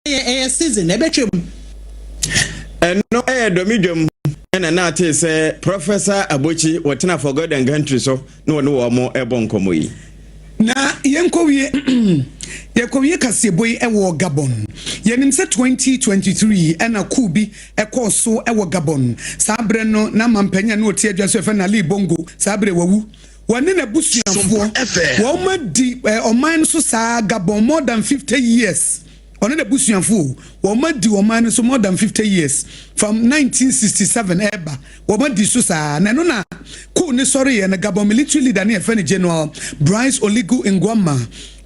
Ɛyɛ season, ɛbɛtwam. Ɛno ɛyɛ dɔmi dwam ɛna na ate sɛ Professor Abokyi wɔtena For God and Country so na wɔne wɔn mo ɛbɔ nkɔmmɔ yi. Na yɛnkɔwie, yɛkɔwie kaseɛbɔ yi ɛwɔ Gabon. Yɛnim sɛ 2023 ɛna coup bi ɛkɔɔ so ɛwɔ Gabon. Saa berɛ no na mampanyin a na ɔte adwa so, ɛfɛ na Ali Bongo, saa berɛ wawu. Wɔne n'abusuafoɔ wɔn adi ɔman no so saa Gabon more than 50 years. Ɔne n'abusuafoɔ wɔn adi ɔman no so more than 50 years, from 1967 ɛɛba, wɔn adi so saa. Na ɛno na coup ne sɔre yɛ no, Gabon military leader ne yɛfrɛ no General Brice Oligui Nguema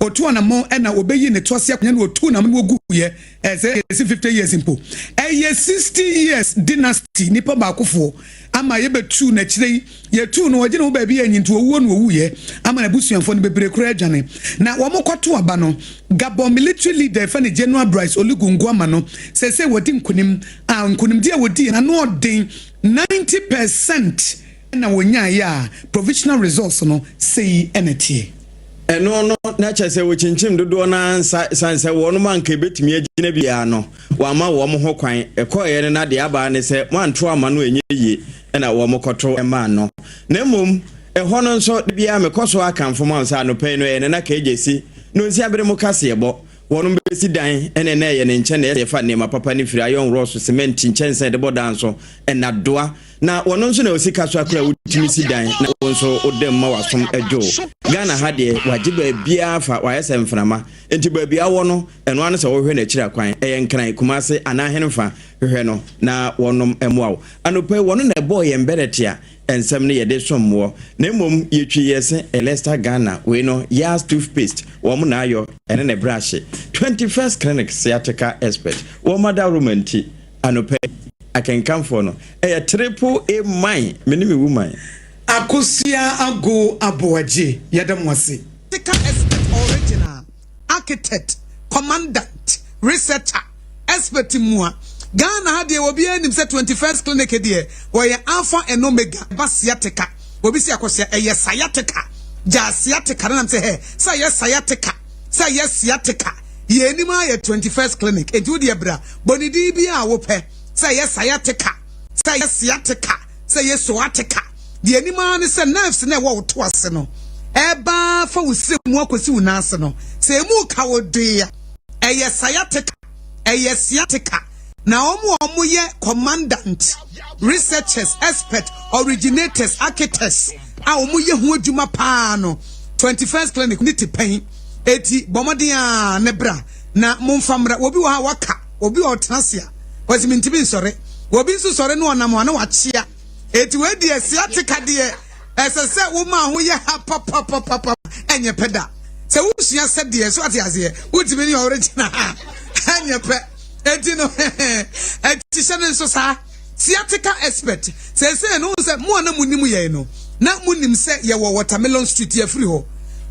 otu anamɔ ɛna obeyi ne to ase akonnwa no, otu nam no ogu yɛ. Ɛsɛ ɛsi 50 years mpo, ɛyɛ 60 years dynasty, nipa baakofoɔ ama yɛbɛtu n'akyire yi. Yɛtu no, wɔgye ne ho baabi yɛ nyinti owuo no owuiɛ ama n'abusuafoɔ no bebree kora adwane. Na wɔn kɔto aba no, Gabon military leader fɛ ne General Brice Oligui Nguema no sɛsɛ wɔdi nkonim a, nkonimdi a wɔdi ano ɔden 90% ɛna wɔnyaeɛ a, provisional results no sei ɛna tie. Ɛno no na kyerɛ sɛ wɔkyinkyim dodoɔ no nsa sane sɛ wɔnom anka ɛbɛtumi agyina biara no, wɔama wɔn ho kwan. Ɛkɔɔeɛ no na deɛ abaa ne sɛ moanto ama no ɛnyɛ yie, ɛna wɔn kɔto maa no. Na mmom ɛhɔ no nso de biara mekɔ so akamfo ma sɛ anɔpɛ yi no ɛyɛ ne na ka si na ɔnsi abere mu kaseɛbɔ. Wɔnom bɛsi dan ɛne na ɛyɛ ne nkyɛn na yɛfa nneɛma papa no firi iron rods, cement, nkyɛnsɛn de bɔ dan so ɛnadoa. Na wɔno nso na osika so akora wotumi si dan na wo nso wodam ma wasom adwo. Ghana ha deɛ, wagye baabiara fa, wayɛ sɛ mframa. Nti baabi awɔ no, ɛno ano sɛ wɔhwɛ n'akyiri akwan, ɛyɛ Nkran, Kumase anaa Henemfa, hwehwɛ no na wɔnom mmoa wo. Anɔpɛ wɔno na ɛbɔɔ yɛn bɛrɛte a nsɛm no yɛde sommoɔ. Na mmom yɛtwi yɛ se Elesta Ghana wei no Yas toothpaste wɔn na ayɔ ɛne ne brush, 21st Clinic sciatica expert wɔn adaworo nti anɔpɛ akenkamfoɔ no ɛyɛ Triple A man, me ne me woman. Akosua Ago Aboagye, yɛda mo ase. Sciatica expert, original architect, commandant, researcher, expert mua Ghana ha deɛ, obiara nim sɛ 21st Clinic deɛ, wɔyɛ alpha and omega. Ba sciatica, obi si akɔsia ɛyɛ sciatica, gya sciatica no nam sɛ hɛ sɛ ɛyɛ sciatica, sɛ ɛyɛ sciatica, yɛn anim ayɛ 21st Clinic. Eti wo deɛ bra bɔnidin bi a wopɛ, sɛ ɛyɛ sciatica, sɛ ɛyɛ sciatica, sɛ ɛyɛ soatica, deɛ anim ara ne sɛ nerves na ɛwɔ wo to ase no ɛbaa fa wo sire mu akɔsi wo nan ase no, sɛ emu ka wo dee a, ɛyɛ sciatica, ɛyɛ sciatica. Na wɔn a wɔyɛ commandant, researchers, expert, originators, architects a wɔyɛ ho adwuma paa no, 21st Clinic ne ti pɛn. Eti bɔmmɔden a ne bra na momfa mmra. Obi wɔ ha waka, obi wɔ ɔtena ase a wɔsi mi ntumi nsɔre, obi nso sɔre no ɔnam a na wakyea. Eti wei deɛ, sciatica deɛ, ɛsɛ sɛ woma ho yɛ ha papapapapa. Ɛnyɛ pɛ da sɛ wosua sɛdeɛ so ate aseɛ, wotumi ne ɔregyina ha, ɛnyɛ pɛ. Eti no ɛti hyɛ ne nso saa sciatica expert sɛsɛ no sɛ mo a na mo nim yɛn no, na mo nim sɛ yɛwɔ Watermelon Street. Yɛfiri hɔ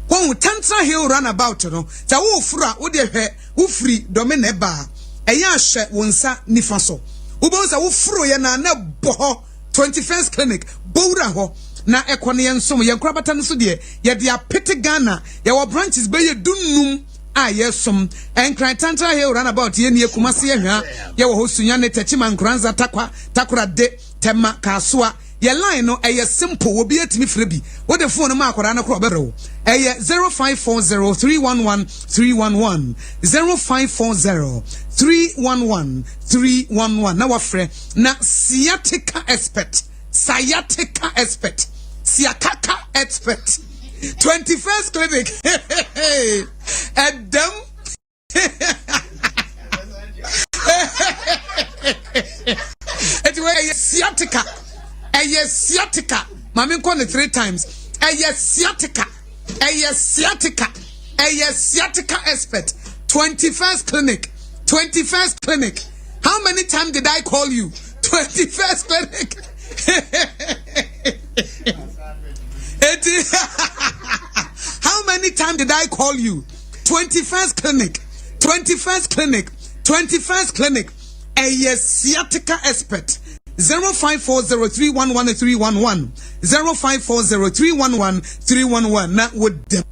wɔn Tantra Hill roundabout no, sɛ woforo a, wode hwɛ wofiri Dɔme na ɛba a, ɛyɛ ahyɛ wo nsa nifa so, wobɛhu sɛ woforo yɛ na bɔ hɔ 21st Clinic bowura hɔ na ɛkɔ no. Yɛn som yɛn korabata no so deɛ, yɛde apete Ghana. Yɛwɔ branches bɛyɛ 15 a yɛsom Nkran Tantra Hill roundabout. Yɛ nie Kumase, yɛhwɛ yɛwɔ hɔ Sunya ne Tɛkyima, Nkoranza, Takwa, Takorade, Tɛma, Kasoa. Yɛ line no ɛyɛ simple, obi etumi firi bi. Wode phone no ma akwadaa no korɔ, ɔbɛbrɛ wo. Ɛyɛ 0540311311, 0540311311 na wafrɛ na sciatica expert, sciatica expert, siakaka expert, 21st Clinic ɛdɛm. Eti wɔ ɛyɛ sciatica, ɛyɛ sciatica. Maame nkɔ ne three times. Ɛyɛ sciatica, ɛyɛ sciatica, ɛyɛ sciatica expert, 21st Clinic, 21st Clinic. How many times did I call you? 21st Clinic. Eti how many times did I call you? 21st Clinic, 21st Clinic, 21st Clinic. Ɛyɛ sciatica expert, 0540311311, 0540311311 na wodam.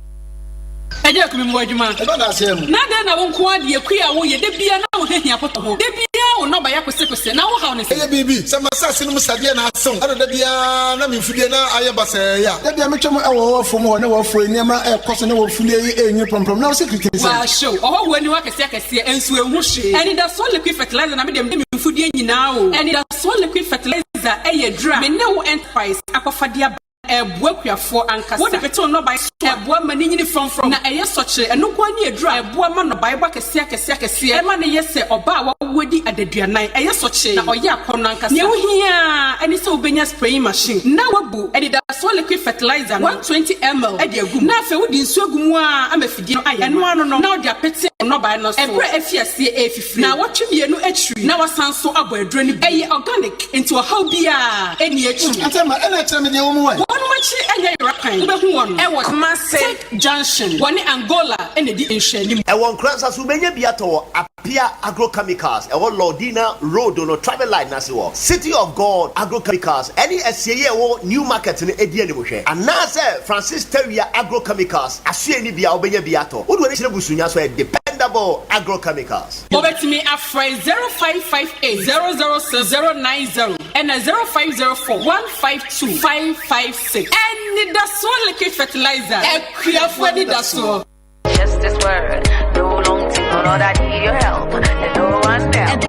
Agya Akumi mewɔ adwuma. Ɛba da aseɛ mu. Na adɛn na wo nko ara deɛ kua a woyɛ da biara na wo ho hia potɔ ho? Da biara wo nnɔbaeɛ akosekose na wo haw ne sɛn? Ɛyɛ biribi sɛ m'asase no mu sadeɛ na asew ɛna da biara na me mfudeɛ na ayɛ basɛɛ a. Da biara metwam wɔ w'afuom hɔ na w'afuo yi nneɛma rekɔ so na w'afudeɛ yi renyini prɔmprɔm na wo security ne sɛn? W'ahyew ɔhɔhoɔ aniwa akɛseɛ akɛseɛ nso ɛnhu hwee. Anidasoɔ liquid fertilizer na mede me mfudeɛ nyinaa o. Anidasoɔ liquid fertilizer yɛ aduro a me ne wo enterprise akɔfa de aba. Ɛboa akuafoɔ ankasa. Wode pete wo nnɔbaeɛ so a, ɛboa ma no nyini frɔmfrɔm, na ɛyɛ sɔkyerɛ. Ɛno nko ara ne aduro a ɛboa ma nnɔbaeɛ bɔ akɛseɛ akɛseɛ akɛseɛ. Ɛma no yɛ sɛ ɔbaa a wawo adi adaduanan. Ɛyɛ sɔkyee, na ɔyɛ akɔnnɔ ankasa. Nea wohia ara ne sɛ wobɛnya spraying machine na woabu anidasoɔ liquid fertilizer no 120 ml de agu mu, na afei wode nsuo agu mu ara ama afidie no ayɛ ma. Ɛno ano no, na wode apete wo nnɔbaeɛ no so ɛberɛ a afi aseɛ refifire. Naawɔtwe mmienu akyiri na wasan nso abɔ aduro no bio. Ɛyɛ organic, enti ɔhaw biara nni akyiri. Atɛmma, ɛna kyerɛ me deɛ ɛwɔ mu ɛ. Wɔnom akyi nyɛ yera kwan. Wobɛhu wɔn wɔ Kumase Tech Junction. Wɔne Angola na ɛdi nhwɛanim. Ɛwɔ Nkoransa so wobɛnya bi atɔ wɔ Apia Agrochemicals ɛwɔ Lordina Road no traffic light no ase wɔ City of God Agrochemicals ɛne asieɛ a ɛwɔ New Market no ɛdi animhwɛ anaasɛ Francis Tawia Agrochemicals asoɛe no bi a wobɛnya bi atɔ. Wode w'ani kyerɛ Busunya so a ɛyɛ Dependable Agrochemicals. Wobɛtumi afrɛ 0558 006 090 ɛna 0504 152 556. Anidasoɔ Liquid Fertilizer, akuafoɔ anidasoɔ. Just this word, no long to Lord, I need your help, and no one else.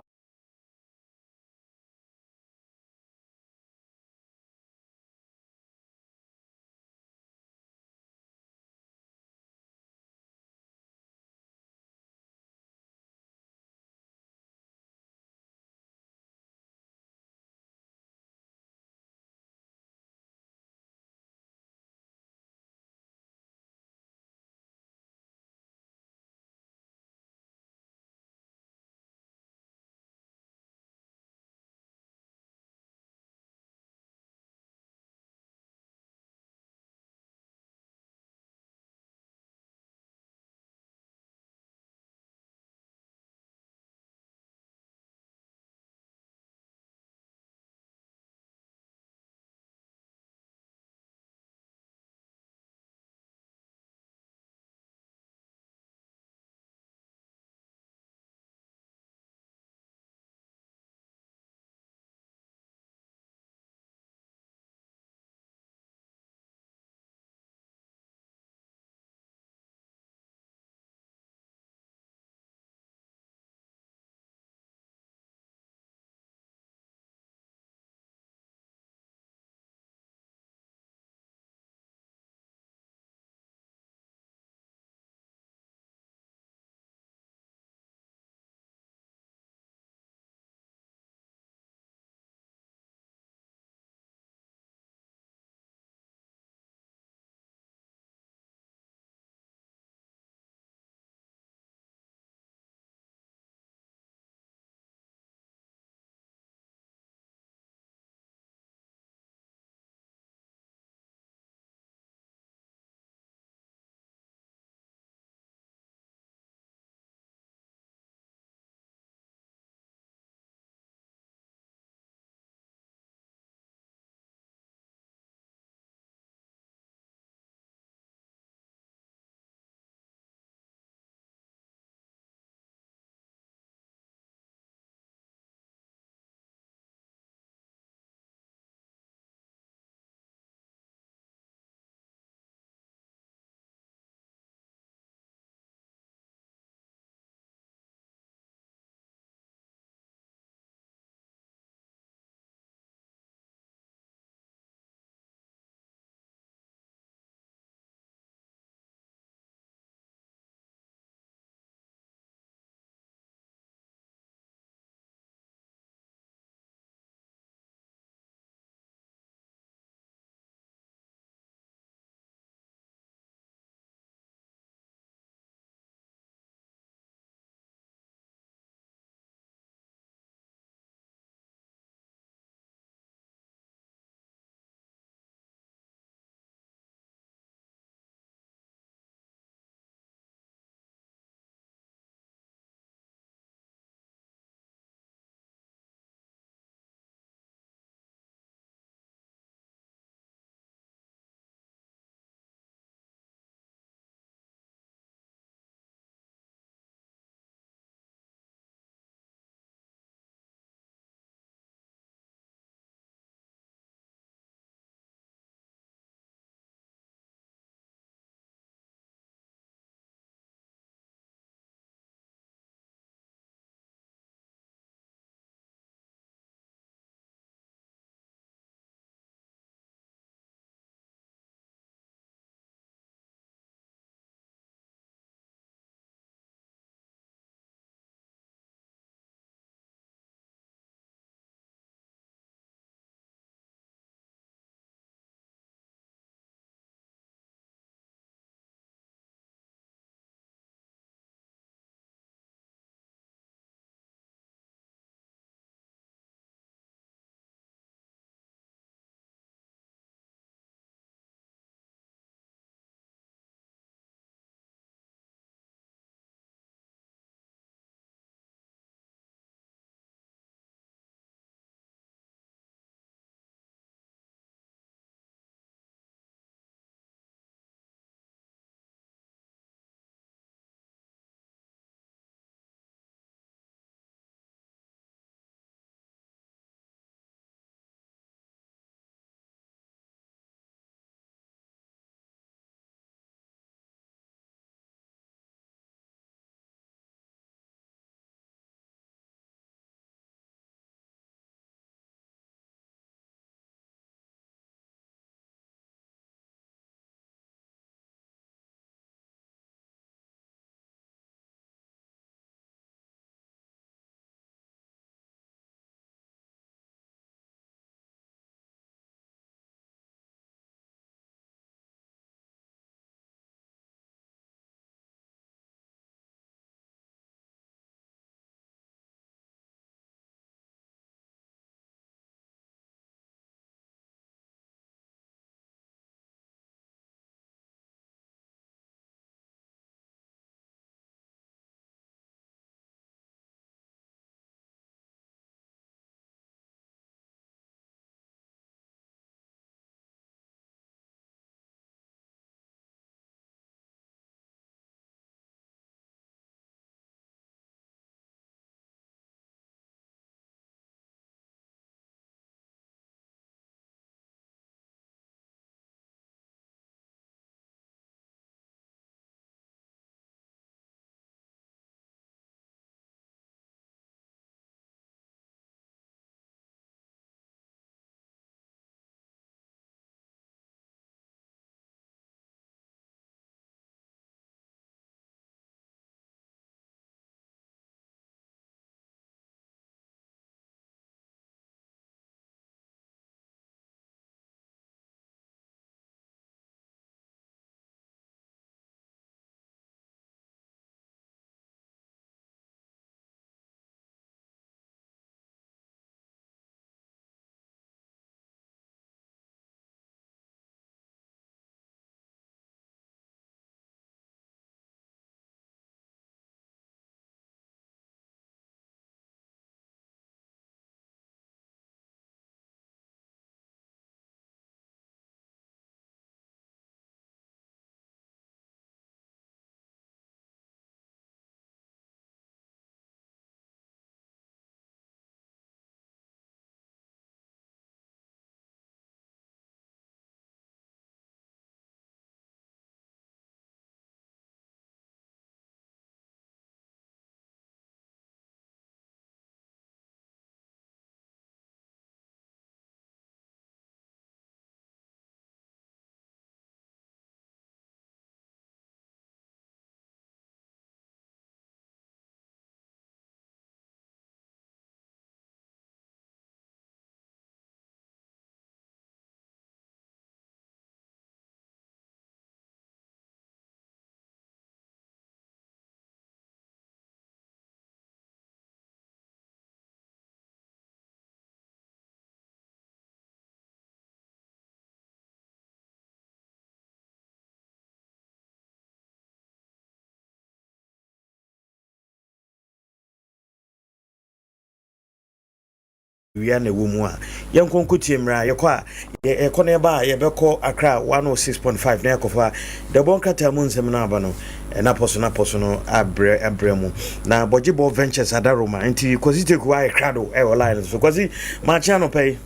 Awia na ɛwɔ mu a, yɛnkɔ nkɔtie mmerɛ a yɛkɔ a yɛkɔ na yɛba a yɛbɛkɔ Accra 106.5 na yɛakɔfa dɛbɔ nkrataa mu nsɛm no aba no napɔ so napɔ so no abrɛ abrɛ mu na bɔgyebɔ ventures adaroma nti Kwasi Teku ayɛ krado ɛwɔ line no so. Kwasi, maakye anɔpa yi.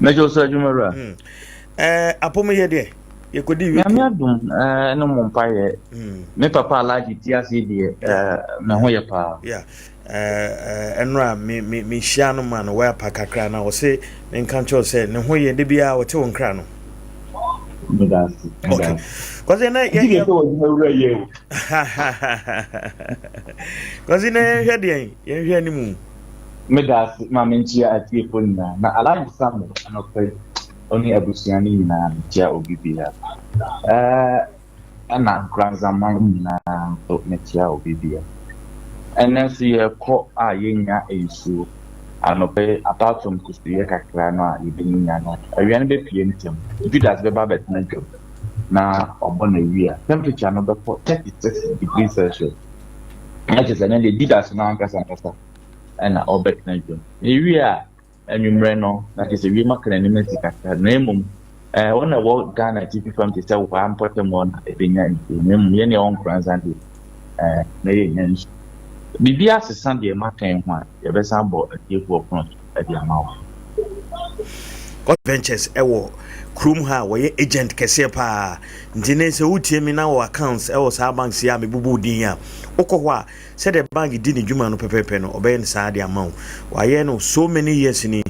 Mɛkyɛ sɛ adwuma wura. Apɔm yɛ deɛ yɛkɔdi week. Nyame adom ne mo mpayɛ. Me papa Alhaji ti ase deɛ, me ho yɛ paa. Yeah. Ɛnora mehyia no ma no wɔapa kakra na ɔse menka nkyerɛw sɛ ne ho yɛ de biara ɔte wo nkra no. Okay. Kwasi na yɛ Kwasi na yɛnhwɛ deɛn, yɛnhwɛ anim. Meda ase ma menkyia atiefoɔ nyinaa na Alhaji Samuel anɔpa yi ɔne abusua no nyinaa, mekyia obi biara. Ɛna Nkoranzaman nyinaa nso mekyia obi biara. Ɛnɛ nso yɛkɔ a yɛnya nsuo anɔpa yi, apart from kusuyɛ kakra no a yɛbɛnya no, awia no bɛpie ntɛm. Judas bɛba abɛtena dwam na ɔbɔ no awia, temperature no bɛkɔ 36°C. Na kyerɛ sɛ ɛnɛ deɛ Judas no ankasa ankasa ɛna ɔbɛtena dwam. Na ewie a, anwummerɛ no na kyerɛ sɛ wiem aka n'anim asi kakra, na mmom wɔn a ɛwɔ Ghana atifi fam te sɛ waa mpɔtam hɔ na ɛbɛnya nsuo, na mmom yɛn a ɛwɔ Nkoranza deɛ na yɛnya nsuo. Biribi asesa deɛ maka yi ho a, yɛbɛsan bɔ atiefoɔ pono so de ama wo. Ventures ɛwɔ kurom ha a wɔyɛ agent kɛseɛ paa, nti ne sɛ wotie mi na wɔ accounts ɛwɔ saa banks yi a mebubu din a, wokɔ hɔ a, sɛdeɛ bank di ne dwuma no pɛpɛɛpɛ no, ɔbɛyɛ no saa de ama wo. Wayɛ no so many years ni,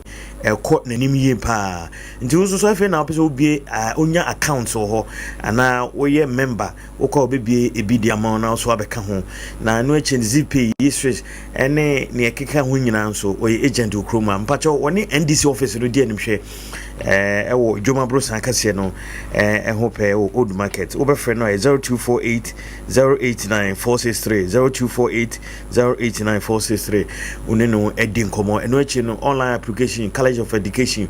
ɛkɔ n'anim yie paa. Nti wo nso so afei na wopɛ sɛ wobie wonya account wɔ hɔ anaa woyɛ member, wokɔ a wobɛbie ebi de ama wo na wo so abɛka ho. Na ɛno akyi no, Zeepay, Yiswish ɛne nea ɛkeka ho nyinaa nso, ɔyɛ agent wɔ kurom a mpakyɛw wɔne NDC office no di anim hwɛ ɛwɔ Dwom Aborosan kɛseɛ no ɛho pɛɛ wɔ Old Market. Wobɛfrɛ no a, 0248 089 463, 0248 089 463. Wo ne no adi nkɔmmɔ. Ɛno akyi no, online application, College of Education,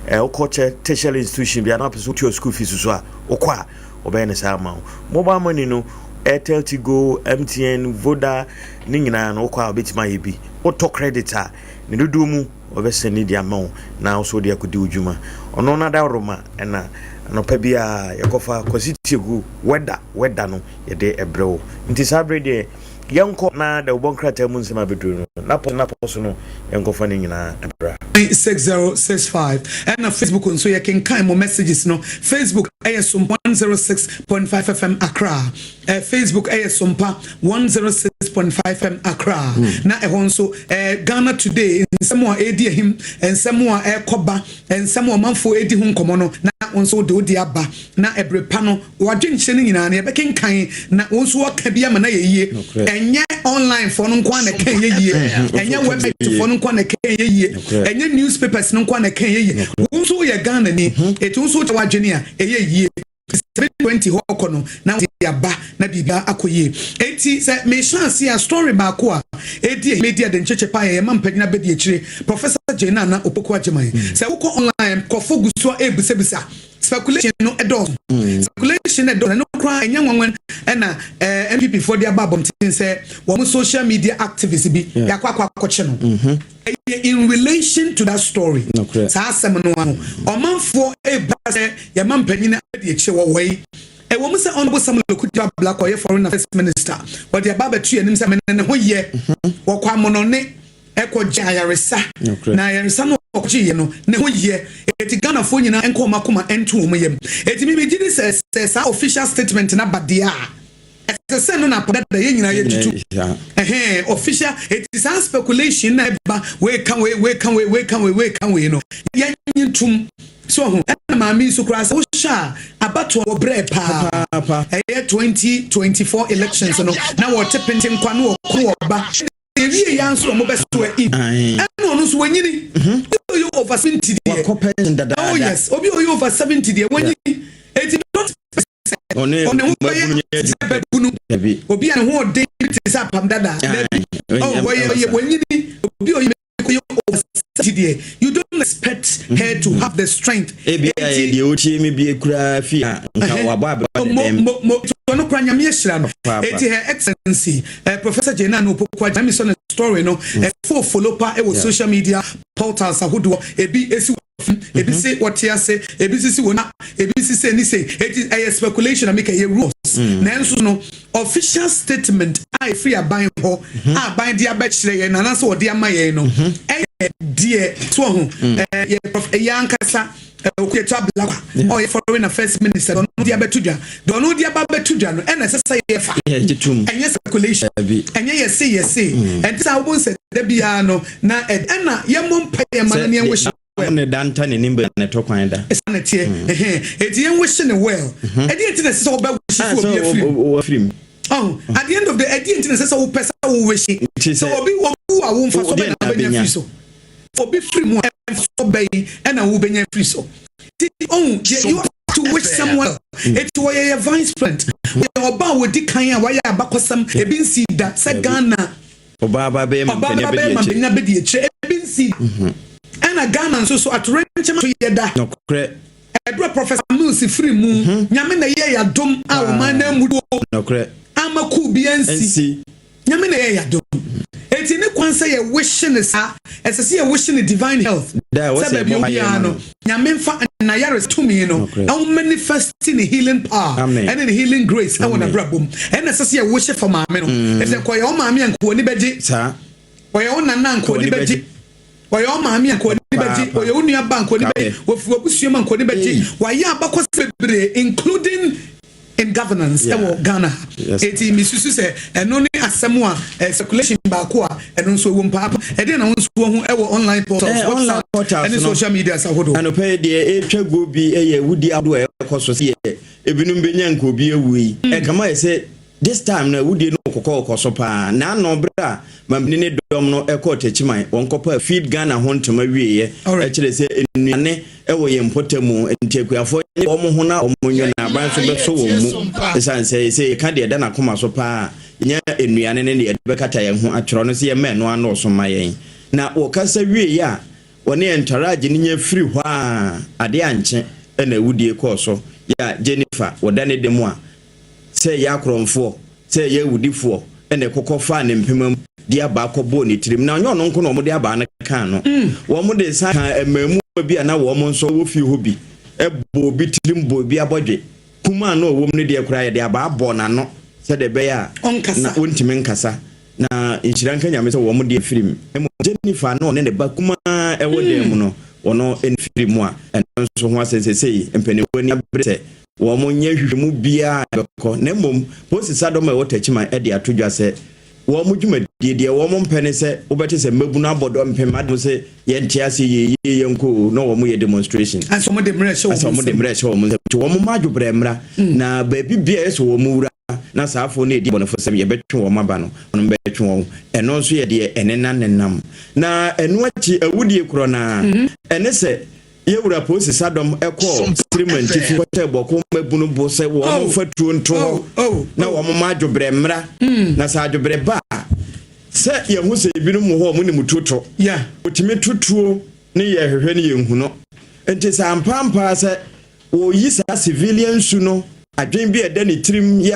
wokɔ kyɛ tertiary institution bi anaa wopɛ sɛ wotua school fees so a, wokɔ a wɔbɛyɛ no saa ama wo. Mobile money no, Airtel, Tigo, MTN, Voda ne nyinaa no, wokɔ a wobɛtumi ayɛ bi. Wotɔ credit a, ne dodoɔ mu wɔbɛsɛn ne de ama wo na wo so wode akɔdi wo dwuma. Ɔno no adaworoma ɛna anɔpa biara yɛkɔfa Kwasi Tiegu wɛda no yɛde ɛbrɛ wo. Nti saa bere deɛ yɛnkɔ na da wobɔ nkrataa mu nsɛm abɛduru no napɔ so no, yɛnkɔfa no nyinaa ɛbra. 6065. Ɛna Facebook nso yɛkenkan mo messages no. Facebook ɛyɛ Sompa 106.5 FM Accra. Facebook ɛyɛ Sompa 106.5 FM Accra. Na ɛhɔ nso Ghana Today nsɛm a ɛredi ahim, nsɛm a ɛrekɔba, nsɛm a ɔmanfoɔ ɛredi ho nkɔmmɔ no, na wo nso wode wode aba na ɛberɛ pa no wadwenkyerɛ no nyinaa no yɛbɛkenkan na wo nso wɔka bi ama na yɛ yie. Ɛnyɛ online foɔ no nko a na ɛka yɛ yie, ɛnyɛ website foɔ no nko a na ɛka yɛ yie, ɛnyɛ newspapers no nko a na ɛka yɛ yie. Wo nso woyɛ Ghana ni, ɛti wo nso wokyɛ w'adwene a ɛyɛ yie. 7:20 hɔ kɔ no na wɔde aba na biribiara akɔ yie. Eti sɛ mehyɛ ase a, story baako a edi edi ɛde nkyekye pa yɛ yɛma mpanyin abɛdi akyire, Professor Jane Nana Opoku Agyeman. Sɛ wokɔ online, nkɔfo gu so a ebisabisa, speculation no ɛdɔɔso, speculation ɛdɔɔso. Ɛno koraa ɛnyɛ nwanwan ɛna NPP foɔ de aba abɔnten sɛ wɔn social media activist bi yakɔ akɔkye no. Ɛyɛ in relation to that story. Saa asɛm no ano ɔmanfoɔ eba sɛ yɛma mpanyin adi akyire wɔ wɔ yi. Ɛwɔ mu sɛ Honourable Samuel Okudzeto Ablakwa, ɔyɛ Foreign Affairs Minister, wɔde aba abɛto yɛn anim sɛ mene ne ho yɛ, wɔkɔ amonɔne ɛkɔ gye ayaresa, na ayaresa no ɔkɔgye yɛ no ne ho yɛ. Eti Ghanafoɔ nyinaa nkɔ wɔn akoma nto wɔn yam. Eti mi gye di sɛ saa official statement na ba deɛ a, ɛsɛ sɛ no na dada yɛn nyinaa yɛ tutu ɛhɛn official. Eti saa speculation na ɛba, wei ka wei, wei ka wei, wei ka wei, wei ka wei no, yɛn nyi ntum so ho. Ɛna maame nso koraa sɛ wohyɛ a, abatoɔ wɔ brɛ paa, ɛyɛ 2024 elections no na wɔte pente nkwa no wɔko wɔba ewie ya nso wɔn bɛ so in. Ɛna ɔno nso wɔnyini, obi oyɛ over 70 deɛ. Wakɔ pension dadaada. Oh yes, obi oyɛ over 70 deɛ wɔnyini, eti don't ɔne ɔne ho bɛyɛ sɛ bɛbunu obi a ne ho ɔden te sɛ apam dada. Dabi, ɔ wɔyɛ wɔnyini. Obi oyɛ over 70 deɛ, you don't expect her to have the strength. Ebi a yɛ deɛ otie mi bie koraa fi a nka wabɔ abɛba dɛdɛm. Mo mo ɔno koraa Nyame ahyira no. Eti Her Excellency Professor Jane Nana Opoku Agyemang mi sɔ ne story no ɛfo follow pa ɛwɔ social media portals ahodoɔ. Ebi esi wɔ ebi se wɔte ase, ebi sisi wɔ na ebi sisi ɛni se eti ɛyɛ speculation na mi ka ɛyɛ rumours. Nanso no official statement a efiri aban hɔ a aban de abɛkyerɛ yɛn na anaasɛ wɔde ama yɛn no ɛyɛ deɛ so ho ɛyɛ ɛyɛ ankasa Okudzeto Ablakwa ɔyɛ Foreign Affairs Minister ɔno de abɛto dwa deɛ ɔno de aba abɛto dwa no ɛna ɛsɛ sɛ yɛfa, ɛnyɛ speculation, ɛnyɛ yɛse yɛse. Ɛnti sɛ awobɔ nsɛ da biara no na ɛna yɛmmɔ mpa yɛ ma no ne yɛnwɔ hyɛ ne danta ne nim bɛ ne to kwan da. Ɛsa ne teɛ eti yɛn wish ne well. Ɛdi nti na ɛsɛ sɛ ɔbɛ wish fún obi afiri mu afiri mu. Oh, at the end of the ɛdi nti na ɛsɛ sɛ wopɛ sɛ wo wish sɛ obi obi a wo nfa so bɛ na wobɛnya firi so, obi firi mu a ɛnfa so bɛyi ɛna wo bɛnya firi so. Ti oh, you have to wish someone. Eti wɔyɛ yɛ vice president, wɔyɛ ɔba a wɔdi kan a wɔayɛ abakɔsɛm ebi nsi da sɛ Ghana ɔbaa ba bɛyɛ mampanin abɛdi akyire, ebi nsi. Ɛna Ghana nso so atorenkyɛm to yɛ da. Nokorɛ. Ɛberɛ Professor Mills firi mu, Nyame na ɛyɛ yadom a ɔman no amu Nokorɛ. ama kuu bi ansi. Nyame na ɛyɛ yadom. Eti ne kwan sɛ yɛ wish ne saa, ɛsɛ sɛ yɛ wish ne divine health. Sɛ baabi obiara no, Nyame nfa n'ayaresa tumi no ɛho manifest ne healing power ɛne ne healing grace ɛwɔ n'abrabɔ mu. Ɛna ɛsɛ sɛ yɛ wish for maame no. Ɛsɛ kɔyɛ wo maame a nka w'ani bɛgye. Ɔyɛ wo nana a nka w'ani bɛgye. Ɔyɛ wo maame a nka w'ani bɛgye. Ɔyɛ wo nua ba nka w'ani bɛgye. Wɔfiri w'abusua mu a nka w'ani bɛgye. Wayɛ abakɔsɛm bebree, including in governance ɛwɔ Ghana ha. Eti misusu sɛ ɛno ne asɛm a circulation baako a ɛno nso ɛwɔ mpaapa. Ɛdeɛ na wo nso wɔ ho ɛwɔ online portals, online portals ɛne social media ahodoɔ? Anɔpɛ yi deɛ ɛretwa guo bi yɛ awudie ahodoɔ a ɛrekɔ so sɛ yɛ ebinom bɛnya nka obi awu yi. Ɛkama yɛ sɛ this time no awudie no kɔkɔ kɔ so paa. N'ano berɛ a mampanin ne dɔm no kɔɔ Techiman, wɔn kɔpa Feed Ghana ho ntoma wieɛ, ɛkyerɛ sɛ nnuane ɛwɔ yɛn mpɔtam, nti akuafoɔ nye wɔn ho na wɔn nwo na aban nso bɛso wɔn mu. Ɛsiane sɛ sɛ yɛka deɛ ɛda n'akoma so paa nyɛ nnuane ne deɛ yɛde bɛkata yɛn ho atwerɛ no sɛ yɛmma ɛno anɔɔso ma yɛn. Na wɔkasa wieɛ a wɔne yɛn ntaraagye no nya firi hɔ a, adeɛ ankye ɛna awudie kɔɔ so. Yɛ a Jennifer wɔda ne dɛm a sɛ ɛyɛ akorɔmfoɔ, sɛ ɛyɛ awudifoɔ, ɛna ɛkɔkɔ faa ne mpema mu de abaa kɔbɔɔ ne tirim. Na ɔnyɛ ɔno nko na wɔde abaa no kaa no. Wɔde san kaa mmaamua bi a na wɔn nso wɔ fie hɔ bi, bɔɔ obi tirim, bɔɔ obi abɔdwe. Kumaa no a ɔwɔ mu no deɛ koraa yɛde abaa bɔɔ n'ano sɛdeɛ ɛbɛyɛ a na ɔntumi nkasa. Na nhyira nka Nyame sɛ wɔn deɛ firi mu. Mmom Jennifer a na ɔne ne ba kumaa wɔ dan mu no, wɔn mfiri mu a ɛno nso ho asɛm seesei mpanimfoɔ ani abere sɛ wɔnyɛ nhwehwɛmu biara a ɛbɛkɔ. Na mmom Polisi Sadɔm a ɛwɔ Techiman de ato dwa sɛ wɔn dwumadie deɛ wɔn mpɛ ne sɛ wobɛte sɛ mmabunu abɔ dɔmpem ade mu sɛ yɛnte aseɛ yɛyie yɛnkɔ o na wɔn yɛ demonstration. Asɛ wɔn de mmerɛ hyɛ wɔn nsam. Asɛ wɔn de mmerɛ hyɛ wɔn nsam. Nti wɔn mma adwobrɛ mmra na baabi biara ɛsɛ wɔn wura na saa afoɔ no redi abɔnefosɛm, yɛbɛtwe wɔn aba no, wɔn bɛtwe wɔn. Ɛno nso yɛ deɛ ɛnena nenam. Na ɛno akyi, awudie korɔ no ara, ɛne sɛ yɛwura Polisi Sadɔm kɔɔ Siriman tifi kɔhyɛɛ Bɔko mmabunu bo sɛ wɔn mfa tuo nto hɔ na wɔn mma adwobrɛ mmra. Na sɛ adwobrɛ ba a, sɛ yɛhu sɛ ebinom wɔ hɔ a wɔnim tuo to, wɔtumi to tuo ne yɛhwehwɛ ne yɛnhu no. Nti sɛ ampa ampa ara sɛ Wɔreyi saa civilian su no, adwene bi a ɛda ne tirim yɛ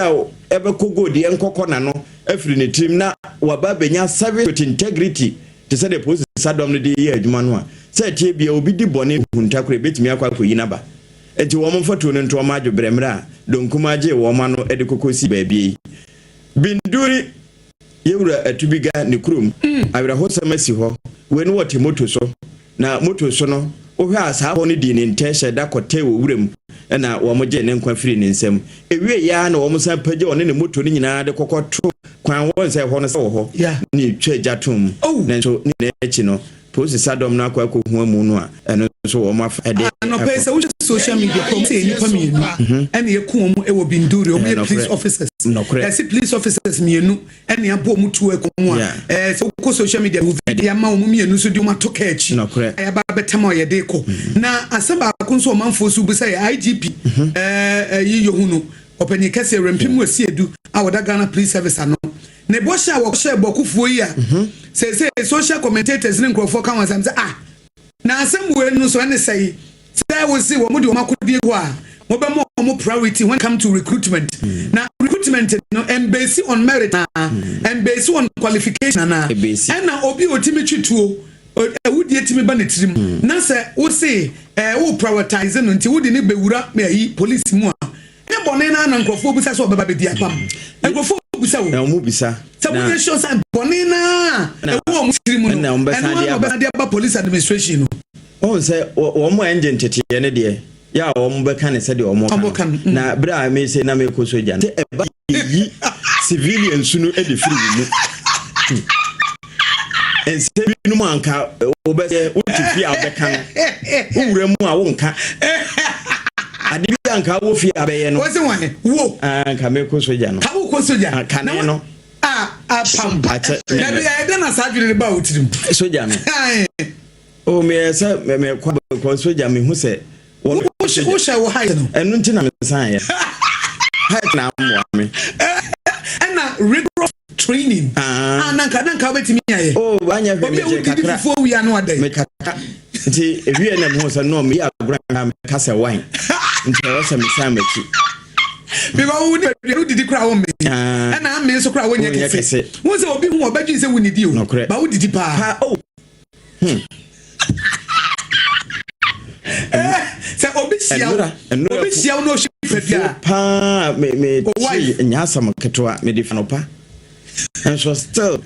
a ɛbɛkɔ gold yɛ nkɔkɔ n'ano afiri ne tirim na waba abɛnya service with integrity te sɛ deɛ polisi sadɔm no de yɛ adwuma no a, sɛ ɛteɛ biara obi di bɔne hunta koraa ɛbɛtumi akɔ akɔyi n'aba. Enti wɔn mfa tuo no nto wɔn adwobrɛ mmerɛ a Donkumaa gyee wɔn ano de kɔkɔsii baabi yi. Binduri Yɛwura Atubiga ne kurom. Awerɛhosɛm asi hɔ. Wei no wɔte moto so. Na moto so no, wohwɛ a saa hɔ no dii ne ntɛ hyɛ da kɔtɛɛ wɔ wuram na wɔgyee ne nkwa firii ne nsam. Ɛwieeɛ ara na wɔsan pagya ɔne ne moto no nyinaa de kɔkɔto kwan hɔ sɛ ɛhɔ no sɛ wɔ hɔ na ɛtwa gya toom. Nanso ne nyinaa akyi no, polisi sadɔm no akɔ akɔhu amu no a ɛno nso wɔn afa de Anɔpa yi akɔ. sɛ wohwɛ social media kɔ, wɔn sɛ yɛ nnipa mmienu ɛna yɛku wɔn wɔ Binduri, wɔn yɛ police officers. Yɛse police officers mmienu ɛna abɔ wɔn tuo ɛkɔ mu a, ɛɛ sɛ wokɔ social media wo video ama wɔn mmienu nso de wɔn ato kaa akyi a yɛaba abɛtam a yɛde kɔ. Na asɛm baako nso ɔmanfoɔ nso bisa yɛ IGP ɛɛ ɛyi Yohunu ɔpanyin kɛseɛ Rempem Asiedu a ɔda Ghana Police Service ano. Ne bɔhyɛ a wɔhyɛɛ Bɔkofoɔ yi a seesei social commentators ne nkurɔfoɔ ka ho asɛm sɛ ah. Na asɛm wei no nso ɛne sɛi, sɛ wo se wɔn de wɔn akodeɛ gu hɔ a, mobɛma wɔn priority when come to recruitment. Na recruitment no ɛmbase on merit anaa? Ɛmbase on qualification anaa? Ɛna obi a ɔtumi twe tuo, awudie tumi ba ne tirim. Na sɛ wo se ɛɛ wo prioritize no nti wode no bɛwura ayi police mu a, ɛnyɛ bɔne no ara na nkurɔfoɔ bisa sɛ ɔbɛba bɛdi apam. Nkurɔfoɔ bisa o. Wɔn bisa. Sɛ wonyɛ sure sɛ bɔne no ara a ɛwɔ wɔn tiri mu no, ɛno ara na wɔbɛsan de aba police administration no. Wohu sɛ wɔn a ɛngye nteteeɛ no deɛ, yɛ a wɔn bɛka no sɛdeɛ wɔn ka no. Na berɛ a mese na merekɔ sogya no, sɛ ɛba yɛyi civilian su no de firi wo mu. Nsɛm binom a nka wobɛsɛ wote fie a wobɛka no, wowura mu a wonka. Ade bi a nka wɔ fie a bɛyɛ no. Wɔsi wɔn wo. Nka mekɔ sogya no. Ka wokɔ sogya. Kane no. A apam. Akyɛ. Dabi ɛyɛ dɛ na saa adwene no ba wo tirim. Sogya no. O meyɛ sɛ mekɔ abɛkɔ sogya mehu sɛ. Wohyɛ wo height no. Ɛno nti na mesan yɛ. Height na amoa me. Ɛna rigorous training. Ah, nanka nanka wobɛtumi ayɛ. Oh, anyɛ hwɛ me kyɛ kakra. Obi a wodidi fufuo wia no adɛn. Me kakra. Nti ewie na mehu sɛ no meyɛ agorɔ a meka sɛ wine. Nti ɛwɔ sɛ mesan m'akyi. Because wo ni baabi a wodidi koraa wo mmee. Ɛna amee nso koraa wonyɛ kɛse. Wo sɛ obi hu ɔbɛdwen sɛ wonnidi o. Ba wodidi paa. Pa oh. Hmm. Eh, sɛ obi hyia wo obi hyia wo na ɔhwɛ nipadua paa me me ti nya asɛm ketewa me di fanopa nso still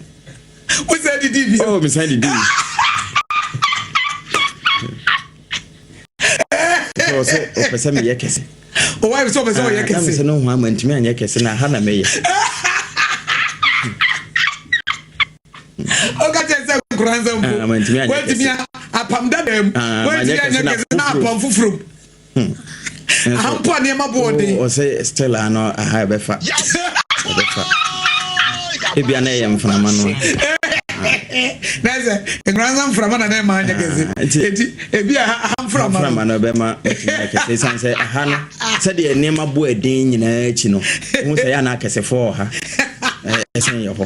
wo sɛ didi bi oh me sɛ didi sɛ ɔsɛ ɔpɛ sɛ meyɛ kɛse ɔwɔ ayɛ sɛ ɔpɛ sɛ ɔyɛ kɛse na mesɛ no ho ama ntumi anyɛ kɛse na ha na mɛyɛ ɔka kyerɛ sɛ nkora nsɛm mpo ah, wantumi apam dada mu ah, wantumi anyɛ kɛse na apam foforɔ mu hmm. ahampo a nneɛma bɔ ɔden oh, ɔsɛ stella no aha ɛbɛfa ɛbɛfa ebia na ɛyɛ mframa no na sɛ nkora nsa mframa na na ɛma anyɛ kɛse ah, eti ebi a aha mframa mframa no ɛbɛma ɛtumi kɛse esan sɛ aha no sɛdeɛ nneɛma bɔ ɛden nyinaa akyi no ho sɛ yɛ ana akɛsefoɔ wɔ ha ɛsɛn yɛ hɔ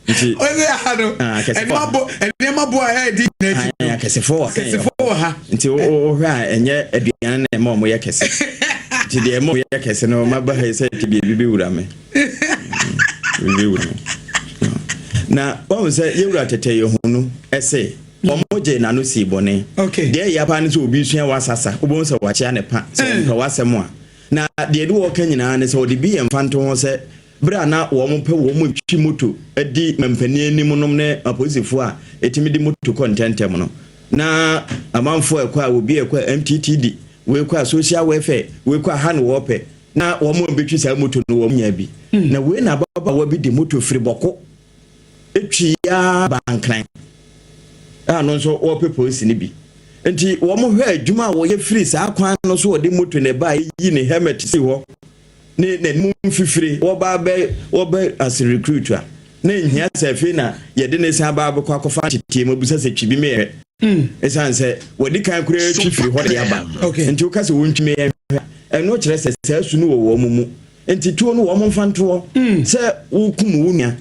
nti ɔsɛ aha no nneɛma bɔ nneɛma bɔ a ɛyɛ di nyinaa akyi no akɛsefoɔ wɔ akɛsefoɔ wɔ ha nti wohwɛ a ɛnyɛ aduane na ɛma wɔn yɛ kɛse nti deɛ ɛma wɔn yɛ kɛse no ma ba ha yi sɛ ti biribi bi wura me biribi wura me na wɔn sɛ yɛwura tɛtɛ yɛ ho no ɛsɛ wɔn gye n'ano sii bɔne deɛ ɛyɛ paa ne sɛ obi sua wasasa wobɛhu sɛ wakyea ne pa sɛ wɔn pɛ wasɛm a na deɛ ɛde wɔka nyinaa ne sɛ wɔde bi yɛ mfa nto ho sɛ Bere a na wɔpɛ wɔn twi moto di mampanin anim nom ne apolisifo a etumi de moto kɔ ntɛmntɛm no, na amanfo a ɛkɔ a obi ɛkɔ a MTTD, wei kɔ a social welfare, wei kɔ a ha na wɔpɛ, na wɔn a wɔbɛtwi saa moto no wɔn nya bi. Na wei na ababaawa bi de moto firi Bɔko twi ara baa Nkran a no nso wɔpɛ polisi no bi. Nti wɔn hwɛ adwuma a wɔyɛ firi saa kwan no so wɔde moto na ɛbaa yi ne helmet si hɔ ne n'anim mfifire wɔba abɛ wɔbɛ as recruit a na nhia sɛ afei na yɛde ne san ba abɛkɔ akɔfa nteteɛ mu abusa sɛ twi bi meyɛ ɛsiane sɛ wɔde kan koraa twi firi hɔ de aba nti woka sɛ wɔntwi meyɛ hwɛ ɛno kyerɛ sɛ saa su no wɔ wɔn mu nti tuo no wɔn mfa ntoɔ sɛ wokum wo nua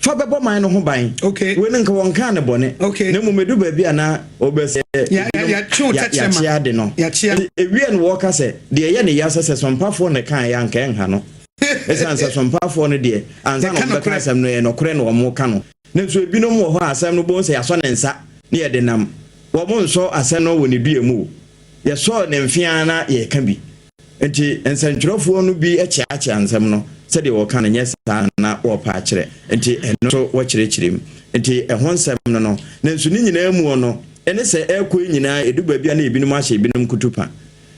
Fa bɛbɔ man no ho ban. Okay. Wei no nka wɔnkaa no bɔne. Okay. Na mmom edu baabi a na wɔbɛsɛ ebinom yɛakyea ade no. Yɛakyea. Nti ewie no wɔka sɛ deɛ ɛyɛ ne ya sɛ sɛ sɔmpafoɔ na ɛkaeɛ a anka ɛnha no. Esiane sɛ sɔmpafoɔ no deɛ ansa na wɔbɛka asɛm no ɛyɛ nɔkorɛ na wɔka no. Nanso ebinom wɔ hɔ a asɛm no wobɛhu sɛ yɛasɔ ne nsa na yɛde nam. Wɔnsɔ asɛm no wɔ ne dua mu o. Yɛsɔɔ ne mfe ara na yɛreka bi. Enti nsɛntwerɛfoɔ no bi kyeakyea nsɛm no sɛdeɛ wɔka no, nyɛ saa na na wɔrepɛ akyerɛ. Enti ɛno nso wɔkyerɛkyerɛ mu. Enti ɛho nsɛm no no. Nanso ne nyinaa muo no, ɛne sɛ ɛrekɔ yi nyinaa, ɛdu baabi a na ebinom ahyɛ ebinom kutupa.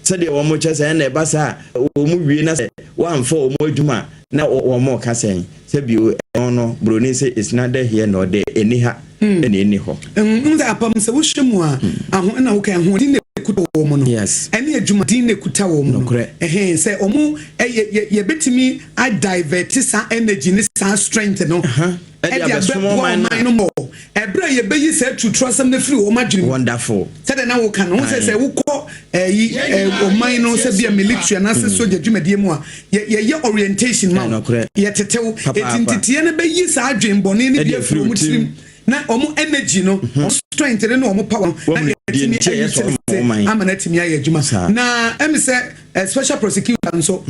Sɛdeɛ wɔkyɛ sɛ ɛnna ɛba saa a, wɔn wie na sɛ wɔamfa wɔn adwuma a, na wɔreka sɛn? Sɛ bio, ɛno no, buroni se it's neither here nor there, ɛnni ha ɛna ɛnni hɔ. Wohu sɛ apam sɛ wohyɛ mu a, aho ɛna woka ahoɔden na ɛkuta wɔn no. Yes. Ɛne adwumaden na ɛkuta wɔn no. Nokorɛ. Ɛhɛn, sɛ wɔn yɛ yɛ yɛbɛtumi a divert saa energy ne saa strength no Ɛde ɛde abɛsom abɛboa ɔman no ɔman no mɔ. Ɛberɛ a yɛbɛyi saa atuturasɛm no afiri wɔn adwene mu. Wonderful. Sɛdeɛ na woka no, wohu sɛ Aye. sɛ wokɔ ɛyi ɛ ɔman no sɛ bia military anaasɛ sogya dwumadie mu a, yɛ yɛyɛ orientation ma wo. Ɛnokorɛ. Yɛtete wo. Eti Papaapa. nteteɛ no bɛyi saa adwene bɔne no bi Ɛde afiri afiri wo wɔn tirim. tirim. Na wɔn energy no, wɔn strength no ne wɔn power no, na Wɔn deɛ yɛtumi nti a ɛyɛ sɛ ayi wɔn man. ama no atumi ayɛ adwuma. Na ɛmi sɛ special prosecutor nso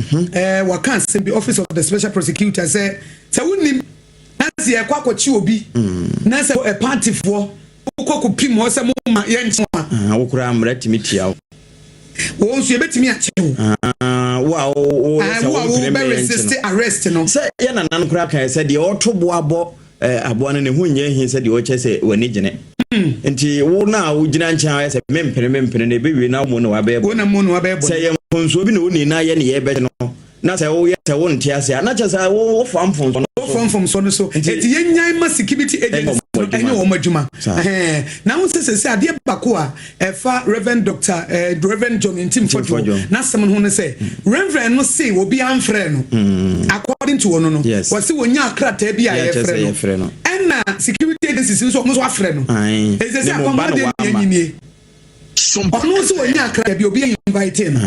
waka asɛm bi, Office of the Special Prosecutor, sɛ wonim na sɛ yɛkɔ akɔkye obi na sɛ partyfoɔ wokɔ kɔpim hɔ sɛ moma yɛnkye a, Ah, wo koraa mmara tumi tia wo. Wɔn nso yɛbɛtumi akye wo. Ah, wo a wo Ah, sɛ wo a wompene wobɛ ma yɛnkye resist no. arrest no. Sɛ yɛ nana no koraa kae sɛ deɛ ɔto boa bɔ aboa no ne ho nyɛ hi sɛ deɛ ɔkyɛ sɛ w'ani gyene. Nti wo no a wogyina nkyɛn a ɔyɛ sɛ mempene, mempene no, ɛbɛwie na wo mu na wabɛyɛ wo na mu no wabɛyɛ sɛ bɔne. Yɛ mfonsuo bi na woni na yɛ ne yɛbɛgye no na sɛ woyɛ sɛ wonte ase a, na kyɛ sɛ wofa mfonsoɔ no so. Wofɔ mfomsoɔ no so. Eti yɛnyan ma security agency no ɛnyɛ wɔn ɛnyɛ wɔn adwuma. Saa. Ɛhɛn. Na ho sɛ adeɛ baako a ɛfa Reverend Doctor Reverend John Ntim Fordjour Fordjour. n'asɛm no ho ne sɛ Reverend no se obi amfrɛ no. According to wɔn no, wɔsi wɔnya krataa bi a Yeah, kyerɛ sɛ yɛfrɛ yɛfrɛ no no. Ɛna security agencies nso, wɔn nso afrɛ no. Ɛsɛ sɛ Ne mo ba akɔmɔ no deɛ wama. nyɛ ɔno nso wɔnya krataa bi, obi invite no,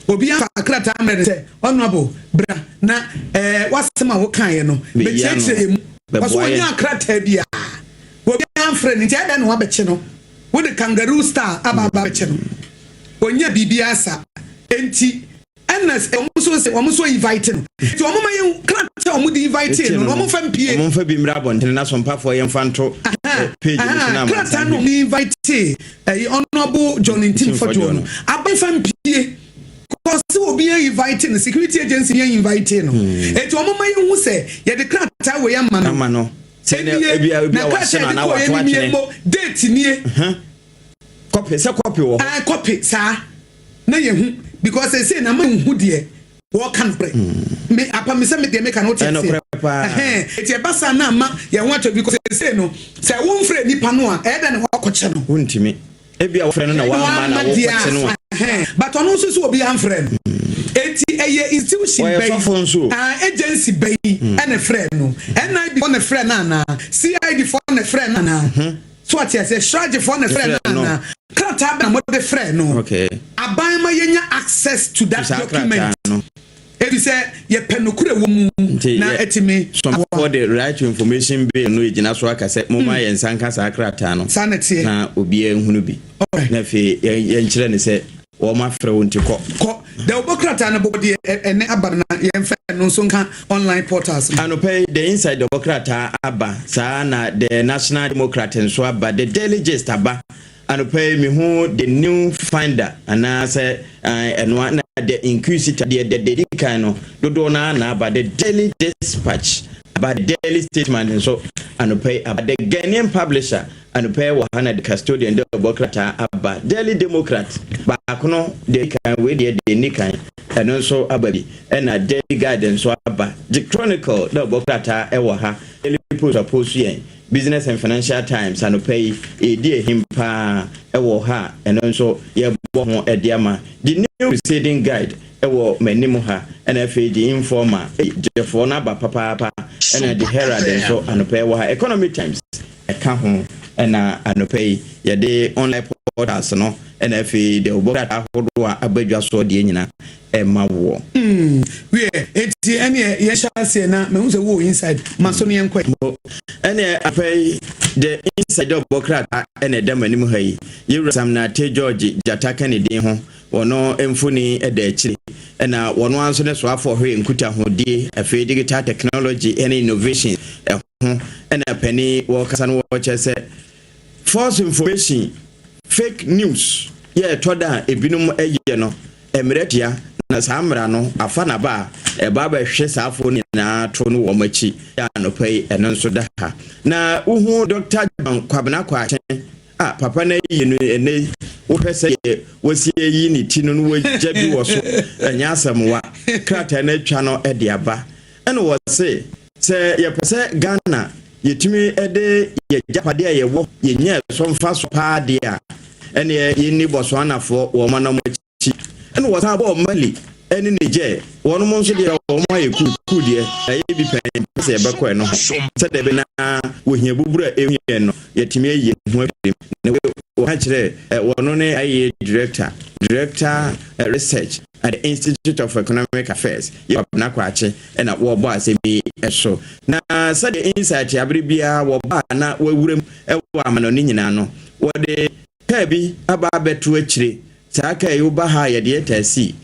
obi afa krataa mmerɛ no sɛ, "Honourable, bra na wasɛm a wokaeɛ no Bɛyi ano. bɛkyerɛkyerɛ yɛ mu." Bɛboa Wɔso yɛn. wɔnya krataa bi a obi amfrɛ no, nti ɛdɛn na wabɛkye no? Wode kangaroo star aba bɛkye no, ɔnya biribi asa. Enti ɛna wɔn nso sɛ wɔn nso invite no, nti wɔn ma yɛn krataa a wɔn de invite no na wɔn fa mpie. Ɔmo mfa bi mmra abɔntene na sompafoɔ yɛmfa nto page no so na Krataa amansan no bi. wɔn invite ɛyi Honourable John Ntim Ntim Fordjour Fordjour no no. aban mpie kɔsi obi yɛn invite no, security agency yɛn invite no, eti wɔn ma yɛn hu sɛ yɛde krataa wɔ yɛn ama no. Ama no sɛ ne Ebie, ebia na ebia wahye krataa no yɛde anaa kɔɔ wato yɛn nie atwene. mo date nie. Copy sɛ copy wɔ hɔ. Ah, copy saa na yɛn hu, because ɛsɛ na ma nhu deɛ wɔka no korɛ. Me apa me sɛ me deɛ meka no wote Ɛno aseɛ. korɛ paa. Ɛhɛn, eti ɛba saa na ama yɛn ho atɔ, because ɛsɛ no sɛ wɔmfrɛ nipa no a, ɛyɛ dɛ na wɔakɔkyɛ no. Wontumi, ebia wɔfrɛ no na wamma na wokɔkye no a. Ɛhɛn, but ɔno nso so obi amfrɛ no, eti ɛyɛ institution Ɔyɛ bɛyi sɔfo nso. Ah, agency bɛyi ɛna frɛ no, NIB fɔ na frɛ no anaa CID fɔ na frɛ no anaa, so ate aseɛ, CHRAJ fɔ na frɛ no Frɛ no. anaa, krataa bɛ na mɔde frɛ no. Aban ma yɛnya access to that Saa document krataa no. Ebi sɛ yɛpɛ nokorɛ wɔ mu Nti na ɛtumi sɔmfoɔ de Right to Information Bill no gyina so aka sɛ momma yɛn nsa nka saa krataa no. Saa na teɛ. Na obiara nhunu bi na afei yɛnkyerɛ ne sɛ wɔn afrɛ wo, nti kɔ. Kɔ dɛ wobɔ krataa no bɔbɔ deɛ ɛnɛ aba no na yɛmfa no nso nka online portals no. Anɔpɛ yi, The Inside ɔbɔ krataa aba saa, na The National Democrat nso aba, The Daily Gist aba anɔpɛ yi, mehu The New Finder anaasɛ ɛnoa na The Inquisitor deɛ de di kan no dodoɔ no ara na aba. The Daily Dispatch aba, The Daily Statement nso anɔpɛ yi aba, The Ghanaian Publisher anɔpɛ yi wɔ ha, na The Custodian de ɔbɔ krataa aba, Daily Democrat baako no deɛ di kan, wei deɛ deɛ ni kan, ɛno nso aba bi, ɛna Daily Guide nso aba, The Chronicle de ɔbɔ krataa ɛwɔ ha, Daily Post apost yɛn, Business and Financial Times anɔpɛ yi ɛredi ahim paa ɛwɔ ha a ɛno nso yɛbɔ ho ɛde ama, The New Crusading Guide ɛwɔ m'anim ha, ɛna afei The Informer gyefoɔ no aba papaapa, ɛna The Herald nso anɔpɛ yi wɔ ha, Economy Times ɛka ho, ɛna anɔpɛ yi yɛde online portals no ɛna afei deɛ wɔbɔ krataa ahodoɔ a aba dwa soɔ deɛ nyinaa ɛma woɔ. Wie eti ɛneɛ yɛhyɛ aseɛ na mehu sɛ wowɔ inside ma so no yɛnkɔ. Ɛne afei The Inside ɔbɔ krataa ɛna ɛda m'anim ha yi, yɛwura Sam Nartey George Gyata ka ne din ho, wɔno mfoni ɛda akyire, ɛna wɔno ara nso ne soafoɔ hwɛ nkutahodie, afei digital technology ɛne innovation ɛho, ɛna panin wɔkasa no wɔkyerɛ sɛ false information, fake news yɛ ɛtɔ da a ebinom ɛyɛ no mmerɛ tia, na saa mmara no afa n'aba a ɛba abɛhwɛ saa afoɔ no nyinaa to no wɔn akyi. Yɛ anɔpa yi ɛno nso da ha na wohu Dr John Kwabena Kwakye a papa no ayi no ɛnɛ yi, wopɛ sɛ yɛ wɔsi ayi ne ti no no wɔgya bi wɔ so, ɛnyɛ asɛm wa krataa no atwa no de aba, ɛna wɔse sɛ yɛpɛ sɛ Ghana yɛtumi de yɛgyapadeɛ a yɛwɔ yɛnya so mfa so paa deɛ a, ɛneɛ yɛnni Botswanafoɔ wɔn anam akyi, ɛna wɔsan bɔɔ Mali ɛne Niger, wɔn nso deɛ wɔn ayɛ kuukuu deɛ ɛyɛ bi pɛn sɛ yɛbɛkɔ ɛno ho sɛdeɛ ɛbɛ na wɔhia buburu a ɛhu yɛn no yɛtumi ayi ho afiri mu. Na wɔka kyerɛ wɔno ne ayɛ director research. at the Institute of Economic Affairs, yɛ Kwabena Kwakye na wɔrebɔ asɛm yi so. Na sɛdeɛ Insight abere biara wɔba a na wɔawura mu wɔ amanɔne nyinaa no, wɔde kaa bi aba abɛto akyire. Saa kaa yi woba ha a yɛde yɛ taxi.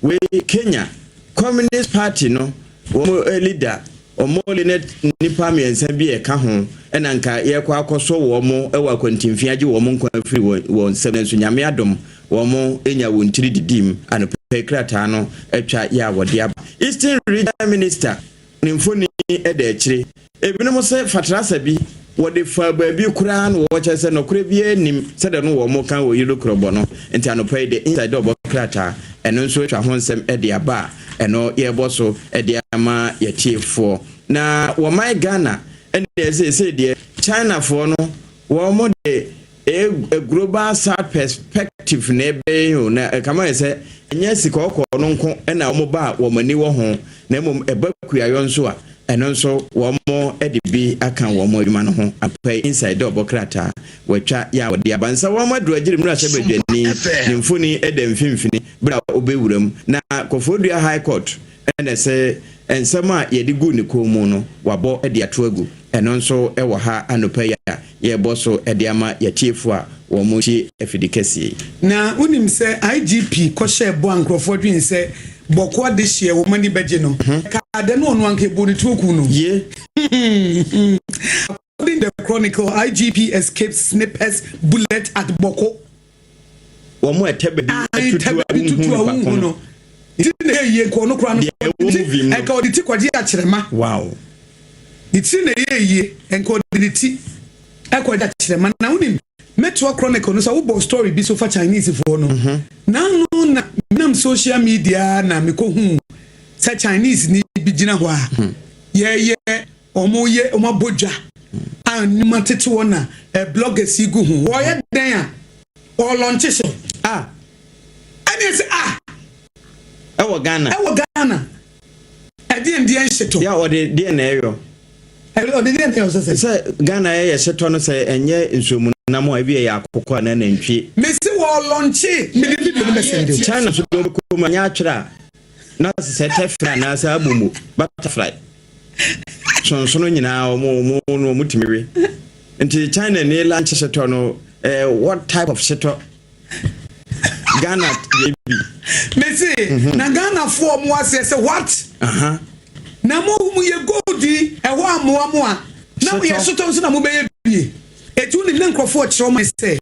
Wei Kenya Communist Party no wɔn leader Omole ne nnipa mmiɛnsa bi a ɛka ho na nka yɛrekɔ akɔsɔ wɔn wɔ akwantimfi agye wɔn nkwa afiri wɔn nsam nanso Nyame adom wɔn nya wɔn tiri didim anɔpa yi krataa no atwa yɛ a wɔde aba. Eastern Regional Minister ne mfoni da akyire. Ebinom se fatrasa bi wɔde faa baabi koraa na wɔkyerɛ sɛ nɔkorɛ biara nnim sɛdeɛ no wɔn ka wɔ Yilo Krɔbɔ no nti anɔpa yi The Inside ɔbɔ krataa ɛno nso atwa ho nsɛm de aba a ɛno yɛrebɔ so de ama yɛtiefoɔ. Na wɔman Ghana ɛne seesei deɛ Chinafoɔ no wɔn de A global south perspective na ɛbɛyɛ o, na ɛkama yɛ sɛ ɛnyɛ sika ɔkɔɔ no nko na wɔn ba a wɔn ani wɔ ho, na mmom ɛba kuayɔ nso a, ɛno nso wɔn de bi aka wɔn adwuma no ho. Ampa yi, Inside ɔbɔ krataa wɔatwa yɛ a wɔde aba nsa wɔn aduru agyiri mmarahyɛ badwani ne mfoni da mfimfini bere a ɔbɛwura mu na Koforidua High Court na ɛsɛ nsɛm a yɛde guu ne kɔn mu no wabɔ de ato agu. Ɛno nso wɔ ha anɔpa yi a yɛrebɔ so de ama yɛatiefo a wɔretie afidi kɛseɛ yi. Na wonim sɛ IGP kɔhyɛɛ bɔ a nkurɔfoɔ dwen sɛ Bɔko adehyeɛ wɔn ani bɛgye no, ɛkaa dɛ na ɔno anka ɛbɔɔ ne tuo kuu no. Ye. According to the Chronicle, IGP escapes sniper's bullet at Bɔko. Wɔn a ɛtɛ baabi tutu a wonhu nipa ko no. Ne ti na ɛyɛ yie nka ɔno koraa no. Deɛ ɛwɔ movie mu no. Nka ɔde ti kɔgye akyerɛma. Wow. Ne tiri na ɛyɛ yie nka ɔde ne ti ɛkɔgye akyerɛma. Na wonim mɛtoa chronicle no sɛ wobɔ story bi so fa Chinese foɔ no. Mhm. N'ano na menam social media na mekɔhuu sɛ Chinese ni bi gyina hɔ a hmm. yɛyɛ wɔn yɛ wɔn abɔ dwa a nnwuma tete hɔ na eh, bloggers yi gu ho wɔyɛ dɛn a ɔlɔnkye hyɛ ah ɛne ɛsɛ ah ɛwɔ Ghana ɛwɔ Ghana ɛdeɛ ndeɛ nhyetɔ yɛ ɔde deɛ na ɛyɔ ɔde deɛ na ɛyɔ sɛ sɛ Ghana ɛyɛ hyetɔ no sɛ ɛnyɛ nsuomu nam a ebi ɛyɛ akokɔ anaa nantwie mesi wɔ ɔlɔnkye mede video no bɛsɛnde China so dɔm kɔm anyɛ atwerɛ a na sɛ tɛfrɛ anaasɛ abomu butterfly sonsono nyinaa wɔn wɔn no wɔn tumi we nti China ni lunch setɔ no eh, what type of setɔ Ghana yɛ bi. Mese mhm. na Ghana foɔ mo aseɛ sɛ what? Uh -huh. Na mo mo yɛ gold yi ɛhɔ amoa mo a na mo yɛ setɔ nso na mo bɛyɛ bie etu nim ne nkurɔfoɔ kyerɛ wɔn sɛ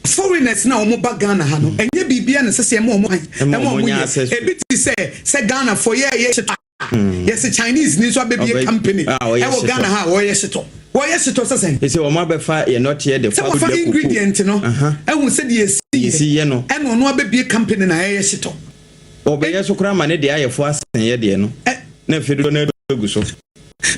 foreigners na wɔn ba Ghana ha no ɛnyɛ biribi a na ɛsɛ sɛ ɛma wɔn ɛma wɔn yɛ ebi ti sɛ sɛ Ghana foɔ yɛ yɛ setɔ. Yɛse Chinese ni nso abɛbie company ɛwɔ Ghana ha a wɔyɛ hyetɔ. Wɔyɛ hyetɔ sɛ sɛn? Ese wɔn abɛfa yɛ nɔteɛ de fa Sɛ wɔfa dua koko. ingredient no ɛhu sɛdeɛ yɛsi Yɛsi yɛ no. Ɛna ɔno abɛbie company na ɛyɛ hyetɔ. Wɔbɛyɛ so koraa ma ne deɛ ayɛ fo asen yɛ deɛ no. Na afei dodoɔ no ara agu so.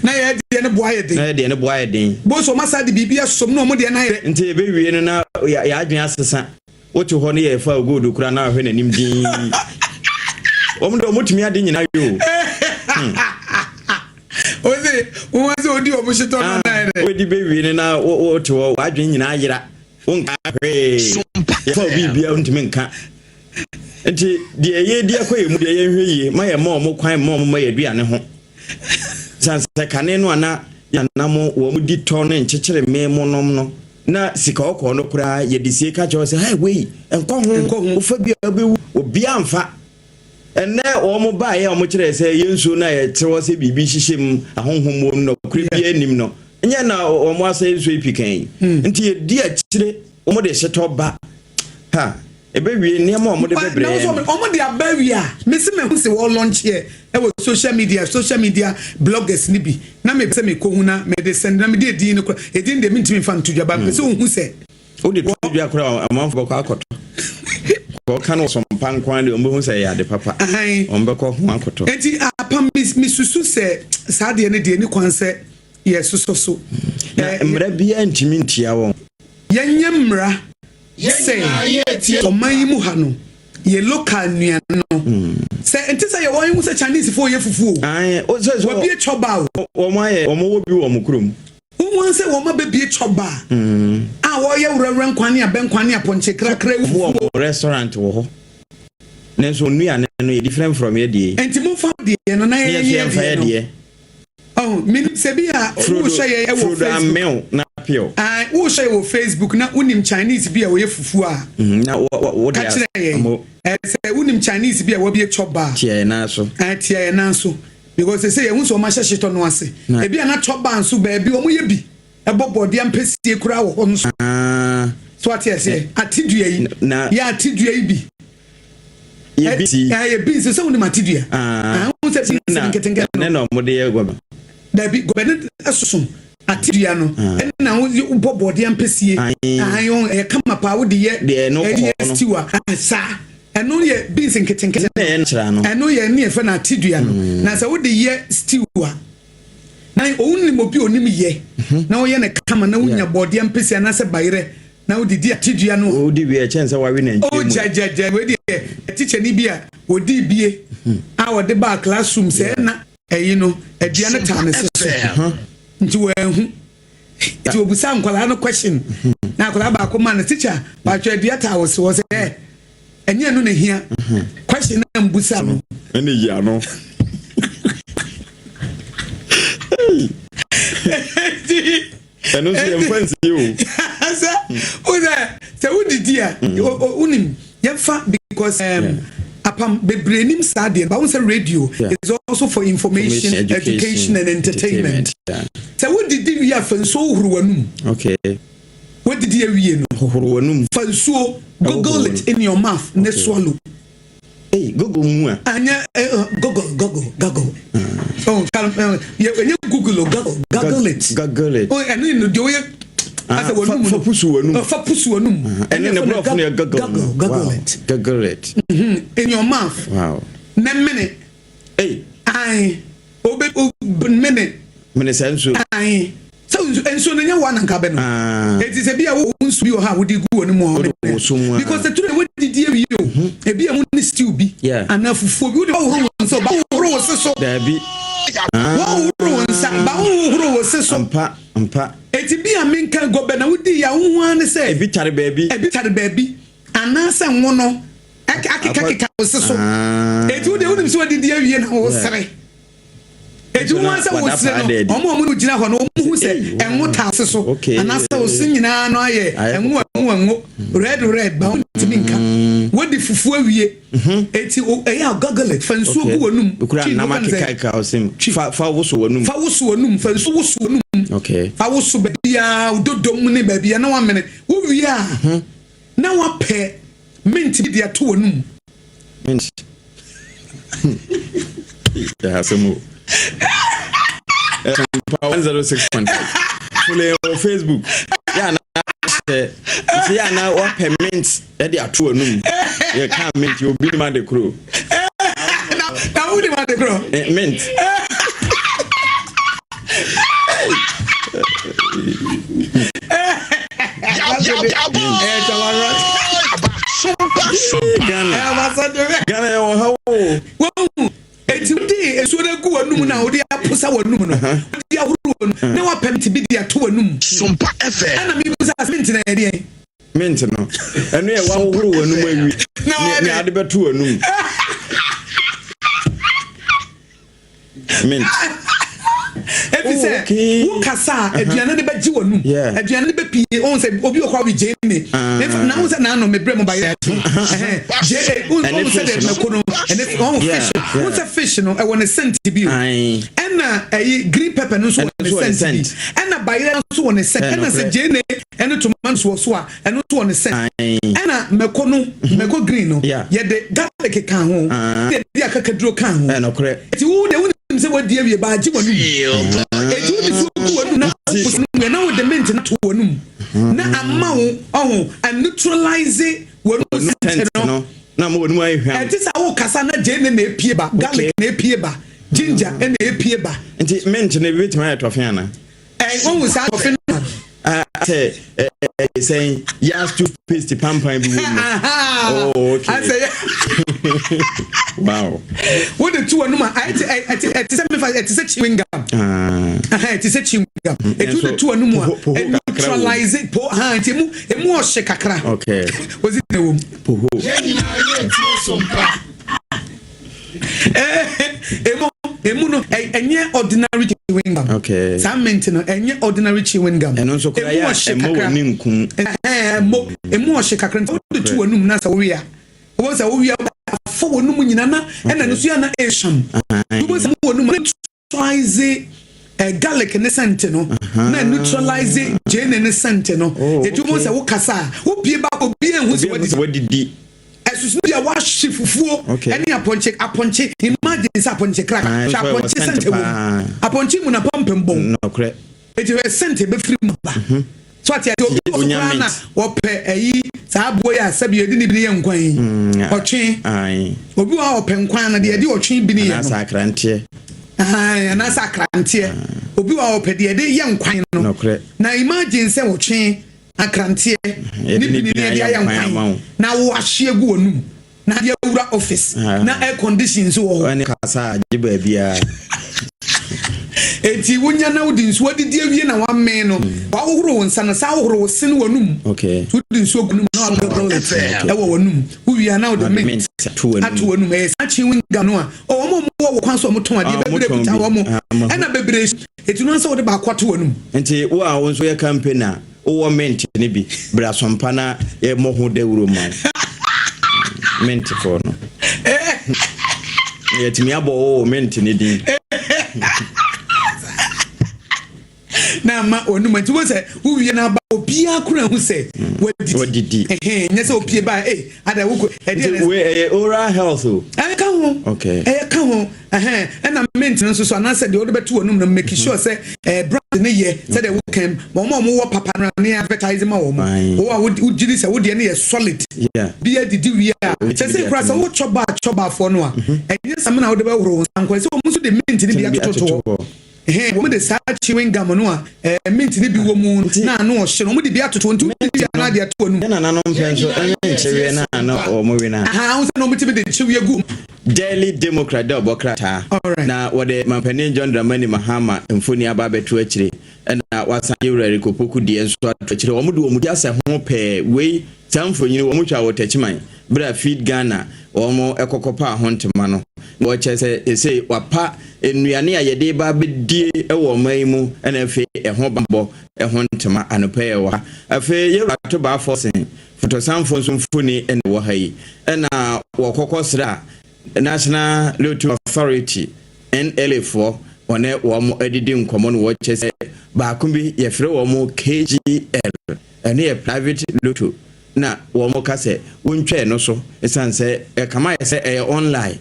Na yɛ deɛ no bo ayɛ den. Na yɛ deɛ no bo ayɛ den. Bohu sɛ wɔn asan de biribi asom na wɔn deɛ no ayɛ. Nti yɛbɛwie no na yɛ adwene asesa. Wote hɔ no yɛ fa gold kura na ahwɛ n'anim dinn. Wɔn de wɔn tumi ade nyinaa yɛ o. Hmm. Ose wɔn sɛ odi wɔn hyetɔ no na yɛ dɛ. Wodi bɛ wie no na wote hɔ w'adwene nyinaa yera. Wonka hwee. Yɛfa obi bia ntumi nka. Nti deɛ yɛdi akɔ yɛ mu deɛ yɛnhwɛ yie ma yɛ ma wɔn kwan ma wɔn ma yɛ aduane ho. San sɛ kane no ana yɛnam wɔn di tɔ ne nkyekyere mee mo nom no. Na sika ɔkɔɔ no koraa yɛde sie ka kyerɛ sɛ hey wei nkɔ ho Nkɔ ho. wofa bi a wobɛwu obiara mfa ɛnɛ wɔn baeɛ a wɔn kyerɛ sɛ yɛn nsuo no a yɛte hɔ sɛ biribi hyehyɛ mu ahonhom wɔ mu nɔkorɛ biara nnim no nyɛ na wɔn asɛ nsuo yi pikan yi nti yɛdi akyire wɔn de hyetɔ ba ha ɛbɛwie nneɛma a wɔn de bɛbrɛ na yɛn wɔn wɔn de aba awie a mesi me ho se wɔn launch yɛ ɛwɔ social media social media bloggers ni bi na me sɛ me kɔ hu na me de send na me de edin no kora edin deɛ me ntumi nfa nto dwa ba me sɛ ohun sɛ. Wode to dwa kora amanfo bɛkɔ akɔtɔ kɔka no sɔmpa nko ara deɛ wɔn bɛhu sɛ ɛyɛ ade papa wɔn bɛkɔ ho akɔtɔ. Eti apam mi mi susu sɛ saa deɛ ne deɛ ne kwan sɛ yɛ sosɔ so. Na mmara biara ntumi ntia wɔn. Yɛnyɛ mmara sɛ ɔman yi mu ha no yɛ local nnuane no sɛ nte sɛ yɛwɔ ehu sɛ Chinese fo yɛ fufuo o wɔbie chɔba o wɔn ayɛ wɔn wɔ bi wɔ wɔn kurom wɔn sɛ wɔn abɛbie chɔba a wɔyɛ wurɛwurɛ nkwan ne abɛnkwan ne apɔnkye krakra fufuo. Wɔn restaurant wɔ hɔ. Nanso nnuane no yɛ different from yɛ deɛ. Nti momfa deɛ no na yɛnyɛ deɛ no. Ɔho, menim sɛ bi a wohwɛ yɛn wɔ Facebook. Frodo amew na pew. Ae, wohwɛ yɛn wɔ Facebook na wonim Chinese bi a ɔyɛ fufuo a. Mm, na wo de Ka kyerɛ yɛn. Ɛɛ, sɛ wonim Chinese bi a wabie chop bar. Tia yɛn nan so. Ae, tia yɛn nan so. Because sɛ yɛhu sɛ wɔn ahyɛ hyetɔ no ase. Ebi a na chop bar nso baabi wɔn yɛ bi. Ɛbɔ bɔɔdeɛ ampesie koraa wɔ hɔ nso. Ah. So ate aseɛ? Ate dua yi. Na. Yɛ ate dua yi bi. Yɛ bi si. Yɛ beans sɛ wonim ate dua. Ah. Wohu sɛ beans na nketenkete no. Ne na wɔde yɛ gɔbɛ. Dabi gɔbɛ no soso ate dua no. Ɛna wobɔ bɔɔdeɛ ampesie. Ahan ɛyɛ kama paa wode yɛ. Deɛ ɛno kɔkɔɔ no. Stew a saa. Ɛno yɛ beans nketenkete. Ne yɛ nkyerɛ no. Ɛno yɛ ne yɛfɛ no ate dua no. Na sɛ wode yɛ stew a. Na wonim obi a onim yɛ na ɔyɛ no kama na wonya bɔɔdeɛ ampesi anaasɛ bayerɛ na wode di atedua no. Wodi wie ɛkyɛn sɛ wawe nantwie mu. Oh gyagyagya wei deɛ tikyani bi a wɔdii bie a wɔde baa classroom sɛ na ɛyi no adua no taa ne se so nti wɔanhu nti wɔbusa nkwadaa no question na akwadaa baako ma no tikya baatwa adua taa wo se wɔ sɛ ɛnyɛ ɛno na ehia question na mbusa no. Ɛna yi ano. Ɛno nso yɛmfa nsie o. Sɛ wo sɛ sɛ wodidi a wonim yɛmfa because um, apam bebree nim saa deɛ ba wo sɛ radio is also for information, education and entertainment. Sɛ wodidi wie a fa nsuo hohoro w'anum. Okay. Wadidi awie no. Hohoro w'anum. Fa nsuo, goggle it in your mouth ne swallow. Hey, goggle mu a. Anya eh, eh, goggle, goggle, goggle. Ah. Oh, kan eh, yɛ ɛnyɛ google o, goggle, goggle it. Goggle it. Oh, ɛno no deɛ ɔyɛ. Ah, Asɛ w'anum no. Fa pusu w'anum. Fa pusu w'anum. Ɛne ne borɔfo no yɛ goggle. Goggle, goggle it. Goggle it. Mm-hmm. In your mouth. Wow. Ne mene. Hey. Aye. Obe o mene. Mene saa nsuo. Ae. Sɛ nsuo no nyɛ wo ananka bɛ no. Ah. Eti sɛ bi a wo nsuo bi wɔ ha a wode gu wɔ ne mu a Wode woso mu a. Because ɛturo de wodidi awie o. Mhm. Ebi a mu ne stew bi. Yeah. Anaa fufuo bi wode wohoro wo nsa ba wohoro wo se so. Daabi. Ah. Wohoro wo nsa ba wohoro wo se so. Ampa ampa. Eti bi a menka gɔbɛ na wodi yɛ a wohu ara ne sɛ. Ebi tare baabi. Ebi tare baabi anaasɛ ngo no akekakeka wo se so. Ah. Eti wo deɛ wonim sɛ wadidi awie na wosere. Eti wɔn sɛ wosere no, wɔn a wɔn gyina hɔ no, wɔn hu sɛ ɛnwo taa se so, anaasɛ ose nyinaa no ayɛ ɛnwo ɛnwo ɛnwo red red ba wɔn ntumi nka. Mm. Wɔdi fufuo awie. Mm-hmm. Eti ɛyɛ a guggle it, fa nsuo gu wɔn num. Okura nam akeka ɔsɛm. Fa fa woso wɔn num. Fa woso wɔn num, fa nsuo woso wɔn num. Okay. Fa woso baabi a dodom ne baabi a na wamene. Wowie a mm-hmm. na wapɛ mint bi de ato wɔn num. Mint. Yɛ asɛm o. Ɛsɛmpa 106.5. Follow yɛn wɔ Facebook. Yɛ ana hyɛ nti yɛ ana wapɛ mint ɛde ato anum. Yɛ ka mint yɛ obi nim ade koro. Na wo nim ade koro. Eh, mint. Ghana. Ghana yɛ wɔ ha o. Wɔn eti wode nsuo no agu w'anum na wode aposa w'anum no wode ahoro w'anum na wapɛ mint bi de ato w'anum. Sompa FM. Ɛna mi bisa mint na yɛ deɛ. Mint no ɛno yɛ wahohoro w'anum awi ne ade bɛto w'anum. Mint. Efisɛ Oh, wo kasa a aduane no bɛgye w'anum. Aduane no bɛpie. Ohun sɛ obi wɔ hɔ a ɔwe gyeene. Ah. Na ohun sɛ n'ano mebrɛ mu ba yɛ. Gye ohun sɛ de mako no ɛne ohun fish. Ohun sɛ fish no ɛwɔ ne scent bi o. Ɛna ɛyi green pepper no nso wɔ ne scent bi. Ɛna bayerɛ nso wɔ ne scent. Ɛna sɛ gyeene ɛne tomato wɔ so a ɛno nso wɔ ne scent. Ɛna mako no mako green no yɛde garlic ka ho. Yɛde akakaduro ka ho. Eti wo de wonim sɛ wadi awie ba agye w'anum. Eti wode suo gu w'anum na woposa no mu na wode mint no to w'anum na ama wo ɔho a neutralize w'anum scent no. Na ama w'anum ayɛ hwam. Ɛte sɛ wokasa na gyeene na epie ba, garlic na epie ba, ginger na epie ba. Nti mint no ebi betumi ayɛ tɔfe ana? Ɛn wohu saa tɔfe no a. Sɛ sɛn yas toothpaste pampan bi wɔ mu. Oh, okay. Asɛ yɛ. Wow. Wode to w'anum a ayɛ te ɛte ɛte sɛ mefa ɛte sɛ chewing gum. Ɛhɛn ɛte sɛ chewing gum. Ɛti wode to w'anum a neutralize po ha nti emu emu ɔhye kakra. Okay. Ozi na ɛwɔ mu. Poho. Yɛn nyinaa yɛ tie so mpa. Emu emu no ɛnyɛ ordinary chewing gum. Okay. Saa mint no ɛnyɛ ordinary chewing gum. Ɛno nso koraa yɛ a ɛmmɔ w'ani nkum. Ɛhɛn, ɛmmɔ emu ɔhye kakra nti wode to w'anum na sɛ wowe a, wobɛhu sɛ wowe a afɔ w'anum nyinaa na ɛna no so yɛ na ɛhwam. Wobɛhu sɛ w'anum na neutralize garlic ne scent no na neutralize gyeene ne scent no. Oh, Eti wobɛhu okay. sɛ wokasa a wopie ba obi anhu sɛ Obi anhu sɛ wadidi. Ɛsoso bi a wahye fufuo Okay. ɛne apɔnkye apɔnkye imagine sɛ apɔnkye kraka Ah, hwɛ nso ɛwɔ apɔnkye scent scent wɔ mu paa. apɔnkye mu na pampam bɔn. Nokorɛ. Eti hwɛ scent ebɛfiri mu ba. So ate ase obi wɔ so Onya koraa na mint. wɔpɛ ɛyi saa aboa yi a sɛbi yɛde ne bi yɛ nkwan yi ɔtwe. Obi wɔ hɔ a ɔpɛ nkwan na deɛ yɛde ɔtwe bi ne yɛ no. Anaasɛ akranteɛ. Ahan, anaasɛ akranteɛ. Obi wɔ hɔ a ɔpɛ deɛ yɛde yɛ nkwan no. Nokorɛ. Na imagine sɛ ɔtwe akranteɛ Yɛde ne ne bi ne bi yɛde ayɛ ayɛ nkwan ama nkwan wo. na wo ahye agu w'anum na adeɛ awura office na air condition nso wɔ hɔ. Ɔne kasa agye baabiara. Eti wonya na wode nsuo adidi awie na wamee no, wahohoro wo nsa no, saa ahohoro wo se ne w'anum. Wode nsuo gu no mu na wahohoro ɛwɔ w'anum. Wowie a na wode Na wode mint mint ato w'anum. ato w'anum. Ɛyɛ saa chewing gum no a ɔ, wɔn a wɔwɔ wɔ kwan so a wɔtɔn adeɛ Ah, bebree wɔtɔn kuta bi. wɔn. Ah, mahu. Ɛna bebree eti no ansa wode baako ato w'anum. Nti wo a wo nso yɛ campaign a wowɔ mint no bi, bra sompa na yɛmmɔ ho dawuro ma wo. Mint foɔ no. Yɛtumi abɔ wo mint no din. Na ama w'anum nti wo sɛ wowie no aba obiara kora hu sɛ wadidi. Wadidi. Ɛhɛn, nyɛ sɛ opie ba ee ada wokɔ ɛdeɛ Nti na wei ɛyɛ oral health o. Ɛyɛ ka ho. Okay. Ɛyɛ ka ho. Ɛhɛn, ɛna mint no nso so anaasɛ deɛ wode bɛto w'anum no make sure sɛ brand no yɛ sɛdeɛ wokan ma wɔn a wɔwɔ papa no ne advertise ma wɔn. Aye. Wo a wogye di sɛ wo deɛ no yɛ solid. Bi adidi wie a, Wobɛtumi sɛ de sɛ kora sɛ ato mu. wotɔ ba chɔbafoɔ no a, ɛnyɛ samina a wode bɛhoro wo nsa nko, ɛsɛ wɔn nso de mint no bi Bi atototo atoto hɔ. hɔ. Ɛhɛn, wɔn de saa chewing gum no a mint no bi wɔ mu no, na ano ɔhye no, wɔn de bi atoto nti wodi wie a na ade ato w'anum. Yɛn nananom pɛ nso ɛnyɛ nkyeweɛ no a na wɔn we no a. Aha, wohu sɛ na wɔtumi de nkyeweɛ gu mu. Daily Democrat dɛ ɔbɔ krataa na wɔde Manpanin John Dramani Mahama mfoni aba abɛto akyire ɛna wasan Yewura Eric Opoku deɛ nso ato akyire. Wɔn de wɔn ti asɛ ho pɛɛ. Wei, saa mfonini wɔn twaa wɔ Techiman berɛ a Feed Ghana wɔn kɔkɔpaa ho ntoma no. Na wɔkyerɛ sɛ seesei wapa nnuane a yɛde reba abɛdie wɔ ɔman yi mu ɛna afei ɛho bammɔ ho ntoma anɔpa yi ɛwɔ ha. Afei Yewura Atobaa Forson Fotosanfoɔ nso mfoni na ɛwɔ ha yi. Ɛna wɔkɔkɔ sra National Lottery Authority, NLA foɔ, wɔne wɔn adidi nkɔmmɔ no wɔkyɛ sɛ baako bi yɛfrɛ wɔn KGL, ɛno yɛ private lotto na wɔn ka sɛ wontwa ɛno so ɛsiane sɛ ɛkama yɛ sɛ ɛyɛ online.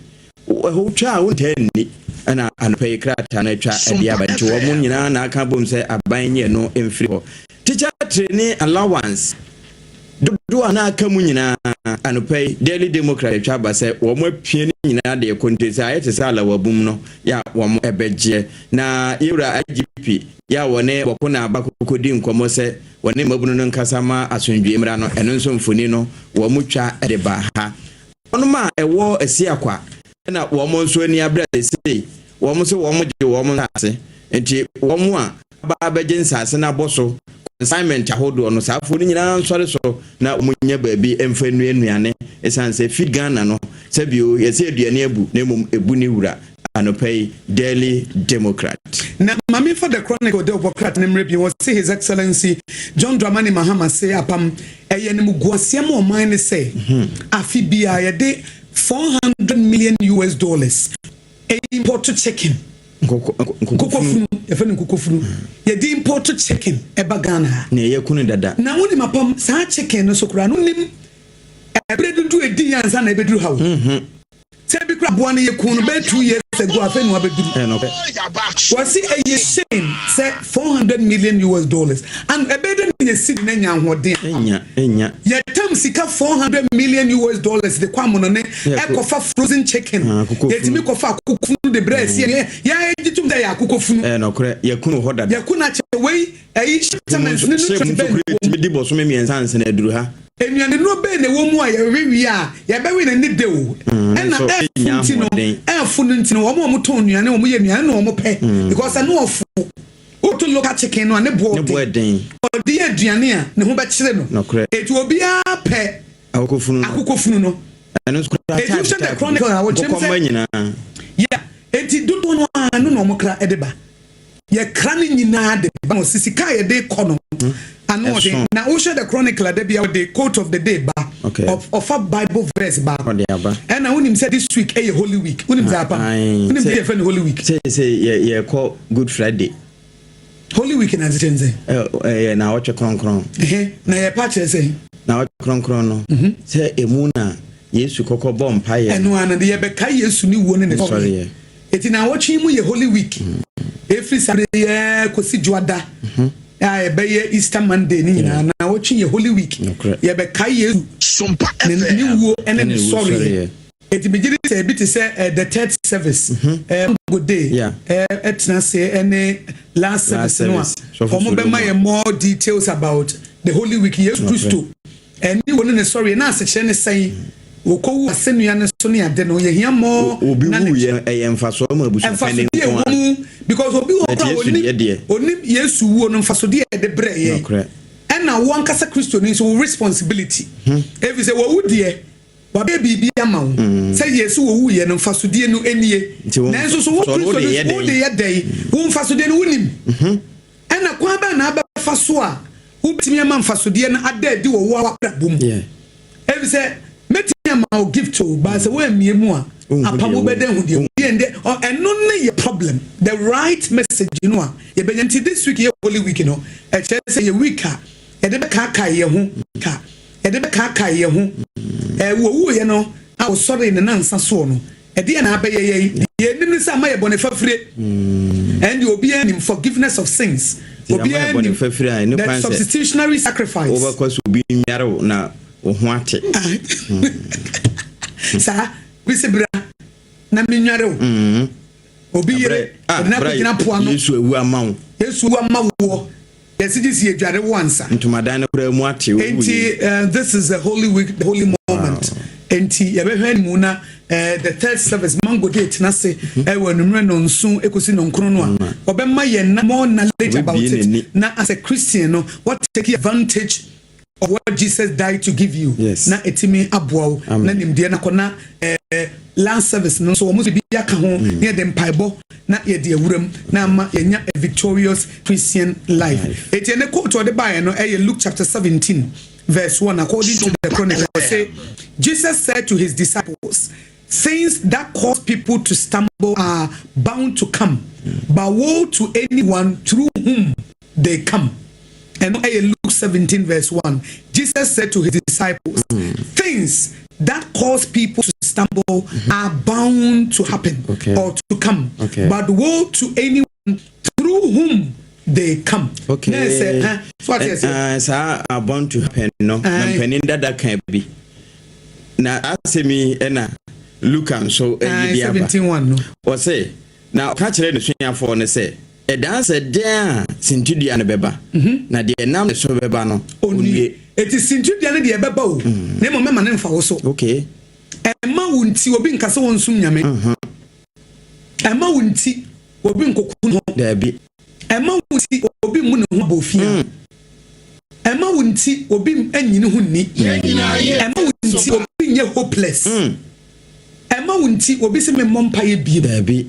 Ɛhɔ twa a wontaa nni ɛna anɔpa yi krataa no atwa ɛde aba nti wɔn nyinaa na aka bom sɛ aban nyɛ no mfiri hɔ. Teacher training allowance dodoɔ a na aka mu nyinaa anɔpa yi Daily Democrat atwa aba sɛ wɔn apue no nyinaa de ɛkɔ nti sɛ ayɛ te sɛ alawabum no yɛ a wɔn ɛbɛgyeɛ. Na yɛwura IGP yɛ a wɔne Bɔko na aba kɔkɔdi nkɔmmɔ sɛ wɔne mmabunu no nkasa ma asomdwoeɛ mmra no, ɛno nso mfoni no wɔn twa de ba ha. Wɔnom a ɛwɔ Asiakwa na wɔn nso ani abere a seesei wɔn nso wɔn gye wɔn nsaase nti wɔn a aba abɛgye nsaase no abɔ so consignment ahodoɔ no saa afoɔ no nyinaa nsɔre so na wɔn nya baabi mfa nnua nnuane ɛsiane sɛ Feed Ghana no sɛbio yɛsɛ aduane abu na mmom ɛbu ne wura. Anɔpa yi Daily Democrat. Na ma memfa The Chronicle de Ɔbɔkrat no mmerɛ bio, wɔse His Excellency John Dramani Mahama se apam ɛyɛ animguaseɛ ma ɔman no sɛ afe biara yɛde 400 million US dollars import chicken, nkokɔfunu, yɛfrɛ no nkokɔfunu, yɛde import chicken ɛba Ghana ha. Nea yɛkunu dada. Na wonim apam saa chicken no so koraa no wonim ɛberɛ dodoɔ ɛdi yɛ ansa na ɛbɛduru ha o. Sɛ bi kora aboa no yɛ kun no bɛyɛ 2 years ago afei na wabɛduru. Wɔsi ɛyɛ shame sɛ 400 million US dollars and ɛbɛyɛ dɛ na yɛsi de na nya ahoɔden a. Enya enya. Yɛtam sika 400 million US dollars de kɔ amonɔne ɛkɔfa frozen chicken. Yɛtumi kɔfa akokɔ funu de brɛ ɛsi yɛ yɛ gye tum sɛ yɛ akokɔ funu. Ɛyɛ nɔkorɛ yɛkunu hɔ dada. Yɛkunu akyɛ wei ɛyi vitamins ne nutrients bɛn na ɛwɔ mu. Yɛtumi di bɔsome mmiɛnsa ansa na aduru ha. Nnuanennuro bɛn na ɛwɔ mu a yɛwe wie a, yɛbɛwe no ne dɛ o. Ɛna ɛfo nti no, ɛfo no nti no, wɔn a wɔtɔn nnuane, wɔn yɛ nnuane na wɔn pɛ. Because ɛno ɔfo. Woto local chicken no a, ne boɔ den. Ɔde yɛ aduane a, ne ho bɛkyere no. Eti obiara pɛ akokɔfunu no. Ɛno nso koraa Eti wohwɛ The Chronicle a, wɔkyerɛ mu sɛ Yeah, enti dodoɔ no ara no na wɔn kra de ba. Yɛkra no nyinaa de ba no sika a yɛde kɔ no ano ɔden. Na wohwɛ The Chronicle da bia ɔde quote of the day ba. Ɔfa Bible verse baako. Ɛna wonim sɛ this week ɛyɛ Holy Week. Wonim sɛ apa? Wonim sɛ yɛfrɛ no Holy Week? Sɛ sɛ yɛkɔ Good Friday. Holy Week na nsekyɛ nsɛn? Ɛyɛ na ɔtwe kronkron. Na yɛpa kyerɛ sɛ? Na ɔtwe kronkron no sɛ emu na Yesu kɔkɔ bɔ mpaeɛ. Ɛno ano de yɛbɛka Yesu ne wuo ne ne sɔreɛ. Eti naawɔtwe yi mu yɛ Holy Week. Efiri saa bere yi ara kɔsi Dwoada a ɛbɛyɛ Easter Monday no nyinaa, naawɔtwe yɛ Holy Week. Yɛbɛkae Yesu ne ne wuo ne ne sɔreɛ. Eti megye di sɛ ebi te sɛ the third service, Mango Day, ɛtena ase ɛne last service no a, wɔn bɛma yɛ more details about the Holy Week. Yesu Kristo Ɛne wuo ne ne sɔreɛ na asekyerɛ ne sɛn? Wɔkɔwu asɛnnua no so ne ade no, yɛhia more Obi knowledge. wuiɛ ɛyɛ mfasoɔ ma abusuapanin Mfasodeɛ nko ɛwɔ ara. mu because obi wɔ hɔ But koraa a Yesu ɔnim deɛ deɛ. ɔnim Yesu wuo no mfasodeɛ a ɛde brɛɛ yɛn. Nokorɛ. Ɛna wo ankasa Kristoni nso wo responsibility. Ɛfiri sɛ wawu deɛ, wabɛyɛ biribi ama wo. Sɛ Yesu ɔwuiɛ no mfasodeɛ no nie. Nti wo Nanso so wo mfasoɔ no wode Kristoni yɛ nso wode dɛn? yɛ dɛn? Wo mfasodeɛ no wonim. Ɛnna kwan bɛn na wobɛfa so a wubetumi ama mfasodeɛ no ada adi wɔ wo ara w'abrabɔ mu? Efisɛ mɛtumi ama wo gift o, but sɛ woammue mu a, apam wobɛda ahu deɛ woyɛ ndɛ. Ɛno ne yɛ problem, the right message no a yɛbɛnya. Nti this week yɛ Holy Week no, ɛkyerɛ sɛ yɛ week a yɛde bɛkaakae yɛn ho, ka yɛde bɛkaakae yɛn ho. Wɔwuiɛ no a wɔsɔree ne nansa soɔ no, Ɛdeɛn na abɛyɛ yɛn? Deɛ yɛnim ne sɛ ama yɛ bɔne fafire. Ɛnde obiara nim forgiveness of sins. Obiara nim the substitutionary sacrifice. Wobɛkɔ so obi nware wo na wo ho ate. Saa, obi se bra na menware wo. Obi yere, ɔde no akɔgyina po ano. Yesu awu ama wo. Yesu awu ama woɔ. Yɛse gye sɛ yɛdware wo ansa. Ntomadan no koraa mu ate, owu Enti yi. this is the holy week, the holy moment. Enti yɛbɛhwɛ animu na the third service, Mango Day tena ase wɔ anwummerɛ nnɔnson kɔsi nnɔnkron no a, ɔbɛma yɛn more knowledge about it. Na as a Christian no, what take advantage of what Jesus died to give you. Yes. Na ɛtumi aboa wo na nimdeɛ no akɔ na last service no nso wɔn nso bi aka ho mm. na yɛde mpaebɔ na yɛde awuram na ama yɛnya a victorious Christian life. Eti ɛne quote ɔde baeɛ no ɛyɛ Luke chapter 17 verse 1 according to the Chronicle say Jesus said to his disciples, "Things that cause people to stumble are bound to come, but woe to anyone through whom they come." Ɛno ɛyɛ Luke 17 verse 1. Jesus said to his disciples, "Things that cause people to stumble are bound to happen or to come, but woe to anyone through whom they come." Okay. Na ɛsɛ, ha, so ate aseɛ? Saa are bound to happen no, na mpanin dada kan bi. Na asɛm yi ɛna Luka nso ayi de aba. 17:1 no. Ɔse, na ɔka kyerɛ n'asuafoɔ no sɛ, Ɛdaa sɛ dɛn a sintidua no bɛba, na deɛ ɛnam ne so bɛba no, ɔnnue. Enti sintidua no deɛ ɛbɛba o, na mmom mɛma no mfa wo so. Ɛmma wo nti obi nka sɛ ɔnsom Nyame. Ɛmma wo nti obi nkoko ne ho. Daabi. Ɛmma wo nti obi mmu ne ho abofia. Ɛmma wo nti obi nnyi ne ho nni. Ɛmma wo nti obi nyɛ hopeless. Ɛmma wo nti obi se memmɔ mpaeɛ bio. Daabi.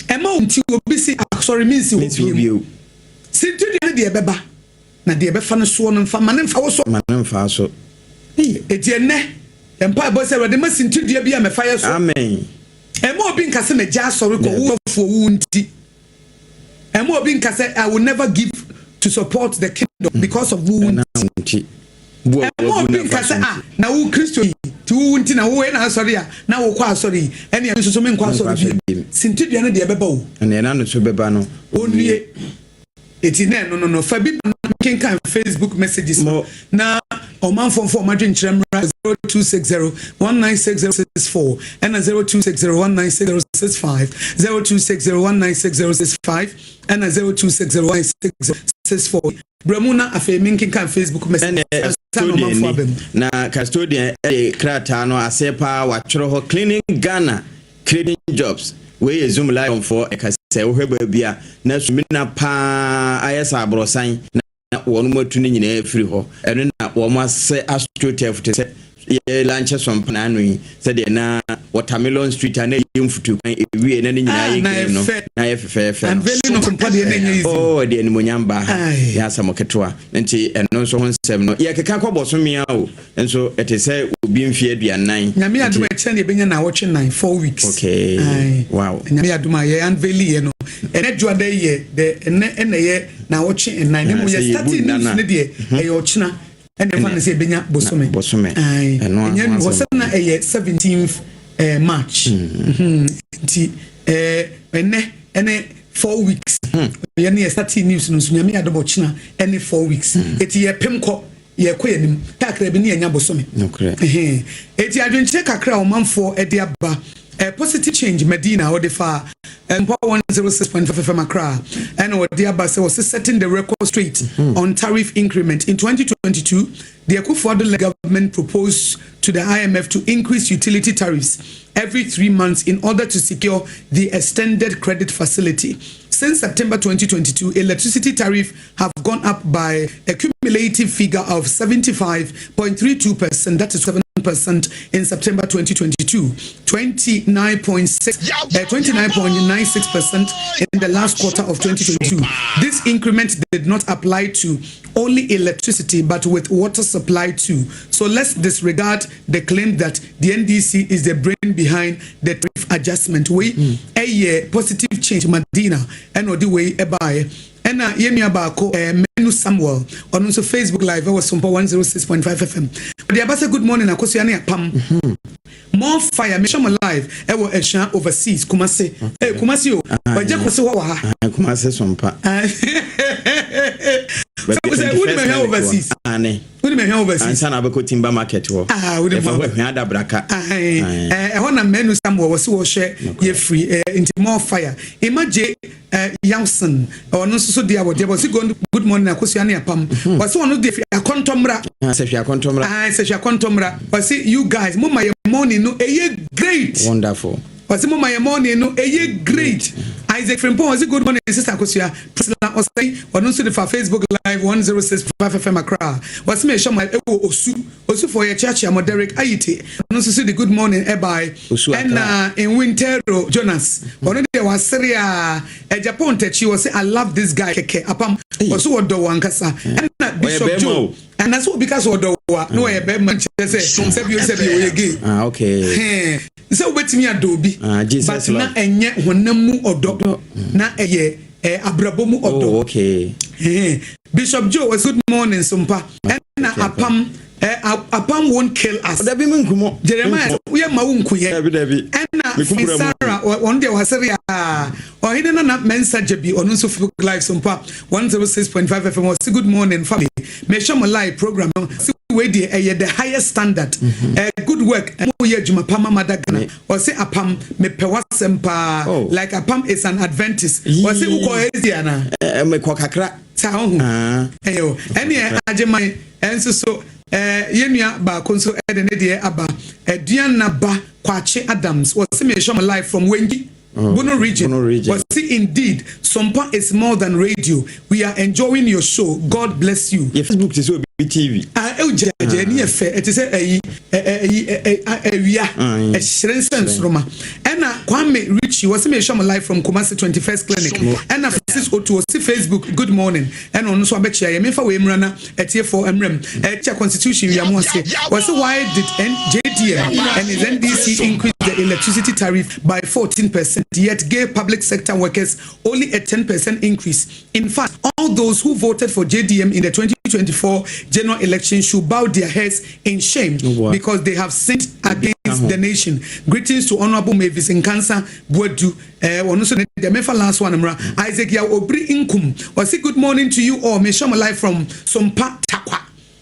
Ɛmma wo nti obi se asɔre mensi hɔ bio. Sintidua no deɛ ɛbɛba, na deɛ ɛbɛfa no soɔ no mfa, ma no mfa wo so. Ma no mfa so. Enti ɛnnɛ, yɛn mpaebɔ sɛ Awurade ma sintidua bi a mɛfa yɛ so. Amen. Ɛmma obi nka sɛ magya asɔre kɔ wo sɔfoɔ wo nti. Ɛmma obi nka sɛ I will never give to support the kingdom because of wo nti. Ɛmma obi nka sɛ ah na wo Kristo yi ti wo nti na wo na asɔre a na wokɔ asɔre yi ɛne ɛno nso so menkɔ asɔre bio. Sintidua no deɛ ɛbɛba o. Ɛne ɛna no so bɛba no. Onue. Eti na ɛno no no fa bi ba na kenkan Facebook messages no na ɔmanfoɔ mfa wɔn adwenkyerɛ mmra 0260 196064 ɛna 0260 196065 0260 196065 ɛna 0260 196064. Bra mu na afei menkenkan Facebook messages Ɛna ansa na custodian ɔmanfoɔ ni aba mu. Na custodian de krataa no aseɛ paa watwerɛ hɔ Cleaning Ghana Creating Jobs. Wei yɛ Zoom Lion foɔ ɛka sɛ wohwɛ baabi a na sumina paa ayɛ sɛ aborɔsan na wɔn atu no nyinaa afiri hɔ. Ɛno na wɔn asɛ astɔ. Astroturf te sɛ yɛ lankyɛ sɔmpa na ano yi sɛdeɛ na watermelon street a na ɛyɛ mfutu kwan ewie na ne nyinaa Ah, yɛ na green no ɛfɛ. na yɛ fɛfɛɛfɛ no. Unveiling of mpa deɛ na ɛnyɛ easy. Oh, ɛde animonyam baa ha Aye. yɛ asɛm ketewa nti ɛno nso ho nsɛm no yɛkeka kɔ bɔsome a o nso ɛte sɛ obi mfeɛ 40. Nyame adom a ɛkyerɛ ne yɛbɛnya naawɔtwe 4, 4 weeks. Okay. Aye. Wow. Nyame adom a yɛ unveil yɛ no ɛnɛ dwoada yi yɛ dɛ ɛnɛ ɛna yɛ naawɔtwe 4 ne mu Ah, yɛ sɛ yɛbu starting nna news no a. ne deɛ ɛyɛ ɔkyena ɛna ɛfa no sɛ yɛbɛnya bosome. Bosome. Aye. Ɛno ɛnyɛ ho nu hɔ asɛm. sɛ na ɛyɛ 17th March. Nti ɛnɛ ɛne 4 weeks yɛne yɛ starting news no nso Nyame adom ɔkyena ɛne 4 weeks eti yɛpem kɔ yɛkɔ yɛnim kakra bi ne yɛnya bosome. Nokorɛ. Ɛhɛn. Eti adwenkyerɛ kakra a ɔmanfoɔ ɛde aba positive change Medina ɔde fa mpa 106.5 FM Accra ɛna ɔde aba sɛ wɔsɛ setting the record straight on tariff increment. In 2022, the Akufo-Addo government proposed to the IMF to increase utility tariffs every 3 months in order to secure the extended credit facility. Since September 2022, electricity tariff have gone up by a cumulative figure of 75.32%. That is 7% in September 2022, 29.6, 29.96% in the last quarter of 2022. This increment did not apply to only electricity, but with water supply too. So let's disregard the claim that the NDC is the brain behind the tariff adjustment. We a year positive change Madina and the way ɛbaeɛ ɛna yɛn nua baako Menu Samuel ɔno nso Facebook live ɛwɔ Sompa 106.5 FM ɔde aba sɛ good morning Akosua ne Apam, more fire, mehyɛ mo live ɛwɔ Ɛhyɛn overseas Kumase Kumase o ɔgye Kumase hɔ wɔ ha. Ah, Kumase Sompa. Sɛ wodi ma hwɛ overseas ane wodi ma hwɛ overseas ansa na abɛkɔ Timber Market hɔ. Ah, wodi yɛfa ma- hɔ ahwia adabraka. Ɛhɔ na Menu Samuel wɔ si wɔhwɛ yɛ firi nti more fire imagye Yawson ɔno nso so deɛ a wɔdeɛ wɔsi good morning Akosua ne Apam wɔsi ɔno deɛ fi Akɔntɔmmra. Ah, sɛ hwɛ Akɔntɔmmra. Ah, sɛ hwɛ Akɔntɔmmra wɔsi you guys mo ma yɛ morning no ɛyɛ great. Wonderful. Wɔsi mo ma yɛ morning no ɛyɛ great. Isaac Frimpong wɔsi good morning sister Akosua. Priscilla Ɔsɛn ɔno nso de fa Facebook live 106.5 FM Accra wɔsi mi ɛhyɛ mo ɛwɔ Osu Osufoɔ yɛ kyeakyea mo. Derek Ayite ɔno nso so de good morning ɛbae. Osu Accra. Ɛna Nwintero Jonas ɔno deɛ wasere a ɛjapan tɛkyi wɔsi I love this guy kɛkɛ Apam wɔsi wɔdɔ wɔn ankasa ɛna Bishop bɛrima Joe o. ɛna sɛ obi ka sɛ ɔdɔ wa na ɔyɛ bɛrima nkyerɛ sɛ sɛbi sɛbi ɔyɛ gay. Ah, okay. Hɛn, sɛ wobɛtumi adɔ obi Ah, Jesus but na love. ɛnyɛ honam mu ɔdɔ na ɛyɛ abrabɔ mu ɔdɔ. Oh, okay. Hɛn. Bishop Joe was good morning Sompa ɛna Apam Apam won't kill us. Dabi mi nkumɔ. Jeremiah woyɛ ma wo nkuyɛ. Dabi, dabi. Ɛna Me kumpura mu. Fisara ɔno deɛ wasere a ɔhene nana Mensa Gyabi ɔno nso Facebook live Sompa 106.5 FM ɔsi good morning family, mehyɛ mo live program no si wei deɛ ɛyɛ the highest standard. Good work, mo yɛ adwuma pa mama da Ghana. Ɔsi Apam mepɛ wasɛm paa. Oh. Like Apam is an Adventist. Yee. Ɔsi wokɔ esi ana? Mekɔ kakra. Saa ɔho. Ah. Ɛyɛ o ɛne Agyeman ɛnso so yɛn nua baako nso ɛde ne deɛ aba Aduana ba Kwakye Adams wɔsi mi ehwɛ mo live from Wengi. Oh, Bono region. Bono region. Wɔsi indeed Sompa is more than radio. We are enjoying your show. God bless you. Yɛ Facebook te sɛ obi TV. Ah, ɛwɔ gyagya ɛni yɛ fɛ ɛte sɛ ɛyi ɛyi ɛ ɛwia ɛhyerɛn sɛ nsoroma. Ɛna Kwame Richie wɔsi mi ehwɛ mo live from Kumasi 21st Clinic. Ɛna Francis Otu wɔsi Facebook good morning ɛna ɔno nso abɛkyia yɛ mefa wɔ emira na ɛtiefoɔ mmerɛ mu ɛkyɛ constitution wia mu ase wɔsi why did JDM and his NDC increase the electricity tariff by 14% yet gave public sector workers only a 10% increase? In fact, all those who voted for JDM in the 2024 general election should bow their heads in shame Oh, because they have sinned against the nation. Greetings to Honorable Mavis Nkansa Buadu. Ɔno nso de mefa last one mra Isaac Yaw Obiri Nkum ɔsi good morning to you all, mehyɛ mo live from Sompa Takwa.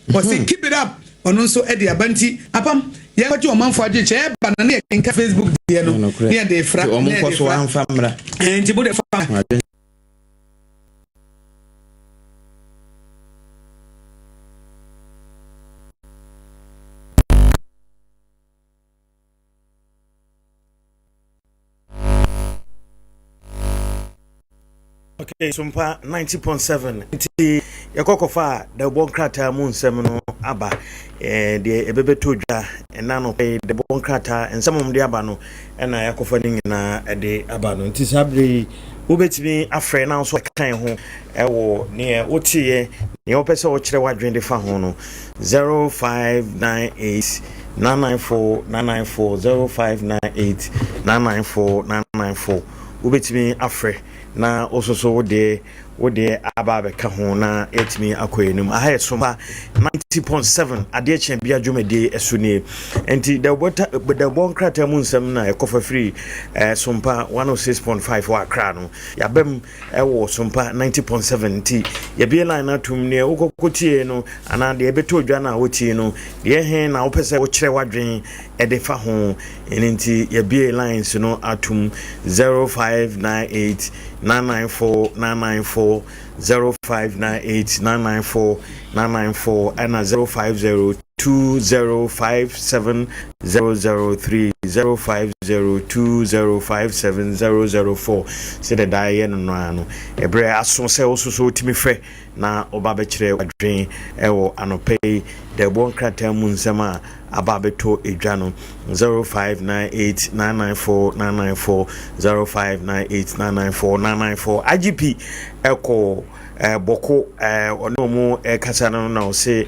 Ɔsi keep it up. Ɔno nso ɛde aba nti Apam yɛkɔgye ɔmanfo agye kyɛ ɛba na ne yɛ nka Facebook deɛ no ne yɛ de fra Ɔmo ne yɛ nkɔ de so fra amfa mmra. Nti bo de fa. Okay, Sompa 90.7 nti yɛkɔ kɔfa a dawubɔ nkrataa mu nsɛm no. aba. Deɛ ɛbɛbɛtɔ dwa ɛna anɔpa yi, dawubɔ nkrataa nsɛm a wɔde aba no ɛna yɛakɔfa ne nyinaa ɛde aba no. Nti saa berɛ yi wobɛtumi afrɛ na nso ɛka ho ɛwɔ neɛ woteeɛ, neɛ wopɛ sɛ wokyerɛ w'adwene de fa ho no. 0598 994 994, 0598 994 994. Wobɛtumi afrɛ na wososo wo deɛ, wo deɛ aba abɛka ho na yɛatumi akɔ anim. Aha yɛ Sompa 90.7, adeɛ kyɛn bia dwumadie ɛso nie. Nti dawubɔ nkrataa mu nsɛm na ɛkɔfa firi Sompa 106.5 wɔ Accra no, yɛabam ɛwɔ Sompa 90.7. Nti yɛbie line no atom. Neɛ wokɔkɔ tie no anaa deɛ ɛbɛtɔ dwa no a wotie no deɛ, he na wopɛ sɛ wokyerɛ w'adwen ɛde fa ho? Ɛno nti yɛbie lines no atom: 0598 994 994, 0598 994 994, ɛna 050 2057 003, 050 2057 004. Sɛdeɛ daa yɛ no no ara no, ɛberɛ aso sɛ wo soso wotumi frɛ na ɔba bɛkyerɛ adwen ɛwɔ anɔpɛ yi dɛbɔ nkrataa mu nsɛm a aba abɛtɔ edwa no: 0598 994 994, 0598 994 994. IGP ɛkɔ Bɔko, ɔne ɔmo ɛkasa no na ɔse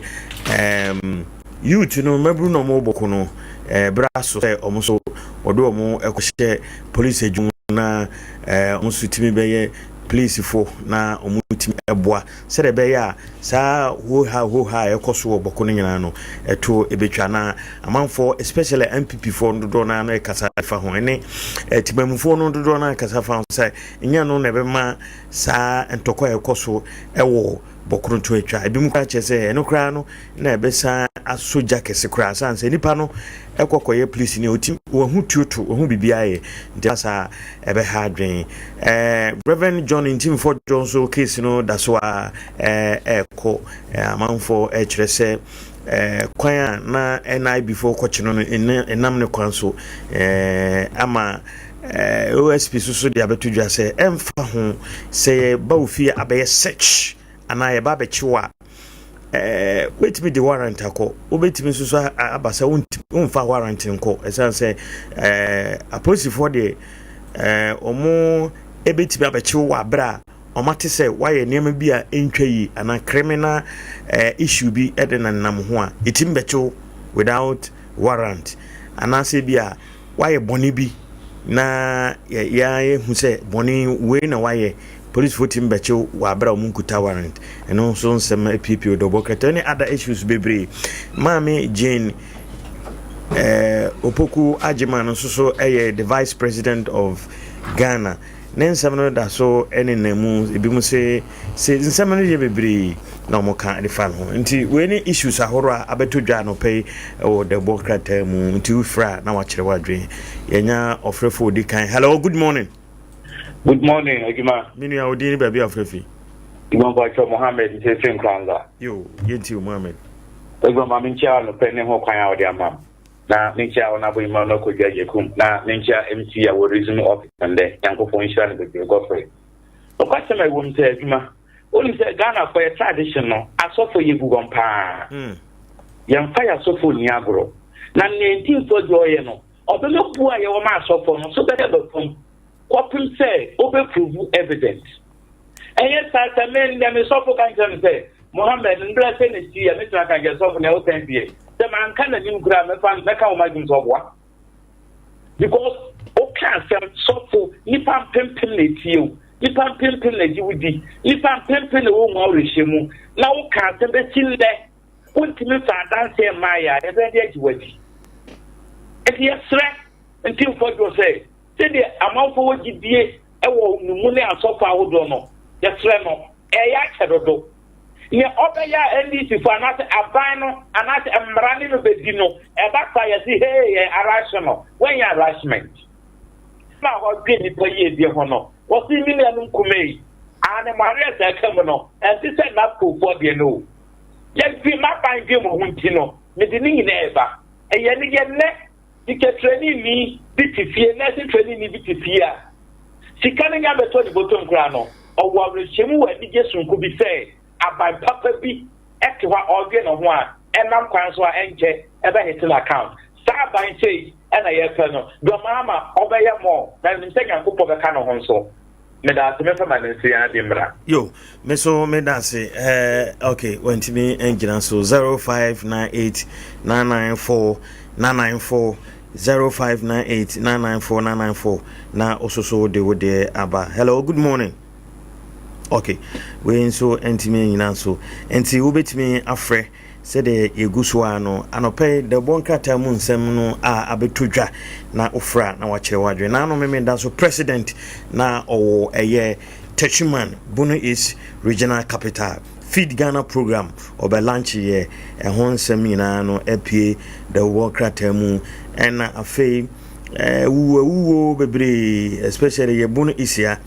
youth no, mmabunu na ɔmo Bɔko no, ɛberɛ aso sɛ ɔmo so ɔde ɔmo ɛkɔhyɛ police adwuma na ɔmo nso tumi bɛyɛ polisifo na ɔmo tumi ɛboa sɛdeɛ ɛbɛyɛ a saa hoha hoha a ɛkɔ so wɔ Bɔko no nyinaa no ɛto ɛbɛtwa. Na amanfoɔ, especially NPP foɔ dodoɔ no ano ɛkasa fa ho, ɛne timamufoɔ no dodoɔ no akasa fa ho sɛ nyɛ no na ɛbɛma saa ntɔkwa a ɛkɔ so ɛwɔ Bɔko no to atwa. Ebi mu koraa kyerɛ sɛ ɛno koraa no na ɛbɛsan asɔ gya kɛse koraa, san sɛ nipa no ɛkɔ kɔyɛ polisi ni, ɔti wɔn ho tuo to wɔn ho biribi ayɛ, nti saa ɛbɛha adwene. Reverend John Ntim Fordjour nso case no da so a ɛɛkɔ. Amanfoɔ ɛkyerɛ sɛ kwan a na NIB foɔ kɔkye no no ɛnam ne kwan so, ama OSP so so de abɛto dwa sɛ ɛmfa ho sɛ yɛba wo fie abɛyɛ search anaa yɛba abɛkye wo a, wobɛtumi de warrant akɔ, wobɛtumi nso so aba sɛ womfa warrant nkɔ, ɛsiane sɛ apolisifoɔ deɛ, ɔmo ɛbɛtumi abɛkye wo wɔ aberɛ a ɔmate sɛ woayɛ nneɛma bi a ɛntwa yi anaa criminal issue bi ɛde nenam ho a, ɛtumi bɛkye wo without warrant, anaasɛ bi a woayɛ bɔne bi na yɛhu sɛ bɔne wei na wayɛ, polisifoɔ tumi bɛkyew wɔ abere a wɔn nkuta warrant. Ɛno nso nsɛm apiepie dɔbɔ krataa ne other issues bebree. Maame Jane Opoku Agyeman no nso so ɛyɛ the Vice President of Ghana, ne nsɛm no da so ɛnenam mu. Ebi mu sɛ nsɛm no yɛ bebree na wɔn ka de fa no ho. Nti wei ne issues ahorow a abɛto dwa anɔpɛ yi ɛwɔ dɛbɔ krataa mu. Nti wofira a na wakyerɛ wadwene. Yɛnya ɔfrɛfo odi kan. Hello, good morning. Good morning, Adwuma. Me nua, odin ne baabi a ɔfrɛ fi? Adwuma Mpakyɛ, Mohammed Nsese Nkranza. Yo, yɛnti o, Mohammed. Adwuma, ma menkyia anɔpɛ ne ho kwan a wɔde ama m. Na menkyia wɔn abɔnyima no akɔdwa Agyekum. Na menkyia MC a wɔ resume office ndɛ. Nyankopɔn nhyira no bebree, Godfrey. Nokwasɛm a ɛwɔ mu sɛ, adwuma, wonim sɛ Ghanafoɔ yɛ tradition no, asɔfo yɛ gu wɔn paa. Yɛmfa yɛ asɔfo nni agorɔ. Na nea ntimfoɔ deɛ ɔyɛ no, ɔbɛma bu a yɛwɔ ma asɔfo no so bɛda ba fam kɔpem sɛ wobɛprove evidence. Ɛnyɛ saa sɛ me ndɛ me sɔfo ka nkyerɛ me sɛ Mohammed mbrɛ sɛ ne si a, mɛtumi aka nkyerɛ sɔfo nea woka sie sɛ manka n'anim koraa, mɛfa mɛka wo m'adwene sɛ ɔboa, because woka asɛm sɔfo, nipa mpempem na etie wo, nipa mpempem na egye wo di, nipa mpempem na wɔn mu awerɛhyɛ mu, na woka asɛm bɛsi nnɛ wontumi fa adanseɛ mmaa yɛ a yɛbɛn de agye w'adi. Nti yɛsrɛ nti mfɔdwo sɛ sɛdeɛ amanfoɔ wɔ gyidie wɔ ne mu ne asɔfo ahodoɔ no, yɛsrɛ no, ɛyɛ akyɛ dodo. Nea ɔbɛyɛ a NDC fo anaasɛ aban no anaasɛ mmara ne no bɛdi no, ɛba saa yɛse hee, yɛn arahye no wɔnyɛ arrangement na ɔdwe nnipa yiedie ho no. Wɔse me nuanom kumaa yi ane mo awerɛ sɛ aka mu no, ɛnte sɛ NABCOfoɔ deɛ no o. Yɛdwe m'aban dwe mo ho nti no, mede ne nyinaa ɛba. Ɛyɛ anigye nnɛ sikatirani ni bi te fie, nɛɛse trani ni bi te fie a sika no nya bɛtɔ ne bɔtɔm koraa no, ɔwɔ awerɛhyɛmu wɔ anigye sononko bi sɛ aban papa bi te hɔ a ɔredwe ne ho a. ɛnam kwan so a ɛnkyɛ ɛbɛ hit n'account. Saa aban sei ɛna yɛpɛ no. John Mahama ɔbɛyɛ more na menim sɛ Nyankopɔn bɛka ne ho nso. Medaase mɛfa ma ne nse ade mmra. Yo, me so meda ase. Eh, okay, wantumi angyina so 0598 994 994 0598 994 994 na ososo de wo deɛ aba. Hello, good morning. Okay, wei nso ntumi anyina so. Nti wobɛtumi afrɛ Sɛdeɛ yɛgu so ara no, anɔpa yi, dawubɔ nkrataa mu nsɛm no a abɛtɔ dwa na wofrɛ a na wakyerɛ w'adwene. N'ano Memenda so President na ɔwɔ ɛyɛ Techiman, Bono East Regional Capital Feed Ghana Program ɔbɛ launch yɛ ɛho nsɛm nyinaa no apue dawubɔ nkrataa mu. Ɛna afei awuo awuo bebree especially yɛ Bono East ha,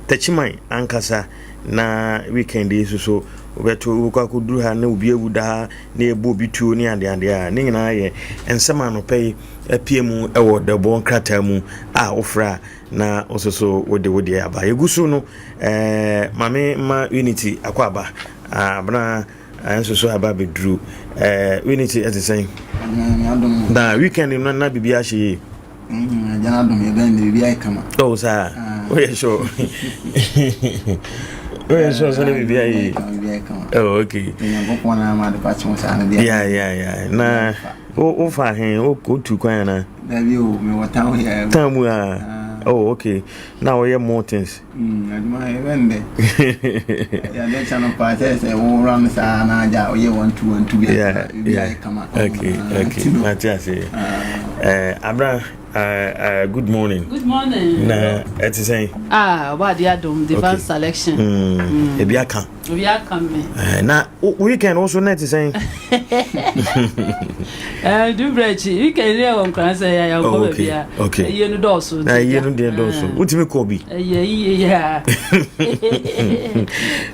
Techiman ankasa Na weekend yi nso so wobɛto wobɛkɔ akɔduru ha na obi awu da ha na yɛbɔ obi tuo ne adeade a ne nyinaa yɛ nsɛm a anɔpa yi apue mu wɔ dɛbɔ nkrataa mu a wofrɛ a na wo nso so wode wo deɛ aba. Yɛgu so no eh, mame ma Unity akɔ aba abena nso so aba abɛduru eh, Unity ɛte sɛn? Na weekend no na biribi ahyɛ yie. Agya no adom yɛbɛn de biribi ayɛ kama. Oh saa, woyɛ sure. Woyɛ sure sɛ ne biribi ayɛ yie. Oh okay. Nyankopɔn na ama ade pa kye wo saa no deɛ. Yeah yeah yeah. Na wo fa he wo tu kwan ana? Dabi o, me wɔ town here. Town mu ah. Oh okay. Na woyɛ more things. Adwuma yɛbɛn dɛ. Yɛade kyɛ no paa sɛ sɛ wowura no saa na agya ɔyɛ 1 2 1 2 bi a biribi ayɛ kama. Okay. Mate ase. Abra, good morning. Good morning. Na ɛte sɛn? Ah, ɔbɔ ade adom, divine selection. Ebi aka. Obi aka me. Na weekend wo so na ɛte sɛn? Eh, du brɛ akyi. Weekend yɛ wɔ nkran sɛ yɛ yɛ kɔ baabi a. Okay. Ɛyɛ no dɔɔso. Na ɛyɛ no deɛ dɔɔso. Wotumi kɔ bi? Ɛyɛ yie yɛ a.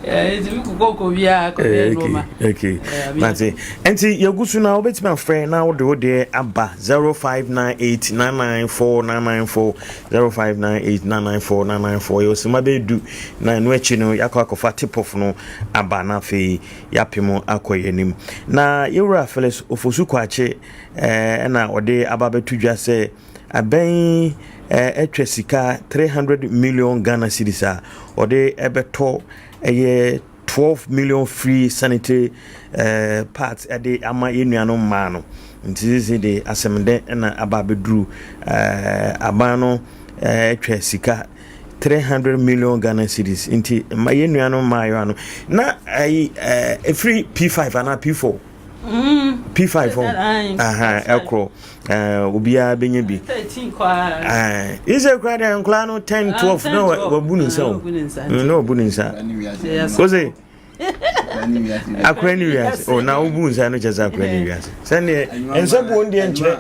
Ɛtumi kokɔ kɔ bi a kɔ bɛyɛ nneɛma. Okay. Mate. Nti yɛgu so na wobɛtumi afrɛ na wode wo deɛ aba 0598 994 994 0598 994 994 yɛwɔ sima bɛyɛ du na ɛno akyi no yɛakɔ akɔfa tip off no aba na afei yɛapem akɔ yɛn anim. Na yɛwura Felix Ofosu Kwakye ɛna ɔde aba bɛto dwa sɛ abɛn atwa sika 300 million Ghana cedis a ɔde ɛbɛtɔ ɛyɛ 12 million free sanitary pads ɛde ama yɛn nuanom mmaa no. Nti sisi de asɛm dɛ ɛna aba abɛduru aban no atwa sika 300 million Ghana cedis nti ma yɛn nuanom mmaayewa no na ayi ɛfiri P5 anaa P4 P5 hɔ ɛkorɔ obiara bɛnya bi isɛ kora deɛ nkora no 10 12 na wabu ne nsa o na wabu ne nsa kose akora ne wiase o na wobu nsa no kyɛ sɛ akora ne wiase sɛneɛ nsa buo deɛ nkyerɛ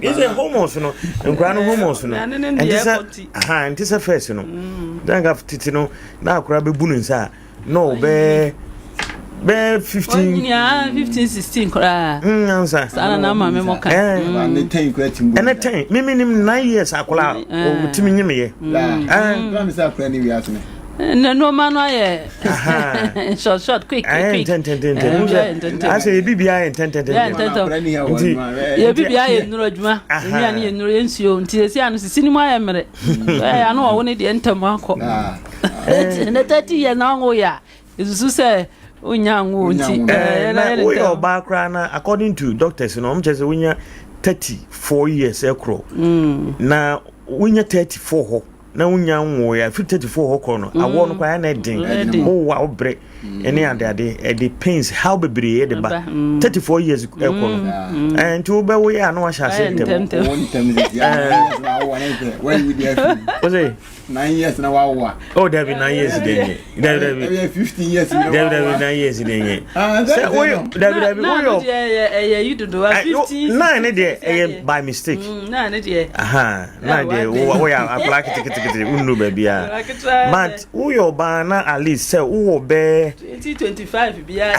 isɛ hormones no nkora no hormones no ɛnte sɛ aha ɛnte sɛ first no na nka tete no na akora bɛbu ne nsa a na ɔbɛɛ bɛɛ 15 15 16 koraa ansa saa na na maame mo ka ɛne 10 koraa tim ɛne 10 mimi nim 9 years akora ɔtumi nyemeyɛ na nneɛma no ayɛ short short, quick quick. Ntɛntɛntɛntɛm asɛ yɛ biribi ayɛ ntɛntɛntɛntɛm. Nti yɛ biribi ayɛ nnuro adwuma nnuane yɛ nnuro yɛ nsuo nti esi ano sisi ne mu ayɛ mmerɛ ɛyɛ ano ɔwo ne deɛ ntɛm akɔ ne 30 years na ɔnwo yɛ a esusu sɛ wonya nwo nti. Na woyɛ ɔbaa koraa na according to doctors no ɔmo kyerɛ sɛ wonya 34 years ɛkorɔ na wonya 34 hɔ na wonya nwo yɛ afiri 34 hɔ korɔ no awoɔ no koraa na ɛden wowɔ a wobrɛ ɛne adeade ɛde pains how bebree ɛde ba 34 years ɛkɔ no nti wobɛwo yɛ a na wahyɛ ase ntɛm. Wose 9 years na wawo a. Oh, dabi, 9 years de nye. Dabi dabi. Ɛyɛ 15 years. Dabi dabi, 9 years de nye. Sɛ woyɛ dabi dabi woyɛ. Ɛyɛ yi dodo a 15. Nine ne deɛ ɛyɛ by mistake. Nine ne deɛ. Nine deɛ woyɛ akwadaa ketekete wonnu baabi a. But woyɛ ɔbaa na at least sɛ wowɔ bɛɛ. 20 25 biara.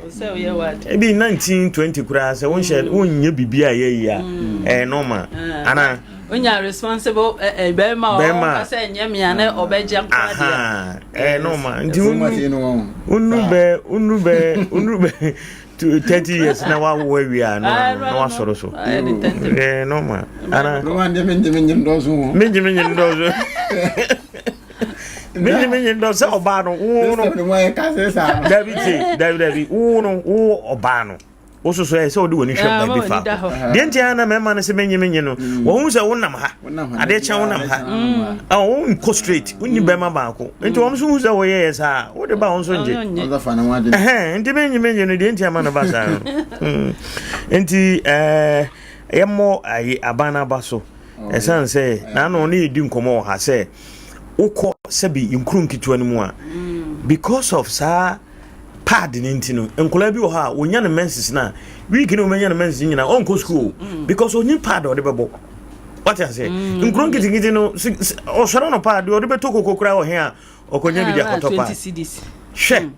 Sɛ woyɛ wade. Ebi 19 20 koraa sɛ wonhyɛ wonyɛ biribi a ɛyɛ yi a ɛyɛ normal ana. Wonya responsible bɛrima a ɔka sɛ nyɛ mea na ɔbɛgye nkwa deɛ. Ɛyɛ normal nti wonu bɛɛ wonu bɛɛ wonu bɛɛ. 30 years na wawo awie a na na wasɔre so. Eh, normal. Ana. Normal de menye menye ndɔso. Menye menye ndɔso. Menye menye ndɔso sɛ ɔbaa no wo no. Dabi te dabi dabi wo no wo ɔbaa no. Wososo ɛ sɛ wode w'ani hwɛ baabi faako. Deɛ nti ara na mmarima no sɛ menye menye no. Mm. Wɔhu sɛ wonam ha. Adeɛ kyɛ wonam ha. Mm. Wonkɔ straight. Wonni mm. bɛrima baako. Nti wɔn nso hu sɛ woyɛyɛ saa. Wode ba wɔn nso ngye. Nti menye menye no deɛ nti ama no ba saa no. Nti ɛɛ yɛmmɔ ayi aban no aba so. Oh, Ɛsiane sɛ n'ano ne yɛdi nkɔmmɔ wɔ ha sɛ wokɔ sɛbi nkuro nketewa no mu a because of saa pad no nti no nkwadaa bi wɔ hɔ a wɔnya no menses no a week no wɔbɛnya no menses nyinaa ɔnkɔ school mm. because ɔnyi pad a ɔde bɛbɔ wate ase mm. nkuro nketenkete no ɔsɔre no pad ɔde bɛtɔ koko koraa wɔ he a ɔkɔnya bi de ah, akɔtɔ pad hwɛ mm.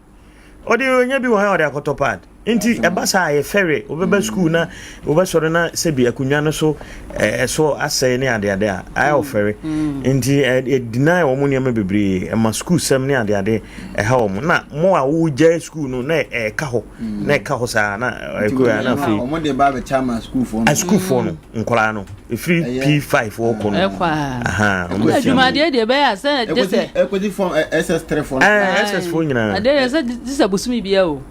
ɔde ɔnya bi wɔ he a ɔde akɔtɔ pad nti ɛba saa yɛ fɛre wobɛba mm. sukuu na wobɛsɔre na sɛbi akonnwa no so ɛso asɛe ne adeade a ayɛ ɔfɛre mm. nti ɛdeny wɔn nneɛma bebree ɛma sukuu sɛm ne adeade ɛha wɔn na mo a wogyae sukuu no na ɛka hɔ mm. na ɛka hɔ saa na ɛkɔ ya na afei wɔn de ba abɛkyɛ ama sukuufoɔ no asukuufoɔ no nkwadaa no efiri P5 wɔkɔ no ɛkɔ a wɔn adwumadeɛ deɛ ɛbɛyɛ asɛ gye sɛ ɛkɔdi fɔm SS3 foɔ no ɛɛ SS foɔ nyinaa adeɛ deɛ sɛ gye sɛ bosomi bia o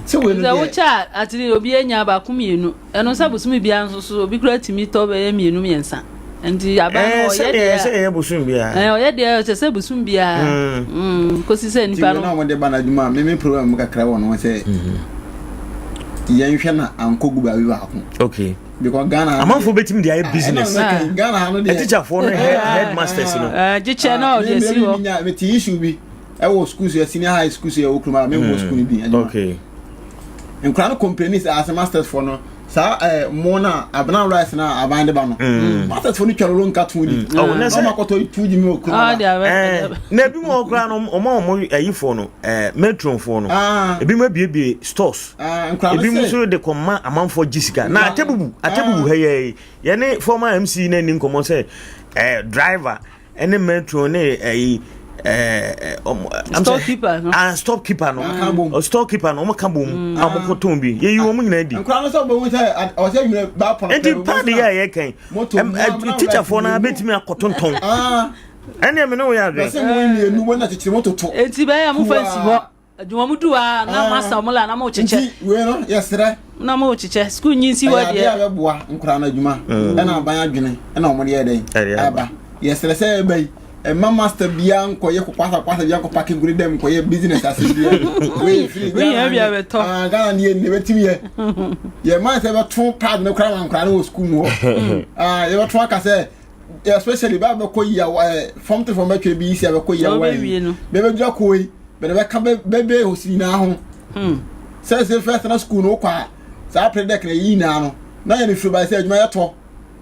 sɛ wei no deɛ wokyɛ a atene obi anya baako mmienu Ɛno sɛ bosome biara nso so obi koraa tumi tɔ bɛyɛ mmienu mmiɛnsa nti aban no ɔyɛ deɛ sɛ ɛyɛ bosom biara ɛɛ ɔyɛ deɛ ɔkyɛ sɛ bosom biara mm. mm, kɔsi sɛ nipa no. ti wɔn a wɔde ba n'adwuma a mímí program mu kakra wɔ no sɛ mhm. yɛnhwɛ na ankɔ gu baabi baako. okay because Ghana amanfo betumi de ayɛ ah, business ah. Ghana ha no deɛ teacherfoɔ no headmasters no. gyekyɛ na ɔde esi hɔ. mi ti issue bi. ɛwɔ school so yɛ senior high school so yɛ wɔ kurom a memmɔ mm. school no din adwuma okay nkura no complain sɛ asɛ masters fo no saa ɛɛ eh, mo na abena rice na aban de ba no mm. masters fo no twa lolo nka tun di mm. oh, na ɔmo akɔtɔ tu gyi mi wɔ kurom ah, la eh, na ebi mu ɔkura no ɔmo a ɔmo ayi fo no ɛɛ eh, matron fo no ah. ebi mu abiebie stores ah, ebi mu nso de kɔma amanfoɔ gye sika na atebubu atebubu ha yɛ yɛne former mc na ni nkɔmɔ sɛ ɛɛ driver. ɛne metro ne ɛyi ɛɛ ɔmo storekeeper no ah storekeeper no mm. storekeeper no ɔmo ka bom mm. a ɔmo kɔ tɔn bi yɛyi wɔn nyinaa di. nkura no sɛ ɔbɛn sɛ ɔsɛ nwura ba pɔn. nti paadi yɛ a yɛ kɛn teacherfoɔ no abɛtumi akɔtontɔn ɛnna ɛmi ne wo yɛ adwene. bɛsɛ mo mmienu wɔn na kyekyere mo toto. eti bɛyɛ mo fɛ nsi hɔ. Adwuma mu du a na mo asa mo la na mo kyekyɛ. Nti wei no yɛsrɛ. Na mo kyekyɛ sukuu nyi nsi hɔ deɛ. Ɛyɛ adeɛ a bɛboa nkwadaa no adwuma mm. ɛna aban adwene ɛna wɔn de yɛ dɛn ɛba yɛsrɛ sɛ ɛba yi ɛma master biara nkɔyɛ kwasa kwasa biara nkɔ paki nkuri dɛm nkɔyɛ business ase biara wei firi Ghana ne ah Ghana ne yɛ ne bɛtumi yɛ yɛ man sɛ bɛto pad no koraa ma nkwadaa no wɔ sukuu mu hɔ ah yɛbɛto aka sɛ especially bɛa bɛkɔ yi a fam te fam bɛtwe bi si a bɛkɔ yi a wɔn bɛbɛdura kɔ yi bɛde bɛka bɛbɛ hosi nyinaa ho hmm. sɛ sɛ first na school no wokɔ a saa pre dɛk na yi nyinaa no na yɛ no firi ba sɛ adwuma yɛtɔ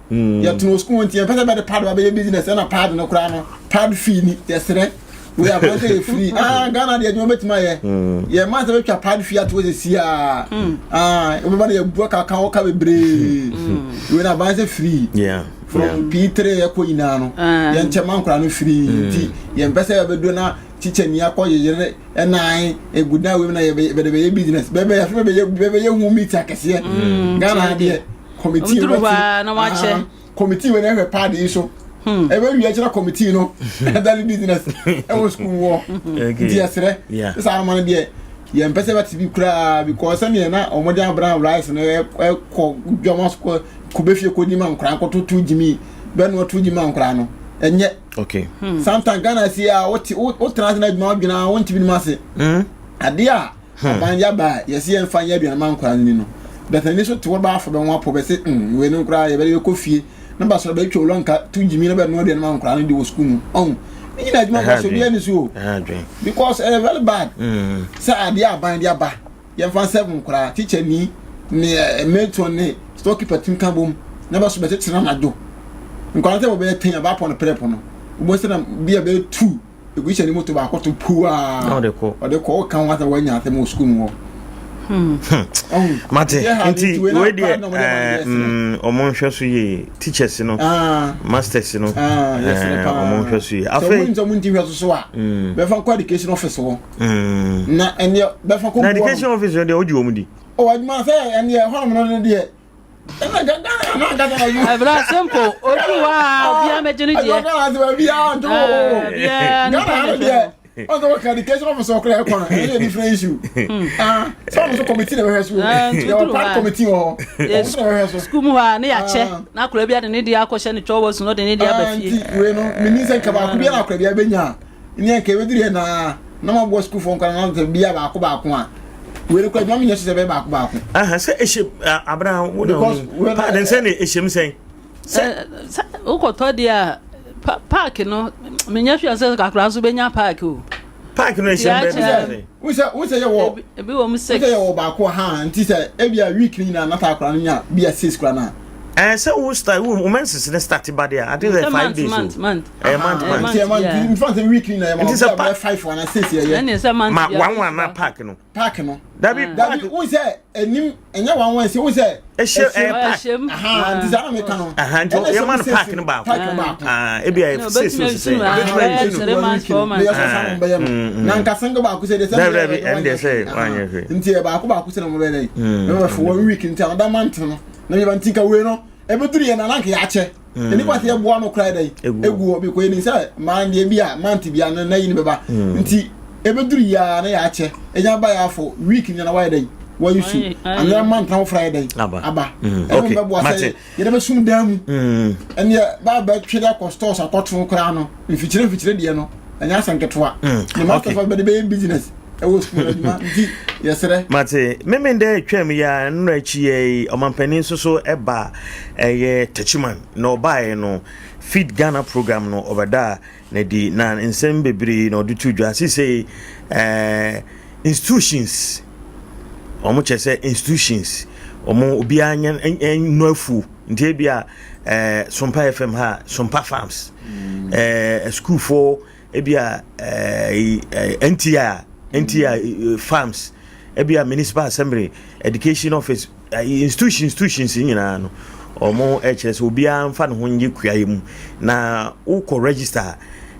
hmm. yɛtono school nti yɛmpɛ sɛ bɛde pad ba bɛyɛ business ɛna pad no koraa no pad fee ni yɛserɛ wei aban sɛ yɛ free ah Ghana deɛ adwuma bɛtumi ayɛ hmm. yɛ man sɛ bɛtwa pad fee ato sɛ si a ah wobɛba no yɛbua kaka wo ka bebree wei na aban sɛ free from P3 ɛkɔ nyinaa no yɛnkyɛ ma nkora no free nti yɛmpɛ sɛ yɛbɛduro na teacher ni akɔ yeyere ɛnan egu dan wei na yɛbɛde bɛyɛ business bɛbɛ yɛfɛ bɛyɛ bɛbɛyɛ hu meet akɛseɛ mm, Ghana adeɛ committee bɛti committee wei na ɛhwɛ paadi yi so hmm. ɛbɛ wia kyerɛ committee no ɛdali business ɛwɔ sukuu wɔ nti ɛsrɛ sɛ anoma no deɛ yɛn mpɛ sɛ bɛte bi koraa because sɛdeɛ na wɔde abran rice no ɛkɔ dwama so kɔ kɔbɛ fie kɔdi ma nkora nkɔtoto gyimi bɛnoa to gyimi ma nkora no ɛnyɛ okay hmm. sometimes ghana si a wote wotena ase na adwuma wodwena a wontumi nim ase hmm. adeɛ a hmm. aban yaba a yɛsi yɛn fa nyɛ aduane ma nkora no ni no bɛtɛ ni so te wɔba afɔ bɛn ho apɔ bɛse mm wei no koraa yɛbɛde bɛkɔ fie na ba sɔrɔ bɛtwa olɔ nka to gyimi na bɛnoa aduane ma nkora no de wɔ sukuu mu ɔn ne nyina adwuma kɔ so obiara ni so o because ɛyɛ very bad sɛ adeɛ aban de aba Yɛmfa nsɛm nkoraa, tikyani ne eh, matron ne storekeeper tumi ka bom na bɛso bɛkyekyere anadwo. Nkwadaa no sɛ wɔbɛyɛ ten abaapɔ no prɛpo no, wobɛhu sɛ na bi a bɛyɛ tu egu tikyani moto baako to puaa. Na ɔde kɔ. Ɔde kɔ, ɔka ho asɛm wɔanya asɛm wɔ sukuu mu hɔ. Hmm. Mate, nti wei deɛ eh, mm, ɔmo nhwɛ so yie teachers no ah. masters no ah, eh, ɔmo nhwɛ so yie. Afei, sɛ ɔmo nti hwɛ so so a, mm. bɛfa nkɔ education office hɔ. Mm. Na ɛnneɛ bɛfa kɔ Na education office no deɛ wogye wɔn di. O adwuma sɛ ɛneɛ hɔnom no no deɛ ɛna Ghana na ankasa na adwuma. Ɛbra simple odu hɔ a obiara mɛgye ne deɛ. Adwuma Ghana ase baabi a nto o. Ghana no deɛ ɔsɛ wɔka education officer ɔkora ɛkɔ no ɛyɛ yɛ different issue. Ah sɛ ɔmo nso committee na ɛbɛhwɛ so. Yɛ wɔ part committee wɔ hɔ. Ɔmo nso na ɛbɛhwɛ so. Sukuu mu hɔ a ne yɛakyɛ na akora bi ade ne deɛ akɔhyɛ ne twɔwɔ so na ɔde ne deɛ aba fie. Nti wei no menim sɛ nka baako biara akora bi abɛnya a ne nka ɛbɛduru yɛ naa na maboa sukuufoɔ nkora na sɛ bia baako baako a wei no kora adwuma menyɛ so sɛ ɛbɛyɛ baako baako. Aha sɛ ɛhyɛ abena wo na wo paade nsɛn ne ɛhyɛ mu sɛn. Sɛ wokɔtɔ deɛ a paaki no menyɛ hwɛ sɛ kakra nso bɛnya paaki o. Paaki no ɛhyɛ mu bɛɛ bi sɛ. Wosɛ yɛ wɔ ebi wɔ mu six. Wosɛ yɛ wɔ baako ha nti sɛ ebi a week ni nyinaa nata akora no nya bi a six kora na. Ɛɛ sɛ wo start wo menses ne start ba deɛ ade sɛ 5 days o. Month Ɛyɛ month month. Nti ɛma nti nfa sɛ week ni na yɛ ma Nti sɛ obi a bɛyɛ 5 ana 6 yɛ yɛ. Ɛne sɛ month Ma 1 1 na paaki no. Paaki no. Dabi Dabi wo sɛ enim ɛnyɛ 1 1 sɛ wo sɛ. Ɛhyɛ ɛyɛ paaki. Ɛhyɛ mu. Nti saa na meka no. Nti yɛ ma no paaki no baako. Paaki no baako. Ebi a 6 o sɛ. Obetumi ayi no. 3 months 4 months. Yɛ sɛ saa na bɛyɛ no. Na nka single baako sɛ de sɛ. Dabi dabi ɛn deɛ sɛ wanyɛ hwee. Nti yɛ baako baako sɛ na mo bɛyɛ dɛ. Mɛ for 1 week nti another month no. Na mi ba nti ka wei no ebeduru yɛ na na nka yɛakyɛ. Nnipa sɛ yɛboa no koraa dɛn egu hɔ bi kɔ yɛnim sɛ maa deɛ bi a mante bi a no na yi no bɛba nti ebeduru yɛ a na yɛakyɛ enya ba yɛ afɔ week nyina wayɛ dɛn wayi su another month na wofra yɛ dɛn aba ɛno bɛboa sɛ yɛde bɛsum dan mu ɛneɛ ba bɛtwe de akɔ stores akɔto koraa no mfikyire mfikyire deɛ no ɛnyɛ asɛm ketewa ne master fa bɛde bɛyɛ business ɛwɔ sukuu adwuma nti yɛsrɛ. Mate memen dɛ twam yi a nnora akyi yɛ yi ɔmampanin nso so ɛba ɛyɛ Techiman na ɔbaeɛ no Feed Ghana program no ɔbɛda n'adi na nsɛm bebree na ɔde to dwa sisei ɛɛ institutions wɔn kyerɛ sɛ institutions wɔn obiara nyɛ nnɔ afuo nti ebi a ɛɛ Sompa FM ha Sompa Farms ɛɛ sukuufoɔ. Ebia ɛɛ NTI a NTI farms, ebia municipal assembly, education office, institution institutions nyinaa no, wɔn kyerɛ sɛ obiara nfa ne ho nye kuayɛ mu na wokɔ register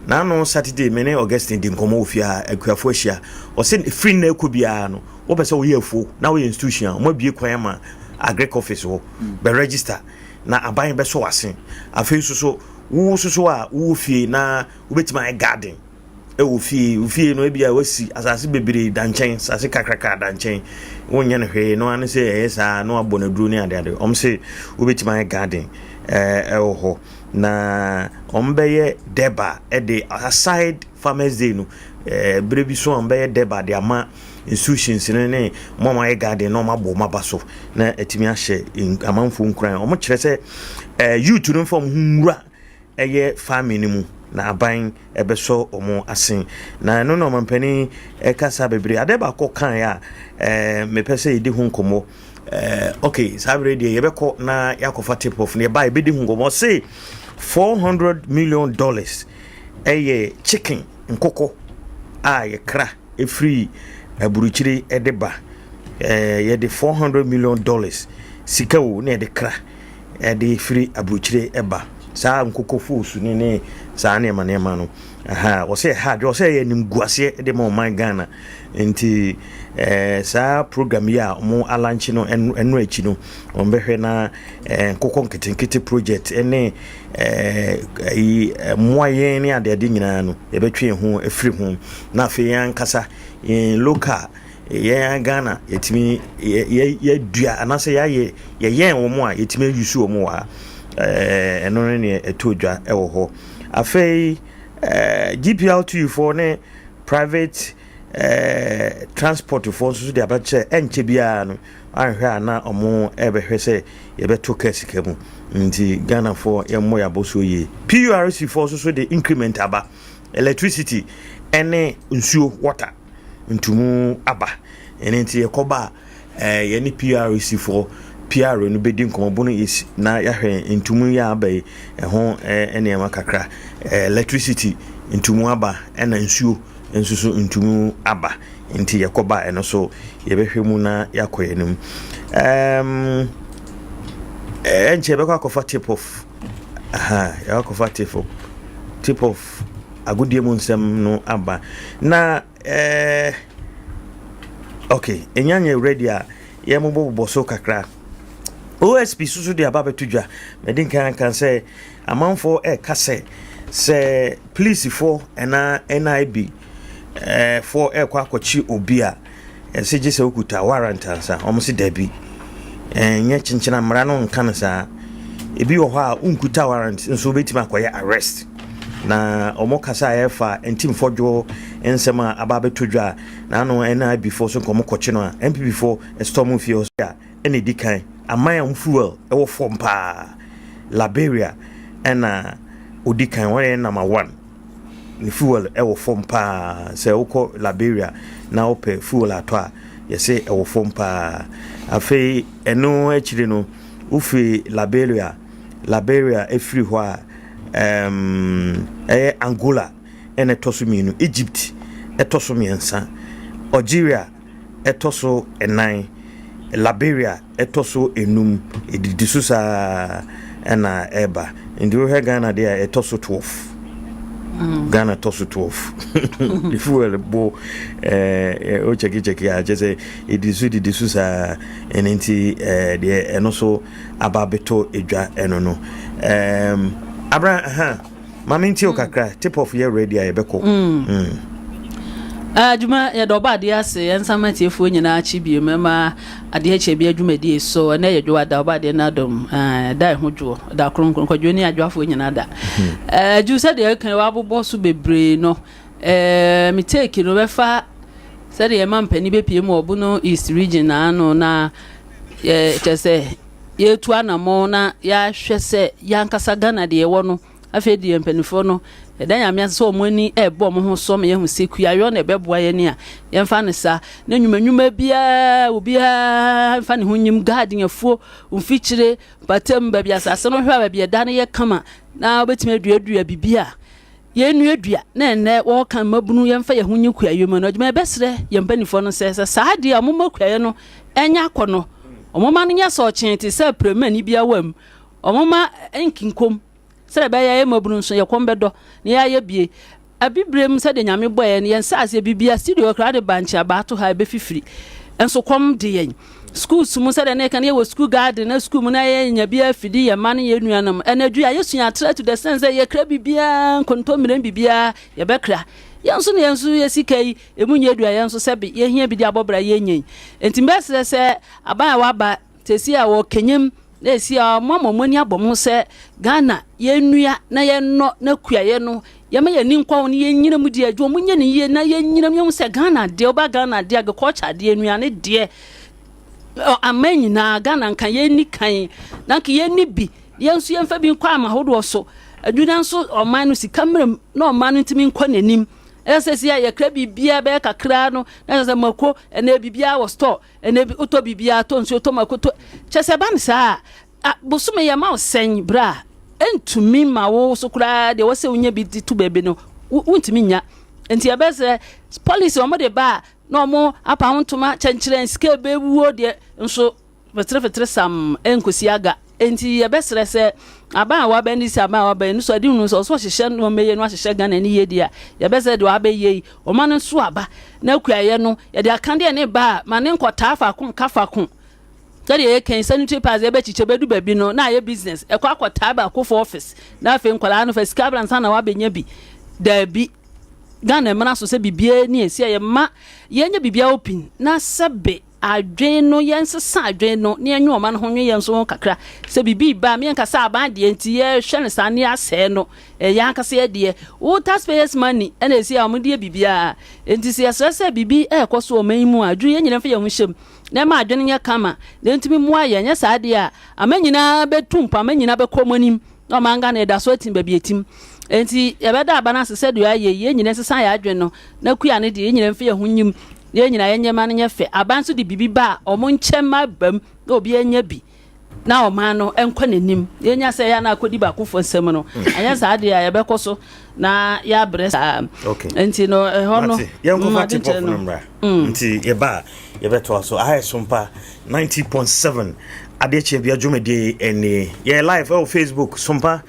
n'ano Saturday me ne Augustine di nkɔmɔ wɔ fie a akuafo ahyia ɔsɛ firi nna ɛkɔ biara no wopɛ sɛ woyɛ afuo na woyɛ institution a wɔn abie kwan ama agric office hɔ bɛ register na aban bɛsɔ w'ase afei nso so wo nso so a wowɔ fie na wobɛtumi ayɛ garden ɛwɔ fie wo fie no ebi a wasi asase bebree da nkyɛn asase kakraka da nkyɛn wonyɛ no hwee no ano sɛ ɛyɛ saa na wabɔ no aduro ne adeade ɔm sɛ wobɛtumi ayɛ garden ɛwɔ hɔ na ɔm bɛyɛ dɛba ɛde aside farmers day no ɛɛ berɛ bi so a ɔm bɛyɛ dɛba de ama institutions no ne ɔmo a wɔayɛ garden na ɔmo abɔ ɔmo aba so na ɛtumi ahyɛ amanfoɔ nkuran. Ɔmo kyerɛ sɛ ɛɛ youth no nfa ɔmo ho nwura ɛyɛ farming no mu na aban ɛbɛsɔ ɔmo asen. Na ɛno na ɔmampanin ɛkasa bebree. Adeɛ baako kan a ɛɛ mepɛ sɛ yɛdi ho nkɔmmɔ ɛɛ okay saa bere deɛ yɛbɛkɔ na yɛakɔfa tip off na yɛba yɛbɛdi ho nkɔmmɔ. Ɔse $400 million ɛyɛ chicken nkokɔ a yɛkra ɛfiri aburukyire ɛde ba ɛɛ yɛde $400 million sika o na yɛde kra ɛde firi aburukyire ɛba saa nkokɔ foosu ne ne saa nneɛma nneɛma no aha wɔsɛ ɛha adwe wɔsɛ ɛyɛ nimguaseɛ de ma ɔman Ghana nti ɛɛ saa program yi a wɔn alankye no ɛno akyi no wɔn bɛhwɛ na ɛɛ nkokɔ nketenkete project ɛne ɛɛ ɛyi mmoa yɛn ne adeade nyinaa no yɛbɛtwe yɛn ho afiri ho na afei yɛn ankasa yɛn local yɛn Ghana yɛtumi yɛ yɛdua anaasɛ yɛayɛ yɛyɛn wɔn a yɛtumi ayusu wɔn wɔ ha ɛɛ ɛno ne neɛ ɛtɔ dwa ɛwɔ hɔ. Afei ɛɛ GPRTU foɔ ne private ɛɛ transport foɔ nso de abɛkyerɛ ɛnkyɛ biara no ahwɛ a na ɔmo ɛbɛhwɛ sɛ yɛbɛto kaa sika mu nti Ghanafoɔ yɛmmɔ yɛ abɔsoɔ yie. PURC foɔ nso so de increment aba, electricity ɛne nsuo water ntumu aba. Ɛno nti yɛkɔba a ɛɛ yɛne PURC foɔ PR no bɛdi nkɔmmɔ bono yɛsi na yɛahwɛ ntumu yɛ aba yi ɛho ɛɛ nneɛma kakra. Electricity ntumu aba ɛna nsuo nso so ntumu aba nti yɛkɔba ɛno so yɛbɛhwɛ mu na yɛakɔ yɛn anim. Ɛnkyɛ yɛbɛkɔ akɔfa tip off aha yɛbɛkɔ akɔfa tip off tip off agodie mu nsɛm no aba na ɛɛ okay ɛnya nyɛ ready a Yɛmmobɔbobɔ so kakra. OSP soso de aba abɛto dwa. Madi nkan aka sɛ amanfoɔ ɛreka sɛ sɛ polisifoɔ anaa NIB eh, foɔ ɛrekɔ akɔkye obi a ɛsɛ gye sɛ wokuta warrant ansa. Wɔn se dabi. Ɛnyɛ kyenkyena mmara no nka no saa. Ebi wɔ hɔ a wonkuta warrant nso wobɛtumi akɔyɛ arrest. Na wɔn kasa a ɛfa ntimfɔdwo nsɛm a aba abɛto dwa a N'ano NIB foɔ so nka ɔmo kɔkye no a NPP foɔ storm fie hɔ so a ɛna edi kan aman a ɔmo fuel ɛwɔ fam paa Liberia ɛna odi kan wɔn yɛ number one ne fuel ɛwɔ fam paa sɛ wokɔ Liberia na wopɛ fuel atɔ a yɛse ɛwɔ fam paa afei ɛno akyiri no wofiri Liberia Liberia efiri hɔ a ɛɛm ɛyɛ Angola na ɛtɔ so mmienu, Egypt tɔ so mmiɛnsa, Algeria tɔ so nnan, Liberia tɔ so enum, ɛdidi so saa na ɛreba. Nti wohwɛ Ghana deɛ a ɛtɔ so 12. Mm. Ghana tɔ so 12. Fuel bo eh, o kyɛki kyɛki a kyɛ sɛ ɛdi so didi so saa ɛno nti eh, deɛ ɛno so aba abɛtɔ edwa ɛno no. Um, Abra, aha. Ma me ntie o kakra. Tip off yɛ ready a yɛbɛkɔ. Mm. Mm. Adwuma yɛde ɔba adeɛ ase yɛn nsa ma atiefoɔ nyinaa akyi bio mɛma adeɛ kyɛ bi adwumadie so ɛnɛ yɛ dwoa da ɔba adeɛ no adom da ɛho dwoɔ da kronkron kwadwo ne adwoafoɔ nyinaa da adwu sɛdeɛ ɛka wabobɔ so bebree no me take no bɛfa sɛdeɛ ɛma mpanin bɛpie mu ɔbo east region na ano na kyɛ sɛ yɛretu anammɔn na yɛahwɛ sɛ yɛn ankasa Ghana deɛ yɛwɔ no, afei deɛ mpanimfoɔ no, yɛda Nyame ase sɛ wɔn ani ɛrebɔ wɔn ho so ma yɛahu sɛ kuayɔ na ɛbɛboa yɛn a, yɛmfa no saa. Na nnwuma nnwuma biara, obiara mfa ne ho nyim, garden, afuo, mfikyire, mpatam, baabi asase no hwɛ a baabi ɛda no yɛ kama na wobɛtumi aduadua biribi a Yɛnnuadua na ɛnnɛ wɔka mmabunu yɛmfa yɛn ho nyi kuayɔ mu no adwuma. Yɛbɛsrɛ yɛn mpanimfoɔ no sɛ, sɛ saa adeɛ a wɔmma kuayɔ no nyɛ akɔnnɔ, wɔmma no nyɛ sɔɔkyee te sɛ prɛmani bi awam, wɔmma nkinkom sɛdeɛ ɛbɛyɛ yɛn mmabunu nso yɛn kɔn bɛdɔ na yɛayɛ bie. Abibirem sɛdeɛ Nyame bɔɔ yɛn no, yɛn nsaase bibia studio koraa de bankye aba ato ha ɛbɛfifiri nso kɔm de yɛn. Schools mu sɛdeɛ na yɛka no yɛwɔ school garden na school mu na yɛnya bi afidi yɛn mma ne yɛn nuanom. Anadwo a yɛsua atra to the sense sɛ yɛkra biribiara nkontommire biribiara yɛbɛkra. Yɛn nso na yɛn nso yɛ sika yi emu nyɛ dua yɛn nso sɛbe yɛhia bi de abɔ bra yɛnya yi. Enti mɛsrɛ sɛ aban a waba seesei a wɔrekenyam na esi a wɔn ama wɔn ani abɔ mo sɛ Ghana yɛnnua na yɛnnɔ na kuayɛ no yɛma yɛn ani nkɔ ho na yɛnnyina mu di adwuma wɔn nyɛ no yie na yɛnnyina mu yɛhu sɛ Ghana deɛ woba Ghana deɛ agriculture deɛ nnuane deɛ aman nyinaa Ghana nka yɛnni kan na nka yɛnni bi yɛn nso yɛmfa bi nkɔ ama ahodoɔ so adwuma nso ɔman no sika mmerɛ na ɔman no ntumi nkɔ n'anim ɛsɛ sɛ si a yɛkra biribiara bɛyɛ kakra no na ɛsɛ sɛ mako ɛnɛ biribiara wɔ store Ɛnɛ bi wotɔ biribiara, tɔ nsuo, tɔ mako, tɔ kyɛ sɛ ɛba no saa a, bosome yɛ ma wo sɛn berɛ a ɛntumi ma wo so koraa deɛ wɔsɛ wonya bi de to baabi no wontumi nya. Nti ɛbɛsɛ policy wɔn de ba a na wɔn apa ho ntoma kyɛnkyerɛn sika ɛbɛwuo deɛ nso feterefetere sam ɛnkɔsi aga. Enti yɛbɛsrɛ sɛ aban a waba ne sɛ aban a waba yi no so ade hunu sɛ ɔsɛ ɔhyehyɛ nneɛma yie no ahyehyɛ Ghana ne yie deɛ a yɛbɛsrɛ deɛ wabɛyɛ yi ɔma no nso aba na kuayɛ no yɛde akadeɛ ne ba a ma ne nkɔtaa faako nka faako sɛdeɛ yɛka yi sanitary pads yɛbɛkyekyɛ bɛdu baabi no na ayɛ business ɛkɔ akɔtaa baakofo office na afei nkwadaa no fa sika bra nsa na wabɛnya bi daabi Ghana mmara so sɛ biribiara ni ɛsi a yɛma yɛnyɛ biribiara open na sɛbe Adwen no, yɛnsesa adwen no na yɛnwe ɔman ho nwe yɛn nso ho kakra. Sɛ biribi reba a, meɛnka sɛ aban deɛ nti yɛhwɛ no saa na yɛasɛe no. Ɛyɛ yɛn ankasa yɛn deɛ. Wo taxpayers money na ɛsi a wɔde yɛ biribiara. Enti sɛ yɛsrɛ sɛ biribi rekɔ so wɔ ɔman yi mu a, adwene yɛn nyinaa mfa yɛn ho nhyɛ mu na ɛma adwene nyɛ kama na ɛntumi mmoa yɛn. Anyɛ saa deɛ a, aman nyinaa bɛtu mpɔn, aman nyinaa bɛkɔ wɔn anim. Na ɔman Ghana yɛda so atim baabi atim. Enti yɛbɛda aba no ase sɛ deɛ ayɛ yi, yɛn nyinaa nsesa yɛn adwene no, na kua no deɛ yɛn nyinaa mfa yɛn ho nyim, na yɛn nyinaa yɛnyɛ ma no nyɛ fɛ. Aban nso de biribi ba a, wɔn nkyɛ mma aba mu na obiara nya bi, na ɔman no nkɔ n'anim. Yɛnya sɛ yɛn a na akɔdi baakofoɔ nsam no, anyɛ saa deɛ a yɛbɛkɔ so na yɛabrɛ saa. Okay. Enti no ɛhɔ no, Mate. Yɛnkɔfa mm, tip adenkyerɛ off no no. mmra. Mm. Nti yɛba a yɛbɛtoa so. Aha yɛ Sompa 90.7 adeɛ kyeɛ bia dwumadie ɛnie. Yɛyɛ live ɛwɔ Facebook Sompa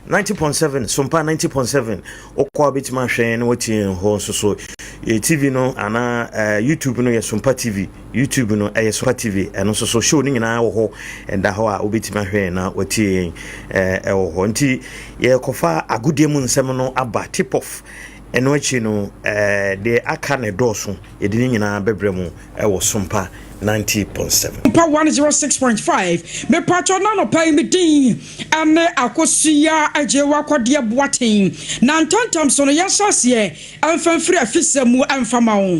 90.7 Sompa 90.7 wokɔ a wobɛtumi ahwɛ yɛn na watie yɛn hɔ nso so. Yɛ TV no anaa eh, YouTube no yɛ Sompa TV. YouTube no ɛyɛ Sompa TV. Ɛno nso so show no nyinaa wɔ hɔ, ɛda hɔ a wobɛtumi ahwɛ yɛn na watie yɛn eh, ɛwɔ hɔ. Nti yɛkɔfa agodie mu nsɛm no aba tip off. Ɛno akyi no eh, deɛ aka na ɛdɔɔso yɛde ne nyinaa bɛbrɛ mu ɛwɔ Sompa 90.7. Sompa 106.5 Mepatwɔ na anɔpa yi me din ɛne Akosua Agyewa Kɔdeɛ Boateng na ntɛntɛm so no yɛnhyɛ aseɛ Ɛmfa mfiri afisɛm mu ɛmfa ma wo.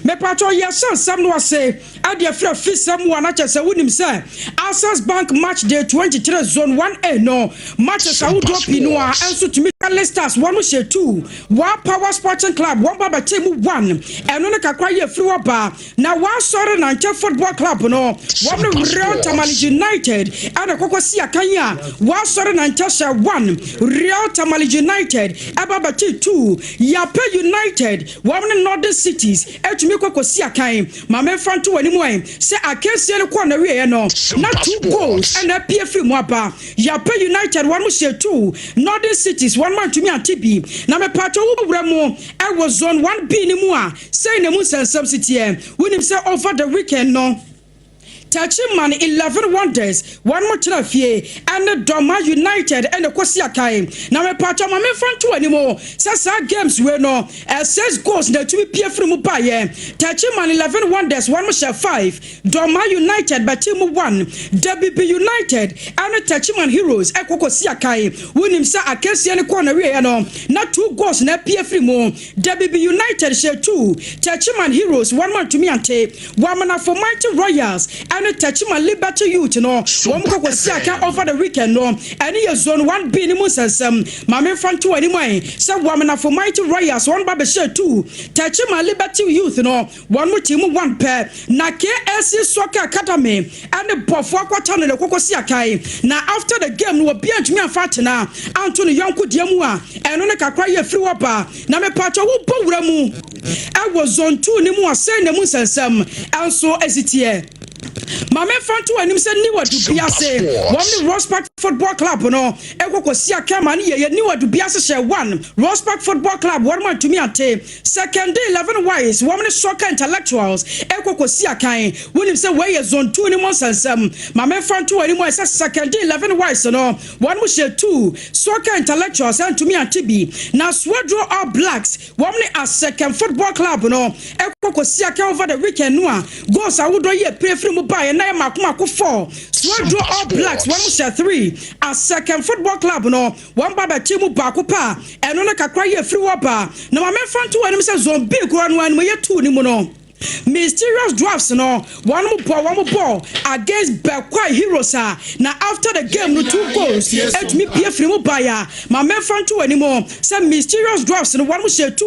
Mepakyɛw yɛhyɛ nsɛm no ase ɛde afiri afisɛm mu a na kyerɛ sɛ wonim sɛ Access Bank Match Day 23 Zone 1A no matches ahodoɔ pii no a ɛnso tumi Charlie Stars wɔn hyɛ 2 Wa Power Sporting Club wɔn ba bɛkyɛ mu 1 ɛno ne kakra yi afiri hɔ ba Na wɔasɔre Nantɛ Football Club no, wɔn ne Real Tamale United ɛna kɔkɔ si akan a wɔasɔre Nantɛ hyɛ 1, Real Tamale United ɛba bɛkye 2, Yapei United wɔn ne Northern Cities ɛtumi kɔ kɔ si akan. Ma menfa nto w'anim ɛ sɛ akansie no kɔɔ n'awieɛ no na 2 goals ɛna apue firi mu aba. Yapei United wɔn hyɛ 2, Northern Cities wɔn antumi ante bi. Na mepaatwɔ wo wura mu ɛwɔ Zone 1B no mu a, Sei na emu nsɛnsɛm si teɛ, Wonim sɛ over the weekend no, Techiman Eleven Wonders wɔnom tena fie ɛne Dormaa United ɛna ɛkɔsi akan. Na mepakyɛw ma memfa nto w'anim sɛ saa games wei no, six goals na ɛtumi pue firi mu baeɛ. Techiman Eleven Wonders wɔnom hyɛ five, Dormaa United bɛtee mu one, Debibi United ɛne Techiman Heroes ɛkɔ kɔsi akan. Wonim sɛ akansie no kɔɔ n'awieɛ no, na two goals na apue firi mu. Dabibi United hyɛɛ tuu Techiman Heroes wɔn antumi ante. Wamanafo Mighty Royals ɛne Techiman Liberty Youth no wɔn kɔ kɔsi aka over the weekend no. Ɛne yɛ Zone 1B no mu nsɛnsɛm. Ma memfa nto w'anim ɛ sɛ Wamanafo Mighty Royals wɔn ba bɛhyɛɛ tuu Techiman Liberty Youth no wɔn mo team one pɛ. Na KAC Soccer Academy ɛne Bɔfoɔ Akwata no na ɛkɔ kɔsi akan. Na after the game no obiara antumi amfa atena anto ne yɔnko deɛ mu a ɛno ne kakra yi ɛfiri hɔ ba. Na mepakyɛw wo bɔ wura mu ɛwɔ zone 2 no mu a sɛn na emu nsɛnsɛm ɛnso esi teɛ? Ma memfa nto w'anim sɛ New Adubiase wɔn ne Rose Park Football Club no ɛkɔ kɔsi akan ma no yɛyɛ New Adubiase hyɛ 1 Rose Park Football Club wɔn antumi ante. Sekondi 11 Wise wɔn ne Soccer Intellectuals ɛkɔ kɔsi akan. Wonim sɛ wei yɛ zone 2 no mu nsɛnsɛm. Ma memfa nto w'anim ɛ sɛ Sekondi 11 Wise no wɔn mo hyɛ 2 Soccer Intellectuals antumi ante bi. Na Swedru All Blacks wɔn ne Asekem Football Club no ɛkɔ kɔsi akan over the weekend no a goals ahodoɔ yi apue firi mu baeɛ na ɛyɛ mako mako 4 Swedru All Blacks wɔn mo hyɛ 3 Asekem Football Club no wɔn ba bɛkye mu baako pɛ a ɛno no kakra yi afiri hɔ ba. Na ma memfa nto w'anim sɛ Zone B korɔ no anim yɛ 2 no mu no Mysterious Dwarfs no wɔn mo bɔ wɔn bɔɔl against Bekwai Heroes a na after the game no two goals etumi pue firi mu baeɛ a ma memfa nto w'anim sɛ Mysterious Dwarfs no wɔn mo hyɛ 2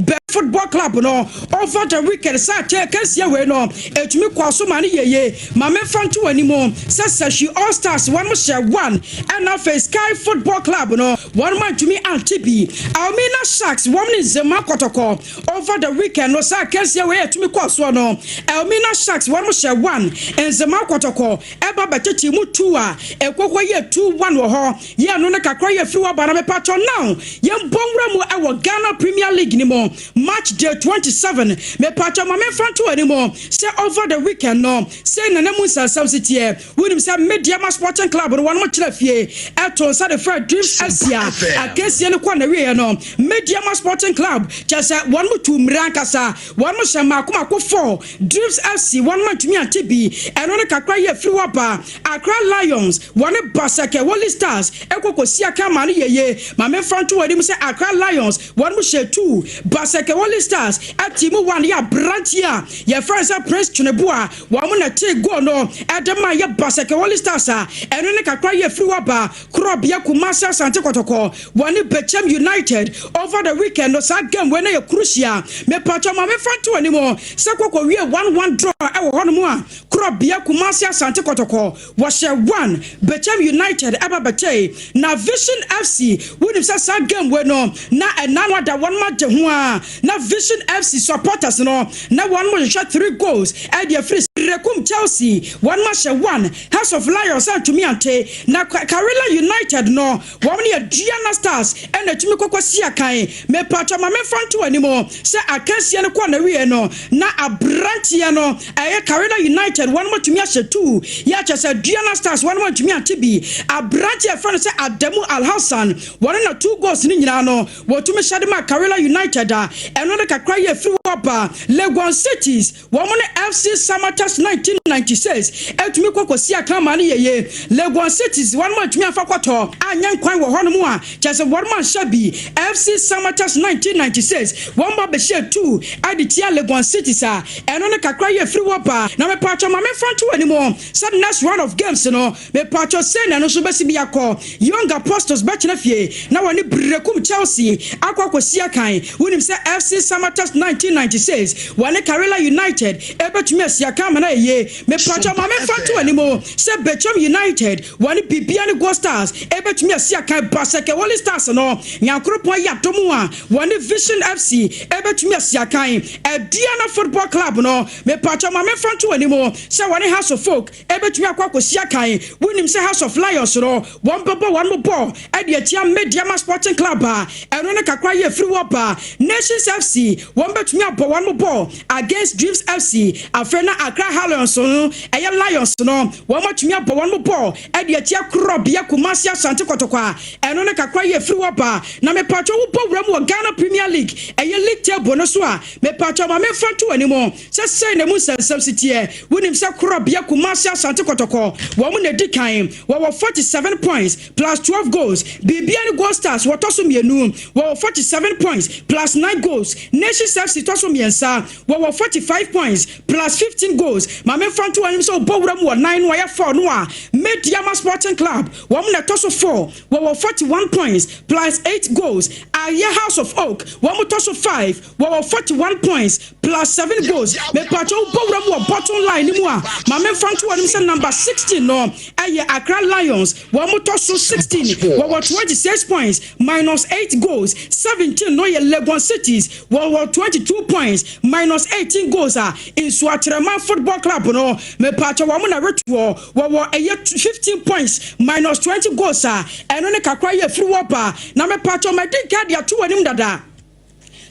Bɛ Football Club no over the weekend saa kyɛ kansia wei no etumi kɔɔ so ma no yɛye. Ma memfa nto w'anim sɛ Sahwi All Stars wɔn mo hyɛ 1 ɛna afei Sky Football Club no wɔn mo antumi ante bi. Elmina Sharks wɔn ne Nzema Kɔtɔkɔ over the weekend no saa akansie wei a ɛtumi kɔɔ soɔ no, Elmina Sharks wɔn hyɛ 1, Nzema Kɔtɔkɔ ɛba bɛtetee mu 2 a ɛkɔkɔ yɛ 2-1 wɔ hɔ. Yɛ ɛno no kakra yɛ firi hɔ ba na mepatwɔ now yɛn bɔ nwura mu ɛwɔ Ghana Premier League no mu match day 27. Mepatwɔ ma memfa nto anim sɛ over the weekend no sei na na mu nsɛnsɛm si teɛ. Wonim sɛ Medeama Sporting Club no wɔnom kyerɛ fie ɛto nsa de frɛ Dreams FC a akansie no kɔ n'awieɛ no. Medeama Sporting Club kyerɛ sɛ wɔnom tuu mmira ankasa, wɔnom hyɛ mmaako mmaako four. Dreams FC wɔnom antumi ante bi, ɛno ne kakra yi afiri hɔ aba. Accra Lions wɔne Basake Holy Stars ɛkɔ kɔsi akan maa no yɛye. Ma memfa nto w'anim sɛ Accra Lions wɔnom hyɛ two, Basake Holy Stars ɛte mu one yɛ aberanteɛ a yɛfrɛ no sɛ Prince Tweneboa. Wɔn na ɛtee goal no de maa yɛ Basake Holy Stars a ɛno ne kakra yi afiri hɔ aba Korɔbea Kumasi Asante Kɔtɔkɔ wɔne Bechem United over the weekend no. Saa game wei na yɛ crucial. Mepakyɛw ma memfa nto anim sɛ kɔkɔ wie 1-1 draw ɛwɔ hɔnom a Korɔbea Kumasi Asante Kɔtɔkɔ wɔhyɛ 1 Bechem United ɛba bɛkyɛe na Vision FC. Wonim sɛ saa game wei no na ɛna no ada wɔn agye ho a na Vision FC supporters no na wɔn hwehwɛ 3 goals ɛde afiri Rekum. Chelsea wɔnom ahyɛ 1, Hearts of Lions antumi ante, na Karela United no wɔn ne Aduana Stars na ɛtumi kɔkɔ si akan. Mepaatwɔ ma memfa nto w'anim sɛ akansie no kɔɔ n'awieɛ no na abranteɛ no ɛyɛ Karela United wɔnom atumi ahyɛ 2, yɛ kyerɛ sɛ Aduana Stars wɔnom antumi ante bi. Abranteɛ a yɛfrɛ no sɛ Adamu Alhassan wɔno na 2 goals no nyinaa no wɔtumi hyɛ de maa Karela United a ɛno ne kakra yi a ɛfiri hɔ ba. Legon Cities Wɔn ne FC Samatex 1996 tumi kɔ kɔsi akan maa no yɛ yie. Legon Cities wɔn antumi amfa kɔtɔ anyɛ nkwan wɔ hɔnom a kyerɛ sɛ wɔn anhyɛ bi. FC Samatex 1996 wɔn ba bɛhyɛɛ tuu de tia Legon Cities a ɛno ne kakra yi a ɛfiri hɔ ba. Na mepatwɔ ma memfa nto w'anim sɛ next round of games no mepatwɔ sei na ɛno nso bɛsi bi akɔ. Young Apostles bɛtena fie na wɔne Berekum Chelsea akɔ akɔsi akan. Wonim sɛ FC Samatex 1996 wɔne Karela United ɛbɛtumi asi akan ama no ayɛ yie. Mepakyɛw ma memfa nto w'anim sɛ Bechem United wɔne Bibiani Gold Stars ɛbɛtumi asi akan. Baseke Holy Stars no Nyankoropɔn ayɛ adom a wɔne Vision FC ɛbɛtumi asi akan. Aduana Football Club no mepakyɛw ma memfa nto w'anim sɛ wɔne Hearts of Oak Ebetumi akɔ akosi akan. Wonim sɛ House of Lions no, wɔbɛbɔ wɔn bɔɔl de atia Medeama Sporting Club a ɛno ne kakra yi afiri hɔ ba. Nations FC, wɔbetumi abɔ wɔn bɔɔl against Dreams FC. Afei na Accra Halions no, ɛyɛ Lions no, wɔatumi abɔ wɔn bɔɔl de atia Korɔbea Kumasi Asante Kɔtɔkɔ a ɛno ne kakra yi afiri hɔ ba. Na mepatwɔ wobɔ wura mu wɔ Ghana Premier League, ɛyɛ league table no so a, mepatwɔ ma memfa nto w'anim sɛ sei na emu nsɛnsɛm si teɛ. Wonim sɛ Korabea Kumasi Asante Kɔtɔkɔ wɔn na edi kan, wɔwɔ 47 points plus 12 goals. Biribia ne Gold Stars wɔtɔ so mmienu, wɔwɔ 47 points plus 9 goals. Nations FC tɔ so mmiɛnsa, wɔwɔ 45 points plus 15 goals. Ma memfa nto w'anim sɛ wobɔ wura mu wɔ nan no a ɛyɛ 4 no a, Medeama Sporting Club wɔn na ɛtɔ so 4, wɔwɔ 41 points plus 8 goals. Ayɛ House of Oak wɔn tɔ so 5, wɔwɔ 41 points plus 7 goals. Mepatwa wo bɔ wura mu wɔ bottom line no mu a, ma memfa nto w'anim sɛ number 16 no ɛyɛ Accra Lions, wɔn tɔ so 16, wɔwɔ 26 points minus 8 goals. 17 no yɛ Legon Cities, wɔwɔ 22 points minus 18 goals a Nsuakyerɛman Football Club no mepatwa wɔn na retoɔ, wɔwɔ ɛyɛ 15 points minus 20 goals a ɛno ne kakra yɛ firi wɔ ba. Na mepatwa madi nka de ato w'anim dada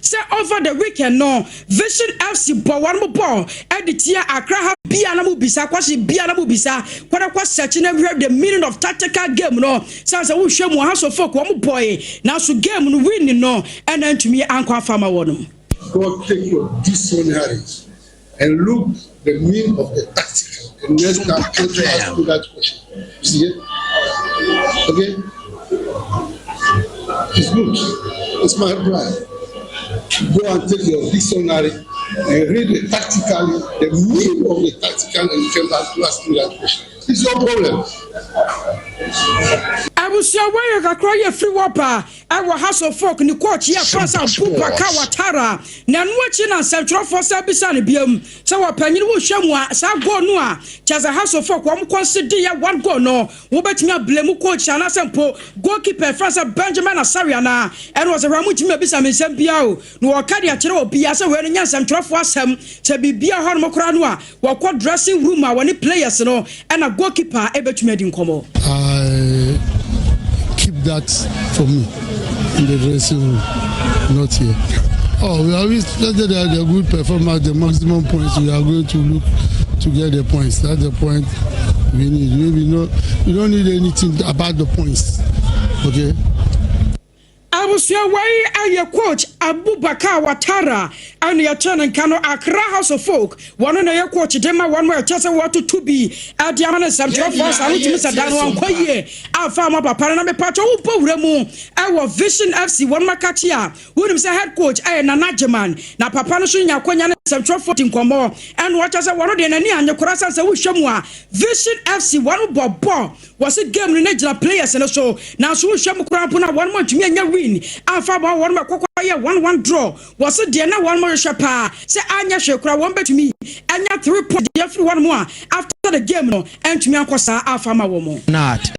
sɛ over the weekend no Vision FC bɔ wɔn mo bɔɔl de tia Accra ha bia na mo bisa kwasi bia na mo bisa kɔdɛ kɔ search na hwɛ the meaning of tactical game no san sɛ wohwɛ mu Hearts of Oak wɔn bɔe nanso game no win no ɛna ntumi ankɔ afa ma wɔn. Go take your dictionaries and look the meaning of the tactical and next time try to ask me that question. You see it? Okay? It's good. It's my reply. Go and take your dictionary and read the tactical, the meaning of the tactical, and you come back to ask me that question. It's your problem. Abusua wei yɛ kakra yɛ firi wɔ ba ɛwɔ House of Folk ne coach yɛ frɛ sɛ Abubakar Watara na ɛno akyi na nsɛntwerɛfoɔ sɛ bisa no biam sɛ wɔpanyin wohwɛ mu a saa goal no a kyɛ sɛ House of Folk wɔn concede yɛ one goal no wobɛtumi ablame coach anaasɛ mpo goalkeeper frɛ sɛ Benjamin Asare anaa ɛno wɔ sɛ hwɛ mo ntumi abisa me nsɛm biara o na wɔka de akyerɛ obiara sɛ wei no nyɛ nsɛntwerɛfoɔ asɛm sɛ biribiara hɔ nom koraa no a wɔkɔ dressing room a wɔne players no ɛna goalkeeper ɛbɛtumi adi nkɔmmɔ. I keep that for me in the dressing room, not here. Oh, we always expected that the good performance, the maximum points. We are going to look to get the points. That's the point we need. Maybe no, we don't need anything about the points. Okay. Abusua wei ayɛ coach Abubakar Watara ɛna yɛkyɛ ne nka no Accra House of Folk wɔn na yɛ coach de ma wɔn a ɛkyɛ sɛ wɔtoto bi ɛde ama no nsɛmtwerɛfoɔ saa no tumi sɛ da no ankɔ yie amfa ama papa no. Na mepatwɛ wobɔ wura mu ɛwɔ Vision FC wɔn makakye a wonim sɛ head coach ɛyɛ Nana Gyeman na papa no so nya akwanya ne nsɛmtwerɛfoɔ di nkɔmmɔ ɛna wɔkyɛ sɛ wɔn deɛ n'ani anye koraa sɛ wohwɛ mu a Vision FC wɔn bɔ bɔ wɔsi game no ne gyina players no so nanso wohwɛ mu koraa mpo na wɔn mo ntumi anya win amfa ma wɔn mo ɛkɔkɔ. Yɛ 1-1 draw. Wɔse deɛ na wɔn rehwɛ paa sɛ anyɛ hwee koraa wɔn bɛtumi anya 3 points deɛ afiri hɔnom a after the game no ɛntumi ankɔ saa afa ama wɔn. Not.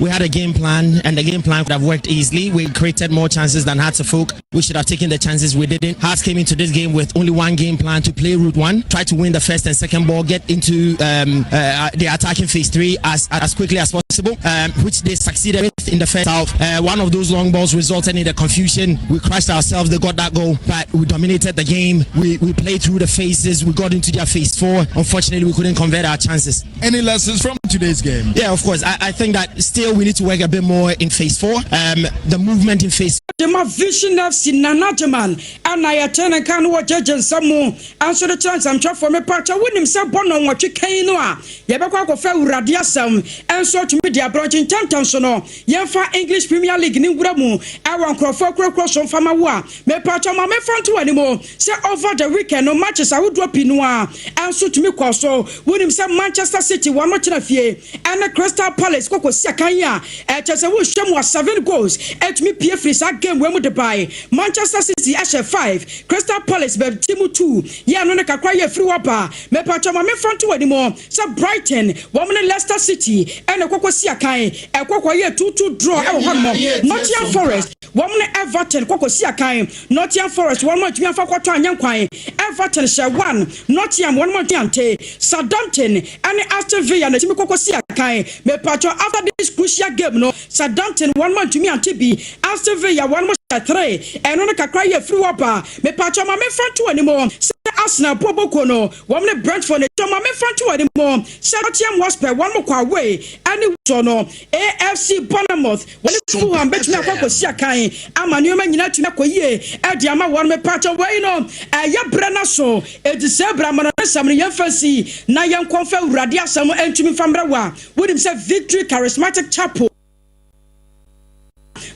We had a game plan, and the game plan could have worked easily. We created more chances than Hearts of Oak. We should have taken the chances. We didn't. Hearts came into this game with only one game plan to play route one, try to win the first and second ball, get into the attacking phase three as quickly as possible, which they succeeded with in the first half. One of those long balls resulted in the confusion. We crashed ourselves. They got that goal, but we dominated the game. We played through the phases. We got into their phase four. Unfortunately, we couldn't convert our chances. Any lessons from today's game? Yeah, of course. I think that still we need to work a bit more in phase four. The movement in phase Dema Vision FC Nana Gyeman ɛna yɛte ne nka no wɔ gyegye nsɛm mu nso de kyerɛ nsɛmtwerɛfoɔ. Mepakyɛ, wonim sɛ bɔ no nwɔtwe kan no a yɛbɛkɔ akɔfa Awurade asɛm ɛnso atumi de abrɔnkye ntɛmtɛm so no, yɛmfa English Premier League ne nwura mu ɛwɔ nkurɔfoɔ kurakura so mfama wo a mepakyɛ ma memfa nto w'anim sɛ over the weekend no, matches ahodoɔ pii no a ɛnso tumi kɔ so. Wonim sɛ Manchester City wɔn no kyerɛ fie ɛne Crystal Palace kɔkɔ si akan a ɛkyɛ sɛ wohwɛ mu a, seven goals ɛtumi pie firi saa game wei mu de bae. Manchester City ɛhyɛ five, Crystal Palace bɛti mu two. Yɛ no ne kakra yɛ firi hɔ ba. Mepatwa ma memfa nto w'anim sɛ Brighton wɔn ne Leicester City ɛna kɔkɔ si akan, ɛkɔkɔ yɛ 2-2 draw ɛwɔ hɔ nom. Nottingham Forest wɔn ne Everton kɔkɔ si akan. Nottingham Forest wɔn mo atumi afa kɔtɔ anyɛ nkwan, Everton hyɛ one, Nottingham wɔn mo atumi ante. Southampton ɛne Aston Villa na etumi kɔkɔ si akan. Mepatwa, after this crucial game no, Southampton wɔn mo atumi ante bi, Aston Villa wɔn mo hyɛ three. Ɛno no kakra yɛ firi hɔ ba. Mepatwa ma memfa nto anim sɛ Arsenal bɔbɔko no, wɔn ne Brentford ne ma memfa nto anim sɛ Tottenham Hotspur wɔn mo kɔ away ɛne sɔ no AFC Bournemouth. Wɔne Fulham bɛtumi akɔ akɔsi akan ama nneɛma nyinaa tumi akɔ yie ɛde ama wɔn. Mepatwa, wei no ɛyɛ berɛ no so ɛti sɛ berɛ ama no ne nsɛm no yɛmfa si na yɛnkɔmfa Awurade asɛm ntumi mfa mmerɛ wɔ a wonim sɛ Victory Charismatic Chapel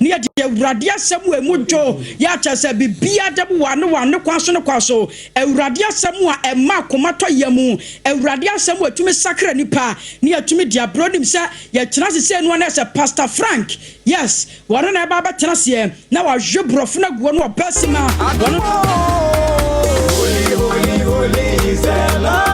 ne yɛde Awurade asɛm wɔ emu dwo yɛakyɛ sɛ biribiara da mu wɔ ano wɔ ano kwan so ne kwan so. Awurade asɛm a ɛma akoma tɔ yɛ mu, Awurade asɛm a ɛtumi sakra nipa ne yɛtumi di aborɔ nim sɛ yɛtena ase sɛ noa no sɛ Pastor Frank, yes, wɔno na ɛba bɛtena aseɛ na wahwe borɔfo no aguɔ no ɔbɛ si ma wɔno. Holy, holy, holy is the Lord.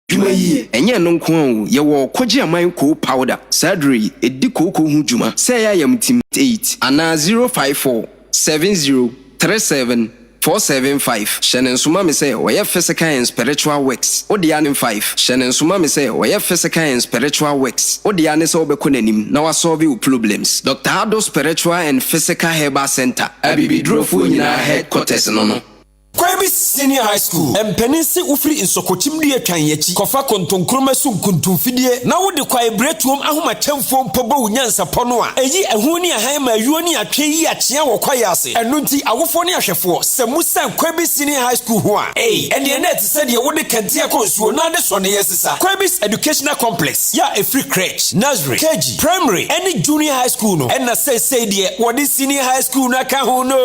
Dwuma yie. Ɛnyɛ ɛno nko ara o, yɛwɔ Kogye Aman Koo Powder. Saa aduro yi, ɛdi kooko ho dwuma. Sɛ ɛyɛ ayamtim. 8 anaa 054 70 37 475. Hyɛ no nso ma me sɛ ɔyɛ physical and spiritual works. Wo dea ne 5. Hyɛ no nso ma me sɛ ɔyɛ physical and spiritual works. Wo dea ne sɛ wobɛkɔ n'anim na wasɔlve wo problems. Doctor Addo Spiritual and Physical Herbal Centre, Abibidurofoɔ nyinaa headquarters no no. Kwabi Senior High School mpanin se wofiri nsɔkɔkyim dua twan akyi kɔfa kontonkroma so nkuntumfidie na wode kwaebiretuom ahomakyɛmfoɔ mpo bɔ wo nyansapɔ no a, ɛyi ɛho ne ahan ma ayuo ne atwe yi akyea wɔ kwaeɛ ase. Ɛno nti awofoɔ ne ahwɛfoɔ, sɛ mosiane Kwabi Senior High School ho a, ei, ɛneɛ na ɛte sɛ deɛ wode kɛntɛn kɔ nsuo na ade sɔneeɛ sesa. Kwabi's Educational Complex yɛ a ɛfiri Crèche, Nursery, KG, Primary ne Junior High School no na seesei deɛ wɔde Senior High School no aka ho no.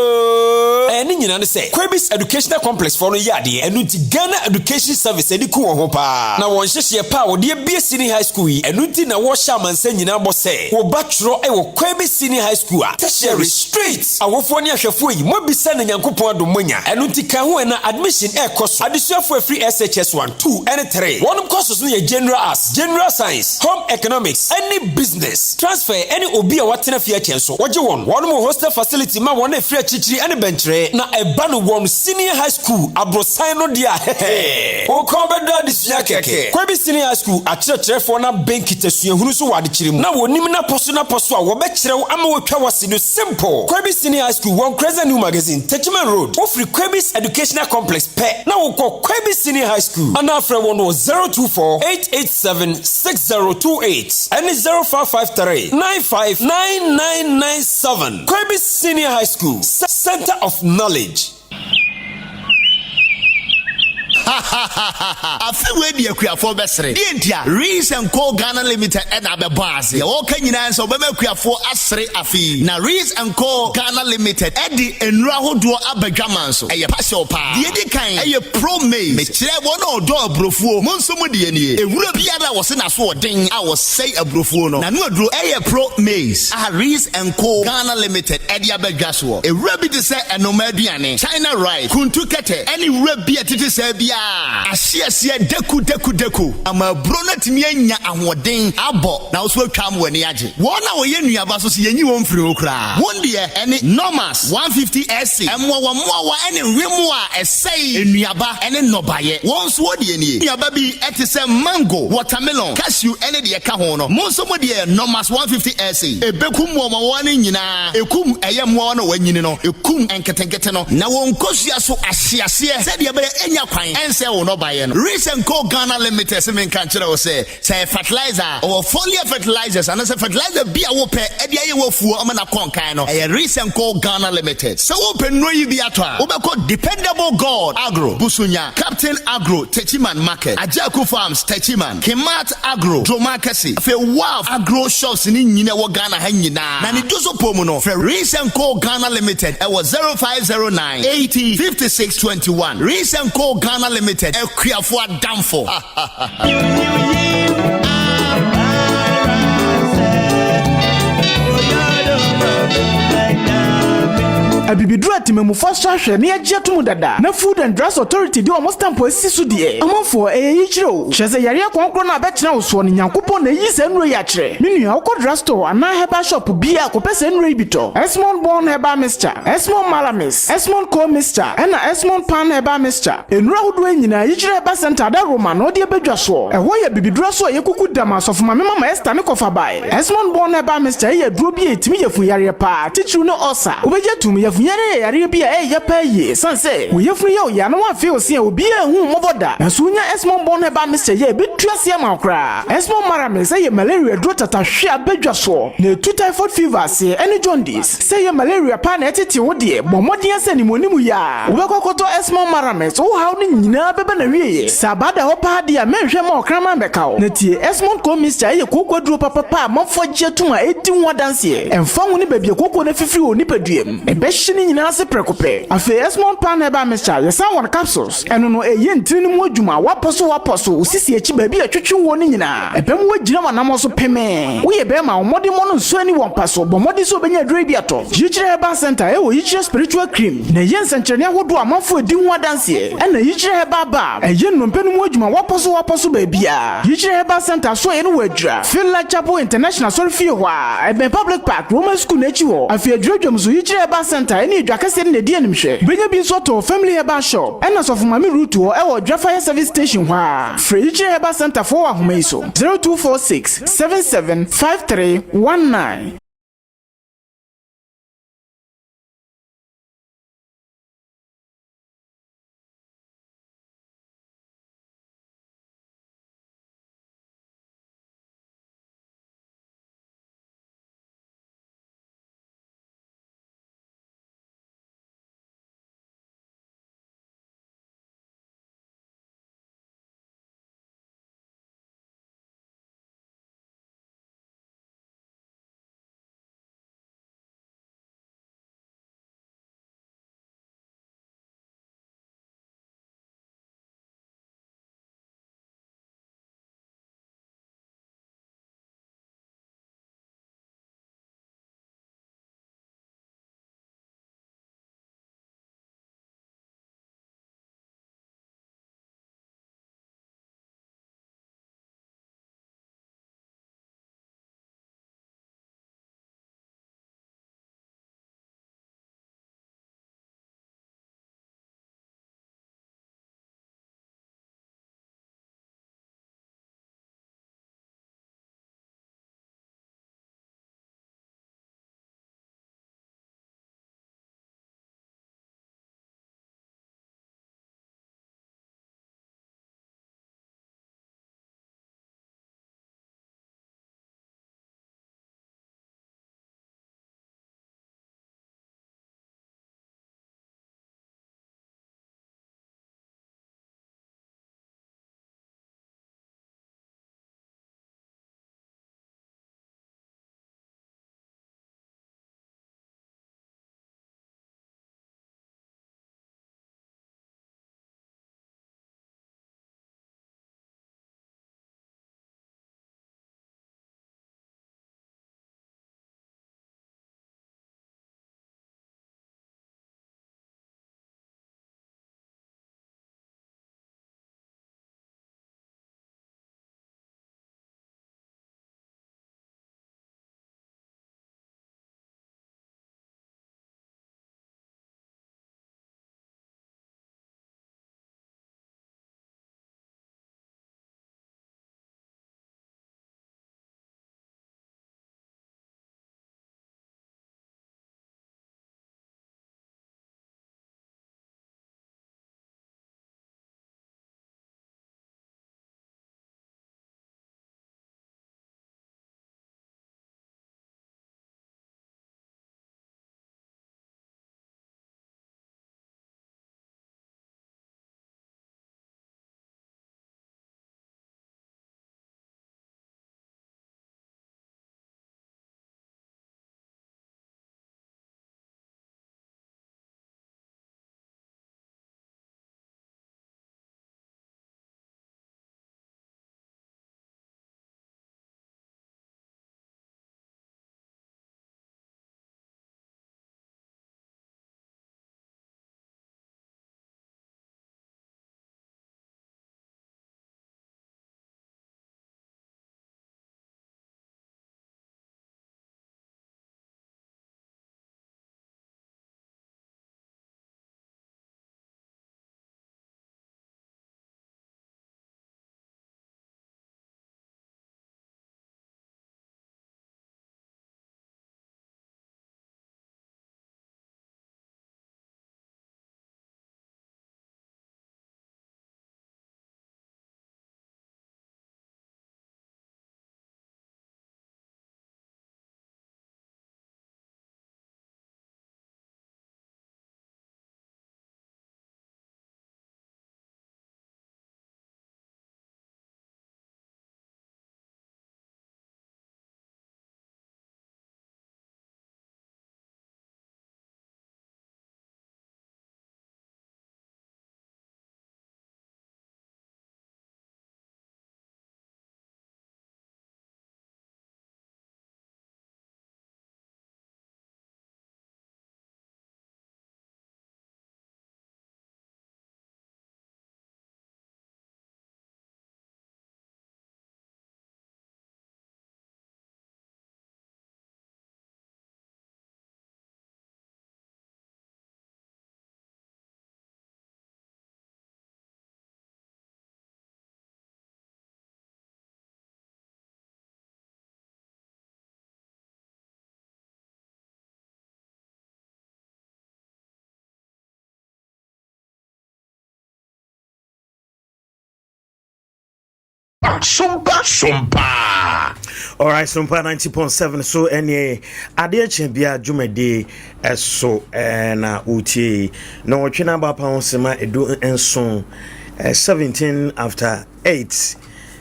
Ɛɛ ne nyinaa ne sɛ Kwebis Educational Complex foɔ no yɛ adeɛ, ɛno nti Ghana Education Service ani ku wɔn ho paa. Na wɔn nhyehyeɛ pa a wɔde abue Senior High School yi, ɛno nti na wɔrehyɛ amansan nyinaa bɔ sɛ wɔba twerɛ wɔ Kwebis Senior High School a, Tertiary, straight! Awofoɔ ne ahwɛfoɔ yi, moabisa na Nyankopɔn adom moanya, ɛno nti ka ho ɛ na admission ɛrekɔ so. Adesuafoɔ a ɛfiri SHS 1, 2 ne 3, wɔnom courses no yɛ General Arts, General Science, Home Economics, ne Business. Transfer ne obi a watena fie akyɛ nso, wɔgye wɔn. Wɔnom wɔ hostel facility ma wɔn a ɛfiri akyirikyiri ne bɛnkyerɛ. Na ɛba no wɔn Senior High School aborosan no deɛ a, hɛhɛ, wo kɔn bɛdɔ adesua kɛkɛ. Kwabi Senior High School akyerɛkyerɛfoɔ no abɛn kita suahunu nso wɔ adekyerɛ mu, na wɔnim n'apɔso n'apɔso a wɔbɛkyerɛ wo ama woatwa w'ase no simple. Kwabi Senior High School wɔ Nkreza New Magazine, Techiman Road. Wofiri Kwabi's Educational Complex pɛ na wokɔ Kwabi Senior High School anaa frɛ wɔn wɔ 024 887 6028 ɛne 0553 95 9997. Kwabi Senior High School, Center of Knowledge. Afe wei deɛ akuafoɔ bɛsere. Deɛ ntia? Rees and Co Ghana Limited na abɛbɔ ase. Deɛ wɔka nyinaa ne sɛ wɔbɛma akuafoɔ asere afe yi. Na Rees and Co Ghana Limited de nnuro ahodoɔ aba dwaman so. Ɛyɛ pahyɛw paa. Deɛ ɛdi kan yɛ Pro Maize. Mekyerɛ wɔn a wɔdɔ aburofuo. Mo nso mo deɛ nie. Ewura biara a wɔse n'aso ɔden a ɔsɛe aburofuo no, n'ano aduro yɛ Pro Maize a Rees and Co Ghana Limited de aba dwa soɔ. Ewura bi te sɛ ɛnoma aduane, China rice, kuntu kɛtɛ ne wura bi a ɛtete saa biara ahyeaseɛ daku daku daku ama aburo no atumi anya ahoɔden abɔ na wo nso atwa ama w'ani agye. Wɔn a wɔyɛ nnuaba nso so yɛnyi wɔn mfiri ho koraa. Wɔn deɛ ɛne Normas 150 SC, mmoawammoawa ne nwemmoa a ɛsɛe nnuaba ne nnɔbaeɛ. Wɔn nso wɔn deɛ nie, nnuaba bi te sɛ mango, watermelon, cashew ne deɛ ɛka ho no. Mo nso mo deɛ Normas 150 SC, ɛbɛkum mmoawammoawa no nyinaa, ɛkum ɛyɛ mmoawa no a wɔanyini no, ɛkum nketenkete no, na wɔn nkosua so ahyeaseɛ sɛdeɛ ɛbɛyɛ ɛnnya kwan ɛnsɛe wo nnɔbaeɛ no. Rees and Co Ghana Limited se menka nkyerɛ wo sɛ, sɛ ɛyɛ fertilizer a, ɔwɔ foliar fertilizers anaasɛ fertilizer bi a wopɛ de ayɛ w'afuo ama no akɔ nkan no, ɛyɛ Rees and Co Ghana Limited. Sɛ wopɛ nnuro yi bi atɔ a, wobɛkɔ Dependable God Agro, Busunya, Captain Agro, Techiman Market, Agyaaku Farms, Techiman, Kimat Agro, Dromakɛse, afei Waf Agro Shops no nyina ɛwɔ Ghana ha nyinaa. Na ne dwosopɔ mu no, frɛ Rees and Co Ghana Limited ɛwɔ 0509 80 56 21. Rees and Co Ghana Limited, akuafo adamfo. Abibiduro a temamufo asɔ ahwɛ na yɛagye atom dada na Food and Drugs Authority de wɔn stamp asisi so deɛ, amanfoɔ, ɛyɛ yikyerɛ o. Kyerɛ sɛ yareɛ kɔnkorɔ no a bɛtena wo soɔ no, Nyankopɔn na ayi saa nnuro yi akyerɛ. Me nua, wokɔ drug store anaa herbal shop biaa kɔpɛ saa nnuro yi bi tɔ. Esmond Born Herbal Mixture, Esmond Malamis, Esmond Coal Mixture, ɛna Esmond Pan Herbal Mixture. Nnuro ahodoɔ yi nyinaa, Yikyerɛ Herbal Centre Adaworoma na ɔde aba dwa soɔ. Ɛhɔ yɛ bibiduro so a yɛkuku dam a Asɔfo Maame Mama Esther ne kɔfa bae. Esmond Born Herbal Mixture yɛ aduro bi a ɛtumi yafunyareɛ paa, titiriw ne ulcer. Wobɛgye atum, yafunyareɛ yɛ yareɛ bi a ɛyɛ ya paa yie ɛsiane sɛ wo yafunu yɛ wo ya na woamfee wo se a obiara anhu wo mmɔbɔ da. Nanso wonya Esmond Born Herbal Mixture yi a ɛbɛtu aseɛ ama wo koraa. Esmond Maramis yɛ malaria aduro tatahwe a aba dwa soɔ na ɛtu typhoid fever aseɛ ɛne jaundice. Sɛ ɛyɛ malaria paa na ɛtete wo deɛ, bɔ mmɔden ara sɛ animuanimu yi ara wobɛkɔ akɔtɔ Esmond Maramis, wo haw no nyinaa bɛba n'awieɛ. Sɛ abaa da hɔ paa deɛ a, mɛnhwɛ mma ɔkraman mmɛka wo. Na tie, Esmond Cold Mixture yɛ kooko aduro papapa a amanfoɔ agye atom a ɛdi ho adanseɛ. Ɛmfa ho ne baabi a kooko no afifiri wɔ wo nipadua mu, ɛbɛhye ne nyinaa ase. prɛko pɛ. Afei Esmond Pan Herbal Mixture, yɛsan wɔ no capsules. Ɛno no, ɛyɛ ntini no mu adwuma, woapɔ so woapɔ so, wo sisi akyi baabi a ɛtwetwe woɔ no nyinaa. Ɛbɛma woagyina w'anammɔn so pemee. Woyɛ barima a, wo mmɔdemmɔ no nsɔ ani wɔ mpa so. Bɔ mmɔden sɛ wobɛnya aduro yi bi atɔ. Yikyerɛ Herbal Centre ɛwɔ Yikyerɛ Spiritual Cream na ɛyɛ nsɛnkyerɛnne ahodoɔ a amanfoɔ adi ho adanseɛ. Ɛna Yikyerɛ Herbal Balm ɛyɛ nnompe no mu adwuma wapɔ so wapɔ so baabiara. Yikyerɛ Herbal Centre asoɛeɛ no wɔ Adwira, Finland Chapel International Asɔrefie hɔ ara, ɛbɛn Public Park, Roman School no akyi hɔ. Afei Adwira dwam nso Yikyerɛ Herbal Centre ɛne Adwa kɛseɛ no na ɛdi animhwɛ. Wobɛnya bi nso atɔ wɔ Family Herbal Shop ɛna Sɔfo Maame Ruth hɔ ɛwɔ Adwira Fire Service Station hɔ ara. Frɛ Yikyerɛ Herbal Centre foɔ wɔ ahoma yi so, 0246 77 53 19. Sompa sompa. Alright, Sompa 90.7 so ɛneɛ adeɛ kyɛ bia dwumadie ɛso na wotie na ɔtwe no aba pa ho sema 17 17 after 8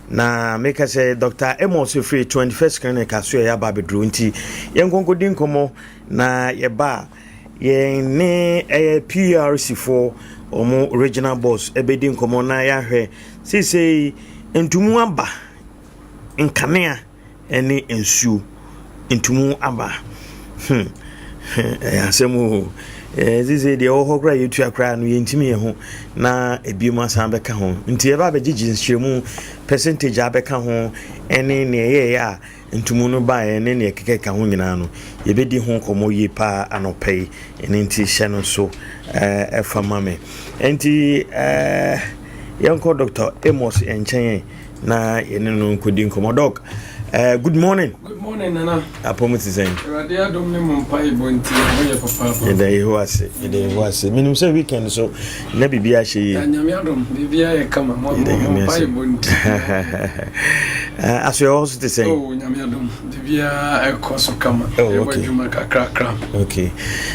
na meka sɛ Dr. Amos firi 21st Clinic aso yɛ aba abɛduru nti yɛnkɔnkɔdi nkɔmmɔ na yɛba a yɛn ne ɛyɛ PRC foɔ ɔmo regional boss ɛbɛdi nkɔmmɔ na yɛahwɛ seesei ntumu aba nkanea ne nsuo ntumu aba hmm ɛyɛ asɛm o seesei deɛ ɛwɔ hɔ koraa yɛtua koraa no yɛntumi yɛ ho na ebiem asan bɛka ho nti yɛba abɛgyegye nhyerɛmu percentage a abɛka ho ɛne nea ɛyɛɛyɛ a Ntomu no baeɛ ne deɛ ɛkeka ho nyinaa no, yɛbɛdi ho nkɔmmɔ yie paa anɔpa yi. Ɛno nti hyɛ no nso ɛfa ma me. Nti yɛnkɔ Dr. Amos nkyɛn na yɛne no nkɔdi nkɔmmɔ. Doc, good morning. Good morning, Nana. Apɔmu te sɛn? Awurade adom ne mo mpaebɔ nti ɛho yɛ papaapa. Yɛda Yehowa ase. Yɛda Yehowa ase. Menim sɛ weekend so na biribi ahyɛ yie. Nyame adom, biribiara yɛ kama. Mo mpaebɔ nti. Asoɛ hɔ so te sɛn? Oh, Nyame adom, biribiara ɛkɔ so kama. Oh, Yɛbɔ okay. adwuma kakrakra. Okay.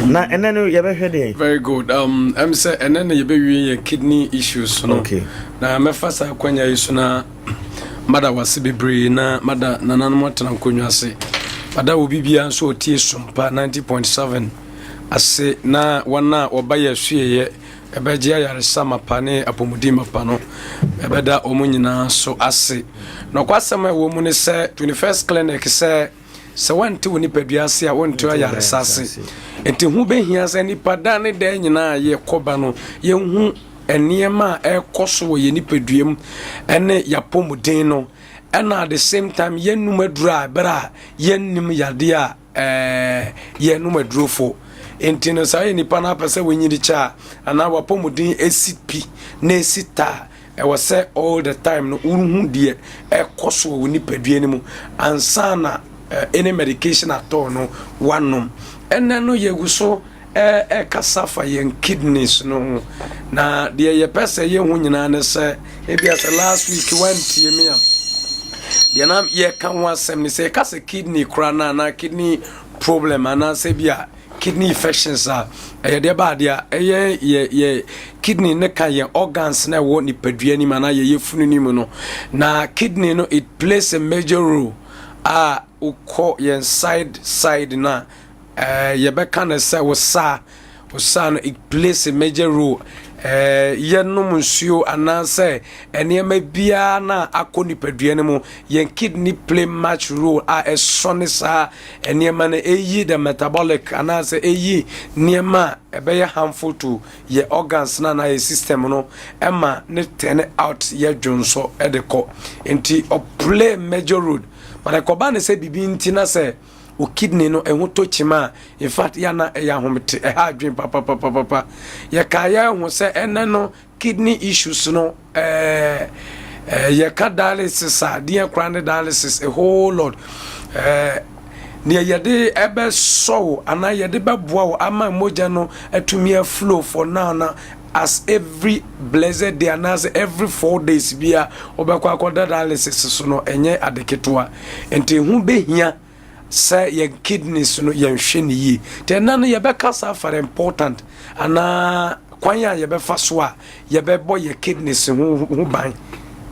Na ɛnɛ no yɛbɛhwɛ deɛn? Very good. Um, ɛm sɛ ɛnɛ na yɛbɛwie yɛ kidney issues no. Okay. Na mɛfa saa akwanya yi so na mada wase bebree na mada nananom atena nkonnwa ase. Mada obi biara nso ɔtie Sompa 90.7 ase na wɔn a wɔba yɛ asueɛ ɛbɛgye ayaresa mapa ne apɔmuden mapa no, ɛbɛda wɔn nyinaa so ase. Nɔkwasɛm a ɛwɔ mu ne sɛ 21st Clinic sɛ sɛ wɔnte wo nipadua ase a wonte ayaresa ase. Nti ho bɛhia sɛ nipa da ne da nyinaa yɛkɔba no yɛhu nneɛma a ɛrekɔ so wɔ yɛn nipadua mu ɛne yɛapɔmuden no ɛna at the same time yɛnum aduro a ɛberɛ a yɛnnim yadeɛ a ɛɛ yɛnom adurofo nti no saa yɛ nipa no apɛ sɛ wɔnyini kyɛ a anaa wapɔmuden esi pi na esi ta a ɛwɔ sɛ all the time no wohu deɛ ɛkɔ so wɔ wo nipadua no mu ansa na any medication at all no wanom. Ɛnɛ no yɛgu so ɛkasa fa yɛn kidneys no ho na deɛ yɛpɛ sɛ yɛhu nyinaa ne sɛ ebia sɛ last week wantie me a deɛ na yɛka ho asɛm ne sɛ yɛka sɛ kidney koraa no anaa kidney problem anaasɛ bi a kidney infections a ɛyɛ deɛ ba adeɛ a ɛyɛ yɛ yɛ kidney ne ka yɛn organs na ɛwɔ nipadua no mu anaa yɛyɛ funu no mu no na kidney no it plays a major role a wokɔ yɛn side side no a Eh, yɛbɛka no sɛ wo saa wo saa no it plays a major role eh, yɛnom nsuo anaasɛ nneɛma biara na akɔ nipadua no mu yɛn kidney play much role a ɛsɔ ne saa nneɛma no ɛyi the metabolic anaasɛ ɛyi nneɛma a ɛbɛyɛ harmful to yɛ organs no anaa yɛ system no ɛma ne turn out yɛ dwonsɔ ɛde kɔ nti ɔplay major role but ɛkɔba ne sɛ biribi nti na sɛ wo kidney no ɛho tɔ kyima a in fact yɛ na ɛyɛ ahomete ɛha adwene papapapapa yɛka yɛ ho sɛ ɛnɛ no kidney issues no ɛɛ ɛɛ yɛka dialysis a deɛ koraa ne dialysis a whole lot ɛɛ nea yɛde ɛbɛsɔ wo anaa yɛde bɛboa wo ama mogya no atumi aflow for now na as every blessed day anaasɛ every 4 days bia wobɛkɔ akɔda dialysis so no ɛnyɛ ade ketewa nti ho bɛhia sɛ yɛn kidneys no yɛnhwɛ ne yie nti ɛna no yɛbɛkasa afa important anaa kwan a yɛbɛfa so a yɛbɛbɔ yɛ kidneys ho ho ban,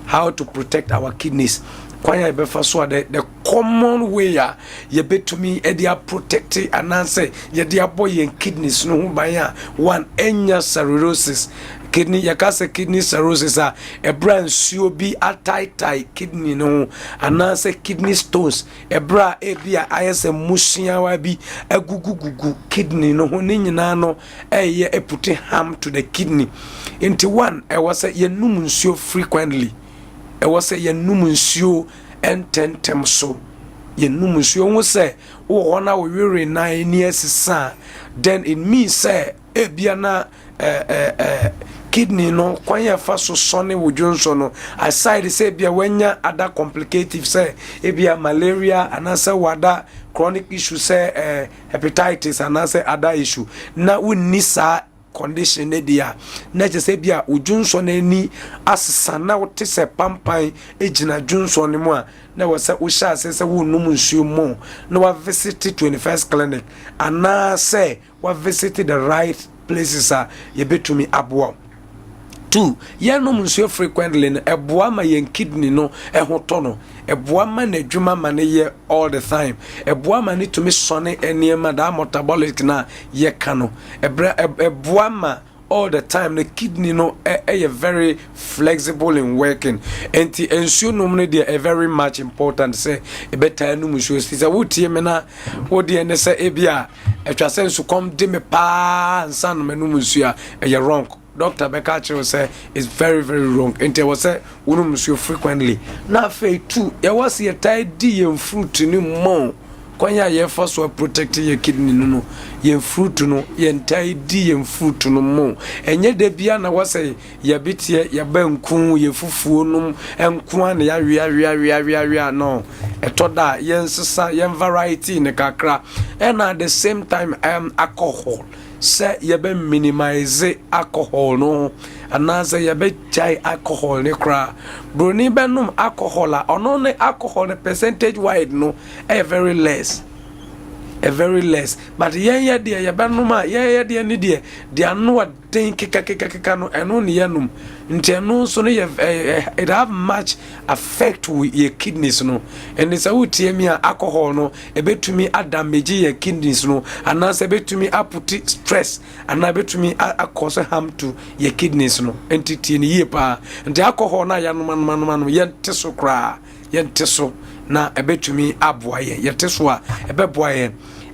how to protect our kidneys, kwan a yɛbɛfa so a the common way a yɛbɛtumi de aprotect anaasɛ yɛde abɔ yɛn kidneys no ho ban a one ɛnya cirrhosis kidney. Yɛka sɛ kidney cirrhosis a ɛberɛ a nsuo bi ataetae kidney no ho anaasɛ kidney stones ɛberɛ a ebi a ayɛ sɛ mmusuawa bi agugugugu kidney no ho ne nyinaa no ɛyɛ ɛput harm to the kidney. Nti one ɛwɔ sɛ yɛnum nsuo frequently, ɛwɔ sɛ yɛnum nsuo ntɛntɛm so yɛnum nsuo ho sɛ wowɔ hɔ na wɔwere nan ani asesa a then it means sɛ ebia na kidney no kwan yɛ fa so sɔne wo dwonso no aside sɛ ebia wanya ada complicative sɛ ebia malaria anaasɛ wada chronic issue sɛ hepatitis anaasɛ ada issue na wonni saa. condition no deɛ a, na kyerɛ sɛ bi a wo dwonsɔ no ani asesa na wote sɛ pampan gyina dwonsɔ no mu a, na ɛwɔ sɛ wohyɛ aseɛ sɛ worenom nsuo more na wavisite 21st clinic anaasɛ wavisite the right places a yɛbɛtumi aboa wo. 2, Yɛnom nsuo frequently no, ɛboa ma yɛn kidney no ho tɔ no. Ɛboa ma n'adwuma ma no yɛ all the time. Ɛboa ma no tumi sɔne nneɛma, that metabolic no a yɛka no. Ɛbrɛ, ɛboa ma all the time no kidney no ɛyɛ very flexible in working. Nti nsuo nom no deɛ ɛ very much important sɛ ɛbɛtaa nom nsuo. Sɛ wotie me na wodeɛ ne sɛ ebi a atwa sɛ nsukɔm de me paa nsa no manom nsuo a, ɛyɛ wrong. Doctor bɛka akyerɛ wo sɛ it's very very wrong. Nti ɛwɔ sɛ wonom nsuo frequently. Na afei two, yɛwɔ sɛ yɛtaa di yɛn fruit no mmɔ kwan a yɛfa so a protect yɛ kidney no no, yɛn fruit no, yɛntaa di yɛn fruit no mmɔ. Ɛnyɛ da bia na wɔ sɛ yɛbeteɛ yɛbanku, yɛ fufuo nom nko a na yɛawe awe awe awe awe a no. Ɛtɔ da a yɛnsesa yɛn variety no kakra. Ɛna at the same time alcohol, sɛ yɛbɛ minimize alcohol no ho anaasɛ yɛbɛgyae alcohol ne koraa. Broni bɛnom alcohol a, ɔno ne alcohol no percentage wide no ɛyɛ very less, a very less, but yɛn yɛ deɛ yɛbɛnom a, yɛn yɛ deɛ ne deɛ deɛ ano ɔden kekakekakeka no, ɛno ne yɛnom. Nti ɛno nso no yɛ ɛɛ it have much affect with yɛ kidneys no. Ɛne sɛ wotie mi a, alcohol no ɛbɛtumi adamage yɛ kidneys no anaasɛ ɛbɛtumi aput stress anaa ɛbɛtumi akɔsɛ harm to yɛ kidneys no. Nti tie ne yie paa. Nti alcohol no a yɛnom anom anom anom, yɛnte so koraa, yɛnte so na ɛbɛtumi aboa yɛn. Yɛte so a, ɛbɛboa yɛn.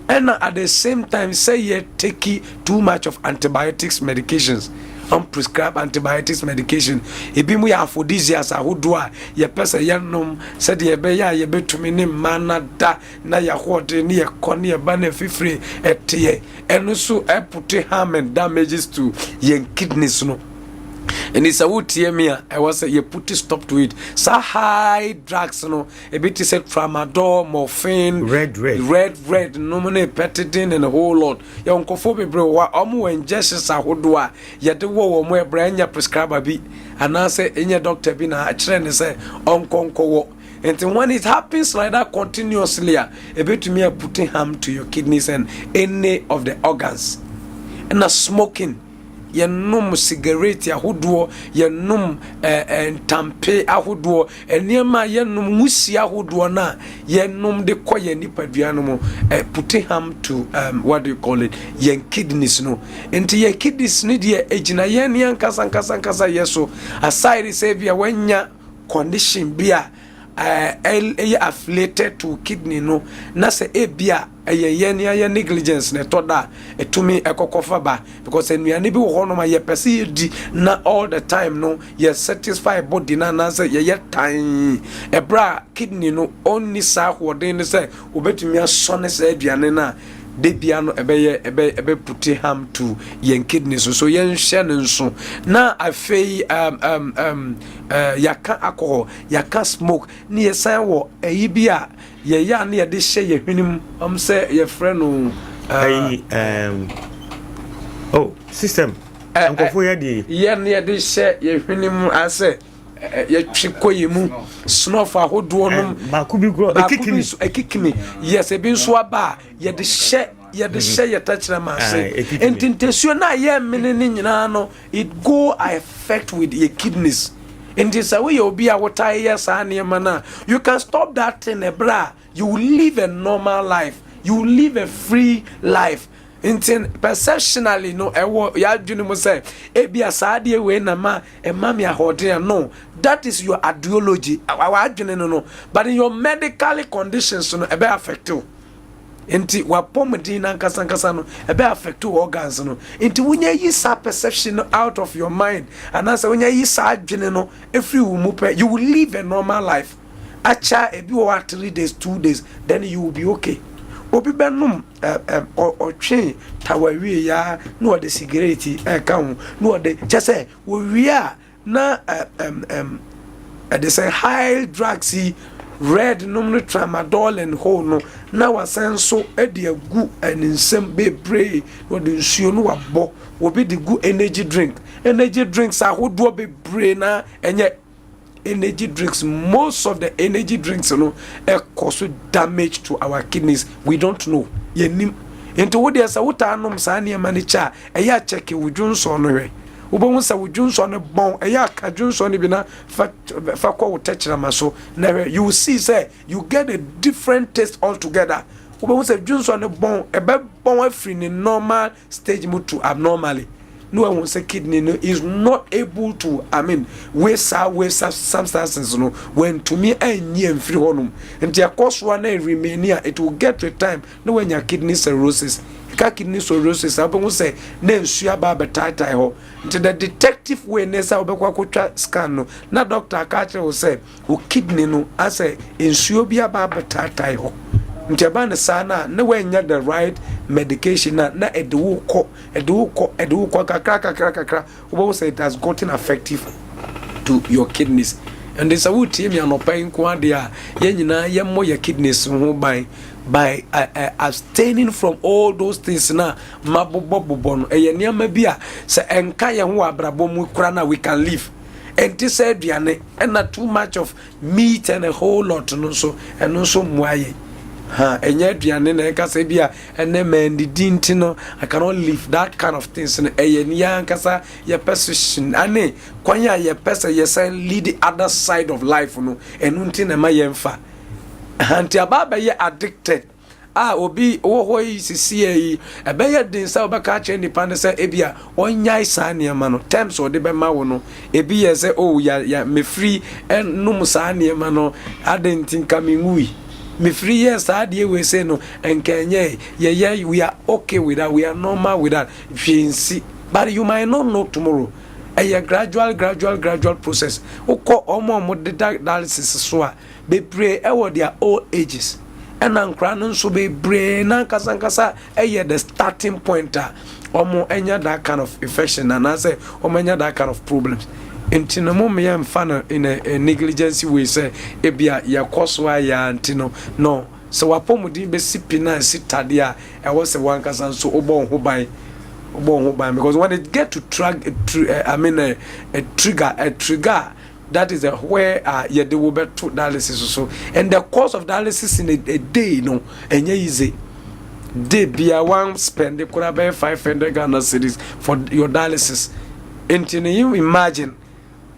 Ɛna at the same time sɛ yɛ take too much of antibiotics medications, unprescribed antibiotics medication, ebi mu yɛ aphrodisiacs ahodoɔ a yɛpɛ sɛ yɛnom sɛdeɛ ɛbɛyɛ a yɛbɛtumi ne mmaa no da na yɛahoɔden ne yɛkɔ ne yɛba ne afifire ɛteɛ, ɛno nso ɛput harm and damages to yɛn kidneys no. Ɛni sɛ wotie mi a, ɛwɔ sɛ yɛ put stop to it. Saa high drugs no ebi te sɛ tramadol, morphine, red red, red red nom ne pethidine and a whole lot. Yɛ nkɔfoɔ bebree wɔ hɔ a wɔn wɔ injections ahodoɔ a yɛde wɔ wɔn ɛbrɛ ɛnyɛ prescriber bi anaasɛ ɛnyɛ doctor bi na akyerɛ ne sɛ ɔnkɔ nkɔwɔ. Nti when it happens like that continuously a, ebetumi a put harm to your kidneys and any of the organs. Ɛna smoking, yɛnom cigarette ahodoɔ, yɛnom ntampe ahodoɔ, nneɛma a yɛnom nwusie ahodoɔ no a yɛnom de kɔ yɛn nipadua no mu, put harm to what do you call it, yɛn kidneys no. Nti yɛn kidneys no deɛ, egyina yɛn ne ankasa nkasa nkasa yɛ so. Aside sɛ bi a wanya condition bi a ɛyɛ affiliated to kidney no, na sɛ ebi a ɛyɛ yɛn ne ayɛ negligence na ɛtɔ da a ɛtumi ɛkɔkɔfa ba, because nnuane bi wɔ hɔnom a yɛpɛ sɛ yɛdi na all the time no yɛ satisfy body no anaasɛ yɛyɛ tan ɛberɛ a kidney no ɔnni saa ahoɔden no sɛ wobɛtumi asɔ ne saa aduane no a de bia no, ɛbɛyɛ ɛbɛ ɛbɛ put harm to yɛn kidney so. So yɛnhyɛ ne nso. Na afei yɛaka alcohol, yɛaka smoke, ne yɛsan wɔ ɛyi bi a yɛyɛ a ne yɛde hyɛ yɛn hwenem sɛ yɛfrɛ no. Ayi oh system nkɔfo yɛ de. Yɛ ne yɛde hyɛ yɛn hwenem asɛ yɛtwe kɔ yɛ mu, snuff ahodoɔ nom. Baako bi kura. Baako bi nso ekikimi, yes. Ebi nso aba a yɛde hyɛ yɛ tɛkyerɛma ase. Nti ntɛsuo no a yɛ mene ne nyinaa no, it go affect with your kidneys. Nti sɛ woyɛ obi a wotaa yɛ saa nneɛma no a, you can stop that thing ɛberɛ a you will live a normal life, you will live a free life. Nti perceptionally no, ɛwɔ yɛadwene mu sɛ ebia saa adeɛ wei na ma ɛma me ahoɔden a, no, that is your ideology, w'adwene no, but in your medical conditions no, ɛbɛ affect wo. Nti wapɔmuden nankasa nkasa no, ɛbɛ affect wo organs no. Nti wonya yi saa perception no out of your mind anaasɛ wonya yi saa adwene no efiri wo mu pɛ, you will live a normal life. Akyɛ ebi wɔ hɔ a 3 days, 2 days, then you will be okay. Obi bɛnom ɛ ɛ ɔtwe tawa wie ya na ɔde cigarette ɛka ho na ɔde kyɛ sɛ wɔwie a na ɛ ɛm ɛm ɛde sɛ high drugs yi. Red nom no tramadol and whole no na wasan nso de agu ne nsam bebree na ɔde nsuo no wabɔ. Obi de gu energy drink. Energy drinks ahodoɔ bebree na ɛnyɛ energy drinks. Most of the energy drinks no ɛkɔ so damage to our kidneys. We don't know. Yɛnim. Nti wo deɛ sɛ wotaa nom saa nneɛma no kyɛ a ɛyɛ akyɛke wo dwonsɔ no hwɛ. Wobɛhu sɛ wo dwonsɔ no bɔn. Ɛyɛ aka dwonsɔ no bi na fa fa kɔ wo tɛkyerɛma so na hwɛ. You will see sɛ you get a different taste altogether. Wobɛhu sɛ dwonsɔ no bɔn, ɛbɛbɔn afiri ne normal stage mu to abnormally. Na wahu sɛ kidney no is not able to, I mean, waste saa waste substances no, wantumi anyi amfiri hɔnom. Nti ɛkɔ so a na remain a, it will get to a time na wanya kidney cirrhosis. Ɛka kidney cirrhosis a, wobɛhu sɛ na nsuo aba abɛtaetae hɔ. Nti the detective way ne sɛ wobɛkɔ akɔtwa scan no na doctor aka akyerɛ wo sɛ wo kidney no asɛ nsuo bi aba abɛtaetae hɔ. Nti ɛba ne saa no a na woanya the right medication a na ɛde wo kɔ, ɛde wo kɔ, ɛde wo kɔ kakra kakra kakra, wobɛhu sɛ it has gotten effective to your kidneys. Ɛnde sɛ wotie mi anɔpa yi nko adeɛ a, yɛn nyinaa yɛmmɔ yɛ kidneys ho ban by abstaining from all those things na mabobɔbobɔ no. Ɛyɛ nneɛma bi a sɛ ɛnka yɛn ho wɔ abrabɔ mu kora na we can live. Ɛnte sɛ aduane ɛna too much of meat and a whole lot no nso, ɛno nso mmoa yɛn ha. Ɛnyɛ aduane na ɛka sɛ bi a ɛnɛ mɛndidi nti no I cannot live, that kind of things no. Ɛyɛ ne yɛn ankasa yɛpɛ so hyin ane kwan a yɛpɛ sɛ yɛsɛn lead the other side of life no, ɛno nti na ɛma yɛn fa nti aba abɛyɛ addicted a obi wɔ hɔ yi sisi yi. Ɛbɛyɛ den sɛ wobɛka akyerɛ nipa no sɛ ebi a ɔnyae saa nneɛma no. Terms a ɔde bɛma wo no, ebi yɛ sɛ, oh, ya ya mefiri ɛnum saa nneɛma no ade nti nka menwui, mefiri yɛ saa adeɛ wei sɛ no nka ɛnyɛ yɛyɛ, we are okay with that, we are normal with that, hwee nsi. But you might not know tomorrow. Ɛyɛ gradual, gradual, gradual process. Wokɔ ɔmo a ɔmo deda dialysis so a, bebree ɛwɔ their old ages, ɛna nkora no nso bebree na nkasa nkasa ɛyɛ the starting point a ɔmo anya that kind of infection anaasɛ ɔmo anya that kind of problems. Nti no mo mmea mfa no in a negligence way sɛ ebia yɛkɔ so ayɛ a nti no sɛ wapɔmuden bɛsi pi na esi tadeɛ a ɛwɔ sɛ wankasa nso wobɔ wo ho ban, wobɔ wo ho ban, because when it get to trag tr I mean a trigger, that is a where yɛde wo bɛto dialysis so. And the cost of dialysis in a day no ɛnyɛ easy. Day bia one spend koraa bɛyɛ 500 Ghana cedis for your dialysis. Nti no you imagine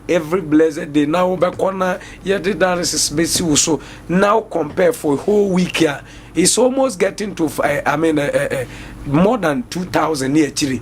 every blessed day na wobɛkɔ na yɛde dialysis bɛsi wo so. Now compare for a whole week a, it's almost getting to I mean more than 2000 ne akyiri.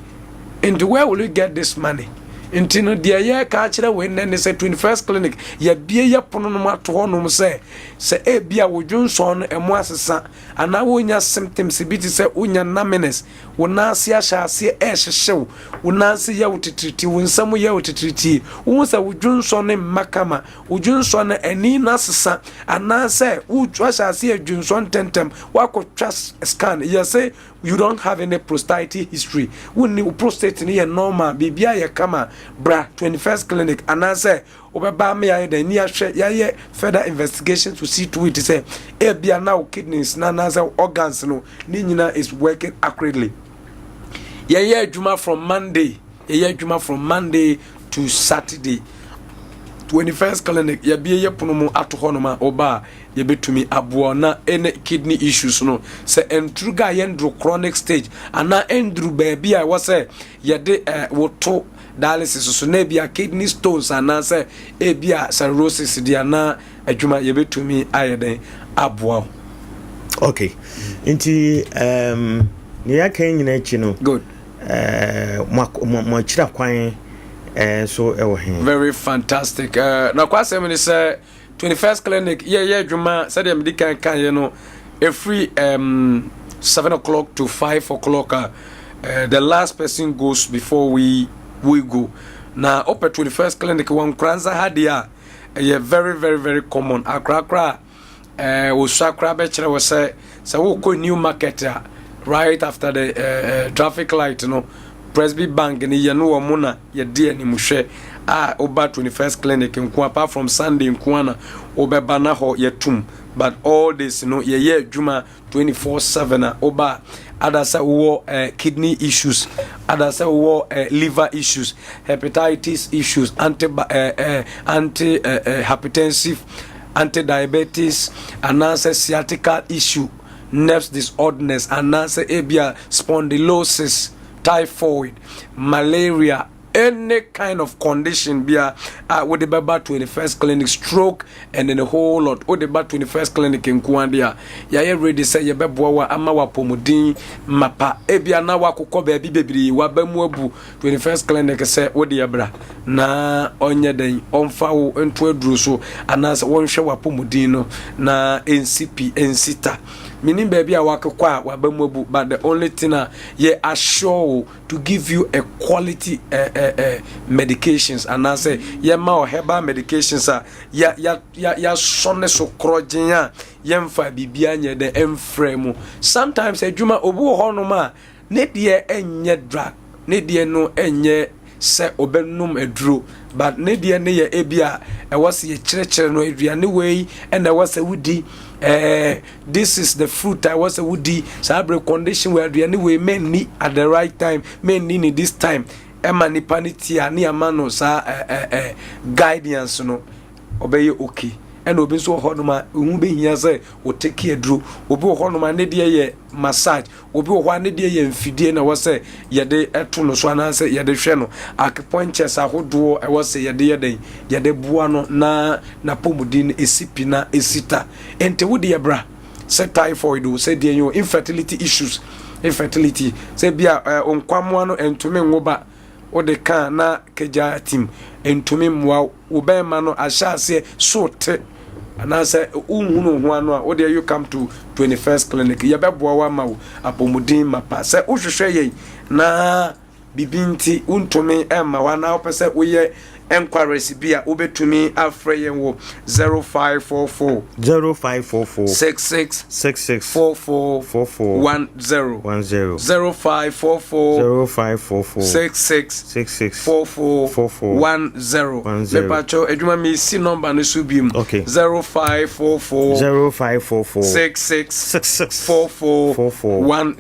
Nti where will you get this money? Nti no deɛ yɛka akyerɛ wei nnɛ ne sɛ 21st Clinic yɛbie yɛ pono no mu ato hɔ nom sɛ sɛ ebi a wodwo nsɔn no ɛmo asesa anaa wonya symptoms bi te sɛ wonya numbness, wo nan ase ahyɛ aseɛ ɛɛhyehyew, wo nan ase yɛ wo titiriti, wo nsam yɛ wo titiriti, wohu sɛ wodwo nsɔn no mma kama, wodwo nsɔn no ani no asesa, anaasɛ wotwa ahyɛ aseɛ adwo ntɛntɛm, woakɔtwa scan, yɛsɛ you don't have any prostate history, wonni wo prostate no yɛ normal, biribiara yɛ kama, bra 21st Clinic anaasɛ wobɛba ama yɛayɛ dɛn ni ahwɛ, yɛayɛ further investigation to see to it sɛ ebia na wo kidneys na anaasɛ organs no ne nyinaa is working accurately. Yɛyɛ adwuma from Monday, yɛyɛ adwuma from Monday to Saturday. 21st Clinic yɛbie yɛ pono mu ato hɔnom a ɔba a yɛbɛtumi aboa na ɛne kidney issues no sɛ ɛnturu ga yɛnduru chronic stage anaa ɛnduru baabi a ɛwɔ sɛ yɛde woto dialysis so na ebi a kidney stones anaasɛ ebi a cirrhosis deɛ anaa adwuma yɛbɛtumi ayɛ dɛn aboa wo. Okay, nti ne yɛaka yi nyinaa akyi no, good, mo akyira kwan so ɛwɔ he? Very fantastic. Na kwasɛm ne sɛ 21st Clinic yɛyɛ adwuma sɛdeɛ mede kan kaeɛ no, ɛfiri 7 o'clock to 5 o'clock a the last person goes before we go. Na wopɛ 21st Clinic wɔ Nkoranza ha deɛ a, ɛyɛ very, very, very common. Akorakora a wɔsua koraa bɛkyerɛ wɔ sɛ sɛ wokɔ New Market a, right after the traffic light no, Presby Bank ni yɛn wɔ mu na yɛde animhwɛ. A woba 21st clinic nko apart from Sunday nko na wobɛba na hɔ yɛtum but all days no yɛyɛ adwuma 24/7 a woba ada sɛ wowɔ eh, kidney issues ada sɛ wowɔ eh, liver issues hepatitis issues anti eh, eh, anti eh, eh, hypertensive anti diabetes anaasɛ sciatica issue nerves disorders anaasɛ ebia spondylosis typhoid malaria any kind of condition bia a wode bɛba 21st clinic stroke and then a whole lot wode ba 21st clinic nko ade a yɛayɛ ready sɛ yɛbɛboa wo ama wapɔmuden mapa ebia na wakokɔ baabi bebree waba mu abu 21st clinic sɛ wode ɛbra na ɔnyɛ dɛn ɔmfa wo nto aduro so anaasɛ wɔnhwɛ wapɔmuden no na ɛnsi pi ɛnsi ta menim baabi a wakokɔ a waba mu abu but the only thing a yɛ assure wo to give you a quality uh, uh, uh, medications anaasɛ yɛma wo herbal medications a yɛasɔ ne so korɔgyen a yɛmfa biribiara nyɛ dɛ ɛmfrɛ mu sometimes adwuma obi wɔ hɔnom a ne deɛ ɛnyɛ drug ne deɛ no ɛnyɛ sɛ ɔbɛnom aduro but ne deɛ ne yɛ ebi a ɛwɔ sɛ yɛkyerɛkyerɛ no aduane wei ɛna ɛwɔ sɛ wodi ɛɛ this is the fruit a ɛwɔ sɛ wodi saa abere condition wɔ aduane wei mɛnni at the right time mɛnni ne this time ɛma nipa ne ti a ne ama no saa ɛɛ ɛɛ guidance no ɔbɛyɛ okay ɛna obi nso wɔ hɔnom a ehu behia sɛ ɔteki aduro obi wɔ hɔnom a ne deɛ yɛ massage obi wɔ hɔ a ne deɛ yɛ mfidie na ɛwɔ sɛ yɛde ɛto no so anaasɛ yɛde hwɛ no acupunctures ahodoɔ ɛwɔ sɛ yɛde yɛ dɛn yɛde boa no na n'apɔmuden no esi pi na esi ta nti wo deɛ bra sɛ typhoid o sɛ deɛ yɛ o infertility issues infertility sɛ bi a ɛɛ nkwamoa no ntumi nwo ba wode ka na kagya tim ntumi mmoa wo bɛrima no ahyɛ aseɛ so te anaasɛ wohunu ho ano a wode you come to 21st clinic yɛbɛboa wo ama wo apɔmuden mapa sɛ wohwehwɛ yɛn na biribi nti wontumi mma hɔ anaa wopɛ sɛ woyɛ enquiries bi a wobɛtumi afrɛ yɛn wɔ 0544 0544 66 66 44 44 10 10 0544 0544 66 66 44 44 10 10. mepatwɛ adwuma mesi number no so biom Okay. 0544 0544 66 66 44 44 10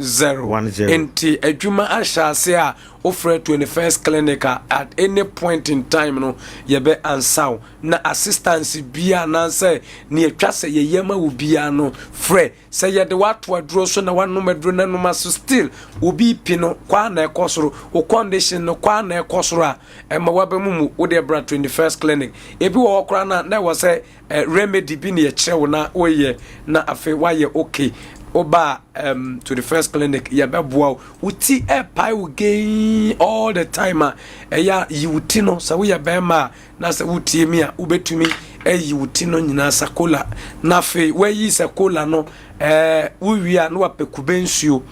10. nti adwuma ahyɛ ase a wofrɛ 21st clinic a at any point in time no yɛbɛ ansa wo na assistance bia anaasɛ ne yɛtwa sɛ yɛyɛ ma wo bia no frɛ sɛ yɛde woato aduro so na woanom aduro no anom aso still obi pi no kwaa na ɛkɔ soro wo condition no kwaa na ɛkɔ soro a ɛma woabɛmu mu wode bra 21st clinic ebi wɔ hɔ koraa na na ɛwɔ sɛ eh, remedy bi ne yɛkyerɛ wo na woyɛ na afei woayɛ okay woba um, to the first clinic yɛbɛboa wo wo ti ɛpae wo gain all the time a ɛyɛ a yi wo ti no sɛ woyɛ bɛrima a na sɛ wotie mi a wobɛtumi ayi wo ti no nyinaa sakola na afei woayi sakola no ɛɛ wowie a na wapɛ kube nsuo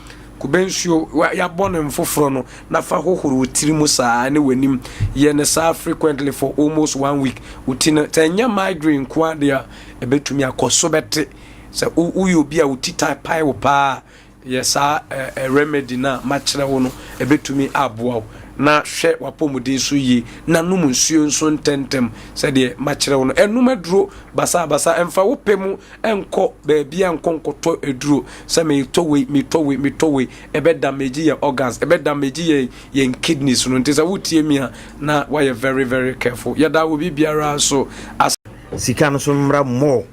kube nsuo yɛabɔ no mfoforɔ no na fa hohoro wo tiri mu saa ne w'anim yɛ ne saa frequently for almost one week wo ti no sɛ ɛnyɛ migraine nko adeɛ a ɛbɛtumi akɔ so bɛte sɛ woyɛ obi a wo ti ta pae wo paa yɛ saa ɛɛ remedy na makyerɛ wo no ɛbɛtumi aboa wo na hwɛ w'apɔmuden so yie na nom nsuo nso ntɛntɛm sɛdeɛ makyerɛ wo no ɛnum aduro basabasa ɛmfa wo pɛ mu ɛnkɔ baabi a nkɔ nkɔtɔ aduro sɛ metɔ wei metɔ wei metɔ wei ɛbɛ damage yɛ organs ɛbɛ damage yɛ yɛn kidneys no nti sɛ wotie mi a na wayɛ very very careful yɛda wo biribiara so as sika no so mmra mmɔ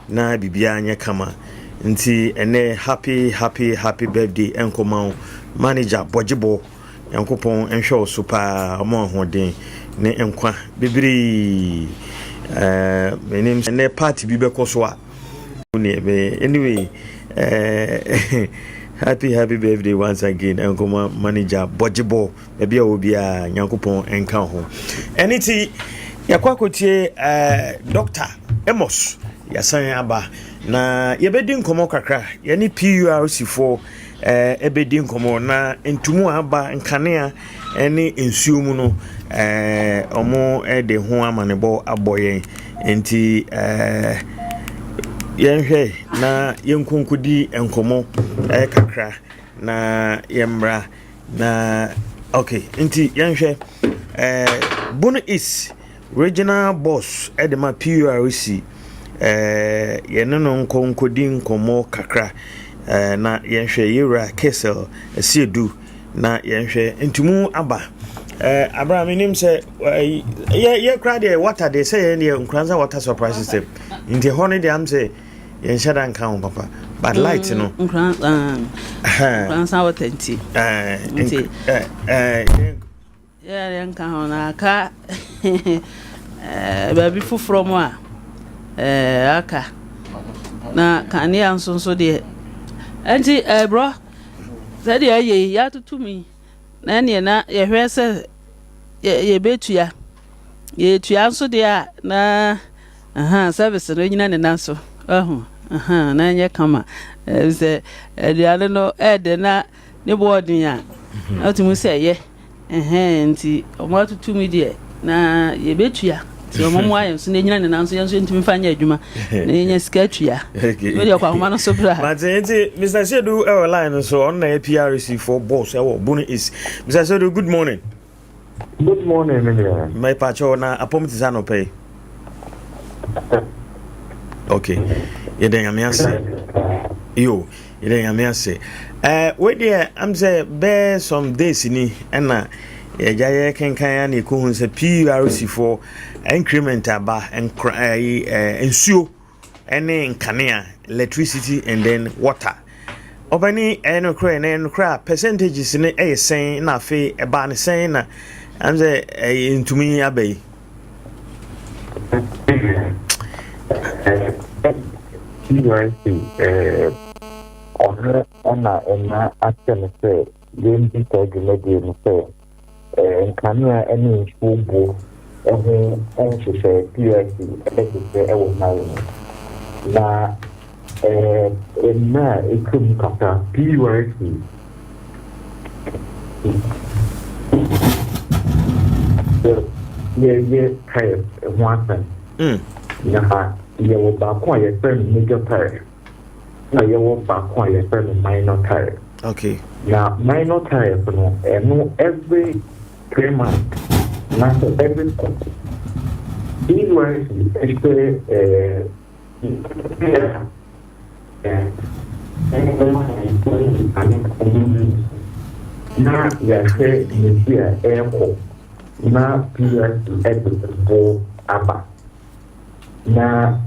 na biribiara nyɛ kama nti ɛnɛ happy happy happy birthday ɛnkɔma wo manager bɔgyebɔ nyankopɔn nhwɛ wo so paa ɔma ahoɔden ne nkwa bebree ɛɛ menim ɛnɛ party bi bɛkɔ so a anyway ɛɛ happy happy birthday once again ɛnkɔma manager bɔgyebɔ baabi a wɔ biara nyankopɔn nka ho ɛne ti yɛkɔ akɔtie ɛɛ doctor amos yɛsan aba na yɛbɛdi nkɔmmɔ kakra yɛne purc foɔ ɛɛ ɛbɛdi nkɔmmɔ na ntumu a aba nkanea ɛne nsuo mu no ɛɛ ɔmo ɛde ho amanebɔ abɔ yɛn nti ɛɛ yɛnhwɛ na yɛnkonkodi nkɔmmɔ ɛɛ kakra na yɛmmra na okay nti yɛnhwɛ ɛɛ. Bono East Regional Boss de ma PURC. Eh, yɛne no nkɔ nkɔdi nkɔmmɔ kakra eh, na yɛnhwɛ yɛwura Kesel Asiedu na yɛnhwɛ ntumu aba. Eh, abra menim sɛ eh, yɛ yɛ kora deɛ water deɛ sɛ yɛn deɛ Nkoranza water supply system nti ɛhɔ no deɛ am sɛ yɛnhyɛ da nka ho papa but mm, light no Nkoranza um, water nti eh, nti eh, yɛnka ho na aka baabi foforɔ mu a aka na kanea nso nso deɛ nti ɛborɔ sɛdeɛ ɛyɛ yi yɛatoto mu yi na ɛneɛ na yɛhwɛ sɛ yɛbɛtua yɛtua nso deɛ a na Ahaa service no nyina ne nan so wahu ahaa na ɛnyɛ kama sɛ aduane no ɛɛdɛ na ne boɔ ɔden a na wotumi sɛ ɛyɛ ɛhɛn nti ɔmo atutu mi deɛ na yɛbɛtua nti ɔmo mmoa yɛn so na ɛnyina ne nan so yɛn nso yɛntumi fa nyɛ adwuma na yɛnya sika atua wode ɔkɔ ahoma no so bra. Mate nti Mr. Sedu ɛwɔ line no so ɔno na yɛ PRC for boss ɛwɔ Bono East. Mr. Sedu good morning. Good morning, me nua. Mepakyɛw na apɔm te sɛ anɔpa yi. Okay. Yɛda Nyame ase. Yo, yɛda Nyame ase. Eh, wei deɛ am sɛ bɛɛ some days ni ɛna yɛgya yɛ kenkan a na ɛkɔhu sɛ PURC foɔ increment aba nkra eh, nsuo ne nkanea, electricity and then water. Ɔbɛne ɛyɛ nokorɛ na ɛyɛ nokorɛ a percentages no ɛyɛ sɛn na afei ɛbaa ne sɛn na ɛm sɛ ɛyɛ ntumi aba yi. Ɔno na ɛna ahyɛ no sɛ yɛndi saa dwumadie no sɛ Nkanea ne nsuo buo ho nhyehyɛe, PURC, bɛhyehyɛ wɔ man mu. Na mmerɛ a atwam kakra, PURC yɛyɛ tariff ho asɛm. Na yɛwɔ baako a yɛfrɛ no major tariff. na yɛwɔ baako a yɛfrɛ no minor tariff. Okay. Na minor tariff no, ɛno every 3 months anaasɛ every quarter. PURC ɛhwɛ ɛɛ na yɛahwɛ nsi a ɛrekɔ na PURC ɛde bo aba. Na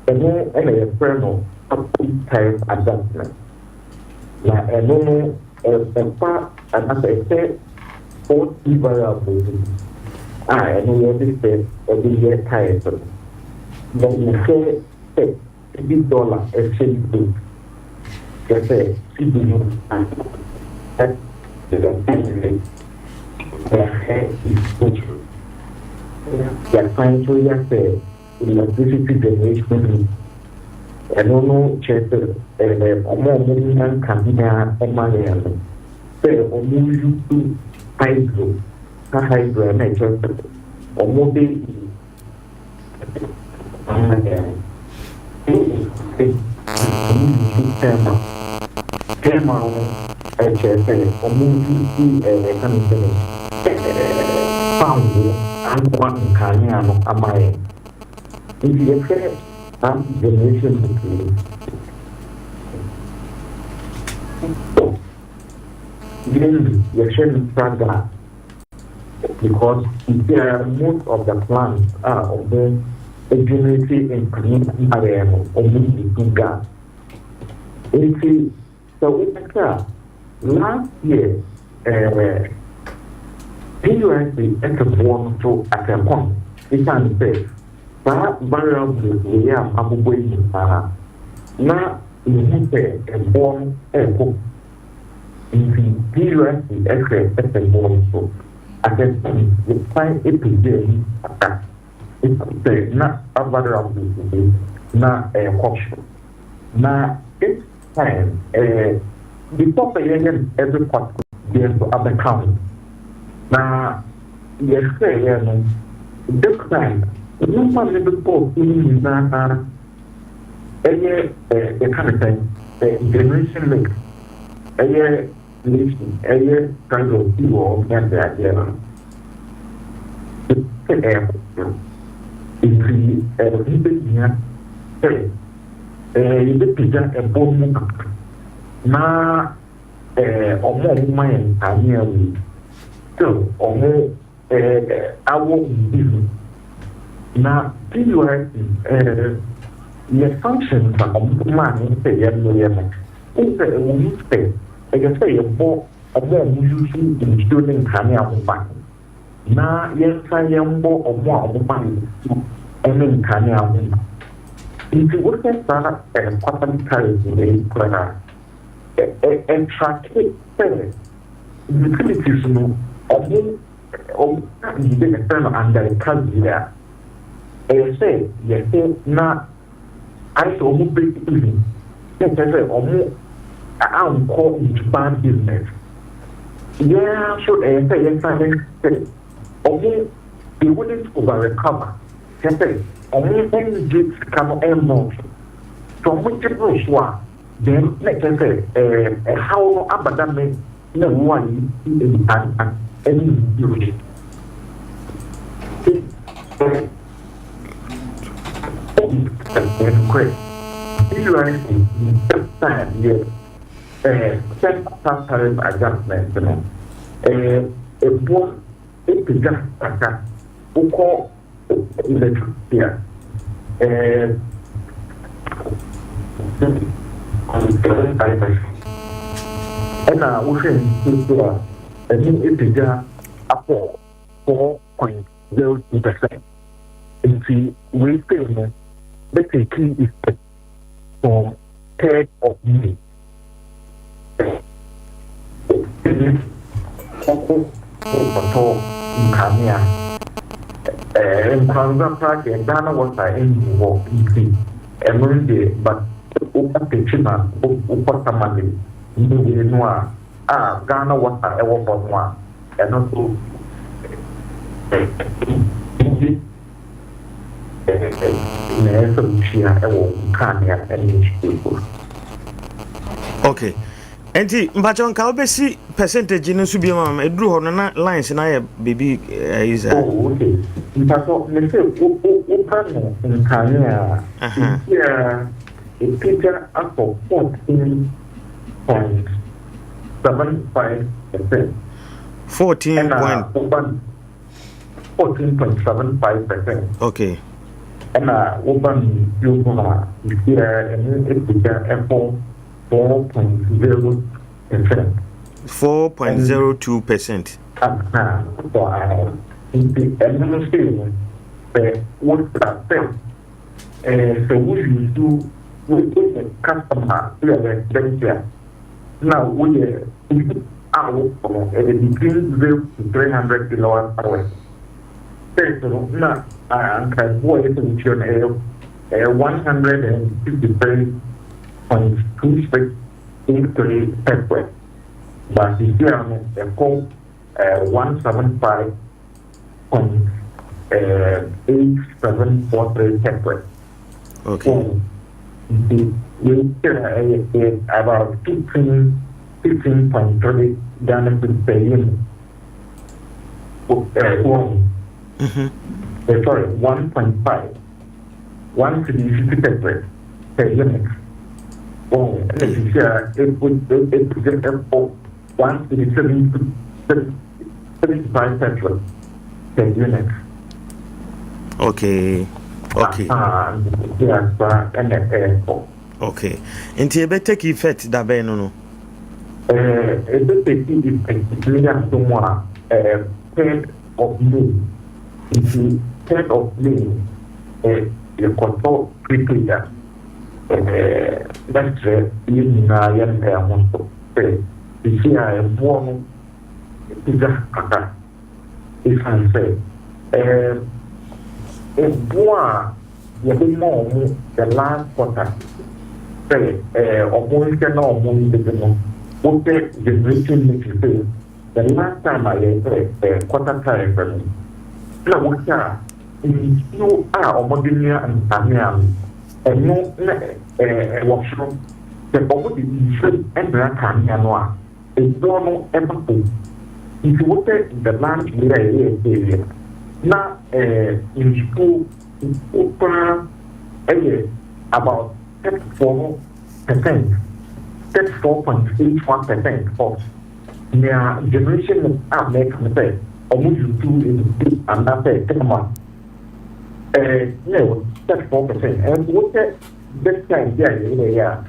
ɛno na yɛfrɛ no public tariff adjustment. Na ɛno no ɛfa anaasɛ ɛhyɛ four key variables bi a ɛno yɛde sɛ ɛde yɛ tariff no. Na yɛhwɛ sɛ cedi dollar exchange rate, kyerɛ sɛ cedi no rate, yɛahwɛ inflation, yɛasan nso yɛ sɛ electricity generation mix. Ɛno no kyerɛ sɛ ɔmo a ɔmo nya nkanea ma yɛn no sɛ ɔmo use hydro ka hydro a na ɛkyerɛ sɛ ɔmo de ama yɛn ɔmo use thermal. Thermal no ɛkyerɛ sɛ ɔmo use ɛka ne sɛ fango anoa nkanea no ama yɛn. Nti yɛhwɛ saa generation mix yi, mainly yɛhwɛ natural gas because seesei most of the plants a ɔmo generate nkanea ma yɛn no, ɔmo use gas. Nti sɛ wobɛhwɛ a last year PURC ɛte boɔ no so atɛnkɔn esiane sɛ saa variables wei a abobɔ yi nyinaa na yɛhu sɛ ɛboɔ no ɛrekɔ, nti PURC ɛhwɛ ɛsɛ boɔ no so atɛnkɔn yɛsan apagya mu kakra esiane sɛ na saa variables wei na ɛrekɔ soro. Na this time before sɛ yɛyɛ no every quarter deɛ nso abɛka ho na yɛhwɛeɛ no, this time nneɛma a mebɛbɔɔ so no nyinaa ɛyɛ yɛka ne sɛn, generation mix, ɛyɛ inflation, ɛyɛ price of fuel ne adeadeɛ no. Sɛ ɛrekɔ soro. Enti ɛho bɛhia sɛ yɛbɛpagya ɛboɔ no mu kakra na wɔn a wɔma yɛn nkanea wei still wɔn awɔ biribi ho. Na PURC yɛ functions a wɔde maa yɛn sɛ yɛmmɛyɛ no, wohu sɛ ɛwɔ mu sɛ ɛyɛ sɛ yɛbɔ wɔn a wɔuse nsuo ne nkanea ho ban, na yɛnsan yɛmbɔ wɔn a wɔma yɛn nsuo ne nkanea ho ban. Nti wohwɛ saa quarterly tariff wei koraa a, ɛtracke sɛ utilities no wɔn wɔka biribi a yɛfrɛ no under-recovery a, ɛyɛ sɛ yɛhwɛ na ayɛ sɛ wɔn break even, na ɛkyerɛ sɛ wɔn ankɔ into bad business. Yɛn ara nso ɛyɛ sɛ yɛsan hwɛ sɛ wɔn they wouldn't over recover, kyerɛ sɛ wɔn nngye sika no mmoro so. Sɛ wɔgye boro so a, then na ɛkyerɛ sɛ ɛɛ ɛhaw no aba da me na wo a yɛsi ntanka ne nsuo so. Nokorɛ, PURC time yɛ central tariff adjustment no, ɛboa ɛpagya kakra. Wokɔ electricity a, 0.75%, ɛna wohwɛ nsuo so a, ɛno ɛpagya akɔ 4.02%. Nti wei sei no bɛ take effect from 3rd of May. Ɔkɔ kɔtɔ nkanea. Nkoranza koraa deɛ Ghana Water nni hɔ nti ɛno deɛ, but woba Techiman, wokɔ Tamale ne wei no a a Ghana Water ɛwɔ hɔ no a, ɛno nso ɛɛ na ɛyɛ sɛ wotua wɔ nkanea ne nsuo so. Okay. Nti mpakyɛ nka wobɛsi percentage no nso bio ma me, ɛduru hɔ no na lines no ayɛ biribi ayi saa. Oh, okay. Mpakyɛ me sɛ wopa no nkanea a, seesei ɛpagya akɔ 14.75%. 14 Ɛna point. woba no 14.75%. Okay. Ɛna woba no nsuo ho a, seesei ɛno ɛpagya ɛkɔ 4.0%. 4.02 percent. Aha, wɔ nti ɛno no sei no, sɛ wosra sɛ sɛ wo use woyɛ customer woyɛ residential na woyɛ a wokɔ no ɛyɛ between 0 to 300 kilowatt hours. First no na anka ɛboɔ a ɛyɛ sɛ wotua no ɛyɛ 153.2683 pesewas, but seesei a no ɛkɔ 175.8743 pesewas. Okay. Nti wei kyerɛ ɛyɛ about 15.3 Ghana cedis per unit. Wɔn sorry, 1.5, 1 cedi 50 pesewas per unit. Wɔn ɛna seesei a ɛpo ɛpagya ɛkɔ 1 cedi 75 pesewas per unit. Okay. Ah, yeah, saa ɛna ɛɛkɔ. Okay. Nti ɛbɛ take effect da bɛn no? Ɛbɛ take effect ne ato mu a 3rd of May. Nti 3rd of May yɛkɔtɔ prepaid a, bɛkyerɛ yɛn nyinaa yɛn ho so sɛ seesei a ɛboɔ no pagya kakra, ɛsiane sɛ ɛboɔ a yɛde ma ɔmo the last quarter sɛ ɔmo nhwɛ na ɔmo ndede no, wohwɛ generation mix sɛ the last time a yɛhwɛ quarter tariff no na wohwɛ a, nsuo a ɔmo de noa nkanea no, ɛno na ɛwɔ soro. Sɛ ɔmo de nsuo ɛnoa kanea no a, ɛboɔ no ɛba fam. Nti wohwɛ the last year a yɛyɛ sɛ. na eh, nsuo nsuo koraa yɛ about 34%, 34.81% of nea generation no a mɛka no sɛ ɔmo use nsuo anaasɛ thermal eh, na ɛwɔ 34%. Ɛnso wohwɛ this time bi a yɛyɛ yɛ a,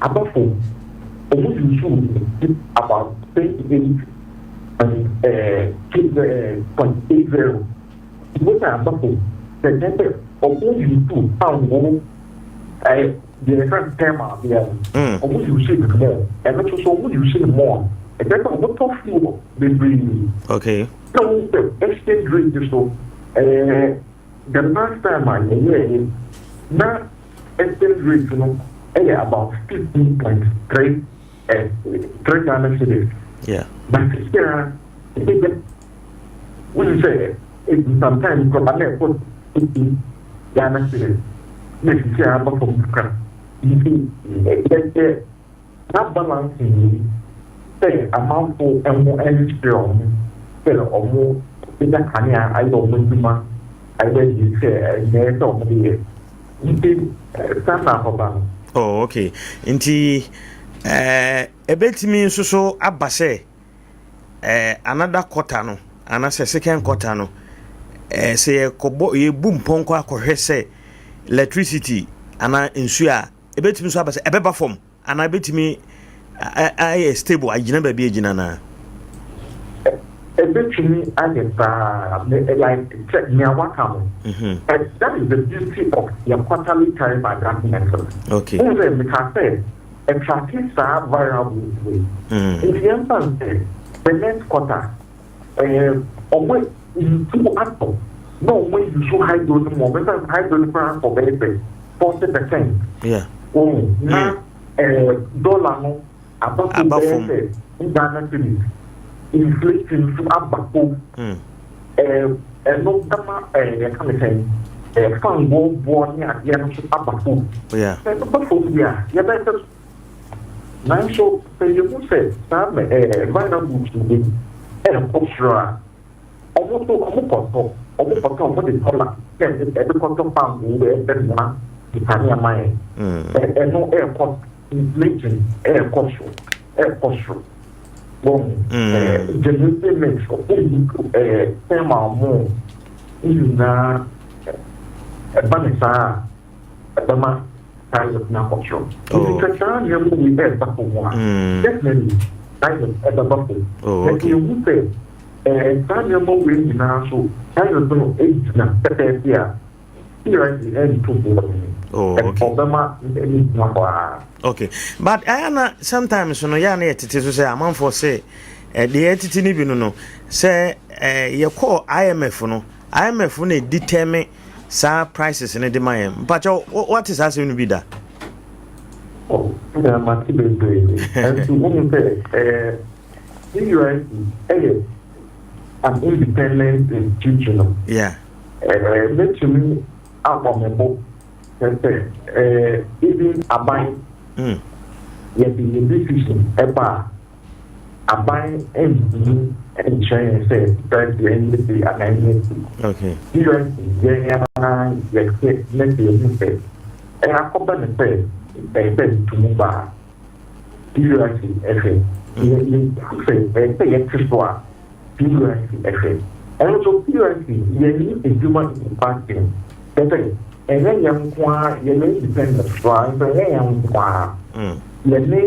aba fam, ɔmo use nsuo about 28.80. Wohwɛ aba fam, sɛ kyerɛ sɛ ɔmo use fango ɛɛ deɛ yɛfrɛ no thermal deɛ no, ɔmo use no more. Ɛno nso so ɔmo use no more a, ɛkyerɛ sɛ ɔmo tɔ fuel bebree. Na wɔn sɛ exchange rate so, the last time a yɛyɛɛ yɛ na exchange rate no ɛyɛ about 15.3 3 Ghana cedis. But sisi a ɛbɛgya wɔn sɛ ebi sometimes kɔba na ɛkɔ 15 Ghana cedis na sisi a aba fam kakra. Nti yɛyɛ saa balancing yi sɛ amanfo ɛho ɛnkyerɛ ɔmo sɛ ɔmo ɛgya kanea ayɛ ɔmo adwuma ayɛ di sɛ ɛnyɛ sɛ ɔmo de yɛ, nti saa na akɔba no. Oh, okay. Nti ɛbɛtumi nso so aba sɛ another quarter no anaasɛ second quarter no, sɛ yɛkɔbɔ yɛbu mpɔnkɔ akɔhwɛ sɛ electricity anaa nsuo a, ɛbɛtumi nso aba sɛ ɛbɛba fam anaa ɛbɛtumi ayɛ stable agyina baabi agyina naa? Ɛbɛtumi ayɛ saa, like sɛ nea waka no. And that is the beauty of your quarterly tariff adjustment no. Wohu sɛ meka sɛ ɛtrack saa variables wei. Nti yɛmfa n sɛ the next quarter ɔmo nsuo atɔ na ɔmo use hydro no mu, ɔmo sɛ hydro no koraa akɔ bɛyɛ sɛ 40%. Wɔn na dollar no aba fam Aba bɛyɛ fam. sɛ Ghana cedis, inflation nso aba fam. Ɛno bɛma yɛka ne sɛn, fango boɔ ne adeɛ no nso aba fam. Sɛ ɛno ba fam bi a, yɛbɛsɛ so. Nanso sɛ yɛhu sɛ saa variables bi ɛrekɔ soro a, ɔmo nso ɔmo kɔtɔ, ɔmo de dollar sɛ ɛde kɔtɔ fango ɛbɛnoa nkanea ma yɛn. Ɛno ɛrekɔ, inflation ɛrekɔ soro wɔn generating mix ɔmo yi thermal mo nyinaa, ɛba ne saa a, ɛbɛma prices no akɔ soro. Nti sɛ saa nneɛma yi ɛreba fam a, definitely prices ɛbɛba fam. Na yɛhu sɛ saa nneɛma wei nyinaa so prices no egyina pɛpɛɛpɛ a, seriously ɛnto boɔ no. Ɔbɛma ɛne gyina hɔ a. Okay, but ɛyɛ na sometimes no yɛ a na yɛtete so sɛ amanfoɔ sɛ deɛ yɛtete no bi no sɛ yɛkɔɔ IMF no, IMF no determine saa prices no de ma yɛn. Mpakyɛ, wate saa asɛm no bi da? Oh, ɛna mate bebree. Ɛnso wohu sɛ CURC ɛyɛ an independent institution no. Mɛtumi abɔ me bo sɛ even aban yɛde yɛ decision ɛba a, aban ntumi nkyerɛ yɛn sɛ price ɛnyɛ sei anaa ɛnyɛ sei. CURC yɛn ara yɛhwɛ na sɛ yɛhu sɛ ɛyɛ akɔba ne sɛ ɛyɛ sɛ ntumu ba a, CURC ɛhwɛ. Yɛhu sɛ ɛyɛ sɛ yɛte so a, CURC ɛhwɛ. Ɛno nso CURC yɛnni adwuma in vacuum. Kyerɛ sɛ ɛnyɛ yɛn nko ara yɛyɛ independent so a, nso ɛnyɛ yɛn nko ara. Yɛne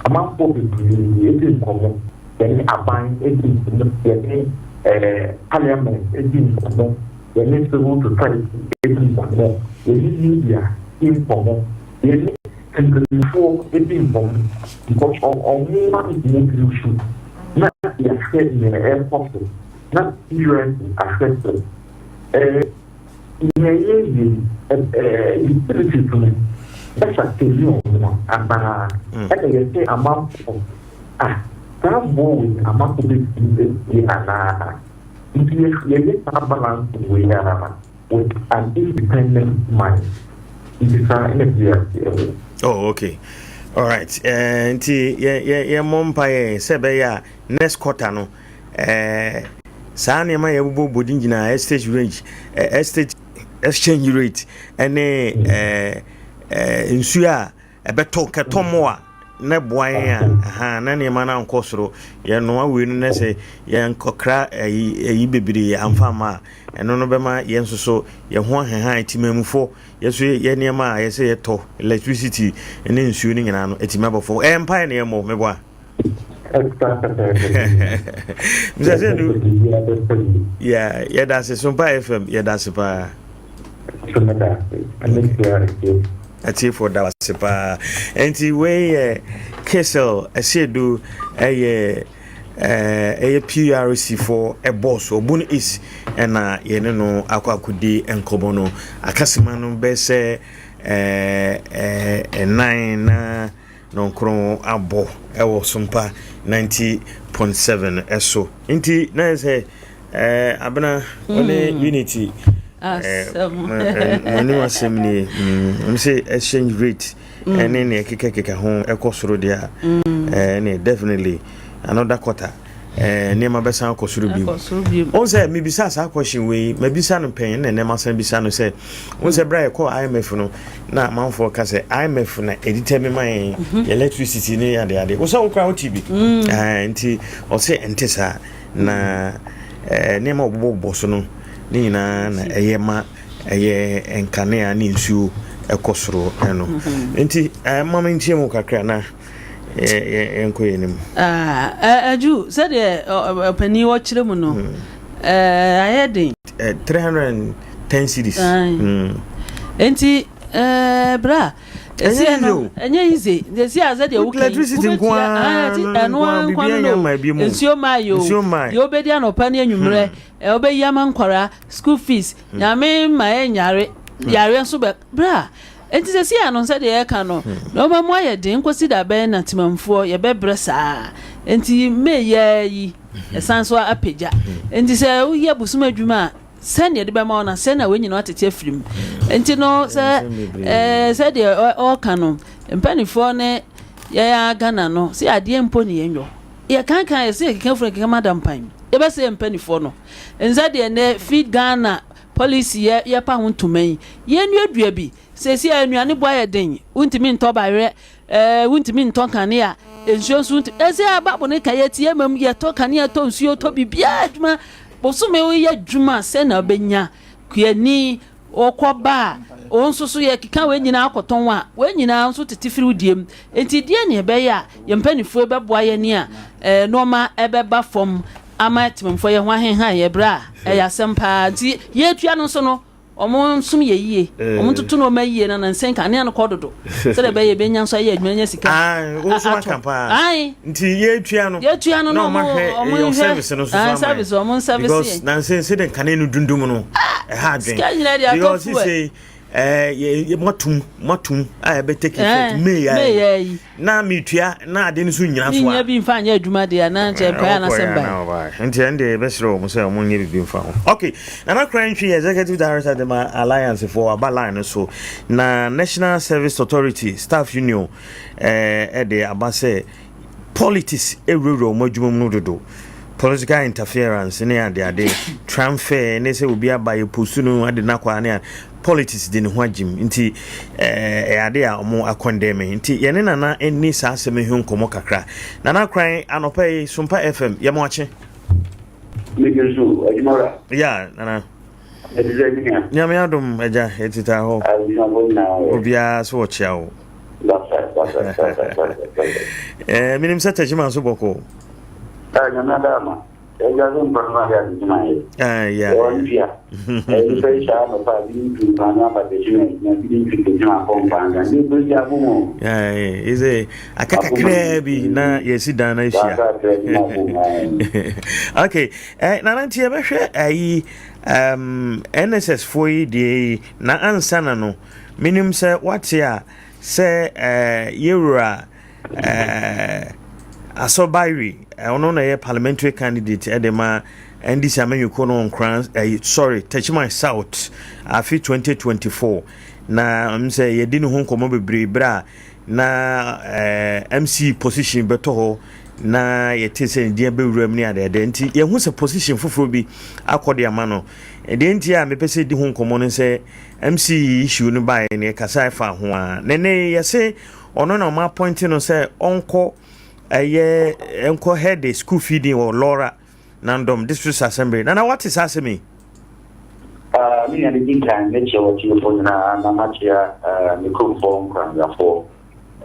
amanfoɔ bebree edi nkɔmmɔ. Yɛne aban edi nkɔmmɔ, yɛne parliament edi nkɔmmɔ, yɛne civil society edi nkɔmmɔ, yɛne media di nkɔmmɔ, yɛne mpanimfoɔ edi nkɔmmɔ, because ɔmo nkɔmmɔ bi so na yɛahwɛ nea ɛrekɔ so na CURC ahwɛ sɛ nea yɛyɛ yi utilities no bɛsatɛli ɔmo anaa ɛna yɛsɛ amanfoɔ a saa boɔ wei amanfoɔ bɛtumi asie anaa. Nti yɛyɛ saa balance wei ara with an independent mind, nti saa ɛna CURC ɛwɔ. Oh, okay, all right. Nti yɛ yɛ yɛmmɔ mpa yɛ sɛ ɛbɛyɛ a next quarter no Saa nneɛma a yɛbobɔ din nyinaa, estate range, estate exchange rate, ɛne nsuo a ɛbɛtɔ kɛtɔ mo a na ɛboa yɛn a, aha, na nneɛma no ankɔ soro. Yɛnoa wei no na sɛ yɛnkɔkra ayi ayi bebree amfa amma a, ɛno no bɛma yɛn nso so yɛn ho ahehan temamufo. Yɛn nso yɛ nneɛma a yɛsɛ yɛtɔ, electricity ne nsuo no nyinaa no, ɛtumi abɔ fam. Ɛyɛ mpaeɛ na yɛmmɔ, meboa. Mr. Sedu, yeah, yɛda ase Sompa FM, yɛda ase paa. Atiefoɔ da ase paa. Nti wei yɛ Kesel Asiedu ɛyɛ ɛyɛ PRC foɔ ɛbɔs Obun East ɛna yɛne no akɔ akɔdi nkɔmmɔ no. Akasema no bɛyɛ sɛ ɛnan na Nɔnkron abɔ wɔ Sompa 90.7 so. Nti na yɛ sɛ eh, Abena ɔne mm. Unity eh, mo anim asɛm nie. Mm, sɛ exchange rate mm. ɛne nea ɛkekakeka ho ɛkɔ soro deɛ a mm. eh, ne definitely another quarter eh, nneɛma bɛsan akɔ soro bio. Wohu sɛ mebisa saa question wei, mabisa no pɛn na ɛnɛ masan bisa no sɛ, wohu sɛ berɛ a yɛkɔɔ IMF no na amanfoɔ ka sɛ IMF na ɛditɛme ma yɛn mhm. electricity ne adeade. Wo sɛ wo koraa wote bi. Mm. Eh, nti ɔse ɛnte saa na eh, nneɛma ɔbobɔbobɔ so no ne nyinaa na ɛyɛ ma ɛyɛ nkanea ne nsuo ɛkɔ soro ɛno. Mhm. Nti eh, ma mentie mu kakra na yɛnkɔ yɛn anim. Adu sɛdeɛ ɔpanin ɔkyerɛ mu no hmm. ayɛ den. 310 cedis. Hmm. Nti bra ɛsiɛ no ɛnyɛ easy ɛsi a sɛdeɛ woka yi wobɛtua ɛno ara nkwa no no nsuo maa yi o deɛ wobɛdi anɔpa ne anwummerɛ hmm. wobɛyi ama nkwaraa school fees nyame ma ɛnyare yareɛ nso bɛ bra Enti seesei ano sɛdeɛ yɛreka no, nnoɔma mu ayɛ den kɔsi da bɛn na temamfoɔ yɛbɛbrɛ saa? Enti May yi ara yi, ɛsan so apagya. Enti sɛ woyɛ bosom adwuma a, sɛn na yɛde bɛma wo na sɛn na wei nyinaa watete afiri mu? Enti no sɛ ɛɛ sɛdeɛ ɔreka no, mpanimfoɔ ne yɛn ara Ghana no, sɛ adeɛ mpo ne yɛnyɔ. Yɛkankan yɛ sɛ yɛkeka funu yɛkeka ma dampan. Yɛbɛsɛ yɛn mpanimfoɔ no. Nsɛ deɛ nnɛ feed Ghana Policy yɛ yɛpa ho ntoma yi, yɛnnuadua bi. Seesei a nnuane bo ayɛ den, wontumi ntɔ bayerɛ, ɛɛ wontumi ntɔ nkanea, nsuo nso wontumi. Ɛsɛ a Bible no ka yɛte yɛn mam, yɛtɔ kanea, tɔ nsuo, tɔ biribiara adwuma. Bosome woyɛ adwuma sɛ na wobɛnya. Kuani, wokɔ ba a, wo nso so yɛkeka wei nyinaa akɔtɔn a, wei nyinaa nso tete firi wo deɛ mu. Enti deɛ ne ɛbɛyɛ a yɛn mpanimfoɔ bɛboa yɛn a nneɛma ɛbɛba fam ama temamfoɔ yɛ ho ahenhan yɛ berɛ a ɛyɛ asɛm paa nti yɛtua no nso no wɔn nsom yɛ yie eh. wɔn ntoto nneɛma yie na nansa nkanea no kɔ dodo sɛdeɛ ɛbɛyɛ ebɛnya nso ayɛ adwuma nya sika atɔ nti yɛtua no yɛtua no na wɔn ahwɛ wɔn service no so ama service wɔn service because nansa sɛ de nkanea no dundum no ah, ɛha adwene sika nyinaa de atɔ fuel ɛɛ yɛ moatum moatum a ɛbɛ take effect eh, may ya yi na metua na ade no so nyina so a nyɛ bi mfa nyɛ adwuma deɛ na nkyɛ mpaeɛ na sɛm ba nti ɛn deɛ yɛbɛsrɛ wɔn sɛ wɔn nyɛ biribi mfa ho okay Nana Korantwi executive director de ma alliance foɔ aba line no so na National Service Authority staff union ɛɛ ɛde aba sɛ Politics awurawura wɔn adwuma mu no dodo. Political interference ne adeade, transfer ne sɛ obi aba yɛ post no ade no akɔ ne a politics de ne ho agyim nti ɛyɛ ade a wɔn akɔndɛme nti yɛne Nana nni saa asɛm yi ho nkɔmmɔ kakra. Nana Kran anɔpa yi Sompa FM yɛ mo akye. Mede so adwuma wura. Ya Nana. Ɛte sɛ me nua. Nyame adom agya yɛtetaa hɔ. Abusuafo nyinaa wɔ. Obiara so ɔkyea wo. Eh, menim sɛ Tachima nso bɔkɔ. Ah, nyame ada ama. Ɛgya so mpa no ade adwuma yɛ. Ah, yeah. Ɛwɔ ntua. Ɛyi fɛ saa no pa bi ntu mpa no aba Tachima na bi ntu Tachima akɔ mpa no. Ndi bere gya bo mu. Eh, is aka kakraa bi na yɛsi dan na ahyia. Okay. Eh, nana nti yɛbɛhwɛ ayi um, NSS foɔ yi deɛ yi na ansa na no menim sɛ wate a sɛ eh, yɛwura eh, Asɔbayri ɔno na ɛyɛ parliamentary candidate ɛde ma NDC amanyɔkuo no nkran eh, sorry Techiman South afe 2024 na m sɛ yɛdi ne ho nkɔmmɔ bebree berɛ a Na eh, MC position bɛtɔ hɔ na yɛte sɛ ne din abɛwura mu ne adeade nti yɛhu sɛ position foforɔ bi akɔ de ama no. Deɛ nti a mepɛ sɛ di ho nkɔmmɔ no sɛ MC issue no baeɛ no yɛkasa ɛfa ho a na ɛnɛ yɛse ɔno na ɔma appoint no sɛ ɔnkɔ ɛyɛ ɛnkɔ head school feeding wɔ Lawra Nandom District Assembly. Nana wate saa asɛm yi? Ah, me nua medi nkan mɛkyia w'atiefoɔ nyinaa na makyia ah, me kuromfoɔ nkoranyafoɔ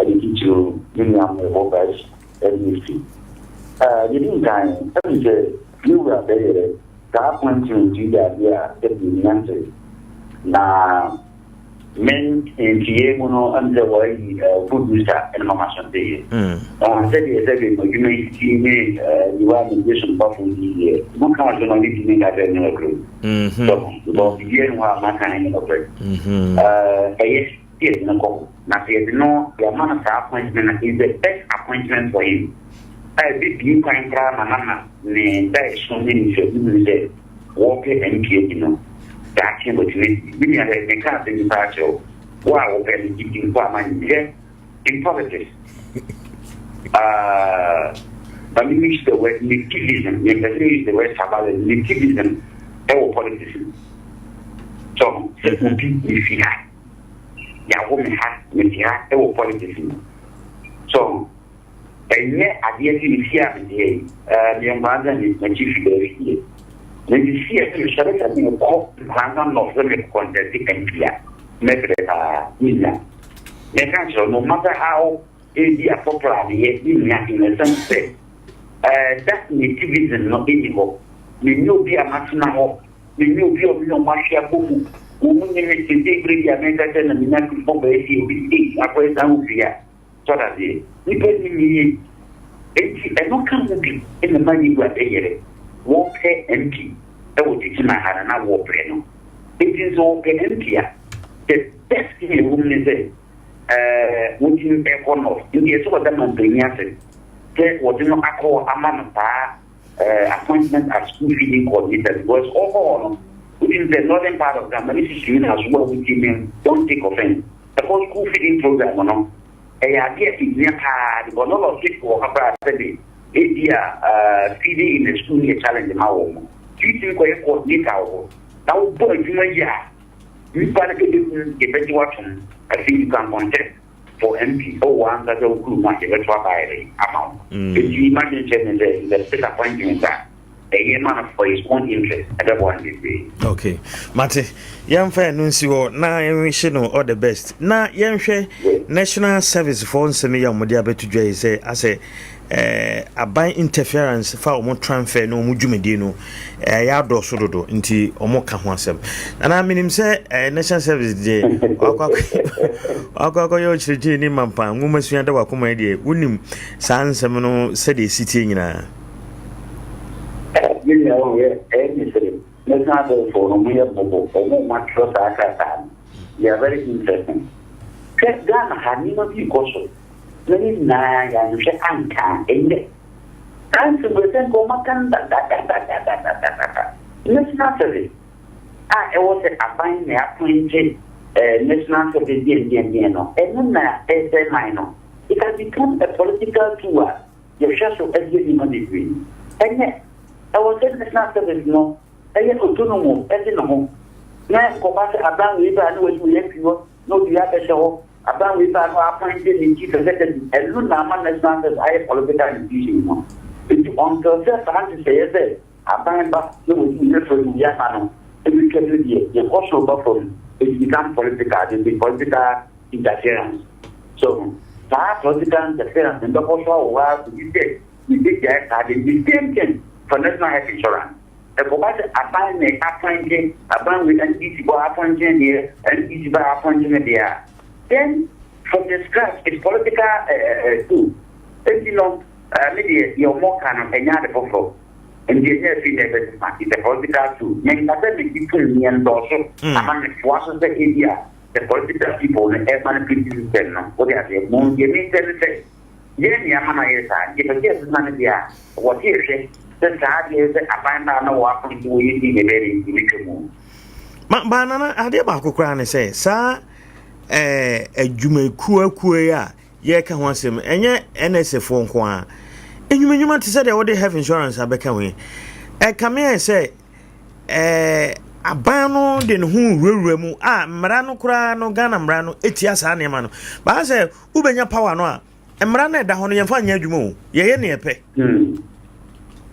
ɛne titiriw me nua mewɔ Vice MEC. Ah, deɛ di nkan, ɛne sɛ me wura bɛyɛrɛ saa appointment yi yɛ adeɛ a sɛdeɛ nante na Me ntiyɛ mu no ɛm sɛ wɔayi producer ɛna mama so nteyɛ. Ɔn sɛdeɛ sɛdeɛ mo adwuma yi ti ne niwa a mede sompafo yi deɛ mo ka so ma me tumi nka sɛ ɛnyɛ nokorɛ. So because biribiara ni hɔ a maka ɛnyɛ nokorɛ. Ɛyɛ sɛ yɛde no kɔ hɔ na sɛ yɛde no yɛama no saa appointment no is the best appointment for him a ɛbɛbie kwan koraa ma no ama ne daeɛso ne ne suahunu sɛ wɔpɛ MP adi no, daakye watumi adi. Me nua hwɛ, meka asɛm bi paa kyerɛ wo, wo a wopɛ no, gye di mpo a ma nyɛ. In politics, uh, ma me use the word nativism, mempɛ sɛ me use the word tribalism, nativism ɛwɔ politics mu. So, sɛ obi mefi ha, yɛawo me ha, mefi ha ɛwɔ politics mu. So, Ɛnyɛ adeɛ sɛ mefie a mete ha yi, eh, meyɛ Nkoranza ni, m'akyi fi baabi die. Na mefie sɛ mesɔre sɛ merekɔ Nkoranza North sɛ merekɔ contest MP a, mɛbrɛ paa, mennya. Mɛka akyerɛ wo, no matter how ebi a popular meyɛ, mennya in the sense sɛ, eh, that nativism no nni hɔ. Mennyɛ obi a matena hɔ, mennyɛ obi a ɔne wɔn ahwe abɔ mu, wɔn nni me seesei berɛ bi a mɛka sɛ na menya bɔ baabi a obi se, ei, akɔyɛ saa wofie a. So ɔte aseɛ? Nnipa nnim yiye. Enti ɛno ka ho bi na ɛma Negua yere wɔpɛ MP wɔ Techiman ha no na wɔbrɛ no. Enti nso wɔpɛ MP a, the best thing a ɛwɔ mu ne sɛ ɛɛ wɔtumi kɔ North. Nti ɛsɛ wɔda mampanyin ase sɛ wɔde no akɔ hɔ ama no saa ɛɛ appointment as school feeding coordinator because ɔkɔ hɔ no, wotumi sɛ northern part of Ghana, ne sisi nyinaa so wo a wotie me don't take offense. Ɛhɔ school feeding program no, ɛyɛ adeɛ a ɛhia paa because lot of kids wɔ hɔ koraa sɛbe ebi a feeding in the school no yɛ challenge ma wɔn. Nti wotumi kɔyɛ coordinator wɔ hɔ na wobɔ adwuma yi a, nnipa no bɛbɛhu, yɛbɛgye wo atom. Afei you can contest for MP wɔ w'ankasa wo kurom a yɛbɛto aba ayɛ dɛn ama wo. Nti m'adwene kyerɛ me sɛ it's a disappointment a ɛyɛ ma no for his own interest ɛbɛboa no bebree. Okay, mate. Yɛmfa ɛno nsi hɔ na yɛnhye no all the best. Na yɛnhwɛ National Service foɔ nsɛm yi a wɔde abɛto dwa yi sɛ asɛ eh, aban interference fa wɔn transfer ne wɔn dwumadie no ɛyɛ eh, adɔɔso dodo nti wɔn ka ho asɛm. Nana menim sɛ eh, National Service deɛ wakɔ akɔ akɔyɛ ɔkyerɛkyerɛ ne mampa nwoma sua da wakoma yi deɛ wonim saa nsɛm no sɛdeɛ ɛsi tie nyinaa. Me nua wo yɛ ɛyɛ me sere national service foɔ no ɔmo yɛ mmɔbɔ ɔmo ɔmo atwerɛ saa krataa no they are very interesting hwɛ Ghana ha nneɛma bi rekɔ so na ne nyinaa yɛanhwɛ anka a ɛnyɛ saa nsɛm wei sɛ nka ɔmo aka no dadadadadadadada national service a ɛwɔ sɛ aban na appointe eh, national service deɛn deɛn deɛn no ɛno na ɛsɛ man no it has become a political tool a yɛhwɛ so yɛ nneɛma bebree. Ɛnyɛ. Ɛwɔ sɛ National Service no yɛ autonomous, ɛde ne ho, na ɛnkɔba sɛ aban wei ba a na wayi wei afi hɔ na ɔde wei abɛhyɛ hɔ, aban wei ba a na w'appointe ne chief executive. Ɛno na ama National Service ayɛ political institution no. Nti until sɛ saa nhyehyɛeɛ sɛ aban ba na wayi wei afiri hɔ de wei aba no ɛbɛtwam no deɛ, yɛkɔ soro ba fam, it become political, there will be political interference. So saa political interference no bɛkɔ so awɔ hɔ ara kɔsi sɛ yɛbɛgyae saa de. The same thing for national health insurance. Ɛkɔba sɛ aban na appointe, aban wei NDC bɔ appointe ne deɛ, NDC ba appointe ne deɛ a, then from the scratch it's political uh, uh, tool. Enti no, uh, me deɛ deɛ ɔmɔ ka no ɛnyɛ ade foforɔ. Nti ɛnyɛ afei na ɛbɛsesa. It's a political tool. Menka sɛ megye tom neɛ ndɔɔso ama metoa so sɛ ebi a The political people no ɛma no pretty system no wode aseɛ mo deɛ mesɛ ne sɛ yɛn ne ama no ayɛ saa nti yɛpɛ sɛ yɛsesa no deɛ a wɔ se yɛhwɛ sɛ saa deɛ sɛ aban baa na wɔ appoint wɔ yɛ din na ɛbɛyɛ dɛ nti bɛtwa mu. Ma ba nana adeɛ baako koraa ne sɛ saa ɛɛ adwumakuo akuo yi a. yɛreka ho asɛm ɛnyɛ NSA foɔ nko ara. Nnwuma nnwuma te sɛ deɛ wode health insurance abɛka ho yi, ɛkame ayɛ sɛ ɛɛ aban no de ne ho wurawura mu a mmara no koraa no Ghana mmara no etia saa nneɛma no. Baa sɛ wobɛnya power no a mmara no ɛda hɔ no yɛmfa nyɛ adwuma o, yɛyɛ nea yɛpɛ. Hmm.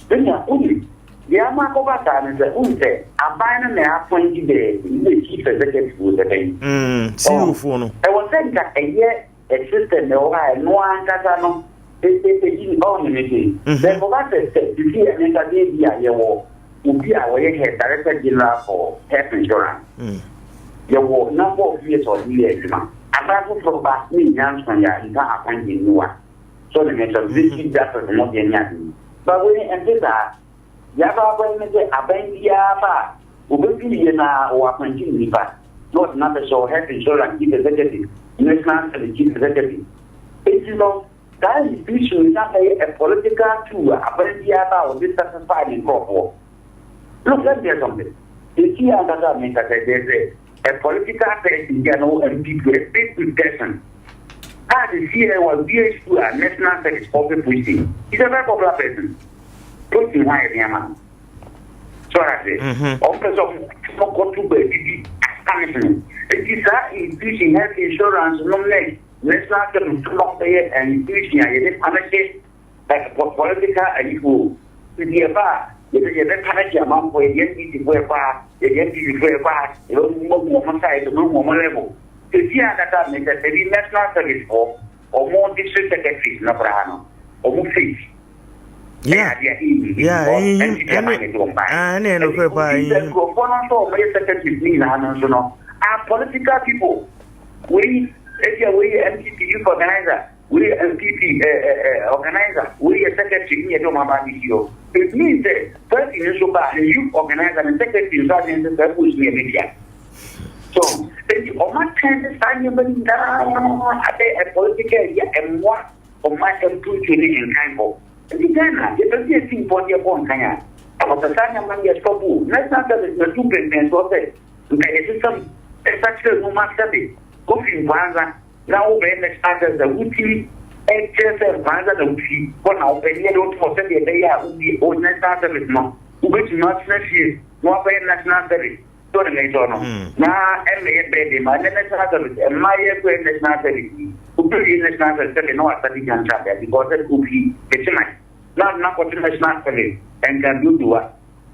Sɛnea wonim, deɛ ama akɔba saa ne sɛ, wohu sɛ aban no na appoint the the chief executive wɔ sɛ dɛn. Mm, CEO foɔ no. Ɛwɔ sɛ nka ɛyɛ a system ɛwɔ hɔ a ɛno ankasa no ɛyi ɔne me sei. Sɛ ɛkɔba sɛ sɛ sisi yɛ ne nsa deɛ bi a yɛwɔ obi a ɔyɛ head director general for health insurance. Mm. Yɛwɔ number of years ɔde yɛ adwuma. Aban foforɔ ba ne nya nso yɛ a nka appointment ni wa. So ne me sɛ mm-hmm. chief justice mo deɛ ne ade yi. Ba wei ɛnte saa. Deɛ aba aba yi ne sɛ aban biara ba a obɛduru yie na ɔwɔ appointee nnipa na ɔde no abɛhyɛ health insurance chief executive, national service chief executive. Enti no saa institution yi na bɛyɛ a political tool a aban biara ba a ɔde satisfy ne nkurɔfoɔ. Look, let me tell you something. Esi ankasa a menkasa there's a, a political person bi a na ɔwɔ NPP, a big big person. A sisi yɛ wawie school a national service ɔpɛ posting. He's a very popular person. Posting ho ayɛ den ama no. So ase. Ɔmo pɛ sɛ ɔmo kɔto baabi bi as punishment. Eti saa institution health insurance nom ne national service nom bɛyɛ institution a yɛde punish political ayifo. Nti yɛba a yɛbɛ yɛbɛ punish amanfoɔ yɛde NDC foɔ ɛkɔ ha yɛde NPP foɔ ɛkɔ ha yɛbɛ wɔn size wɔn wɔn level. Sisi ankasa meka sɛ bi national service foɔ wɔn district secretaries no koraa no wɔn face ɛyɛ adeɛ a ɛnyi because NPP aban na ɛde wɔn baeɛ. Ɛne sɛ nkurɔfoɔ no nso a wɔyɛ secretaries no nyinaa no nso no are political people. Wei ebia wei yɛ NPP youth organizer, wei yɛ NPP organizer, wei yɛ secretary ne yɛde wɔn aba abɛsi hɔ. It means sɛ party no nso ba a ne youth organizer ne secretary nso adwene sɛ saa post no yɛ me dea. So enti wɔn atɛn ne saa nneɛma no nyinaa abɛyɛ a political area ɛmmoa ɔman mpuntuo ne nkanbɔ. Nti Ghana yɛpɛ sɛ yɛsi mpɔn de yɛkɔ nkan a, ɛwɔ sɛ saa nneɛma no yɛ stop o. National service na tu mpɛmpɛnsoɔ sɛ nka yɛsesa mu ɛsakyerɛ mu ma sɛbe wofi Nkwanza na wobɛyɛ national service a wotumi kyerɛ sɛ Nkwanza na wofi hɔ na wopɛ ne yɛde woto hɔ sɛdeɛ ɛbɛyɛ a wowie o national service no wobɛtumi atena fie na woakɔyɛ national service. So ne mesɔ no na ɛmmɛyɛ bɛɛde ma ɛnɛ national service ɛmma yɛ kɔ national service yi obi wie national service sɛde na wasa de gya nkrataa because sɛ ofi kyeman na ɔde n'akɔto national service ɛnka dodowa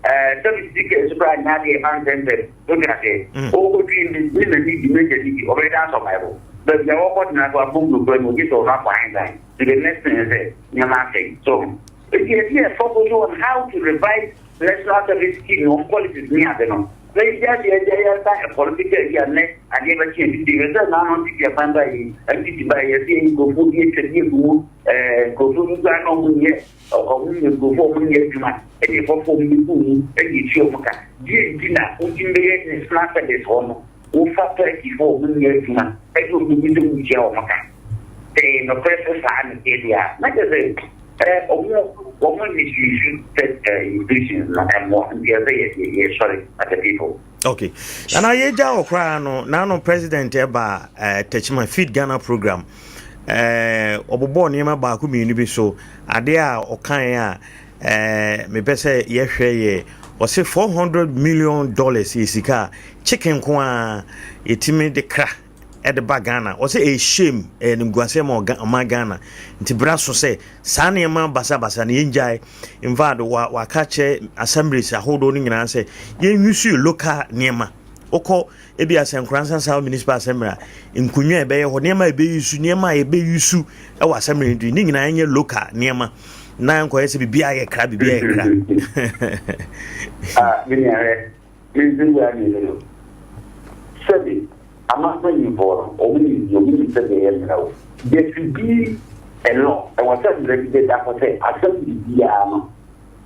ɛɛ service di kɛ so koraa nyɛ adeɛ ɛba ntɛntɛm wote aseɛ ɔkɔtwi ne ne n'ani di n'agya di di ɔbɛyɛ dan survival baabi a wɔkɔ tena so abɔ nkurɔfoɔ mu ogye sɛ ɔno akɔ ahensan to the next thing sɛ nneɛma asɛe so eti ɛsi yɛ focus on how to revive National Service Scheme no wɔn policies ne ade no na yɛdi adeɛ agya yɛ nsa ɛ political yi a nnɛ adeɛ bɛkye yɛn titi hwɛ sɛ naa no NPP aban ba yi NPP ba yi yɛsɛ yɛyi nkurɔfoɔ bi atwa bi agu mu ɛɛ nkurɔfoɔ bi koraa na wɔn nyɛ wɔn nyɛ nkurɔfoɔ wɔn nyɛ adwuma ɛne ɛfɔfoɔ wɔn bi gu mu ɛne etua wɔn ka deɛ nti na wotumi bɛyɛ national service hɔ no wofa partyfoɔ wɔn nyɛ adwuma ɛne wɔn bi sɛ wotua wɔn ka sɛ nokorɛ sɛ saa ne deɛ a na kyerɛ sɛ Eh ɔmo ɔmo misuse sɛ eh institutions no ɛmmoa nti ɛsɛ yɛ yɛ yɛsɔre as a people. Okay. Nana yɛgya wɔ koraa no naano president ɛba eh, Techiman Feed Ghana program eh, ɔbobɔɔ nneɛma baako mmienu bi so adeɛ a ɔkaeɛ a eh, mepɛ sɛ yɛhwɛ yɛ ɔse 400 million dollars yɛ sika a chicken nko a yɛtumi de kra de ba Ghana. Ɔsɛ ɛyɛ shame, ɛyɛ animguaseɛ ma ɔman Ghana. Nti bra so sɛ saa nneɛma basabasa no yɛngyae. In fact, wa waka kyerɛ assemblies ahodoɔ no nyinaa sɛ yɛnwusu local nneɛma. Wokɔ ebi asɛ Nkoransa South Municipal Assembly a, nkonnwa a ɛbɛyɛ hɔ, nneɛma a ɛbɛyusu, nneɛma a yɛbɛyusu wɔ assembly no ne nyinaa nyɛ local nneɛma. Na nkɔyɛ sɛ biribiara yɛ kra, biribiara yɛ kra. Ah, me nua hwɛ, me nso wura ne no. Sɛbe Aman mpanyimfoɔ no, wɔn nim deɛ, wɔn nim sɛdeɛ ɛyɛ mmara o. There should be a law, ɛwɔ sɛ mmara bi bɛda hɔ sɛ assembly biara no,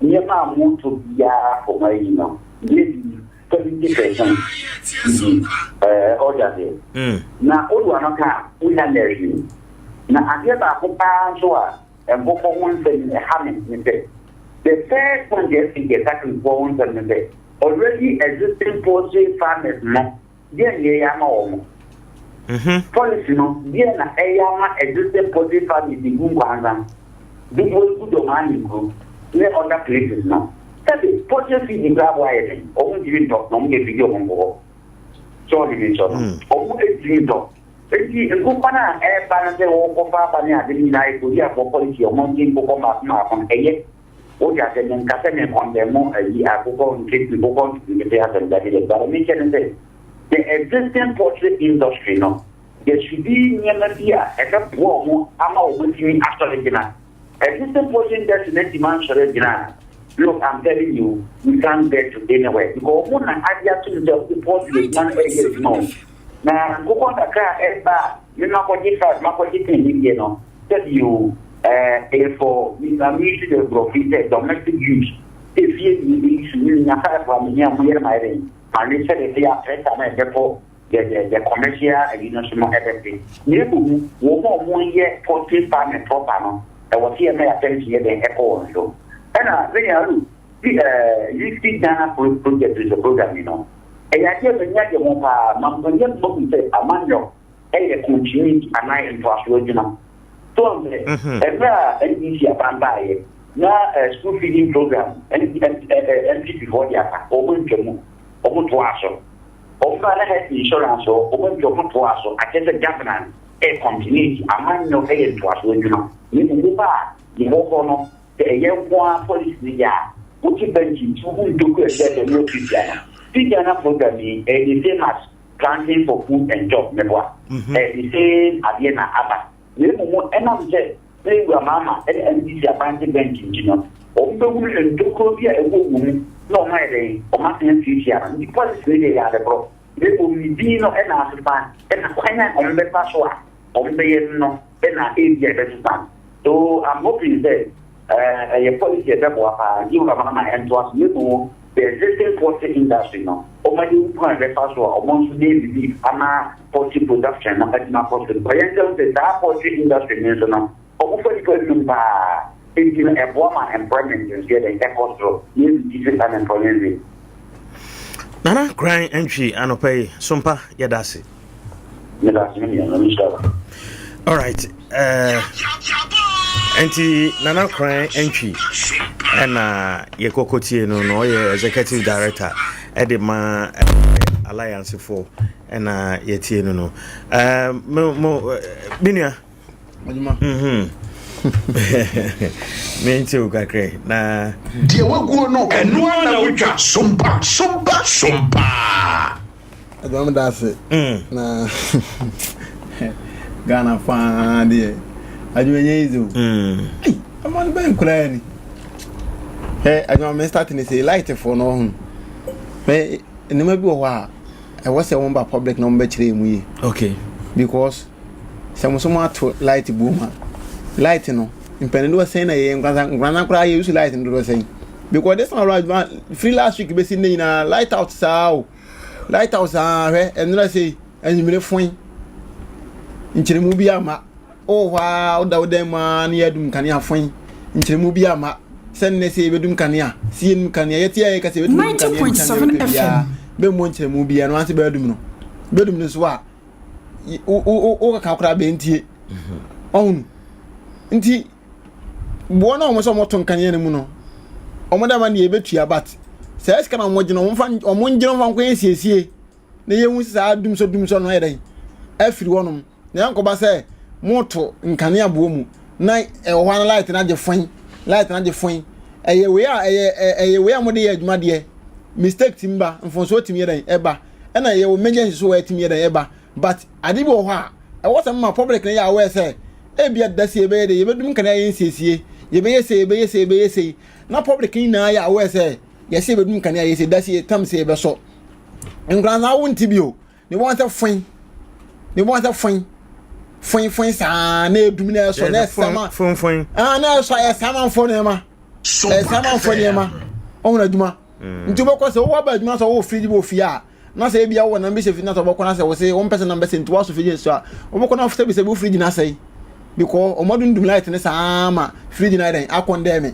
nneɛma a moto biara for mo ayi no, yɛdi 70 percent bi, ɛɛ, ɔde aseɛ. Na wode w'ano ka a, wonya nyɛɛ hwee. Na adeɛ baako paa nso a nkokɔ ho nsɛm ɛha me ne sɛ, the first point a ɛsi yɛ sacrifice ho nsɛm ne sɛ, already existing poultry farmers no, Deɛn na yɛyɛ ama wɔn? Policy no, deɛ na ɛyɛ ama existing poultry farming de gu Nkwanza, dodoɔ gu Dɔmaa Ahenkuro ne other places no. Sɛbe poultry feed koraa bo ayɛ den, wɔn ntumi ntɔ na wɔn de feed wɔn nkokɔ. So ɔne me nsɔ no, wɔn ntumi ntɔ. Enti nkokɔ no a ɛreba no sɛ wɔrekɔfa aba ne ade no nyinaa yɛ Koreafoɔ policy a wɔn gye nkokɔ mmaako mmaako no, ɛyɛ. Wote aseɛ? Menka sɛ me condemn ayi akokɔ nke nkokɔ nketenkete asɛm, dabi dabi, but mekyɛ ne sɛ the existing poultry industry no, there should be nneɛma bi a ɛbɛboa wɔn ama wɔn atumi asɔre gyina. Existing poultry industry no atumi ansɔre agyina a, look, I'm telling you, we can't get to anywhere because wɔn na agye atom sɛ wɔde poultry adwuma no ɛreyɛ adwuma o. Na nkokɔ nkakra a ɛreba a me makɔgye five, makɔgye ten ne deɛ no, sɛbi o, ɛɛ, ɛyɛ for, me ma me use the borɔfo yi sɛ domestic use. Efie ni yɛbɛ use, me nya five a mehia mo yere ma yɛ dɛn, ma we sɛdeɛ ɛbɛyɛ a pressure no a ɛbɛkɔ the the the commercial ayi no so no ɛbɛte. Na mmom wɔn a wɔyɛ poultry farming proper no, ɛwɔ sɛ yɛma yɛ attention yɛ dɛn ɛkɔ wɔn so. Ɛna me nua Lu, bi ɛɛ Lift Ghana project nso program yi no, Ɛyɛ adeɛ a m'ani agye ho paa ma manya mahu sɛ amanyɔ yɛ continuity anaa ntoasoɔ adwuma. So wahu sɛ mmerɛ a NDC aban baeɛ na school feeding program NPP foɔ de aba, wɔn antwa mu, wɔn toaa so. Wɔn baa na health insurance hɔ, wɔn antwa, wɔn toaa so. Akyerɛ sɛ governance yɛ continuity, amanyɔ yɛ ntoasoɔ adwuma. Na mmom woba a yɛwɔ hɔ no, Sɛ ɛyɛ nko ara policy no yɛ a, wote bench nti wohu ntokua a ɛhyɛ dɛm wɔ Fiji ana? Fiji ana program yi, ɛyɛ the same as planting for food and job, meboa? Ɛyɛ the same adeɛ na aba. Na mmom ɛnam sɛ na Ewura Mahama ne NDC aban te bench nti no, wɔn bɛhunu ntokuro bi a ɛwɔ wɔn mu na wɔn ayɛ dɛn? Wɔn asan atuatua no. Nti policy no deɛ ɛyɛ adekorɔ. Na mmom ne din no na asesa, ɛna kwan a wɔbɛfa so a wɔbɛyɛ no no na ebia ɛbɛsesa no. So I'm hoping sɛ ɛyɛ policy a ɛbɛboa paa nti wɔn ama ɛntoa so na mmom the existing poultry industry no wɔn de kwan a ɛbɛfa so a wɔn nso de relief ama poultry production no atumi akɔ so. Because yɛn nso sɛ saa poultry industry no nso no wɔfa nnipa binom paa nti no ɛboa ma employment nso yɛ dɛn ɛkɔ soro na ɛreduce unemployment rate. Nana Kran Antwi anɔpa yi sompa yɛda ase. All right. Uh, nti Nana Kran Antwi ɛna yɛkɔkɔtie no na ɔyɛ executive director ɛde ma uh, alliance foɔ ɛna yɛtie no no. Uh, mo, mo, uh, me nua. Adwuma. Mhm. Mente wo kakra na. Deɛ waguo no, ɛno ara na wotwa. Sompa, sompa, sompa. Adwuma meda ase. Mm. Na Ghana paa deɛ adwuma nyɛ easy o. Mm. Ei, ama no bɛn koraa ni. Ɛ adwuma me start ne sɛ light fo no ɔho. Mɛ nneɛma bi wɔ hɔ a ɛwɔ sɛ wɔn ba public na wɔn bɛkyerɛ mu yie. Okay. Because sɛ mo so mo ato light bu mu a light no mpɛn dodoɔ sɛn na yɛyɛ nkoranza nkoranza koraa yɛ use light no dodoɔ sɛn because this one adwuma free last week bɛsi ne nyinaa light out saa o light out saa hwɛ ɛnora sei anwummere foin nkyerɛmu bi ama wowɔ hɔ a woda wo dan mu a ne yɛadum nkanea foin nkyerɛmu bi ama sɛ nnɛ sɛ yɛbɛdum kanea sɛ yɛnum kanea yɛte a yɛka sɛ yɛbɛtumi dum kanea nkyɛn yɛpɛ biara bɛmmɔ nkyerɛmu biara no anse bɛadum no bɛdum no so a wokaka koraa bɛntie ɔhunu nti boɔ no a wɔn sɛ wɔto nkanea no mu no wɔn dama deɛ yɛbɛtua but saa sika na wɔn gyina wɔn fa wɔn gyina wɔn fa nkɔyɛ nsiesie na yɛhu sɛ saa dumsɔ dumsɔ no ayɛ dɛn afiri hɔnom na yɛnkɔba sɛ moto nkanea boɔ mu na ɛwɔ hɔ na light no agye fɔn light no agye fɔn ɛyɛ wei a ɛyɛ ɛyɛ wei a wɔde yɛ adwuma deɛ mistake tumi ba mfonsoɔ tumi yɛ dɛn ɛba ɛna yɛwɔ emergency so wɔ ɛtumi yɛ dɛn ɛba but ade bi wɔ hɔ a ɛwɔ sɛ mma public no yɛ aware sɛ ebia da si yɛbɛyɛ de yɛbɛdum nkanea yɛ nsiesie yɛbɛyɛ sei yɛbɛyɛ sei yɛbɛyɛ sei na public nyinaa yɛ aware sɛ yɛsɛ yɛbɛdum nkanea yɛ sei da si tam sɛ yɛbɛsɔ nkran saa wo nti bio ne wɔn sɛ foin ne wɔn sɛ foin foin foin saa na edum na ɛsɔ na ɛsama foin ah na ɛsɔ ɛsama nfɔ nneɛma ɛsama nfɔ nneɛma ɔhun adwuma. Mm. Nti wobɛkɔ sɛ wowɔ aba adwuma sɛ wowɔ fridge wɔ fie a na sɛ ebia wowɔ nam bi hyɛ fridge na sɛ wobɛkɔ na sɛ wo se wompɛ sɛ nam bɛsɛ nti woasɔ fridge so a wobɛkɔ na sɛ bisɛ wo fridge no asɛe because ɔmo adundum light ne saa ma fridge no ayɛ dɛn akɔndɛɛ me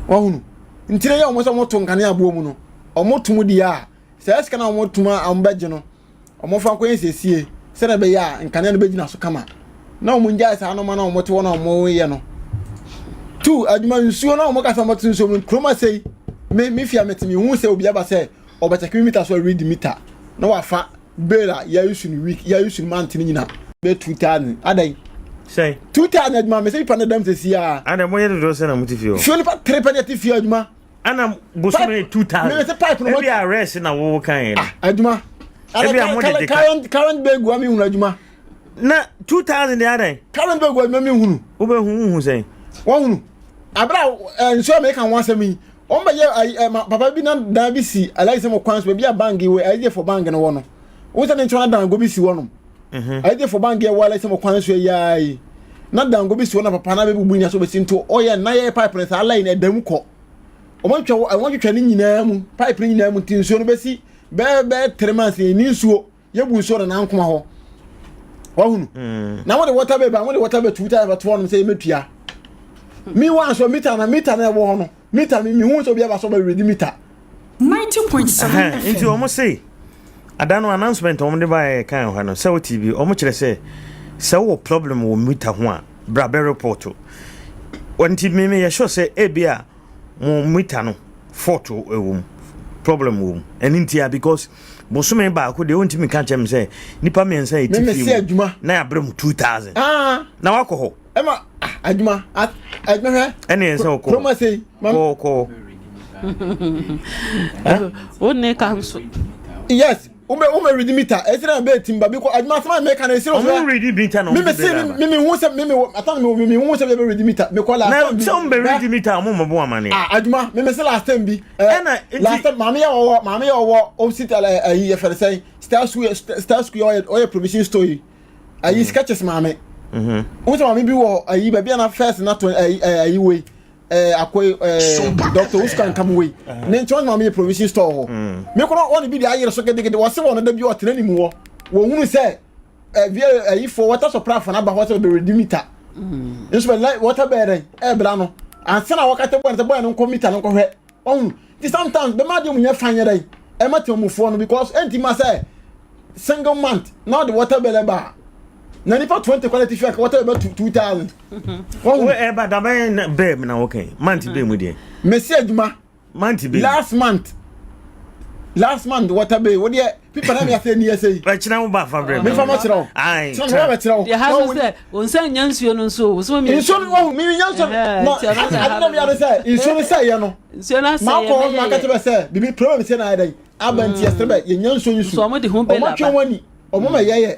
wahunu nti na yɛ ɔmo sɛ ɔmo to nkanea aboɔ mu no ɔmo to mu deɛ a saa sika na ɔmo to mu a ɔmo bɛgye no ɔmo fa nkɔyɛ nsiesie. Sɛdeɛ ɛbɛyɛ a nkanea no bɛgyina so kama. Na wɔn ngyae saa nneɛma no a wɔte hɔ na wɔyɛ no. Tu adwuma nsuo na wɔn kasa wɔte nsuo mu kurom ase yi me me fia mete me hu sɛ obi aba sɛ ɔbɛkyɛke me mita so read mita na wafa bill a yɛayusu no week yɛayusu no month no nyina bɛ 2000 adan sɛn 2000 adwuma me sɛ nipa no dam sɛ si a ada mo yɛ dodoɔ sɛ na mo te fie hɔ fie nipa tere pɛ ne ɛte fie adwuma ana bosome 2000 me sɛ pipe no ebi a rest na wo kan yɛ ah adwuma ebi a mo de de ka current current bill gua me hunu adwuma na 2000 de adan current bill gua adwuma me hunu wo bɛ hu hu sɛn wɔn hunu abira eh, nsuo a meka ho asɛm yi wɔn bɛ yɛ ayi ɛ ma papa bi na dan bi si alayi sɛ mo kwan so baabi a bank wɔ ayi fo bank no wɔ no wɔn sɛ ne nkyɛn na dango bi si hɔ nom mhm. ayi fo bank yɛ wɔ alayi sɛ mo kwan so yɛ ayi na dango bi si hɔ na papa na bɛ bubu nyina so bɛ si nto ɔyɛ na yɛ pipe no saa alayi na ɛdam kɔ wɔn atwa wɔn atwitwa ne nyinaa mu pipe ne nyinaa mu nti nsuo no bɛ si bɛɛ bɛɛ three months yɛ ni nsuo yɛbu nsuo no nankoma hɔ wahunu mm. na wode water bɛ ba wode water bɛ tuta bɛto hɔ nom sɛ yɛmɛtua mi wa nso mita na mita na ɛwɔ hɔ no mita mi mi hu sɛ obi aba so ɔbɛ redi mita. 90.7 FM. Nti wɔn se ada no announcement wɔn de ba yɛ kan hɔ no sɛ o TV wɔn kyerɛ sɛ sɛ wɔ problem wɔ mita ho a bra bɛ report wɔn ti mi mi yɛ sure sɛ ebi a mo mita no fault wɔ mu problem wɔ mu ɛne nti a because bosome baako deɛ wontumi nka kyerɛ me sɛ nipa mmiɛnsa yɛ ti fie mu na yɛabrɛ mu 2000 ah. na wakɔ hɔ ɛma ah, adwuma adwuma hwɛ ɛne yɛn sɛ wokɔ kuroma sei kɔ wo ne ka nso yes wome wome read meter ɛsɛ na bɛɛ tim ba bi kɔ adwuma asɛm a mɛka na ɛsɛ ɔmo read meter na ɔmo meme se meme hu sɛ meme atan me meme hu sɛ bɛ read meter me kɔ last time bi na sɛ ɔmo bɛ read meter ɔmo mɔbɔ amane ah adwuma meme se last time bi ɛna nti last time maame yɛ ɔwɔ maame yɛ ɔwɔ opposite ɛyi yɛ fɛrɛ sɛn star school star school ɔyɛ ɔyɛ provision store yi ayi mm. sketches maame mm-hmm. n sɛ maame bi wɔ ayi baabi a na first na to ayi ayi wei ɛɛ akɔ ɛɛ doctor wusuka nkam wei uh-huh. ne nkyɛn maame yɛ provision store hɔ mm. me kɔnɔ wɔn bi de ayere so gidigidi wɔsi wɔn da bi ɔtena ne mu wɔ wɔn hunu sɛ ɛɛ ayi fo water supply fo n'aba hɔ sɛ ɔbɛ redi mita mm. nso bɛ light water bɛyɛ dɛ ɛɛbra no ansa na wɔkata bɔyɛ no sɛ bɔyɛ no nkɔ mita no nkɔhwɛ ɔhun ti sometimes bɛma adeɛ mu nyɛ fan yɛ dɛ ɛma tɛnmufoɔ no because ɛnti ma sɛ single month na ɔde water bill ɛba na nipa 20 quality fɛ water bill bɛ 2000. wɔn ɛba dabɛn bɛɛ mu na wɔkɛn month bɛɛ mu deɛ. mesi adwuma. Month bɛn? Last month. Last month water bill. Wo deɛ pipa na mi ase ni ɛsɛ yi. Ɛkyerɛ wo ba fa brɛ mi. Mi fa ma kyerɛ wo. Ayi. Kyerɛ mi ba kyerɛ wo. Deɛ ha so sɛ o nsa nya nsuo no nso o so mi. Nsuo no wɔn mi nya nsuo no na adi na mi adi sɛ nsuo no sɛ yɛ no. Nsuo no asɛ yɛ Maa kɔ hɔ maa kɛtɛ bɛ sɛ bibi problem sɛ na ayɛ dɛ aba nti ɛsɛ bɛ yɛ nya nsuo yi su. Ɔmo de ho bɛ Ɔmo laba. atwe wɔn ani ɔmo ma yɛ yɛ.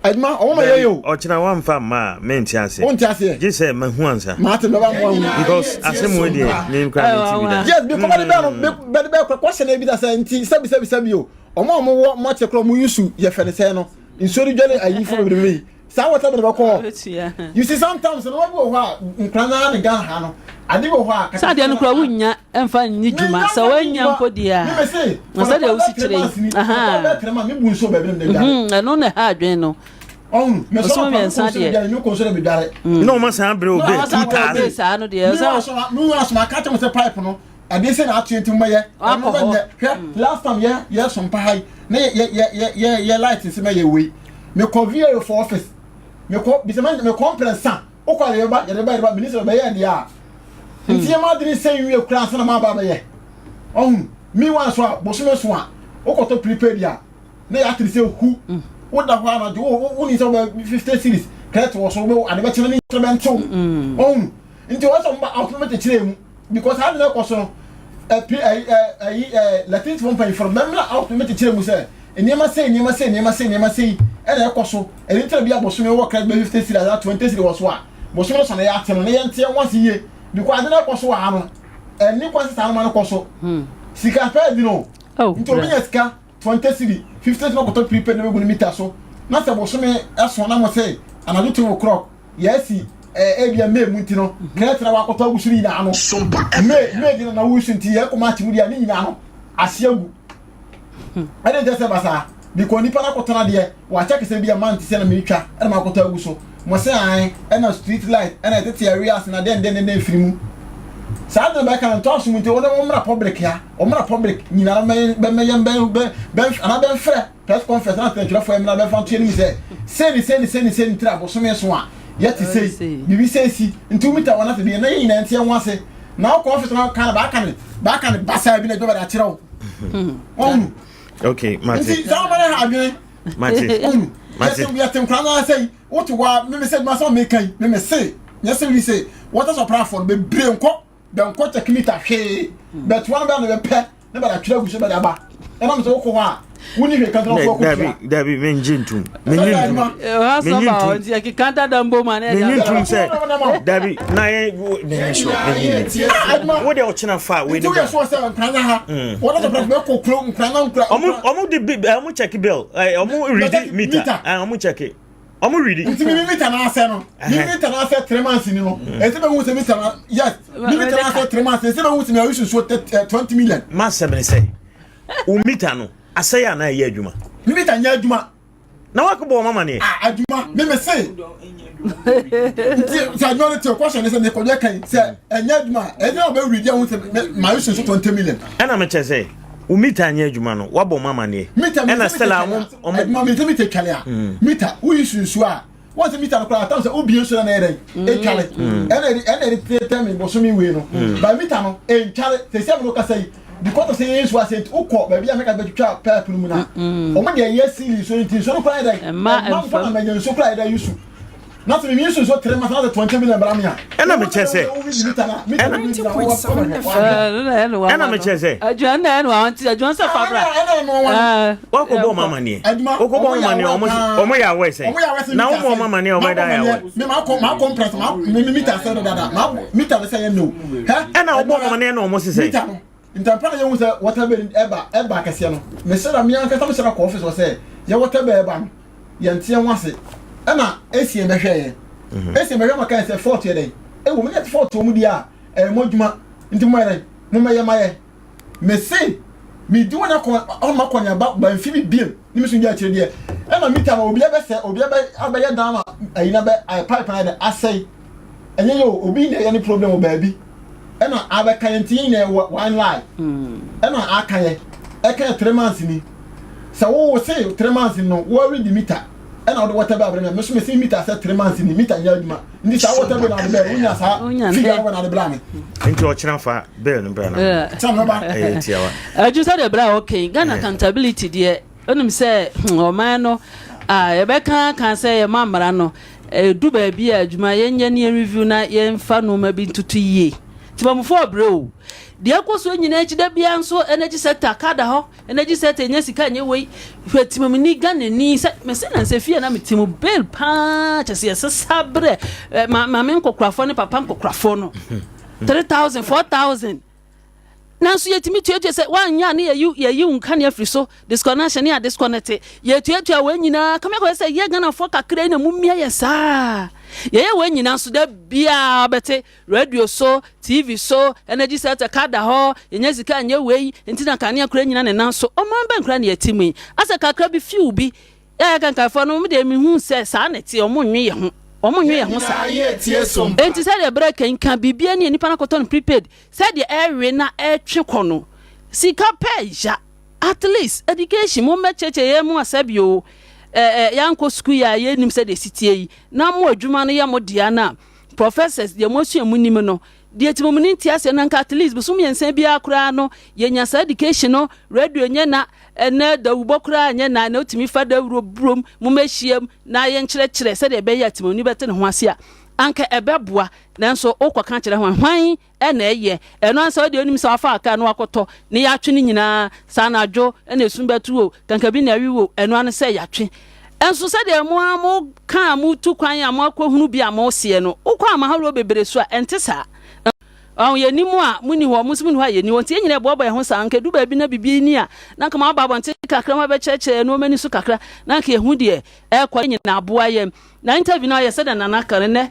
Adwuma ɔmo ma yɛ yɛ o. Ɔkyena wamfa mma a mente ase. Wonte aseɛ. Gye sɛ mahu ansa. Mate mɛba mo ahu. Because asɛm wei deɛ me nkura mente bi da. Yes because bɛde bɛɛ no bɛde bɛɛ kɔ kɔhyɛ na ebi da sɛ nti sɛbi sɛbi sɛbi o ɔmo a ɔmo wɔ mo akyɛ korɔ ɔmo yusu yɛ fɛ ne sɛn no nsuo no dwale ayi fo bebrebe yi saa wɔtɛ bɛde bɛkɔ hɔ. You see sometimes no wɔn bi wɔ hɔ a nkura naa ne Ghana ha no ade wɔ hɔ a. Sɛ adeɛ no kura wunya mfa nni dwuma sɛ woanya mpo deɛ a na sɛdeɛ wosi kyerɛ yi ɛno na ɛha adwene no ɔsoma mmiɛnsa deɛ na ɔma saa berɛ obe 2000 saa no deɛ sɛ adeɛ sɛ na ato nti mɛyɛ ɛno bɛnyɛ hwɛ last time yɛ yɛ so mpa ha yi na yɛ yɛ yɛ yɛ yɛ light nsi mɛyɛ wei mekɔ VA for office mekɔ bisɛ mekɔ mprɛnsa Wokɔ a yɛbɛba yɛde bɛba yɛde ba mini sɛ bɛyɛ deɛ a nti yɛ ma adwene sɛ nwie kura ansa na ma aba abɛyɛ ɔhun mi wa nso a bosome so a wokɔtɔ prepaid a na yɛ atene sɛ hu woda hɔ anadwo wo wo ni sɛ wobɛ 50 series credit wɔ so wobɛ ade bɛkyerɛ ne kyerɛ bɛntew ɔhun nti wɔn sɛ wɔn ba out no bɛkyekyerɛ mu because ade na ɛkɔ so no ɛpi ɛyi ɛyi ɛ latin fo mpanyinfo no bɛmla out no bɛkyekyerɛ mu sɛ nneɛma sei nneɛma sei nneɛma sei nneɛma sei ɛna ɛkɔ so ɛne tena bi a bosome wɔ credit bɛ 50 series anaa 20 series wɔ so a bosome no so na yɛate no na yɛnte ɛho ase yie because ade na ɛkɔ so wɔ ha no ɛni kwan sɛ saa nneɛma no kɔ so sika pɛɛ di no nti obi nya sika 20 series 50 series na ɔkɔtɔ prepaid na bɛgu ne mita so na sɛ bosome ɛso na mo sɛ anadwo 2 o'clock yɛasi ɛɛ ebia may mu nti no credit na wakɔtɔ agu so no nyinaa no may may di na na wusu nti yɛkɔ march mu deɛ ne nyinaa no ase agu ɛde nkyɛ sɛ basaa because nipa no akɔtɔ no adeɛ wakyɛ kɛsɛ bi a man te sɛ na meretwa ɛna makɔtɔ agu so mo sɛ an ɛna street light ɛna ɛtete awi ase na dɛn dɛn dɛn firi mu. Saa de bɛka no ntɔ asom nti wɔn wɔn mmra public ha, wɔn mmra public nyinaa bɛn bɛn bɛn bɛn bɛn anaa bɛnfrɛ press conference na atɛntwerɛfoɔ mmra bɛfa nto anim sɛ sei ne sei ne sei ne sei ne tiri abosome so a yɛte sei biribi sei si nti wo mita wɔn ase bi na yɛn nyinaa nti yɛn ho ase na wokɔ office na ka no baaka ne baaka ne basaa bi na ɛdɔbɛ de akyerɛ wo wɔn okay mate nti saa wɔn ha adwene mate wɔn mate yɛte nkura naa sɛ yi wote hɔ a meme sɛ adwuma sɛ meka yi meme se nyɛ sɛ wuli se wɔtɔ sɔprafoɔ no bebree nkɔ bɛnkɔ kyɛkimita hwee bɛtoa no bɛa na bɛpɛ ne bɛde atwerɛ agu so bɛde aba ɛnam sɛ wokɔ hɔ a wonni hwee kankan fo akɔtua dabi dabi mengye ntom menye ntom menye ntom menye ntom sɛ dabi na yɛ menye sure menye ntom wo deɛ ɔkyena fa wei ne bra ɔmo ɔmo de bi ɔmo check bill ɔmo read meter ɔmo check ɔmo redi. nti mi mita na asɛ no mi mita na asɛ three months ni no ɛsɛ bɛ hu sɛ mita na yes mi mita na asɛ three months ɛsɛ bɛ hu sɛ mi ayi sunsuo 20 million. ma sɛm ne sɛ o mita no asɛ yɛ anaa ɛyɛ adwuma. mi mita nyɛ adwuma. na wakɔ bɔ ɔmo amaneɛ. ah adwuma mi mi se nti sɛ adwuma no te kɔhyɛ ne sɛ ne kɔdwe kan sɛ ɛnyɛ adwuma ɛnyɛ ɔbɛ redi ahun sɛ ma ayi sunsuo 20 million. ɛna mi kyɛ sɛ o mita nyɛ adwuma no wabɔ ɔmo amaneɛ. ɛna stella ɔmo ɔmo adwuma mi sɛ mita twale a mm. mita woyi sunsuo a wɔn sɛ mita no koraa atam sɛ obie nsuo na ɛyɛ dɛ etwale mm. ɛna ɛde ɛna ɛde tete mi bɔsɔmi wei no mm. ba mita no entwale sɛ sɛ mi no kasa yi because of sɛ yɛn nsuo ase nti wokɔ baabi a mɛka bɛtwitwa pɛɛp no mu na wɔn deɛ yɛ sili nsuo nti nsuo no koraa yɛ dɛ ɛma mpo na mɛnya nsuo koraa yɛ dɛ yusu na sɛ mimi nsuo tere ma sɛ 20 million bra me a ɛna mekyɛ sɛ ɛna mekyɛ sɛ adwuma na ɛna wɔn ti adwuma sɛ fabra wakɔbɔ ɔmo amaneɛ wokɔbɔ ɔmo amaneɛ ɔmo yɛ awɛ sɛ na wobɔ ɔmo amaneɛ ɔmo ɛda yɛ awɛ me ma kɔ ma kɔ mpress ma me mita sɛ dada ma mita sɛ yɛ no ɛna wobɔ ɔmo amaneɛ na ɔmo sesɛ mita no Ntɛmpa na yɛhu sɛ water bill ɛba ɛba akɛseɛ no, mesrɛ na me ankasa mesrɛ kɔ office hɔ sɛ yɛ water bill ɛba no yɛnte yɛn ho ase ɛna Essien bɛhwɛ yɛn. Mhm. Essien bɛhwɛ ma kan sɛ fault yɛ dɛn ɛwɔ mu ne fault wɔ mu deɛ a ɛyɛ mo adwuma nti mo yɛ dɛn mo mɛyɛ ma yɛ. Mese medi wɔn akɔ ɔma kɔneaba ba mfi bi biem ne me so gya akyire deɛ ɛna mita no obi abɛsɛ obi abɛ abɛyɛ dan ma ayi na bɛ ayɛ pipe na yɛ dɛ asɛe ɛnyɛ yɛ o obi na ɛyɛ ne problem wɔ baabi ɛna abɛka yɛ nti yɛn nyinaa wɔ one lie ɛna aka yɛ ɛka yɛ 3 months ni sɛ wo se 3 months no wɔre di meter ɛna wɔde water bill abrɛ mi me so me se meter sɛ 3 months ni meter nyɛ adwuma nti saa water bill na ade bɛɛ wonya saa figure no wɔ na ade bla me. Nti ɔkyena fa bill no bra na sɛ mɛba ɛyɛ tiawa. Adwo sɛ deɛ berɛ a ɔkɛn Ghana accountability deɛ wonim sɛ ɔman no a yɛbɛka ka sɛ yɛma mmara no ɛdu baabi a adwuma yɛnyɛ ne yɛn review na yɛmfa nneɛma bi ntoto yie tibamfoɔ ɔbrɛ o deɛ ɛkɔ so nyinaa akyi da biara nso energy sector ka da hɔ energy sector nya sika nyɛ wei hwɛ timamni Ghanani sɛ mɛsɛ na nsɛ fie na mete mu bill paa kyɛ sɛ yɛsesa berɛ maame nkɔkorafoɔ ne papa nkɔkorafoɔ no 3000 4000 nanso yɛtumi tuatua sɛ woanyɛ a ne yɛyi yɛyi wo nkanea firi so disconnection ne a disconnect yɛtuatua wɔn nyinaa kame akɔyɛ sɛ yɛ Ghanafoɔ kakra yi na mumia yɛ saa yɛyɛ wɔn nyinaa nso da biaa bɛte radio so TV so energy sector ka da hɔ yɛnya sika nyɛ wei nti na kanea kora nyina ne nan so ɔman bɛn kora ne yɛte mu yi asɛ kakra bi fiw bi yɛyɛ kankanfoɔ no deɛ mehu sɛ saa na ɛte ɔmo nwe yɛ ho ɔmo nwe yɛ ho saa enti sɛdeɛ berɛ kanka biribia ne nipa no akɔtɔ no prepaid sɛdeɛ ɛwe na ɛtwe kɔ no sika pɛ ya at least education mo mmɛkyerɛkyerɛ yɛn mu asɛbi o ɛɛ yɛankɔ sukuu yi a yɛnim sɛdeɛ si tie yi na mo adwuma no yɛ mo dea no a professors deɛ mo asua mu nim no deɛ ti mo mu ne nte aseɛ no nka at least bosom 3 biara koraa no yɛnya saa education no radio nyɛ na ɛnɛ dawubɔ koraa nyɛ na na otumi fa dawuro burom mo mɛhyiam na yɛnkyerɛkyerɛ sɛdeɛ ɛbɛyɛ a timoni bɛte ne ho ase a anka ɛbɛboa nanso wokɔka kyerɛ hwan hwan ɛna ɛyɛ ɛno ansa wode onim sɛ wafa aka no wakɔtɔ ne yɛatwe no nyinaa saa anadwo ɛna esum bɛto o kankabi na awi wo ɛno ano sɛ yɛatwe ɛnso sɛdeɛ mo a mo ka a mo tu kwan a mo akɔhunu bi a mo seɛ no wokɔ amahoroɔ bebree so a ɛnte saa ɔn yɛni mu a mo ni hɔ mo nso mo ni hɔ a yɛni hɔ nti yɛn nyinaa ɛboaboa yɛn ho saa nka edu baabi na bibi ni a na nka mo aba abɔnten kakra mo abɛkyerɛkyerɛ nneɛma ani so kakra na nka ehu deɛ ɛkɔ yɛn nyinaa aboa yɛn na interview no ayɛ sɛdeɛ nana ka no nɛ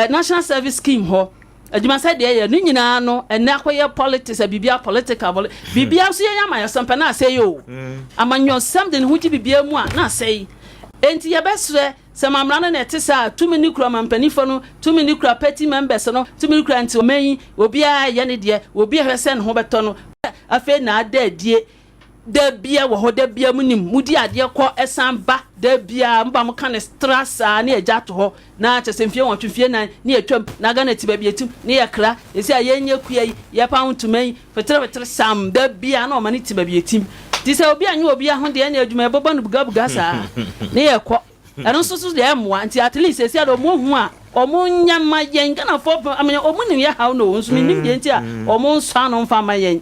National Service Scheme hɔ adwuma sɛ deɛ yɛ ne nyinaa no ɛnɛ akɔyɛ politics a biribia political biribia nso yɛyɛ amanyɔsɛm pɛ na asɛe o amanyɔsɛm de ne ho gye biribia mu a na asɛe. Enti yɛbɛsrɛ sɛ ma mmara no na ɛte saa a, tumi no kura ɔmampaninfoɔ no, tumi no kura party members no, tumi no kura nti ɔman yi obiara yɛ ne deɛ, obi hwɛ sɛ ne ho bɛtɔ no. Afei na ada adie da bia wɔ hɔ, da bia mo nim, mo di adeɛ kɔ ɛsan ba, da bia mo ba mo ka no tra saa ne yɛgya ato hɔ, na kyɛ sɛ mfie nwɔtwe, mfie nan ne yɛtwam, na Ghana ti baabi yɛtim ne yɛkra, ɛsei a yɛnyɛ kua yi, yɛpa ho ntoma yi, Fetere fetere sam da biara na ɔma ne ti baabi etim. Nti sɛ obi anyɛ obi ho deɛ ɛne adwuma yɛbɛbɔ no bugabuga saa ne yɛkɔ. Ɛno nso so deɛ ɛmmoa. Nti at least seesei deɛ ɔmo hu a ɔmo nyɛ mma yɛn. Ghanafoɔ pɛ I mean ɔmo nim yɛ haw no o nso mennim deɛ nti a ɔmo nsɔ ano mfa mma yɛn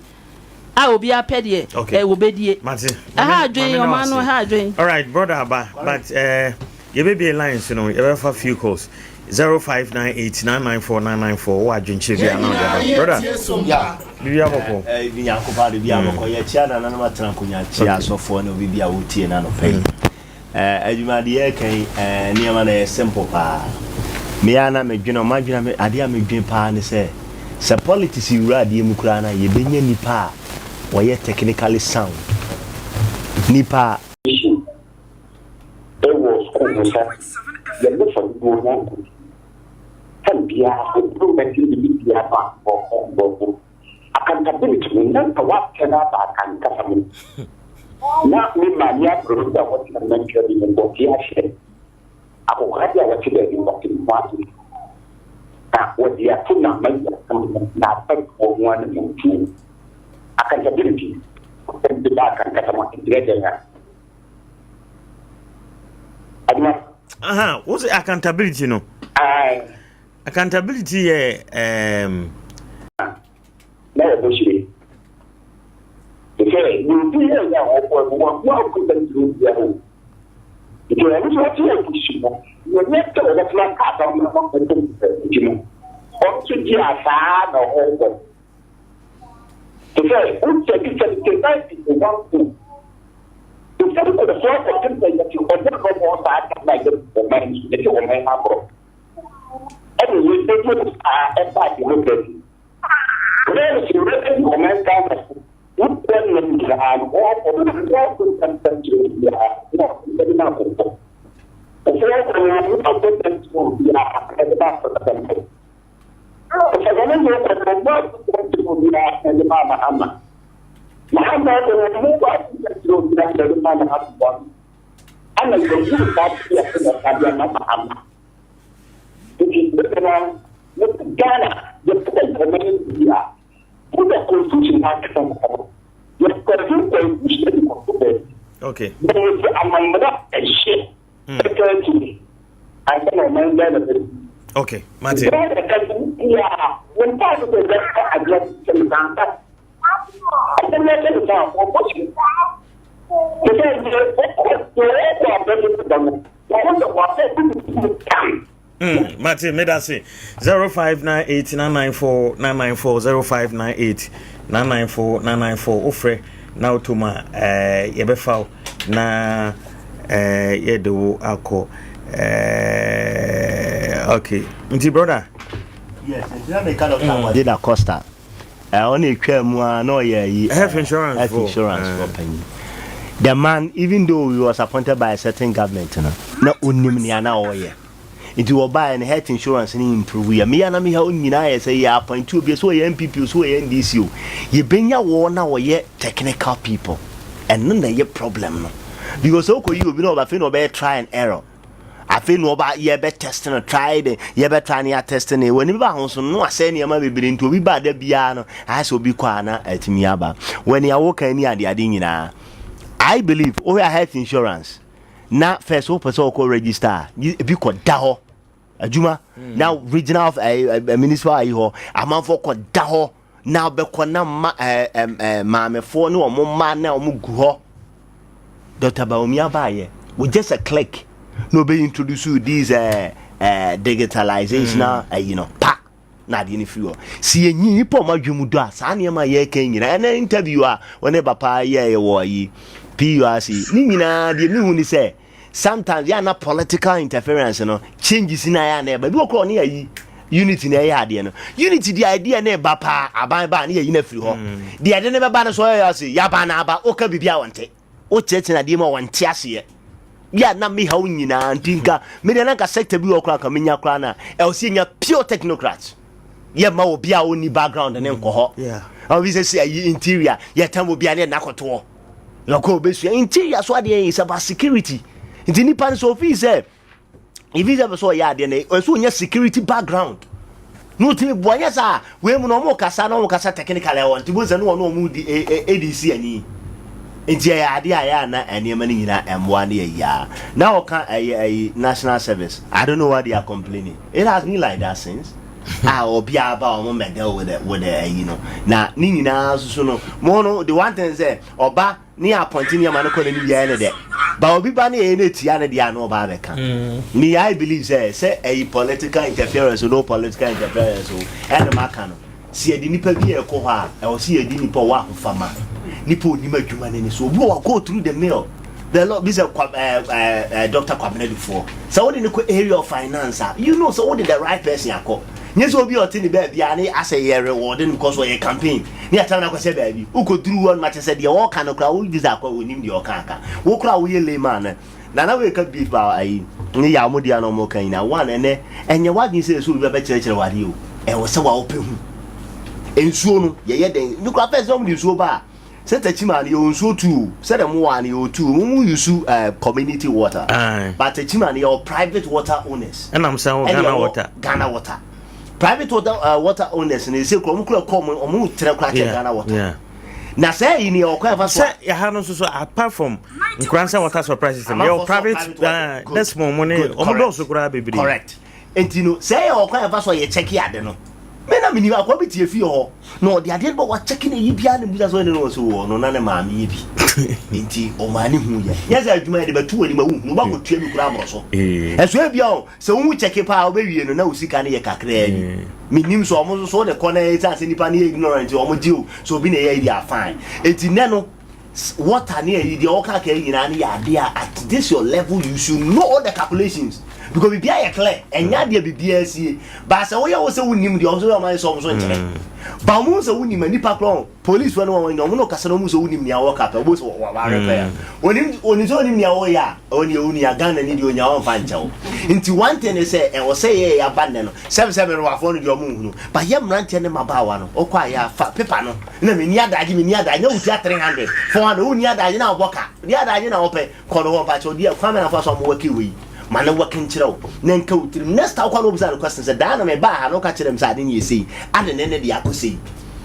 a obiara pɛ deɛ Okay. ɛ wɔbɛdie. Mate. Ɛha adwen ɔman no ɛha adwen. Alright, brother Aba, but uh, yɛbɛbie lines no, yɛbɛfa few calls. 0598 994 994 wowɔ adwenkyerɛ bi a na wode aba. Brother, biribi abɔkɔ. Bi Nyankopɔn ade bi abɔkɔ. Yɛkyia nananom atena nkonya kyia asɔfoɔ ne obi bi a wotie no anɔpa yi. Adwuma de yɛreka yi nneɛma no ɛyɛ simple paa. Me ara na medwene ɔmo adwene a adeɛ a medwene paa ne sɛ sɛ politics wura adeɛ mu koraa no a yɛbɛnya nipa a wɔyɛ technically sound. Nipa a. Wɔ sukuu mu sɛ yɛn mmofra dodoɔ no ara nkɔ sukuu. Tɛm biara improvement ne biribi biara ba bɔkɔ bɔkɔ. Accountability no na nka w'apɛ no aba Akan kasa mu. Na me maame abrɛ bi a wɔte na mantwa bi no wɔte ahyɛ. Akɔkora bi a wɔte baabi wɔte ne ho ase. Na wɔde ato na ma yi asɛm no na abɛtoɔ ho anammɔntuo. Accountability, asɛm de ba Akan kasa mu a ɛkyerɛ dɛn a? Adwuma. Aha, wo sɛ accountability no. Aye. Accountability yɛ um... Na yɛ bɔ hyire. Te sɛ deɛ obi yɛ yɛ a ɔbɔ no wɔn ho akɔda ntumi bia o. Nti ɔno nso ɔte opposition no wɔnyɛ sɛ ɔbɛtena kaa ba mu na ɔbɛtɔ nti no ɔno nso gye a saa na ɔbɔ. Te sɛ wo 1979 in one go. Nsɛm kɔ so akɔpem sɛ yɛte ɔbɔ no bɔ saa da na yɛ ɔman yi yɛte ɔman no aborɔ. Ɛna yɛbɛdi mu saa ɛbaa democracy. Bɛyɛ no sɛ yɛbɛdi ɔman Ghana so wokɔ nnam nyinaa no wɔkɔ no wɔkɔ ntɛmntɛm kyerɛ obiara na ɛde ma akɔkɔ. Wɔkɔ no wɔkɔ ntɛm kyerɛ obiara ɛde ma akɔkɔ. Ɔsɔfo no kɔ no ɔbɔ asopɔ obiara na ɛde maa Mahama. Mahama kɔ no ɔmo bɔ asopɔ kyerɛ obiara na ɛde maa Mahama. Ana yɛhuru saa bi a ɛna ɔsa de ama Mahama. Nti bɛbɛ na yɛte Ghana yɛpɛ nkɔmɔ no bi a wode constitution na akasa nkɔmɔ. Yɛpɛ constitution de kɔto baabi. Okay. Yɛwɔ sɛ amammerɛ a ɛhyɛ Ɛtɔ akyi ansa na ɔman Ghana bɛdi. Okay, mate. Ghana ka bia ne mpa so sɛ bɛka adeɛ sɛ ne banka. Asɛm na ɛsɛ ne saa ɔbɔ hyɛ. Te sɛ deɛ ɔkɔ deɛ ɔkɔ abɛn mu da no, wɔn sɛ wɔasɛ bi tam. Mate, meda se 0598 994 994 0598 994 994 wofrɛ na wotɔ mu a eh, yɛbɛfa wo na eh, yɛde wo akɔ eh, okay nti brother Yes, nti na meka Dr. Akwade da Costa. Eh, ɔna etwa mu a na ɔyɛ ayi. Health insurance Health insurance for panyin. The man, even though he was appointed by a certain government, no, na onim nea na ɔyɛ. Nti wɔbaeɛ no health insurance no improve yɛ. Me a na me haw nyinaa yɛ sɛ yɛ appoint obi sɛ ɔyɛ NPP o sɛ ɔyɛ NDC o yɛbɛnya wɔn a wɔyɛ technical people. Ɛno na ɛyɛ problem no. Because sɛ wokɔyi obi na ɔba afei na ɔbɛyɛ try and error. Afei na ɔba yɛbɛ test no try de yɛbɛ try no yɛ test no w'ani ba ho so no asɛe nneɛma bebree nti obi ba da biara no ayɛ sɛ obi kɔ a na atumi aba. Wɔ nea woka ni adeade nyinaa. I believe wohwɛ health insurance na first wopɛ sɛ wokɔ register a ebi kɔ da hɔ adwuma mm. na regional eh, eh, municipal ayi hɔ amanfoɔ kɔ da hɔ na wobɛkɔ na ma eh, eh, eh, maamefoɔ ne wɔn mma na wɔn gu hɔ Dr. Bawumia baayɛ with just a click na ɔbɛ introduce these eh, eh, digitalization mm. eh, you know, pa na adeɛ no firi hɔ. Sɛ yɛnyi nnipa a wɔn adwene mu dɔ a, saa nneɛma a yɛreka yi nyinaa, ɛnɛ interview a wɔne papa yɛɛ wɔ ayi PURC, ne nyinaa deɛ mehu ne sɛ sometimes yɛ ana political interference no changes na yɛ ana ɛba bi wɔ korɔ ɔne ayi unity na ɛyɛ adeɛ no unity deɛ idea na ɛba paa aban ba ne yɛyi no afiri hɔ mm. deɛ ɛde ne bɛba no so ɔyɛ ɔse yaba na aba woka biribi a wɔnte wokyerɛkyerɛ adeɛ mu a wɔnte aseɛ. Yɛ a na me haw nyinaa nti nka me deɛ na nka sector bi wɔ koraa nka menya koraa na ɛwɔ sɛ yɛnya pure technocrats. Yɛmma obi a ɔnni background ne nkɔ hɔ. Obi sɛ sɛ ayi interior yɛtam obi a ne yɛde no akɔtoɔ. Yɛkɔ obɛsua interior so adeɛ is about security. Nti nipa no sɛ ofii sɛ Even sɛ pɛ sɛ ɔyɛ adeɛ no ɛsɛ ɔnya security background na ɔtumi boa nyɛ saa wei mu no ɔmo kasa na ɔmo kasa technical ɛwɔ nti bo sɛ ne wɔn ɔmo di ADC ani nti ɛyɛ adeɛ a ɛyɛ ana nneɛma no nyinaa ɛmmoa ne yɛ yaa na ɔka ɛyɛ ɛyi national service I don't know why they are complaining it has been like that since a obiara ba ɔmo mɛdɛl with the with the ɛyi no na ne nyinaa soso no mo no the one thing sɛ ɔba Ne apɔnkye nneɛma no kɔ n'anim yɛ ne dɛ ba obi ba ne yɛ ne tia ne deɛ ano ɔba abɛka mm. me I believe sɛ sɛ ɛyi political interference no political interference o ɛna ma ka no sɛ yɛde nipa bi ɛkɔ hɔ a ɛwɔ sɛ yɛde nipa wɔ ahofama nipa onim adwuma n'ani so obi wɔ go through the mill the law bi sɛ kwa ɛɛ ɛɛ Dr. Kwabena Dufour sɛ wode ne kɔ area of finance a you know sɛ wode the right person akɔ nyɛ sɛ obi a ɔte ne baabi a ne asɛ yɛ reward no because ɔyɛ campaign ne atam no akɔhyɛ baabi wokɔduru hɔ no ma kyɛ sɛ deɛ ɔka no koraa wogye sɛ akɔ ɔnim deɛ ɔka aka wo koraa woyɛ layman no nana wei ka beef ba ayi ne yɛ ɔmo deɛ na ɔmo ka nyinaa one ɛnɛ ɛnyɛ wadwene sɛ ɛsɛ obi bɛkyerɛkyerɛ wadeɛ o ɛwɔ sɛ wa wopɛ hu nsuo no yɛyɛ dɛn ne koraa fɛ sɛ ɔmo de nsuo ba a Sɛ Techiman no yɛwɔ nsuo tu o, sɛdeɛ mo wɔ ha no yɛwɔ tu o, mo mo use eh, community water. Aye. But Techiman no yɛwɔ private water owners. Ɛna mo san wɔ Ɛna Ghana yɛwɔ water. Ghana water. Private water, uh, water owners no ɛsɛ kura ɔmo kura kɔ ɔmo ɔmo trɛ kura kyɛ Yeah, Ghana water. yeah. Na sɛ ɛyi ni yɛwɔ kwan fa so a. Sɛ yɛha no nso so apart from Nkoransa water supply system Amanfoɔ yɛwɔ so private private water. uh, Good. Desmond mo ne Good. ɔmo Correct. dɔɔso koraa bebree. Correct. Enti no, sɛ ɛyɛ ɔkwan a yɛfa so a yɛkyɛke ade no, me na menim akoa bi te efie hɔ na ɔde adeɛ no ba wakyɛke no ɛyi biara na mebisa sɛ ɔne no wɔ sɛ wɔ no na ne maame yɛ bi nti ɔmaa ne hu yɛ nyɛ sɛ adwuma yɛde bɛto w'anim a wohunu wobɛkɔtua bi koraa mmorɔ so ɛso ebia o sɛ wohu kyɛke paa wobɛwie no na wo sika no yɛ kakraa bi menim sɛ ɔmo nso so wode kɔ na ɛsiane sɛ nnipa no yɛ ignorant ɔmo gye o sɛ obi na ɛyɛ yi deɛ fine enti nɛ no Water ne ayi deɛ ɔka ka nyinaa no yɛ adeɛ a at this your level you should know all the calculations because biribiara yɛ clear ɛnyɛ adeɛ biribiara sie ba sɛ woyɛ wo sɛ wonim deɛ ɔmo sɛ ɔmo ayɛ sɛ ɔmo so nkyerɛ mm. ba ɔmo sɛ wonim a nipa korɔ police fo ne wɔn nyɛ ɔmo no kasa na ɔmo sɛ wonim nea wɔka pɛ ɔmo sɛ wɔware pɛ a onim onim sɛ onim nea wɔyɛ a ɔne onia Ghana ni deɛ onya ɔmfa nkyɛw nti one thing is sɛ ɛwɔ sɛ yɛ yɛ aba nnɛ no sɛbi sɛ mmerewafoɔ no deɛ ɔmo nhunu ba yɛ mmeranteɛ ne mmabaawa no ɔkɔ a yɛ afa paper no Na menni adagye, menni adagye, na wotua 300, 400, wonni adagye na wobɔ ka, deɛ adagye na wopɛ, kɔ no hɔ, mpakyɛw, deɛ kwan bɛn na wofa so a mo wɔke wei, ma no wɔke nkyerɛ wo, na nka wo tirim, next time wokɔ na wobisa no question sɛ, daa na mebaa ha na woka kyerɛ me sɛ ade no yɛ sei, ade ne ne deɛ akɔ sei,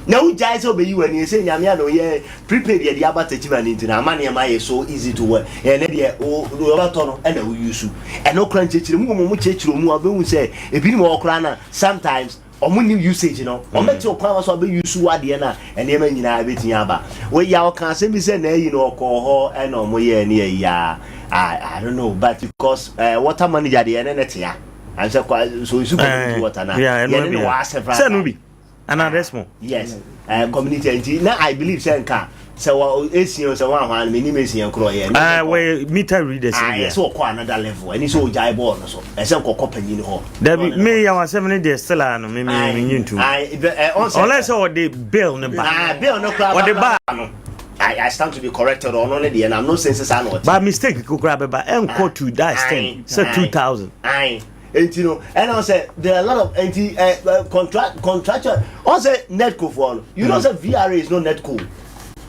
na wogyae sɛ wobɛyi w'ani, ɛsɛ Nyame a na ɔyɛ prepaid yɛde aba Techiman nti no, ama nneɛma ayɛ so easy to work, ɛnɛ deɛ wo deɛ wobɛtɔ no ɛna wo use, ɛno koraa nkyerɛkyerɛ mu wɔ mu, wɔn kyerɛkyerɛ mu a wobɛhu sɛ ebinom wɔ hɔ koraa na sometimes Ɔmo nim usage no. Ɔmo bɛte ɔkwan wa so a bɛ use w'adeɛ no a nneɛma nyinaa bɛtumi aba. Wei ya ɔka asɛm bi sɛ n'ayi no ɔkɔɔ hɔ ɛna ɔmo yɛɛ ne ayi a I, I don't know but because uh, water manager deɛ ɛne ne tea. I'm sɛ kwa so nsu community water na yɛne ne wɔ several Sɛ no bi. Ana resmo. Yes. Uh, community nti na I believe sɛ nka sɛ wɔ esia sɛ wɔn ahoa no menim esia korɔ yɛ. Ah, wɔ meter readers. Ah, yɛ sɛ ɔkɔ another level ɛni sɛ ɔgyae bɔɔl no so ɛsɛ nkɔkɔ panyin hɔ. Dabi me yɛ wasɛm ne deɛ still a no me me me nyi ntum. Unless sɛ ɔde bill ne ba. Ah, bill no kora ɔde ba. No. I, I stand to be corrected ɔno ne deɛ na I'm not saying sɛ saa na ɔte. But mistake kokora bɛba ɛnkɔ to that extent sɛ 2000. Aye. Enti no ɛna ɔsɛ there are a lot of enti ɛ ɛ contract contractual ɔsɛ netco foɔ no you know sɛ VRA is not netco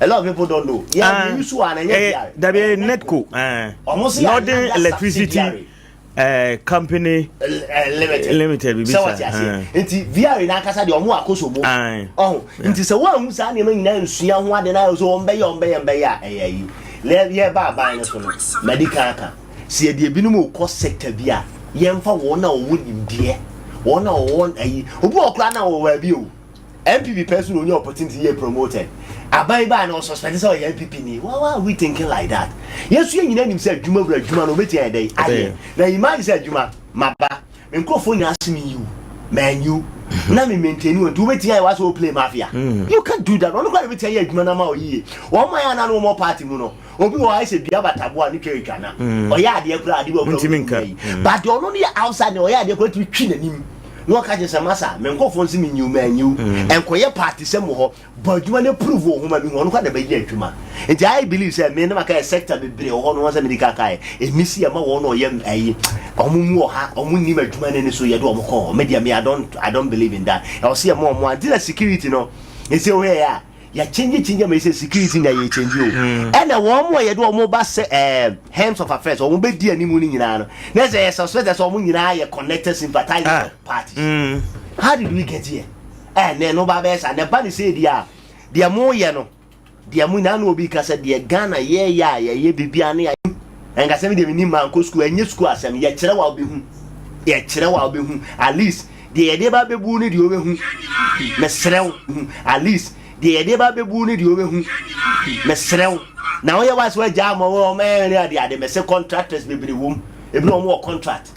a lot of people don't know yɛ ah, use one ɛnyɛ VRA. Dabi ɛyɛ netco ɔmo si Northern Electricity uh, Company uh, Limited Limited bibi sa sɛ wɔte aseɛ nti VRA n'ankasa deɛ ɔmo akɔ mu ɔho nti sɛ wɔn ahu saa nneɛma nyinaa nsua ho ade na ayɛ so wɔn bɛyɛ wɔn bɛyɛ bɛyɛ a ɛyɛ yi yɛ ba aban no so no mɛdi kan aka. Sɛ yɛde ebinom rekɔ sector bi a, yɛmfa wɔn a wɔwɔ nimdeɛ, wɔn a wɔwɔ ayi. Obi wɔ koraa na ɔwɔ baabi o. NPP pɛ so na onya opportunity yɛ promoted. Aban baa na ɔsuspect sɛ ɔyɛ NPP ni. Why, why are we thinking like that? Yɛn nso yɛn nyinaa nim sɛ adwuma wura adwuma no obetumi ayɛ dɛn ayɛ. Na imagine sɛ adwuma maba me nkurɔfoɔ nyinaa se me yiw manyiw na me maintain wɔn nti wobɛtumi ayɛ w'asɛ wo play mafia. You can't do that. Ɔno koraa na obetumi ayɛ adwuma no ama wo yie. Wɔn a yɛ anan wɔn party mu no. Obi wɔ hɔ ayɛ sɛ dua bataboa ne twa atwa na mm. ɔyɛ adeɛ koraa adeɛ wɔ kura yi mm. but ɔno no yɛ outside na ɔyɛ adeɛ koraa tumi twi n'anim. Na ɔka kyerɛ sɛ masa me nkɔfoɔ nso menyiw manyiw. Mm. Ɛnkɔyɛ party sɛm wɔ hɔ. Bɔ adwuma no prove wɔ ho ma mehu ɔno koraa na bɛyɛ adwuma. Nti I believe sɛ me na maka yɛ sector bebree wɔ hɔ no wɔn sɛ mede ka kaeɛ. Ɛni si ɛma wɔn na ɔyɛ ayi wɔn mu wɔ ha wɔn nim adwuma no ani so yɛde wɔn kɔ hɔ. Me deɛ me I don't I don't believe in that. Ɛwɔ sɛ yɛma wɔn a nti na security no ɛsɛ wohwɛ yɛ a yɛkyɛngye kyɛngye ama sɛ security na yɛkyɛngye o hmm. ɛna wɔn a yɛde wɔn ba sɛ ɛɛ helms of affairs wɔn bɛ di anim no nyinaa no na sɛ yɛ suspect sɛ wɔn nyinaa yɛ connected sympathizers ah. of parties mm. how did we get here ɛnɛ no ba bɛyɛ sa na ɛba ne sɛ di a deɛ mo yɛ no deɛ mo nyinaa na obi ka sɛ deɛ Ghana yɛyɛ a yɛyɛ biribi a ne yɛ nkasɛm deɛ menim ma nkɔ sukuu ɛnyɛ sukuu asɛm yɛkyerɛ wa wobɛhu yɛkyerɛ wa wobɛhu at least Deɛ yɛde ba bɛbu ne deɛ wobɛhu. Mesrɛ wo. At least deɛ yɛde ba bɛbu ne deɛ wobɛhu. Mesrɛ wo. Na woyɛ wa sɛ wagya ama wɔn ɔmɛyɛ ne ade ade mɛsɛ contractors bebree wom. Ebi na wɔn wɔ contract.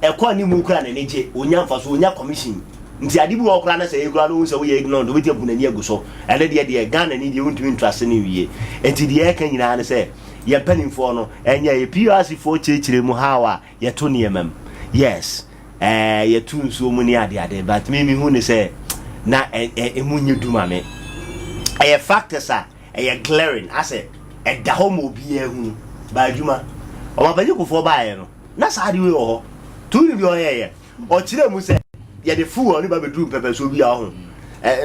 Ɛkɔ anim kura n'ani gye. Onya nfa so onya commission. Nti ade bi wɔ kora na sɛ ekura no wohu sɛ woyɛ ignorant wobɛti abu n'ani agu so. Ɛne deɛ deɛ Ghana ni deɛ wontumi ntrase ne wie. Nti deɛ ɛka nyinaa ne sɛ yɛn mpanimfoɔ no ɛnyɛ yɛ PRC foɔ kyerɛkyerɛ mu how a yɛto nneɛma mu. Yes. Ɛɛ yɛto nsuo mu ne adeade but me mehu ne sɛ na ɛmu nyɛ du ma me. Ɛyɛ factors a ɛyɛ glaring asɛ ɛda hɔ ma obiara hunu ba adwuma. Ɔmapanyin Kufuor baeɛ no na saa ade wei wɔ hɔ. Tu nim deɛ ɔyɛeɛ? Ɔkyerɛɛ mu sɛ yɛde fuel no ba bɛduru mpɛpɛsoɔ bi a ɔho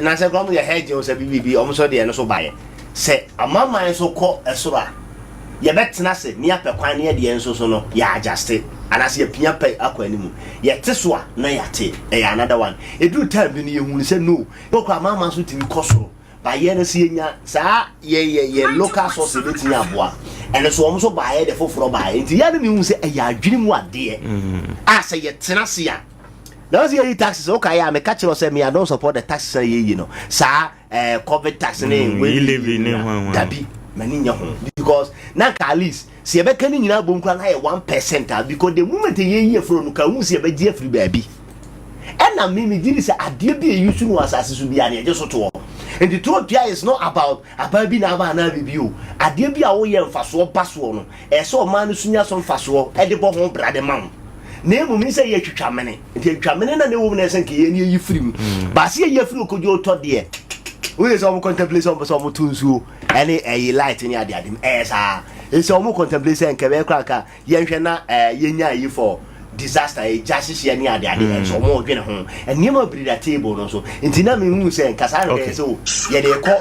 na sɛ koraa wɔyɛ hedging sɛ biribi wɔn nso deɛ no so baeɛ. Sɛ amanaman nso kɔ soro a, yɛbɛtena ase na yɛapɛ kwan na yɛde yɛn nso so no yɛ adjuste anaasɛ yɛpia pɛ akɔ anim. Yɛte so a na yɛate. Ɛyɛ another one. Ɛduru time bi no yɛhunu sɛ no, ɛwɔ koraa amanaman nso tumi kɔ soro. But yɛn no sɛ yɛnya saa yɛ yɛ yɛ local source yɛbɛtumi aboa. Ɛno nso wɔn nso baeɛ de foforɔ baeɛ. Nti yɛn no mehu sɛ ɛyɛ adwene mu adeɛ a sɛ yɛtena ase a na wɔn sɛ yɛyi taxes wokaeɛ a meka kyerɛ wo sɛ me I don't support the taxes a yɛyi no saa eh, covid tax ne mm, wei levy ne hwan hwan dabi m'ani nyɛ ho because na nka at least sɛ yɛbɛka ne nyinaa bom koraa na yɛ 1% a because the moment yɛyi afiri no ka hu sɛ yɛbɛgye afiri baabi ɛna me megye di sɛ adeɛ bi a ɛyi so no wɔ asase so biara ne yɛgye so toɔ nti toɔ tua is not about aban bi na aba anaa biribi o adeɛ bi a woyɛ mfasoɔ ba soɔ no ɛsɛ sɛ ɔman no so nya so mfasoɔ de bɔ ho bra de ma wo na mmom ne sɛ yɛtwitwa mene nti atwitwa mene na na ɛwɔ mu na ɛsɛ nka yɛn yɛyi firi mu mm. baase yɛyi afiri okodwo tɔ deɛ woyɛ sɛ ɔmo contemplate sɛ ɔmo sɛ ɔmo to nsuo ɛne ɛyi light ne ade ade mu ɛyɛ saa ɛsɛ ɔmo contemplate sɛ nka bɛyɛ koraa nka yɛnhwɛ na ɛɛ yɛnya ayi for disaster ɛgya hyehyeɛ ne ade ade ɛnso mm. ɔmo dwene ho nneɛma biri da table no so nti na mehu sɛ nkasa no kɛyɛ sɛ o yɛde kɔ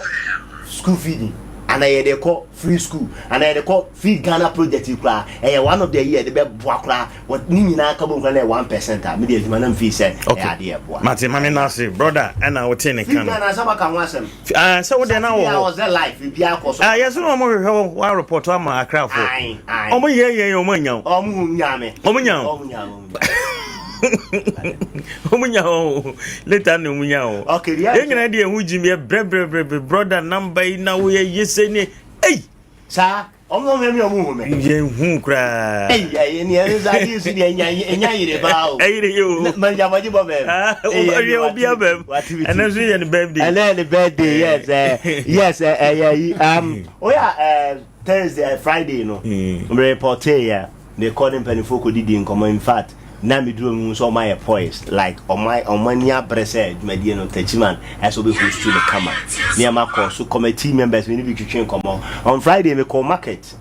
school feeding ana yɛde kɔ free school ana yɛde kɔ feed Ghana project yi koraa ɛyɛ one of the year yɛde bɛboa koraa wɔ ne nyinaa ka bom koraa na ɛyɛ 1% a mede adwuma na mfii sɛ ɛyɛ adeɛ ɛboa. Mate mame no ase brother ɛna wote ne ka Feed no. Ghana asɛm aka ho asɛm. Ah, sɛ wodeɛ na wɔ Saturday I hɔ. was there live biribiara kɔ so. Ah, yɛsɛ na ɔmo hwehwɛ wo wa report ama Akrafo. Ae, ae. Ɔmo yɛ yɛ ɔmo anya wo. Ɔmo hu nya me. Ɔmo nya wo. Ɔmo nya me. Ɔmo nya wo. Later na ɔmo nya wo. Okay, deɛ Yɛn nyinaa deɛ ɛho gyim yɛ brɛbrɛbrɛ brother number yi na woyɛ yese ne. Ei! Saa, ɔmo ɔmo mi ɔmo hu me. Yɛn hu koraa. Ei, ɛyɛ ni ɛno nso adi nso deɛ enya enya yere paa o. Ɛyere yɛ o. Manja bɔgye bɔ bɛm. Ah, ɔyɛ obi abɛm. Ɛnɛ nso yɛ ne birthday. Ɛnɛ yɛ ne birthday yes ɛɛ yes ɛyɛ yi um oya ɛɛ Thursday Friday no. Reportee yɛ. Me kɔ ne mpaninfoɔ kɔ didi nkɔmɔ in fact na me duro me hu sɛ ɔmo ayɛ poised like ɔmo ɔmo ani abere sɛ dwumadie no Techiman ɛsɛ ɔbɛ host no kama nneɛma kɔ so committee members me ne bi twitwi nkɔmɔ on Friday me kɔ market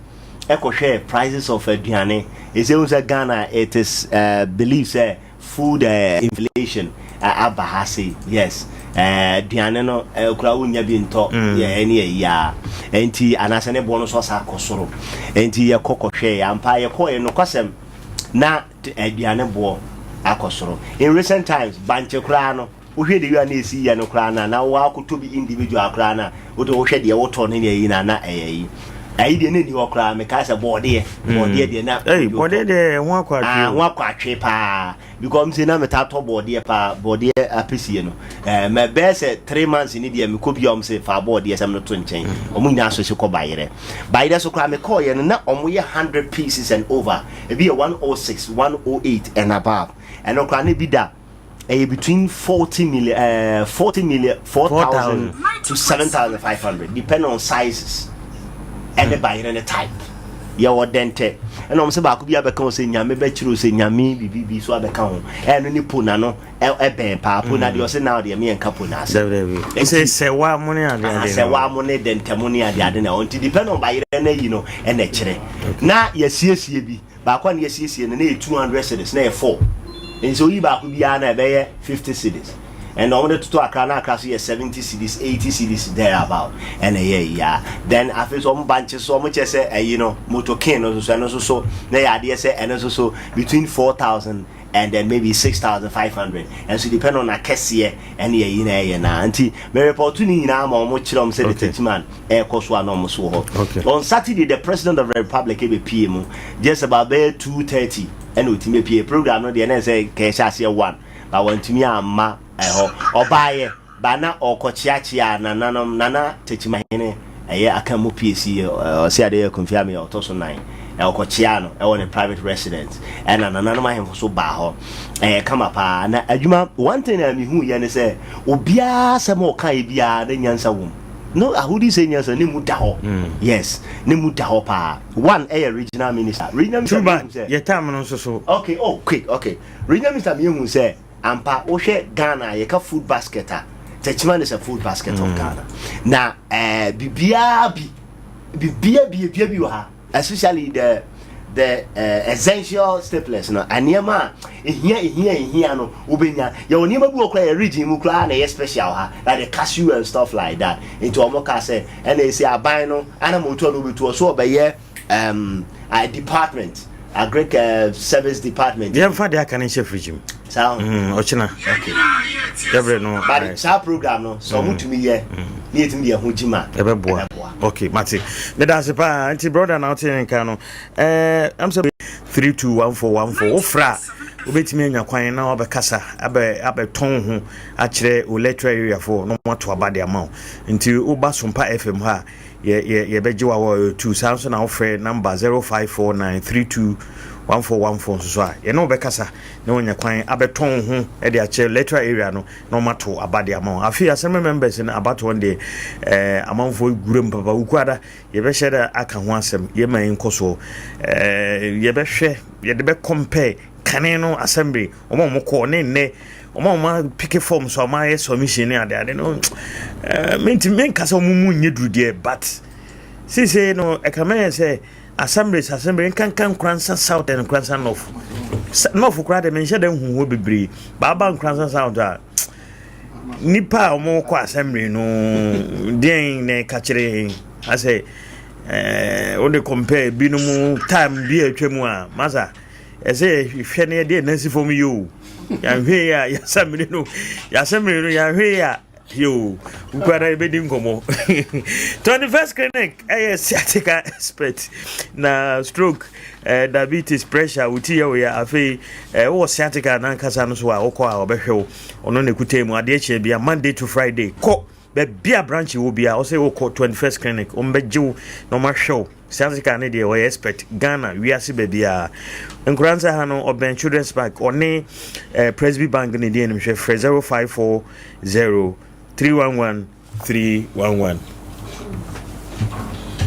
ɛkɔ hwɛ prices of aduane ɛsɛ hu sɛ Ghana it is uh, believe sɛ Food eh inflation aba ha sei yes eh aduane no eh kura wonya bi ntɔ mm. yɛ ɛne ɛyi a nti anaasɛ ne boɔ no so asa akɔ soro nti yɛkɔ kɔhwɛ yɛ ampa yɛkɔ yɛ nokwasɛm na aduane boɔ akɔ soro in recent times bankye koraa no wohwɛ de wia na esi yɛ no koraa na na wakɔtɔ bi individual koraa na wode wohwɛ deɛ wotɔ ne deɛ yi na na ɛyɛ yi ayi deɛ na ɛni hɔ koraa mekae sɛ bɔɔdeɛ mm. bɔɔdeɛ deɛ na Hey, bɔɔdeɛ deɛ ho akɔ atwe ah, ho akɔ atwe paa because mse na metaa tɔ bɔɔdeɛ paa bɔɔdeɛ apɛsie no eh, mɛ bɛyɛ sɛ three months ni deɛ mekɔ bia ɔm se fa bɔɔdeɛ sɛm no to nkyɛn mm. ɔmo nyinaa so hye kɔ bayerɛ bayerɛ so koraa mekɔɔyɛ no na ɔmo yɛ 100 pieces and over ebi yɛ 106 108 and above ɛno koraa na ebi da ɛyɛ between 40 million uh, 40 million 4,000 to 7,500 depending on sizes ɛne hmm. bayerɛ ne type. Yɛwɔ dɛntɛ. Ɛna wɔn sɛ baako bi abɛka ho sɛ nyame bɛkyerɛ o sɛ nyame biribi bi so abɛka ho. Ɛno ne po na no ɛbɛn paa. Po na deɛ ɔsɛ na deɛ meyɛ nka po na ase. Sɛ sɛ wa mo ne ade ade. Sɛ wa mo ne dɛntɛ mo ne ade ade na ɔnti depend on bayerɛ na yi no ɛna ɛkyerɛ. Na yɛsiesie bi. Baako a na yɛasiesie no na ɛyɛ 200 cedis, na ɛyɛ 4. Nti sɛ woyi baako biara no a ɛbɛyɛ 50 cedis. And wɔn de toto Accra na Accra so yɛ 70 cedis, 80 cedis there about. Ɛna ɛyɛ ayi a. Then afei so wɔn bankye so wɔn kyɛ sɛ ɛyi no motokin no nso so ɛno nso so na ɛyɛ adeɛ sɛ ɛno nso so between 4,000 and then maybe 6,500. Ɛnso depend on akɛseɛ ɛne ɛyi na ɛyɛ naa. Nti me report ne nyinaa ma wɔn kyerɛ wɔn sɛ the teachman ɛrekɔ so a na wɔn so wɔ hɔ. On Saturday the president of the republic ɛbɛpie mu just about bɛyɛ 2:30 ɛna ɔtumi bɛpie program no deɛ na ɛsɛ kɛhyɛ aseɛ 1 but wantumi amma ɛhɔ ɔbaayɛ ba na ɔkɔkyeakyea nananom nana Tekyimahene ɛyɛ aka mu PAC ɔsɛ adeɛ yɛ Kofi Ameyɛ ɔtɔ so nan ɔkɔkyea no ɛwɔ ne private residence ɛna nananom ahemfo so baa hɔ ɛyɛ kama paa na adwuma one thing a mehu yɛ ne sɛ obiara sɛm a ɔka yɛ biara na nyansa wɔ mu no ahodi sɛ nyansa ne mu da hɔ mm. yes ne mu da hɔ paa one ɛyɛ regional minister regional minister Tuba, yɛ time no nso so okay oh quick okay regional minister mi ehu sɛ ampa wohwɛ Ghana yɛka food basket a Techiman is a food basket mm. of Ghana na ɛɛ eh, bibiara bi bibia bi ebia bi wɔ ha especially the the uh, essential staples no nneɛma a ehia ehia ehia no wobɛnya yɛwɔ nneɛma bi wɔ koraa yɛ region mu koraa na ɛyɛ special ha like the cashew and stuff like that nti wɔn ka sɛ ɛna esi aban no ana ma otu a na obetu ɔso ɔbɛyɛ um, a department agric uh, service department. yɛmfa deɛ aka no nhyɛ fridge mu saa mm, ɔkyena okay yɛbrɛ no but saa program no sɛ ɔmo mm. tumi yɛ mm. ne yɛtumi de ɛho gyima ɛbɛboa okay mate meda ase paa nti brother na wote ne nka no eh, am sɛ 321414 wofrɛ a wobɛtumi anya kwan na wabɛkasa abɛtɔn ho akyerɛ wo electoral area foɔ na wɔato aba de ama wo nti woba Sompa FM hɔ a yɛbɛgye wo awɔ tu saa nso na wofrɛ number 0549321414 nso so a yɛne wobɛkasa na wanya kwan abɛtɔn ho de akyerɛ electoral area no na ɔmato aba de ama wo afei assembly members no abatoɔ no deɛ eh, amanfoɔ gura mu papa wokuada yɛbɛhyɛ dɛ aka ho asɛm yɛma yi nkɔ soɔ eh, yɛbɛhwɛ yɛde bɛcompare kane no assembly wɔn a wɔkɔɔ ne nnɛ wɔn a wɔn apeke form so a wɔn ayɛ submission ne ade ade no ɛɛ menti menka sɛ wɔn mu nyɛ duru deɛ but seesei no ɛkame yɛ sɛ assemblies assembly nkanka Nkoransa South and Nkoransa North North koraa deɛ menhyɛ dɛ nhu hɔ bebree baaba Nkoransa South a nipa a wɔn kɔ assembly no deɛn na ɛka kyerɛ yɛn asɛ ɛɛ wode compare binom time bi a atwa mu a masa. Ɛsɛ yɛhwɛ na yɛde yɛn nan si fam yie o. Yɛanhwɛ yie a yɛasamire no yɛasamire no yɛanhwɛ yie a yoo nkura na yɛbɛdi nkɔmmɔ. 21st clinic ɛyɛ sciatica expert na stroke eh, diabetes pressure wo ti yɛ wo yɛ afei eh, wowɔ sciatica nankasa no so a wokɔ a ɔbɛhwɛ wo ɔno na ɛkuta mu adeɛ kyerɛ bia Monday to Friday kɔ baabi a branch wɔ bia ɔsɛ wokɔ 21st clinic ɔmbɛgye wo na ɔmahwɛ wo Sciatica ne deɛ ɔyɛ expert Ghana wiase baabiara Nkoranza ha no ɔbɛn Children's Park ɔne eh, Presby Bank ne di anim hwɛ frɛ 0540 311 311.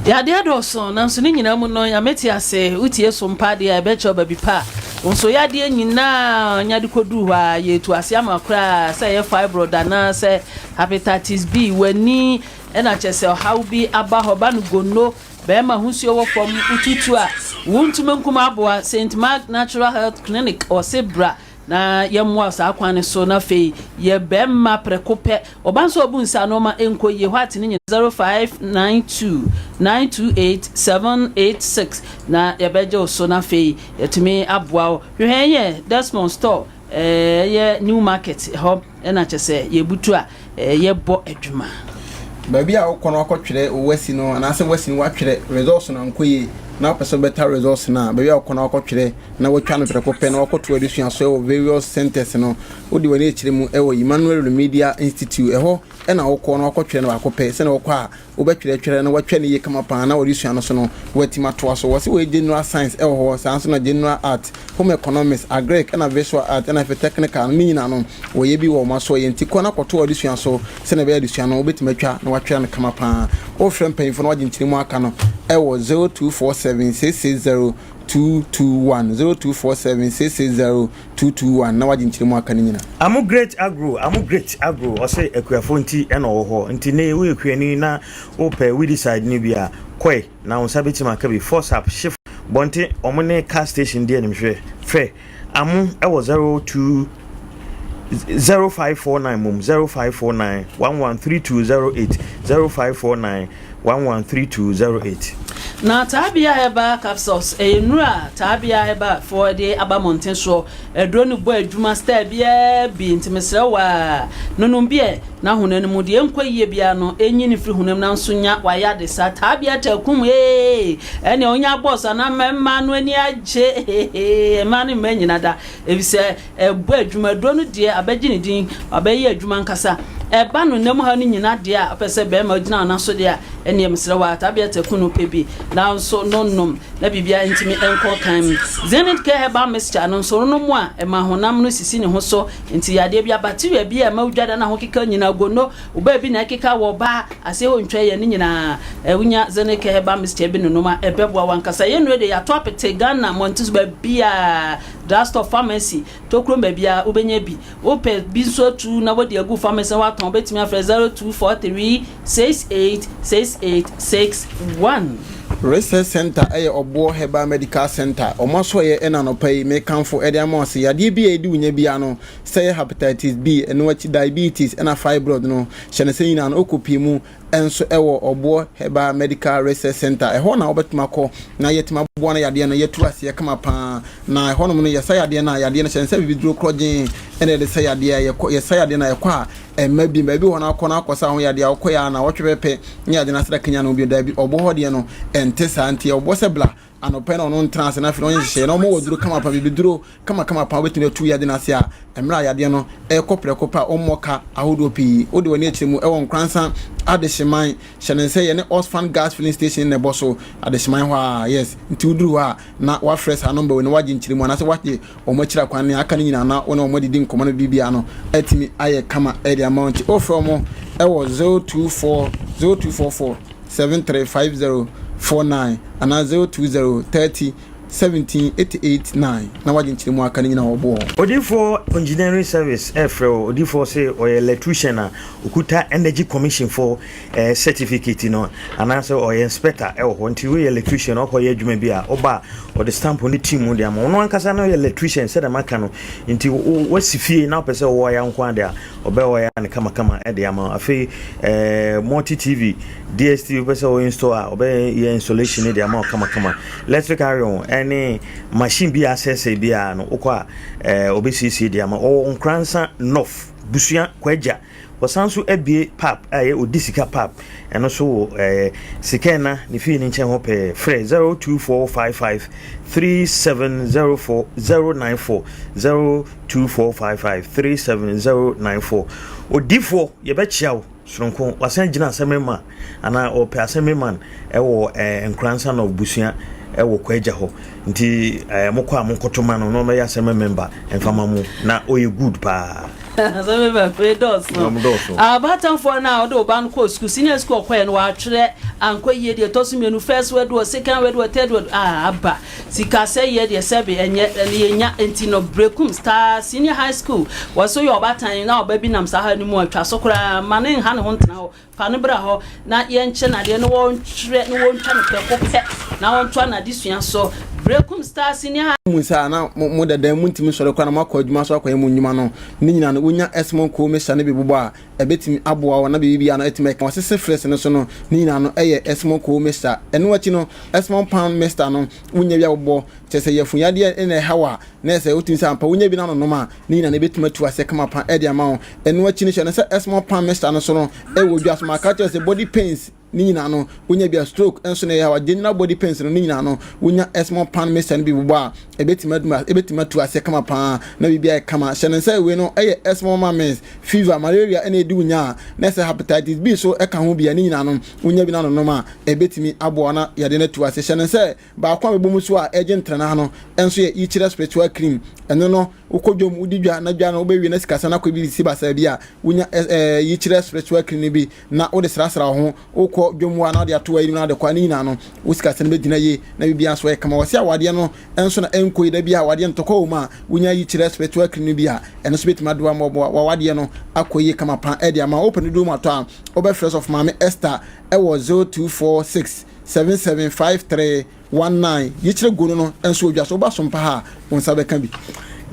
Yadeɛ dɔɔso nanso ne nyinaa mu no Nyame te ase wotie so mpa adeɛ a ɛbɛkyerɛ wo baabi pa a wo nso yadeɛ nyinaa nya de kɔduru hɔ a yɛtu ase ama koraa sɛ ɛyɛ fibroid anaa sɛ hepatitis B w'ani Ɛna kyerɛ sɛ ɔhaw bi aba hɔ ba no gonno, bɛɛma ho nsuo wɔ fam, wotutu a wontumi nkum aboa, Saint Mark Natural Health Clinic ɔse bra na yɛmmoa wo saa kwan no so na afei yɛ bɛɛma prɛko pɛ, ɔba nso a ɔbu nsa nnoɔma nkɔ yie, white no nyina 0592 928 786 na yɛbɛgye wo so na afei yɛatumi aboa wo. Hwehwɛ yɛn yɛ Desmond Store ɛyɛ New Market hɔ ɛna kyerɛ sɛ yɛbutu a yɛbɔ adwuma. Baabi a wokɔ no akɔtwerɛ wo wasi no anaasɛ wasi no woatwerɛ results no ankɔ yie na wopɛ sɛ wobɛta results no a, baabi a wokɔ no akɔtwerɛ na woatwa no prɛko pɛ na wakɔto adesua so wɔ various centers no, wode w'ani akyerɛ mu wɔ Emmanuel Remedial Institute ɛhɔ na wokɔ na wakɔtwerɛ no baako pɛ sɛnea wokɔ a wobɛtwerɛtwerɛ na watwa no yie kama paa na wɔde no so no watumi atoa so. Wɔse wɔyɛ general science ɛwɔ hɔ, saa nso na general art, home economics, agric ɛna visual art ɛna afei technical no ne nyinaa no wɔyɛ bi wɔ wɔn asoɔyɛ nti kɔ na kɔto adesua so sɛnea ɛbɛyɛ adesua no wobɛtumi atwa na watwerɛ no kama paa. Wofrɛ mpanyinfoɔ na wagye nkyerɛmu aka no ɛwɔ 0247 660 221, 0247 660 221 na wagye nkyerɛmu aka no nyina. Amo great agro, amo great agro, ɔse akuafoɔ nti na ɔwɔ hɔ, nti ne woyɛ kuani na wopɛ weedicide no bi a, kɔe na wo nsa bɛtumi aka bi, force up, shift, bɔnte, ɔmo ne car station di animhwɛ, frɛ amo wɔ 02 0549 mom 0549 113208 0549 113208. Na Taabea Herbal Capsules ɛyɛ nnuro a Taabea Herbal foɔ de aba mmɔnten soɔ. Aduro no bɔ adwuma style biara bi nti mesrɛ wo aa nonom bi ɛ na honam no mu deɛ ɛnkɔ yie biara no ɛnyi no firi honam nanso nya wayɛ ade saa Taabea takum ee ɛnea ɔnya bɔs anaa mmarima no ani agye hehe mmaa ne mmaa nyina da efisɛ Ɛbɔ adwuma, aduro no deɛ abɛgye ne din, wabɛyɛ adwuma ankasa. Ɛba no nna mu ha no nyina deɛ a, wopɛ sɛ bɛrima gyina wo nan so deɛ a, ɛnneɛ mesrɛ wo ara, Tabia Taku no pɛ bi na wo nso no nom na biribiara ntumi nkɔ kan. Zenith Care Herbal Mixture no nso, wonom a, ɛma honam no sisi ne ho so, nti yadeɛ biara, bacteria bi a ɛma wodwa da na ho keka nyina, gono, wo baabi na ɛkeka wɔ ɔbaa aseɛ hɔ ntwa yɛ ne nyinaa, wonya Zenith Care Herbal Mixture bi nonom a, ɛbɛboa wo ankasa. Yɛn nnuro deɛ, yɛato apete Ghana mmɔnten so baabiara. Drugstore, pharmacy, tokuro baabiara wobɛnya bi. Wopɛ bi nso atu na wode agu pharmacy na woatɔn wobɛtumi afrɛ 0243 68 68 61. Research Centre yɛ Ɔboɔ Herbal Medical Centre. Wɔn asɔeɛ ɛna anɔpa yi mekamfo de ama wo sɛ yadeɛ bi a ɛdi wo nya biara no, sɛ ɛyɛ Hepatitis B, ɛno akyi Diabetes ɛna Fibroid no, hyɛ no sɛ nyinaa no wokɔ pii mu nso wɔ Ɔboɔ Herbal Medical Research Centre. Ɛhɔ na wobɛtumi akɔ na yɛatumi aboa no yadeɛ no yɛatu aseɛ kama paa. Na ɛhɔnom no yɛsa yadeɛ no a, yadeɛ no hyɛ no sɛ bibiduro korɔgyee ɛna yɛde sa yadeɛ a yɛkɔ yɛsa yadeɛ no a ɛkɔ a ɛmma bi. Baabi wɔ hɔ no akɔ no akɔsa ho yadeɛ a wokɔ yɛ a na wɔtwe pɛpɛ ne yadeɛ no asra kanya no bio. Daabi, Ɔboɔ hɔ deɛ no ɛnte saa nti ɔboɔ sɛ bla anɔpa yi na ɔno ntena ase na afei na ɔnyɛ nhyehyɛeɛ na ɔma waduro kama pa bibiduro kamakama paa wobɛtumi atu yadeɛ no ase a mmerɛ a yadeɛ no ɛrekɔ prɛko pɛ a wommɔ ka ahodoɔ pii. Wode w'ani akyerɛ mu ɛwɔ Nkoransa Adehyeman hyɛ no nsɛ yɛne Osfan Gas Filling Station na ɛbɔ so Adehyeman hɔ a yes nti woduru hɔ a na wafrɛ saa nɔmba wei na wagye nkyerɛmu anaasɛ wagye wɔn akyiri akwan ne aka no nyinaa na wo ne wɔn adidi nkɔmmɔ no biribiara no atumi ayɛ kama ɛde ama wo nti wofrɛ wɔn ɛwɔ 024 0244 735049 anaa 020 30 17 88 9 na wagye nkyerɛmu aka no nyina wɔ boɔ. Odiyifoɔ Engineering Service ɛrefrɛ wo, Odiyifoɔ se ɔyɛ electrician a ɔkuta Energy Commission foɔ eh, certificate no anaasɛ ɔyɛ inspector ɛwɔ hɔ nti woyɛ electrician ɔkɔ yɛ adwuma bi a ɔba a ɔde stamp no ti mu de ama ɔno ankasa no yɛ electrician sɛdeɛ maka no nti wasi fie na wopɛ sɛ wɔyɛ nko ade a ɔbɛwɔ yɛ no kamakama de ama afei eh, multi tv dstv wopɛ sɛ wo install a ɔbɛyɛ installation no de ama wo kamakama electric iron ɛne machine bi a asɛesɛe biara no wokɔ a eh, ɔbɛsiesie de ama ɔwɔ Nkoransa North Busua Kwagya wɔsan so abie pap a ɛyɛ odi sika pap ɛno so wɔ eh, Sikɛna ne fie no nkyɛn hɔ pɛɛ frɛ 02455 3704 094 02455 37094 odifoɔ yɛbɛkyia wo Soronko, wasan gyina assemblyman anaa ɔpɛ assemblyman wɔ eh, Nkoransa North Busua wɔ Kwagya hɔ. Nti eh, mokɔ a monkɔto ma no na ɔmɛyɛ assembly member mfa ma mo na ɔyɛ good paa. Assembly member wei dɔɔso. Dɔɔso. Abatanfoɔ no a ɔde ɔba no kɔɔ sukuu, senior school ɔkɔɛ no watwerɛ ankɔ yie deɛ ɛtɔ so mmienu first word wɔ second word wɔ third word ah aba. Sika sɛeɛ deɛ sɛbe ɛnyɛ ɛno yɛnya nti no Brekum Star Senior High School wɔ so yɛ ɔbaatan na ɔba bi nam saa ha no mu a twa so koraa ma no nha ne ho ntena hɔ fa no bra hɔ na yɛnkyɛ no adeɛ na wɔntwerɛ na wɔntwa no prɛko pɛ na wɔntoa n'adesua so Brekum Star Senior High. Mu nsa a na mo dada mu ntumi nsɔre koraa na moakɔ adwuma so akɔyɛ mo nnwuma no ne nyinaa no wonya Esmond Koo-Mensah no bi bobɔ a ɛbɛtumi aboa wo na biribi biara no atumi ayɛ kama. Wɔsese fres no so no, ne nyinaa no yɛ Esmond Koo Mixture. Ɛno akyi no, Esmond Pound Mixture no, wonya bi a wobɔ, kyerɛ sɛ yafunyadeɛ na ɛha wo a, na ɛsɛ wotumi sɛ ampa wonya bi na anonom a, ne nyinaa no ɛbɛtumi atu aseɛ kama pa de ama wo. Ɛno akyi no, hyɛ no sɛ Esmond Pound Mixture no so no wɔ dwa so. Maka akyerɛ wo sɛ body pains ne nyinaa no wonya bi a stroke nso na ɛyɛ hawa general body pains no ne nyinaa no wonya small pan mixture no bi bobɔ a ɛbɛtumi adum ɛbɛtumi atu aseɛ kama paa na biribi ayɛ kama hyɛ no nsa wei no ɛyɛ small ma means fever malaria ɛna ɛdi wonya a na ɛsɛ hepatitis B so ɛka ho bi a ne nyinaa no wonya bi na nonom a ɛbɛtumi aboa na yɛde no atu aseɛ hyɛ no nsa baako a bɛbɔ mu so a ɛgye ntrana no nso yɛ yikyerɛ spiritual cream ɛno no wokɔ dwom wodi dwa na dwa no wobɛwie na sikasa no akɔ bi si basaa bi a wonya ɛɛ yikyerɛ spiritual cream no bi na wode srasra wo ho, wokɔ Wokɔ dwom hɔ a na wode ato ayi na wode kɔ a ne nyinaa no wo sikasɛm bɛgyina yie na biribiara nso ayɛ kama. Wɔse awadeɛ no nso na ɛnkɔ yie da bi a awadeɛ ntɔkwa wɔ mu a wonya yi kyerɛ spiritual cream no bi a ɛno nso bɛtumi adoa ma wawadeɛ no akɔ yie kama pa ɛde ama. Wopɛ no duro mu atɔ a wobɛfrɛ sɔfo maame Esther ɛwɔ 0246 7753 19 Yikyerɛ gu no no nso wɔ dwa so, woba so mpa ha a, wo nsa bɛka bi.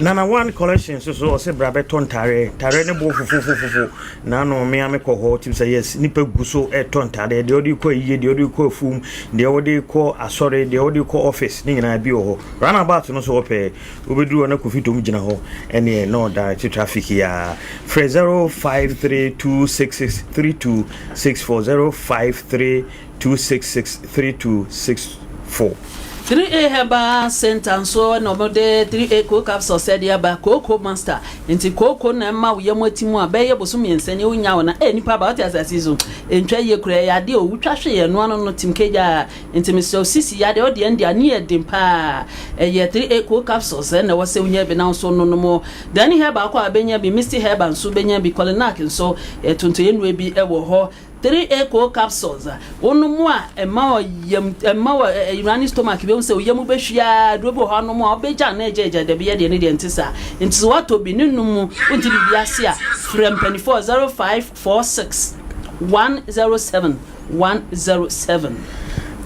Nana One Collection nso so ɔsɛ bra bɛtɔ ntaareɛ ntaareɛ ne bo fofofofofo na ano mmea me kɔ hɔ tim sɛ yes nipa gu so ɛtɔ ntaareɛ deɛ ɔde kɔ ayie deɛ ɔde kɔ afuom deɛ ɔde kɔ asɔre deɛ ɔde kɔ office ne nyinaa bi wɔ hɔ runabout no so ɔpɛ wobɛduru hɔ na kofi tom gyina hɔ ɛneɛ na ɔda ti traffic yi a frɛ 0532663264 053 266 3264. 3A Herbal Centre nso na wɔde 3A Cocoa Capsules de aba, Cocoa Master. Nti kooko na ɛma wo yam ati mu a bɛyɛ bosom mmiɛnsa ni wonya wo na eh nipa ba wote asase yi so ɛntwa yie koraa ɛyɛ adeɛ o wotwa hwe yɛ ɛnoa no no tim kagyaa nti mesrɛ wo sisi yadeɛ wo deɛ ɛnde ani yɛ den paa ɛyɛ 3A Cocoa Capsules na ɛwɔ sɛ wonya bi na wo nso nonom Dani Herbal kɔ a bɛnya bi Misty Herbal nso bɛnya bi Kolinak nso tontoyɛ nnuro bi wɔ hɔ 3A capsules a wonom a ɛma ɔyam ɛma wɔ running stomach bi sɛ oyam bɛhwie a aduro bi wɔ hɔ anom a ɔbɛgya na ɛgya agya dabi yɛ deɛ ne deɛ nte saa nti sɛ woatɔ bi ne nom mu wonte biribi ase a frɛ mpanimfoɔ 0546 107 107.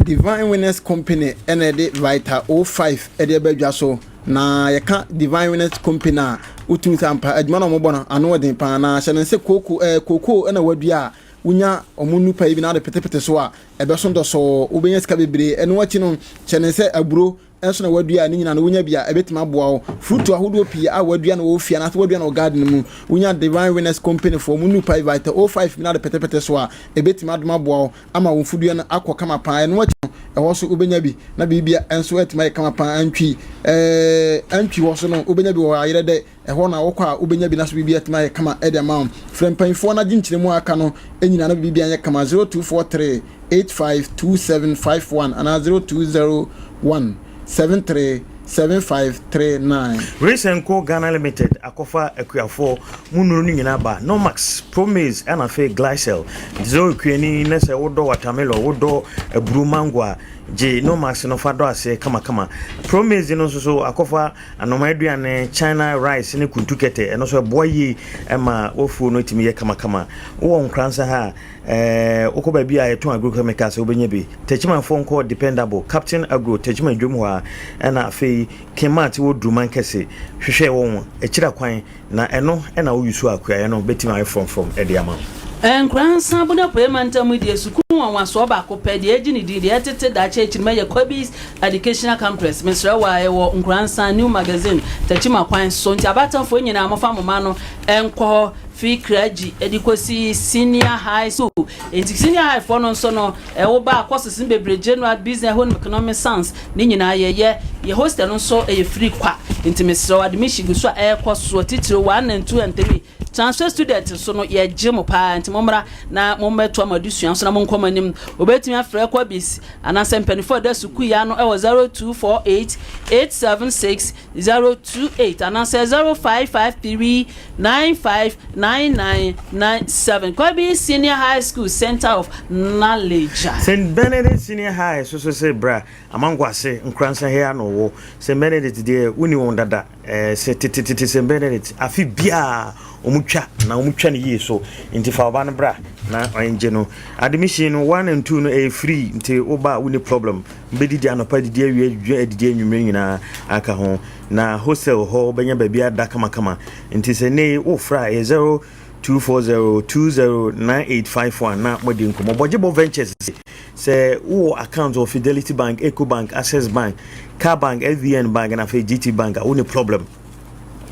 Divine Winners Company na ɛde Vita 05 de aba dwa so. Na yɛka Divine Winners Company a, wotumi sɛ ampa adwuma na wɔbɔ no ano den paa. Na hyɛ no sɛ kooko ɛɛ kookoo na wadua a, wonya wɔn nnupa yi bi na wode petepete so a, ɛbɛso dɔsɔɔ, wobɛnya sika bebree. Ɛno akyi no, hyɛ no sɛ aburo nso na wadua a, ne nyinaa no wonya bi a, ɛbɛtumi aboa wo. Fruit ahodoɔ pii a wadua no wɔ fie anaasɛ wadua no wɔ garden mu, wonya Divine Winners Company foɔ wɔn nnupa yi Vita 05 bi na wode petepete so a, ɛbɛtumi adom aboa wo ama wo mfudua no akɔ kama paa. Ɛno akyi no, ɛhɔ nso wobɛnya bi na biribia nso atumi ayɛ kama paa. Antwi ɛɛ Antwi hɔ so no, wobɛnya bi wɔ hɔ ayerɛ dɛ ɛhɔ na wokɔ a wobɛnya bi na so biribia atumi ayɛ kama de ama wo. Frɛ mpanyinfoɔ na gye nkyerɛmu a aka no nyinaa na biribia nyɛ kama 0243 852751 anaa 0201 73 7539. Resenco Ghana Limited akɔfa akuafoɔ mu nnuro no nyinaa ba, Nomax, Promase ɛna afei Glycel. Nti sɛ woyɛ kuani na sɛ wodɔ watermelon, wodɔ aburo, mango a, gye Nomax no fa dɔ aseɛ kamakama. Promase no nso so akɔfa anoma aduane, China rice ne kuntu kɛtɛ, ɛno nso ɛboa yie ma w'afuo no tumi yɛ kamakama. Wowɔ Nkoransa ha a, Ɛɛ wokɔ baabi a yɛtɔn agrochemicals a wobɛnya bi. Techimanfoɔ nkɔ Dependable, Captain Agro, Techiman dwom hɔ ara. Ɛna afei Kmart wɔ Duruman kɛse. Hwehwɛ wɔn akyira kwan na ɛno na wo use a kuayɛ no bɛtumi ayɛ frɔmfrɔm de ama wo. Nkoransa Abunapuei mantam mu deɛ sukuu nwanwasoɔ baako pɛ deɛ agye ne din deɛ ɛtete daakye akyiri mɛyɛ Kobe's Educational Complex mesrɛ wo a ɛwɔ Nkoransa New Magazine Techiman kwan so nti abatanfoɔ nyinaa mofa mo mma no nkɔ hɔ Fi Kraji de kɔsi Senior High School. Enti Senior High foɔ no nso no, wo ba a courses no bebree, General, Business, Home Economics, Science, ne nyinaa yɛyɛ. Yɛ hostel no nso yɛ free kwa. Enti mesrɛ wo, admission gu so a ɛrekɔ soɔ, titire 1 and 2 and 3. Transfer students nso no, yɛgye mo paa, enti mommra na mommɛtoa mo adesua nso na monkɔ mo anim. Wobɛtumi afrɛ Kɔbis anaasɛ mpanimfoɔ a ɛda sukuu yi ano wɔ 0248 876 028 anaasɛ 0553 959997 Kwabi Senior High School Center of Knowledge. St. Benedict Senior High so so se bra Amankwase Nkoransa he ara na ɔwɔ. St. Benedict deɛ wonni wɔn dada eh, sɛ tetetete St. Benedict afe biara wɔn twa na wɔn twa no yie so nti fa ɔba no bra na ɔngye no. Admission no 1 and 2 no ɛyɛ free nti woba a wonni problem. Wobɛdidi anɔpa, adidi awia, adidi adidi anwummerɛ nyinaa aka ho. Na hostel hɔ wobɛnya baabi ada kamakama. Nti sɛ nnɛ yi wofrɛ a ɛyɛ 0240209851 na moadi nkɔmmɔ. Bɔgyebɔ Ventures se sɛ wowɔ account wɔ Fidelity Bank, Ecobank, Access Bank, Car Bank, FBN Bank na afei GT Bank a wonni problem.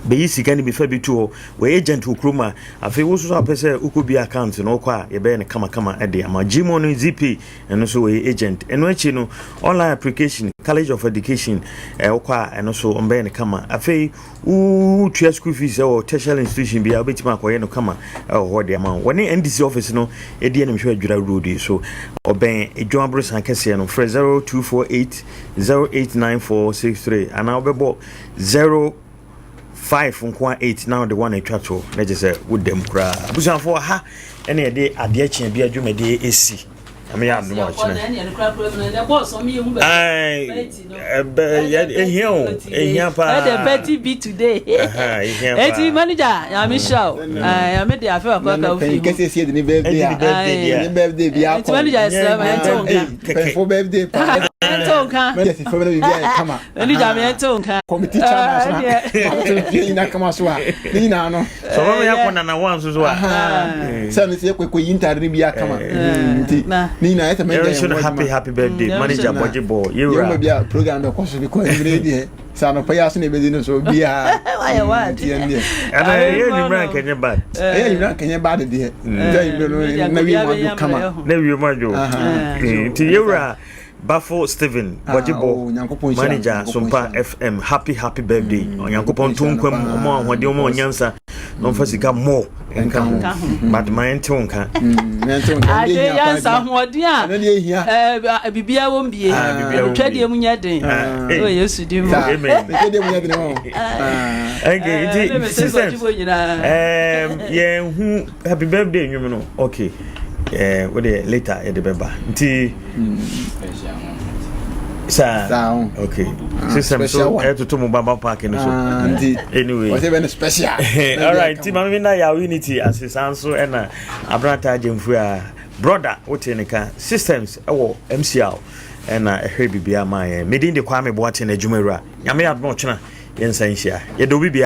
Bɛyi sika no bi fa bi to hɔ. Wɔ agent wɔ kurom a afei wo nso so apɛ sɛ wokɔ bi account no wokɔ a yɛbɛyɛ no kamakama de ama. Gmo no ZPay ɛno nso wɔyɛ agent. Ɛno akyi no online application College of Education wokɔ a ɛno nso wɔbɛyɛ no kama. Afei wotua school fees wɔ tertiary institution bi a wobɛtumi akɔyɛ no kama wɔ hɔ de ama wo. Wɔne NDC office no ɛdi animhwɛ Adwira Road yi so. Ɔbɛn Edwom Aborosan kɛseɛ no. Frɛ 0248 089463 anaa wobɛbɔ 05 nko a 8 na wode 1 atwa to na kyerɛ sɛ woda mu koraa. Abusuafoɔ ha ɛna yɛde adeɛ kyea bi adwumadie ɛsi. Nyame yɛ adom a ɔkyena. Ehia o, ehia paa. Ɛdɛ party bi today. Ehia paa. Eti manager, nyame hyira o. Nyame de afe wakɔ ka ofi ho. Kɛse sie de ne birthday a. Ne birthday bi akɔ. Eti manager ɛsrɛ ma ɛnte wo nka. Pɛnfo birthday paa. Ɛnte wo nka. Manager si fam na biribi ayɛ kama. Manager me ɛnte wo nka. Committee chairman so na. Ɔmo fie nyinaa kama so a. Ne nyinaa no. Sɛ ɔmo yɛ kɔ nana wa nso so a. Sɛ no sɛ yɛkɔ yi ntaade no bi akama. Nti ne nyinaa yɛ sɛ manager yɛn wɔ happy happy birthday manager bɔgye bɔ yɛwura. Yɛn mu bi a program bɛ kɔ so bi kɔ ɛnwere deɛ sɛ anɔpa yi aso na ebedi no so obiara. Wayɛ wa nti ɛn deɛ. Ɛna ɛyɛ enyimire ankɛnyɛ bad. Ɛyɛ enyimire ankɛnyɛ bad deɛ. Nti enyimire no na wie mu adwo kama. Na wie mu adwo. Nti yɛwura. Bafo Stephen ah, Bɔgyebɔ oh, manager Sompa FM happy happy birthday mm, Onyankopɔn to nkwa mu ɔmo ahoɔden ɔmo ɔnyansa na ɔmfa sika mmɔ nka ho but ma yɛnte wo nka mm, ade yansa ahoɔden a eh, biribiara wɔ mbie ah, twɛdeɛ mu nyɛ den ah. wɔ yesu din mu amen okay nti eh, systems yɛn hu happy birthday nnwom no okay eh, wo deɛ later yɛde bɛba nti saa okay ah, system so ɛtoto mo baba park no so ah, anyway special alright nti maame na yaw unity ase saa nso ɛna abrata agyemfu a brother wote ne ka systems ɛwɔ mcl ɛna ɛhwɛ biribiara ma yɛn medin de kwame boate na adwuma wura nyame yɛ adom ɔkyena yɛnsa nhyia yɛde obi bia.